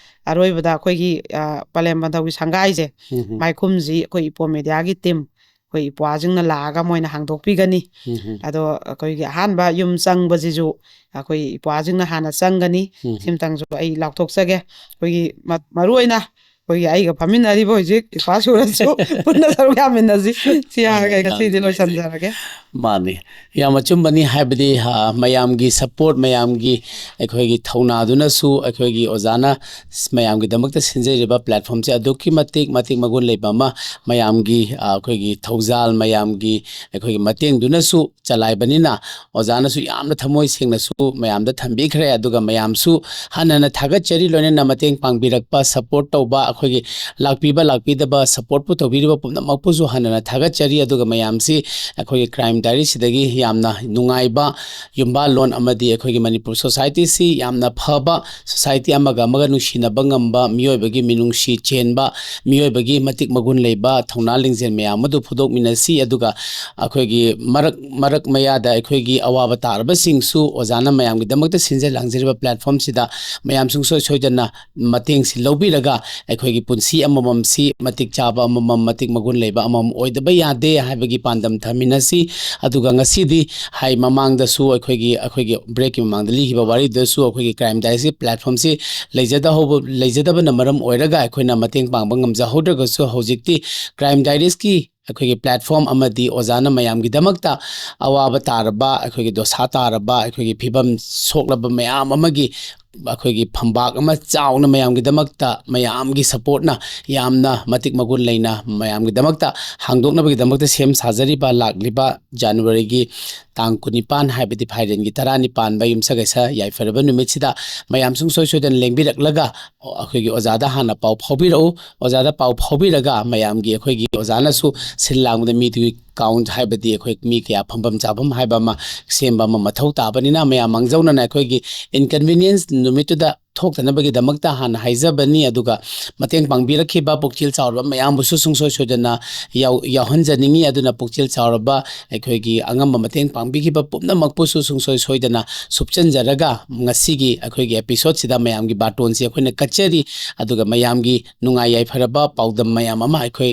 ꯑꯔꯣꯏꯕꯗ ꯑꯩꯈꯣꯏꯒꯤ, ꯑ, ꯄꯂꯦꯝ ꯄꯟꯊꯧꯒꯤ ꯁꯪꯒꯥꯏꯁꯦ, ꯎꯝ ꯍꯝ꯫ ꯃꯥꯏꯈꯨꯝꯁꯤ ꯑꯩꯈꯣꯏ ꯏꯄꯣꯝ mediaꯒꯤ team, ꯑꯩꯈꯣꯏ ꯏꯄ꯭ꯋꯥꯁꯤꯡꯅ ꯂꯥꯛꯑꯒ ꯃꯣꯏꯅ ꯍꯥꯡꯗꯣꯛꯄꯤꯒꯅꯤ꯫ ꯎꯝ ꯎꯝ ꯑꯗꯣ ꯑꯩꯈꯣꯏꯒꯤ ꯑꯍꯥꯟꯕ ꯌꯨꯝ ꯆꯪꯕꯁꯤꯁꯨ ꯑꯩꯈꯣꯏ ꯏꯄ꯭ꯋꯥꯁꯤꯡꯅ ꯍꯥꯟꯅ ꯆꯪꯒꯅꯤ꯫ ꯎꯝ ꯁꯤꯝꯇꯪꯁꯨ ꯑꯩ ꯂꯥꯎꯊꯣꯛꯆꯒꯦ꯫ ꯑꯩꯈꯣꯏꯒꯤ ꯃ- ꯃꯔꯨ ꯑꯣꯏꯅ ꯑꯩꯈꯣꯏꯒꯤ ꯑꯩꯒ ꯐꯝꯃꯤꯟꯅꯔꯤꯕ ꯍꯧꯖꯤꯛ ꯏꯄ꯭ꯋꯥ ꯁꯨꯔꯁꯨ ꯄꯨꯟꯅ ꯁꯔꯨꯛ ꯌꯥꯃꯤꯟꯅꯁꯤ꯫ ꯁꯤ ꯍꯥꯏꯔꯒ ꯑꯩ ꯉꯁꯤꯗꯤ ꯂꯣꯏꯁꯤꯟꯖꯔꯒꯦ꯫ ꯃꯥꯅꯤ, ꯌꯥꯝ ꯑꯆꯨꯝꯕꯅꯤ꯫ ꯍꯥꯏꯕꯗꯤ ꯑ, ꯃꯌꯥꯝꯒꯤ ꯁꯄꯣꯔꯠ, ꯃꯌꯥꯝꯒꯤ ꯑꯩꯈꯣꯏꯒꯤ ꯊꯧꯅꯥꯗꯨꯅꯁꯨ ꯑꯩꯈꯣꯏꯒꯤ ꯑꯣꯖꯥꯅ ꯃꯌꯥꯝꯒꯤꯗꯃꯛꯇ ꯁꯤꯟꯖꯔꯤꯕ ꯄ꯭ꯂꯦꯠꯐꯣꯝꯁꯦ ꯑꯗꯨꯛꯀꯤ ꯃꯇꯤꯛ ꯃꯇꯤꯛ ꯃꯒꯨꯟ ꯂꯩꯕ ꯑꯃ, ꯃꯌꯥꯝꯒꯤ ꯑ, ꯑꯩꯈꯣꯏꯒꯤ ꯊꯧꯖꯥꯜ, ꯃꯌꯥꯝꯒꯤ ꯑꯩꯈꯣꯏꯒꯤ ꯃꯇꯦꯡꯗꯨꯅꯁꯨ ꯆꯂꯥꯏꯕꯅꯤꯅ ꯑꯣꯖꯥꯅꯁꯨ ꯌꯥꯝꯅ ꯊꯃꯣꯏ ꯁꯦꯡꯅꯁꯨ ꯃꯌꯥꯝꯗ ꯊꯝꯕꯤꯈ꯭ꯔꯦ꯫ ꯑꯗꯨꯒ ꯃꯌꯥꯝꯁꯨ ꯍꯟꯅ ꯍꯟꯅ ꯊꯥꯒꯠꯆꯔꯤ, ꯂꯣꯏꯅꯅ ꯃꯇꯦꯡ ꯄꯥꯡꯕꯤꯔꯛꯄ, ꯁꯄꯣꯔꯠ ꯇꯧꯕ, ꯑꯩꯈꯣꯏꯒꯤ ꯂꯥꯛꯄꯤꯕ ꯂꯥꯛꯄꯤꯗꯕ, ꯁꯄꯣꯔꯠꯄꯨ ꯇꯧꯕꯤꯔꯤꯕ ꯄꯨꯝꯅꯃꯛꯄꯨꯁꯨ ꯍꯟꯅ ꯍꯟꯅ ꯊꯥꯒꯠꯆꯔꯤ꯫ ꯑꯗꯨꯒ ꯃꯌꯥꯝꯁꯤ ꯑꯩꯈꯣꯏꯒꯤ ꯀ꯭ꯔꯥꯏꯝ ꯗꯥꯏꯔꯤꯁꯤꯗꯒꯤ ꯌꯥꯝꯅ ꯅꯨꯡꯉꯥꯏꯕ ꯌꯨꯝꯕꯥꯜꯂꯣꯟ ꯑꯃꯗꯤ ꯑꯩꯈꯣꯏꯒꯤ ꯃꯅꯤꯄꯨꯔ ꯁꯣꯁꯥꯏꯇꯤꯁꯤ ꯌꯥꯝꯅ ꯐꯕ ꯁꯣꯁꯥꯏꯇꯤ ꯑꯃꯒ ꯑꯃꯒ ꯅꯨꯡꯁꯤꯅꯕ ꯉꯝꯕ, ꯃꯤꯑꯣꯏꯕꯒꯤ ꯃꯤꯅꯨꯡꯁꯤ ꯆꯦꯟꯕ, ꯃꯤꯑꯣꯏꯕꯒꯤ ꯃꯇꯤꯛ ꯃꯒꯨꯟ ꯂꯩꯕ ꯊꯧꯅꯥ ꯂꯤꯡꯖꯦꯜ ꯃꯌꯥꯝ ꯑꯗꯨ ꯐꯨꯗꯣꯛꯃꯤꯟꯅꯁꯤ꯫ ꯑꯗꯨꯒ ꯑꯩꯈꯣꯏꯒꯤ ꯃꯔꯛ ꯃꯔꯛ ꯃꯌꯥꯗ ꯑꯩꯈꯣꯏꯒꯤ ꯑꯋꯥꯕ ꯇꯥꯔꯕꯁꯤꯡꯁꯨ ꯑꯣꯖꯥꯅ ꯃꯌꯥꯝꯒꯤꯗꯃꯛꯇ ꯁꯤꯟꯖ ꯂꯥꯡꯖꯔꯤꯕ ꯄ꯭ꯂꯦꯠꯐꯣꯝꯁꯤꯗ ꯃꯌꯥꯝ ꯁꯨꯡꯁꯣꯏ ꯁꯣꯏꯗꯅ ꯃꯇꯦꯡꯁꯤ ꯂꯧꯕꯤꯔꯒ ꯑꯩꯈꯣꯏꯒꯤ ꯄꯨꯟꯁꯤ ꯑꯃꯃꯝꯁꯤ ꯃꯇꯤꯛ ꯆꯥꯕ ꯑꯃꯃꯝ, ꯃꯇꯤꯛ ꯃꯒꯨꯟ ꯂꯩꯕ ꯑꯃꯃꯝ ꯑꯣꯏꯗꯕ ꯌꯥꯗꯦ ꯍꯥꯏꯕꯒꯤ ꯄꯥꯟꯗꯝ ꯊꯝꯃꯤꯟꯅꯁꯤ꯫ ꯑꯗꯨꯒ ꯉꯁꯤꯗꯤ ꯍꯥꯏ ꯃꯃꯥꯡꯗꯁꯨ ꯑꯩꯈꯣꯏꯒꯤ ꯑꯩꯈꯣꯏꯒꯤ ꯕ꯭ꯔꯦꯛꯀꯤ ꯃꯃꯥꯡꯗ ꯂꯤꯈꯤꯕ ꯋꯥꯔꯤꯗꯨꯗꯁꯨ ꯑꯩꯈꯣꯏꯒꯤ ꯀ꯭ꯔꯥꯏꯝ ꯗꯥꯏꯔꯤꯁꯀꯤ ꯄ꯭ꯂꯦꯠꯐꯣꯝꯁꯤ ꯂꯩꯖꯗꯍꯧꯕ ꯂꯩꯖꯗꯕꯅ ꯃꯔꯝ ꯑꯣꯏꯔꯒ ꯑꯩꯈꯣꯏꯅ ꯃꯇꯦꯡ ꯄꯥꯡꯕ ꯉꯝꯖꯍꯧꯗ꯭ꯔꯒꯁꯨ ꯍꯧꯖꯤꯛꯇꯤ ꯀ꯭ꯔꯥꯏꯝ ꯗꯥꯏꯔꯤꯁꯀꯤ ꯑꯩꯈꯣꯏꯒꯤ ꯄ꯭ꯂꯦꯠꯐꯣꯝ ꯑꯃꯗꯤ ꯑꯣꯖꯥꯅ ꯃꯌꯥꯝꯒꯤꯗꯃꯛꯇ ꯑꯋꯥꯕ ꯇꯥꯔꯕ, ꯑꯩꯈꯣꯏꯒꯤ ꯗꯣꯁꯥ ꯇꯥꯔꯕ, ꯑꯩꯈꯣꯏꯒꯤ ꯐꯤꯕꯝ ꯁꯣꯛꯂꯕ ꯃꯌꯥꯝ ꯑꯃꯒꯤ ꯑꯩꯈꯣꯏꯒꯤ ꯐꯝꯕꯥꯛ ꯑꯃ ꯆꯥꯎꯅ ꯃꯌꯥꯝꯒꯤꯗꯃꯛꯇ, ꯃꯌꯥꯝꯒꯤ ꯁꯄꯣꯔꯠꯅ ꯌꯥꯝꯅ ꯃꯇꯤꯛ ꯃꯒꯨꯟ ꯂꯩꯅ ꯃꯌꯥꯝꯒꯤꯗꯃꯛꯇ ꯍꯥꯡꯗꯣꯛꯅꯕꯒꯤꯗꯃꯛꯇ ꯁꯦꯝ ꯁꯥꯖꯔꯤꯕ ꯂꯥꯛꯂꯤꯕ ꯖꯅꯋꯥꯔꯤꯒꯤ ꯇꯥꯡ ꯀꯨꯟꯅꯤꯄꯥꯟ, ꯍꯥꯏꯕꯗꯤ ꯐꯥꯏꯔꯦꯟꯒꯤ ꯇꯔꯥꯅꯤꯄꯥꯟꯕ ꯌꯨꯝꯁꯀꯩꯁ ꯌꯥꯏꯐꯔꯕ ꯅꯨꯃꯤꯠꯁꯤꯗ ꯃꯌꯥꯝ ꯁꯨꯡꯁꯣꯏ ꯁꯣꯏꯗꯅ ꯂꯦꯡꯕꯤꯔꯛꯂꯒ ꯑꯩꯈꯣꯏꯒꯤ ꯑꯣꯖꯥꯗ ꯍꯥꯟꯅ ꯄꯥꯎ ꯐꯥꯎꯕꯤꯔꯛꯎ꯫ ꯑꯣꯖꯥꯗ ꯄꯥꯎ ꯐꯥꯎꯕꯤꯔꯒ ꯃꯌꯥꯝꯒꯤ ꯑꯩꯈꯣꯏꯒꯤ ꯑꯣꯖꯥꯅꯁꯨ ꯁꯤꯜ ꯂꯥꯡꯕꯗ ꯃꯤꯗꯨꯒꯤ ꯀꯥꯎꯟ ꯍꯥꯏꯕꯗꯤ ꯑꯩꯈꯣꯏ ꯃꯤ ꯀꯌꯥ ꯐꯝꯐꯝ ꯆꯥꯐꯝ ꯍꯥꯏꯕ ꯑꯃ ꯁꯦꯝꯕ ꯑꯃ ꯃꯊꯧ ꯇꯥꯕꯅꯤꯅ ꯃꯌꯥꯝ ꯃꯥꯡꯖꯧꯅꯅ ꯑꯩꯈꯣꯏꯒꯤ ꯏꯟꯀꯟꯚꯤꯅꯤꯌꯦꯟꯁ ꯅꯨꯃꯤꯠꯇꯨꯗ ꯊꯣꯛꯇꯅꯕꯒꯤꯗꯃꯛꯇ ꯍꯥꯟꯅ ꯍꯥꯏꯖꯕꯅꯤ꯫ ꯑꯗꯨꯒ ꯃꯇꯦꯡ ꯄꯥꯡꯕꯤꯔꯛꯈꯤꯕ ꯄꯨꯛꯆꯦꯜ ꯆꯥꯎꯔꯕ ꯃꯌꯥꯝꯕꯨꯁꯨ ꯁꯨꯡꯁꯣꯏ ꯁꯣꯏꯗꯅ ꯌꯥꯎ-, ꯌꯥꯎꯍꯟꯖꯅꯤꯡꯉꯤ꯫ ꯑꯗꯨꯅ ꯄꯨꯛꯆꯦꯜ ꯆꯥꯎꯔꯕ ꯑꯩꯈꯣꯏꯒꯤ ꯑꯉꯝꯕ ꯃꯇꯦꯡ ꯄꯥꯡꯕꯤꯈꯤꯕ ꯄꯨꯝꯅꯃꯛꯄꯨꯁꯨ ꯁꯨꯡꯁꯣꯏ ꯁꯣꯏꯗꯅ ꯁꯨꯞꯆꯟꯖꯔꯒ ꯉꯁꯤꯒꯤ ꯑꯩꯈꯣꯏꯒꯤ ꯑꯦꯄꯤꯁꯣꯗꯁꯤꯗ ꯃꯌꯥꯝꯒꯤ ꯕꯥꯇꯣꯟꯁꯤ ꯑꯩꯈꯣꯏꯅ ꯀꯠꯆꯔꯤ꯫ ꯑꯗꯨꯒ ꯃꯌꯥꯝꯒꯤ ꯅꯨꯡꯉꯥꯏ ꯌꯥꯏꯐꯔꯕ ꯄꯥꯎꯗꯝ ꯃꯌꯥꯝ ꯑꯃ ꯑꯩꯈꯣꯏ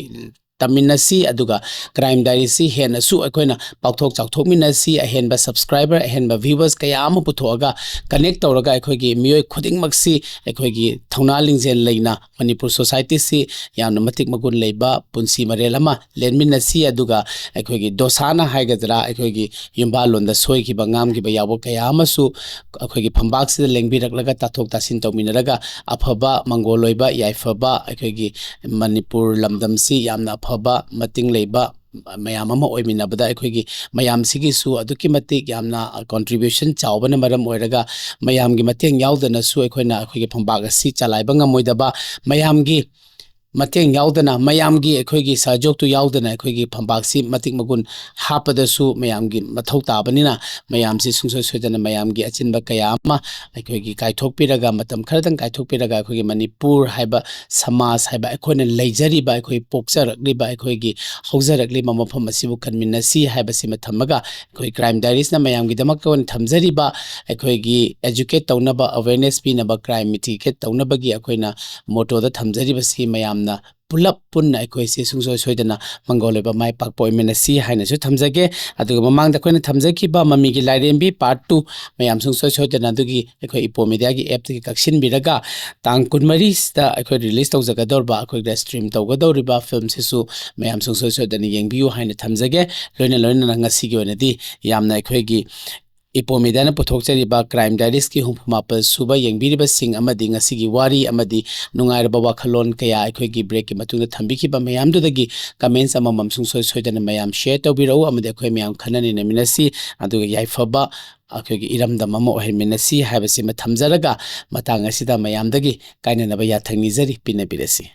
ꯇꯝꯃꯤꯟꯅꯁꯤ, ꯑꯗꯨꯒ Crime Diaries ꯁꯤ ꯍꯦꯟꯅꯁꯨ ꯑꯩꯈꯣꯏꯅ ꯄꯥꯛꯊꯣꯛ ꯆꯥꯎꯊꯣꯛꯃꯤꯟꯅꯁꯤ꯫ ꯑꯍꯦꯟꯕ subscriber, ꯑꯍꯦꯟꯕ viewers ꯀꯌꯥ ꯑꯃ ꯄꯨꯊꯣꯛꯑꯒ connect ꯇꯧꯔꯒ ꯑꯩꯈꯣꯏꯒꯤ ꯃꯤꯑꯣꯏ ꯈꯨꯗꯤꯡꯃꯛꯁꯤ ꯑꯩꯈꯣꯏꯒꯤ ꯊꯧꯅꯥ ꯂꯤꯡꯖꯦꯜ ꯂꯩꯅ ꯃꯅꯤꯄꯨꯔ society ꯁꯤ ꯌꯥꯝꯅ ꯃꯇꯤꯛ ꯃꯒꯨꯟ ꯂꯩꯕ ꯄꯨꯟꯁꯤ ꯃꯔꯦꯜ ꯑꯃ ꯂꯦꯟꯃꯤꯟꯅꯁꯤ꯫ ꯑꯗꯨꯒ ꯑꯩꯈꯣꯏꯒꯤ ꯗꯣꯁꯥꯅ ꯍꯥꯏꯒꯗ꯭ꯔꯥ, ꯑꯩꯈꯣꯏꯒꯤ ꯌꯨꯝꯕꯥꯜꯂꯣꯟꯗ ꯁꯣꯏꯈꯤꯕ ꯉꯥꯝꯈꯤꯕ ꯌꯥꯎꯕ ꯀꯌꯥ ꯑꯃꯁꯨ ꯑꯩꯈꯣꯏꯒꯤ ꯐꯝꯕꯥꯛꯁꯤꯗ ꯂꯦꯡꯕꯤꯔꯛꯂꯒ ꯇꯥꯊꯣꯛ ꯇꯥꯁꯤꯟ ꯇꯧꯃꯤꯟꯅꯔꯒ ꯑꯐꯕ, ꯃꯪꯒꯣꯜ ꯑꯣꯏꯕ, ꯌꯥꯏꯐꯕ, ꯑꯩꯈꯣꯏꯒꯤ ꯃꯅꯤꯄꯨꯔ ꯂꯝꯗꯝꯁꯤ ꯌꯥꯝꯅ ꯑꯐꯕ, ꯃꯇꯤꯡ ꯂꯩꯕ ꯃꯌꯥꯝ ꯑꯃ ꯑꯣꯏꯃꯤꯟꯅꯕꯗ ꯑꯩꯈꯣꯏꯒꯤ ꯃꯌꯥꯝꯁꯤꯒꯤꯁꯨ ꯑꯗꯨꯛꯀꯤ ꯃꯇꯤꯛ ꯌꯥꯝꯅ contribution ꯆꯥꯎꯕꯅ ꯃꯔꯝ ꯑꯣꯏꯔꯒ ꯃꯌꯥꯝꯒꯤ ꯃꯇꯦꯡ ꯌꯥꯎꯗꯅꯁꯨ ꯑꯩꯈꯣꯏꯅ ꯑꯩꯈꯣꯏꯒꯤ ꯐꯝꯕꯥꯛ ꯑꯁꯤ ꯆꯂꯥꯏꯕ ꯉꯝꯃꯣꯏꯗꯕ, ꯃꯌꯥꯝꯒꯤ ꯃꯇꯦꯡ ꯌꯥꯎꯗꯅ, ꯃꯌꯥꯝꯒꯤ ꯑꯩꯈꯣꯏꯒꯤ ꯁꯍꯖꯣꯛꯇꯨ ꯌꯥꯎꯗꯅ ꯑꯩꯈꯣꯏꯒꯤ ꯐꯝꯕꯥꯛꯁꯤ ꯃꯇꯤꯛ ꯃꯒꯨꯟ ꯍꯥꯞꯄꯗꯁꯨ ꯃꯌꯥꯝꯒꯤ ꯃꯊꯧ ꯇꯥꯕꯅꯤꯅ, ꯃꯌꯥꯝꯁꯤ ꯁꯨꯡꯁꯣꯏ ꯁꯣꯏꯗꯅ ꯃꯌꯥꯝꯒꯤ ꯑꯆꯤꯟꯕ ꯀꯌꯥ ꯑꯃ ꯑꯩꯈꯣꯏꯒꯤ ꯀꯥꯏꯊꯣꯛꯄꯤꯔꯒ, ꯃꯇꯝ ꯈꯔꯗꯪ ꯀꯥꯏꯊꯣꯛꯄꯤꯔꯒ, ꯑꯩꯈꯣꯏꯒꯤ ꯃꯅꯤꯄꯨꯔ ꯍꯥꯏꯕ ꯁꯃꯥꯖ ꯍꯥꯏꯕ ꯑꯩꯈꯣꯏꯅ ꯂꯩꯖꯔꯤꯕ, ꯑꯩꯈꯣꯏ ꯄꯣꯛꯆꯔꯛꯂꯤꯕ, ꯑꯩꯈꯣꯏꯒꯤ ꯍꯧꯖꯔꯛꯂꯤꯕ ꯃꯐꯝ ꯑꯁꯤꯕꯨ ꯀꯟꯃꯤꯟꯅꯁꯤ ꯍꯥꯏꯕꯁꯤꯃ ꯊꯝꯃꯒ, ꯑꯩꯈꯣꯏ Crime Diaries ꯅ ꯃꯌꯥꯝꯒꯤꯗꯃꯛꯇ ꯑꯣꯏꯅ ꯊꯝꯖꯔꯤꯕ, ꯑꯩꯈꯣꯏꯒꯤ educate ꯇꯧꯅꯕ, awareness ꯄꯤꯅꯕ, crime mitigate ꯇꯧꯅꯕꯒꯤ ꯑꯩꯈꯣꯏꯅ motto ꯗ ꯊꯝꯖꯔꯤꯕꯁꯤ ꯃꯌꯥꯝꯅ ꯄꯨꯂꯞ ꯄꯨꯟꯅ ꯑꯩꯈꯣꯏꯁꯦ ꯁꯨꯡꯁꯣꯏ ꯁꯣꯏꯗꯅ ꯃꯪꯒꯣꯜ ꯑꯣꯏꯕ ꯃꯥꯏ ꯄꯥꯛꯄ ꯑꯣꯏꯃꯤꯟꯅꯁꯤ ꯍꯥꯏꯅꯁꯨ ꯊꯝꯖꯒꯦ꯫ ꯑꯗꯨꯒ ꯃꯃꯥꯡꯗ ꯑꯩꯈꯣꯏꯅ ꯊꯝꯖꯈꯤꯕ ꯃꯃꯤꯒꯤ ꯂꯥꯏꯔꯦꯝꯕꯤ part two ꯃꯌꯥꯝ ꯁꯨꯡꯁꯣꯏ ꯁꯣꯏꯗꯅ ꯑꯗꯨꯒꯤ ꯑꯩꯈꯣꯏ ꯏꯄꯣ ꯃꯦꯗꯤꯌꯥꯒꯤ app ꯇꯒꯤ ꯀꯛꯁꯤꯟꯕꯤꯔꯒ, ꯇꯥꯡ ꯀꯨꯟꯃꯔꯤꯁꯤꯗ ꯑꯩꯈꯣꯏ release ꯇꯧꯖꯒꯗꯧꯔꯤꯕ, ꯑꯩꯈꯣꯏꯗ stream ꯇꯧꯒꯗꯧꯔꯤꯕ film ꯁꯤꯁꯨ ꯃꯌꯥꯝ ꯁꯨꯡꯁꯣꯏ ꯁꯣꯏꯗꯅ ꯌꯦꯡꯕꯤꯌꯨ ꯍꯥꯏꯅ ꯊꯝꯖꯒꯦ꯫ ꯂꯣꯏꯅ ꯂꯣꯏꯅꯅ ꯉꯁꯤꯒꯤ ꯑꯣꯏꯅꯗꯤ ꯌꯥꯝꯅ ꯑꯩꯈꯣꯏꯒꯤ ꯏꯄꯣ ꯃꯦꯗꯤꯌꯥꯅ ꯄꯨꯊꯣꯛꯆꯔꯤꯕ Crime Diaries ꯀꯤ ꯍꯨꯝꯐꯨ ꯃꯥꯄꯜ ꯁꯨꯕ ꯌꯦꯡꯕꯤꯔꯤꯕꯁꯤꯡ ꯑꯃꯗꯤ ꯉꯁꯤꯒꯤ ꯋꯥꯔꯤ ꯑꯃꯗꯤ ꯅꯨꯡꯉꯥꯏꯔꯕ ꯋꯥꯈꯜꯂꯣꯟ ꯀꯌꯥ ꯑꯩꯈꯣꯏꯒꯤ break ꯀꯤ ꯃꯇꯨꯡꯗ ꯊꯝꯕꯤꯈꯤꯕ ꯃꯌꯥꯝꯗꯨꯗꯒꯤ comments ꯑꯃꯃꯝ ꯁꯨꯡꯁꯣꯏ ꯁꯣꯏꯗꯅ ꯃꯌꯥꯝ share ꯇꯧꯕꯤꯔꯛꯎ, ꯑꯃꯗꯤ ꯑꯩꯈꯣꯏ ꯃꯌꯥꯝ ꯈꯟꯅ ꯅꯩꯅꯃꯤꯟꯅꯁꯤ꯫ ꯑꯗꯨꯒ ꯌꯥꯏꯐꯕ ꯑꯩꯈꯣꯏꯒꯤ ꯏꯔꯝꯗꯝ ꯑꯃ ꯑꯣꯏꯍꯟꯃꯤꯟꯅꯁꯤ ꯍꯥꯏꯕꯁꯤꯃ ꯊꯝꯖꯔꯒ, ꯃꯇꯥꯡ ꯑꯁꯤꯗ ꯃꯌꯥꯝꯗꯒꯤ ꯀꯥꯏꯅꯅꯕ ꯌꯥꯊꯪ ꯅꯤꯖꯔꯤ, ꯄꯤꯅꯕꯤꯔꯁꯤ꯫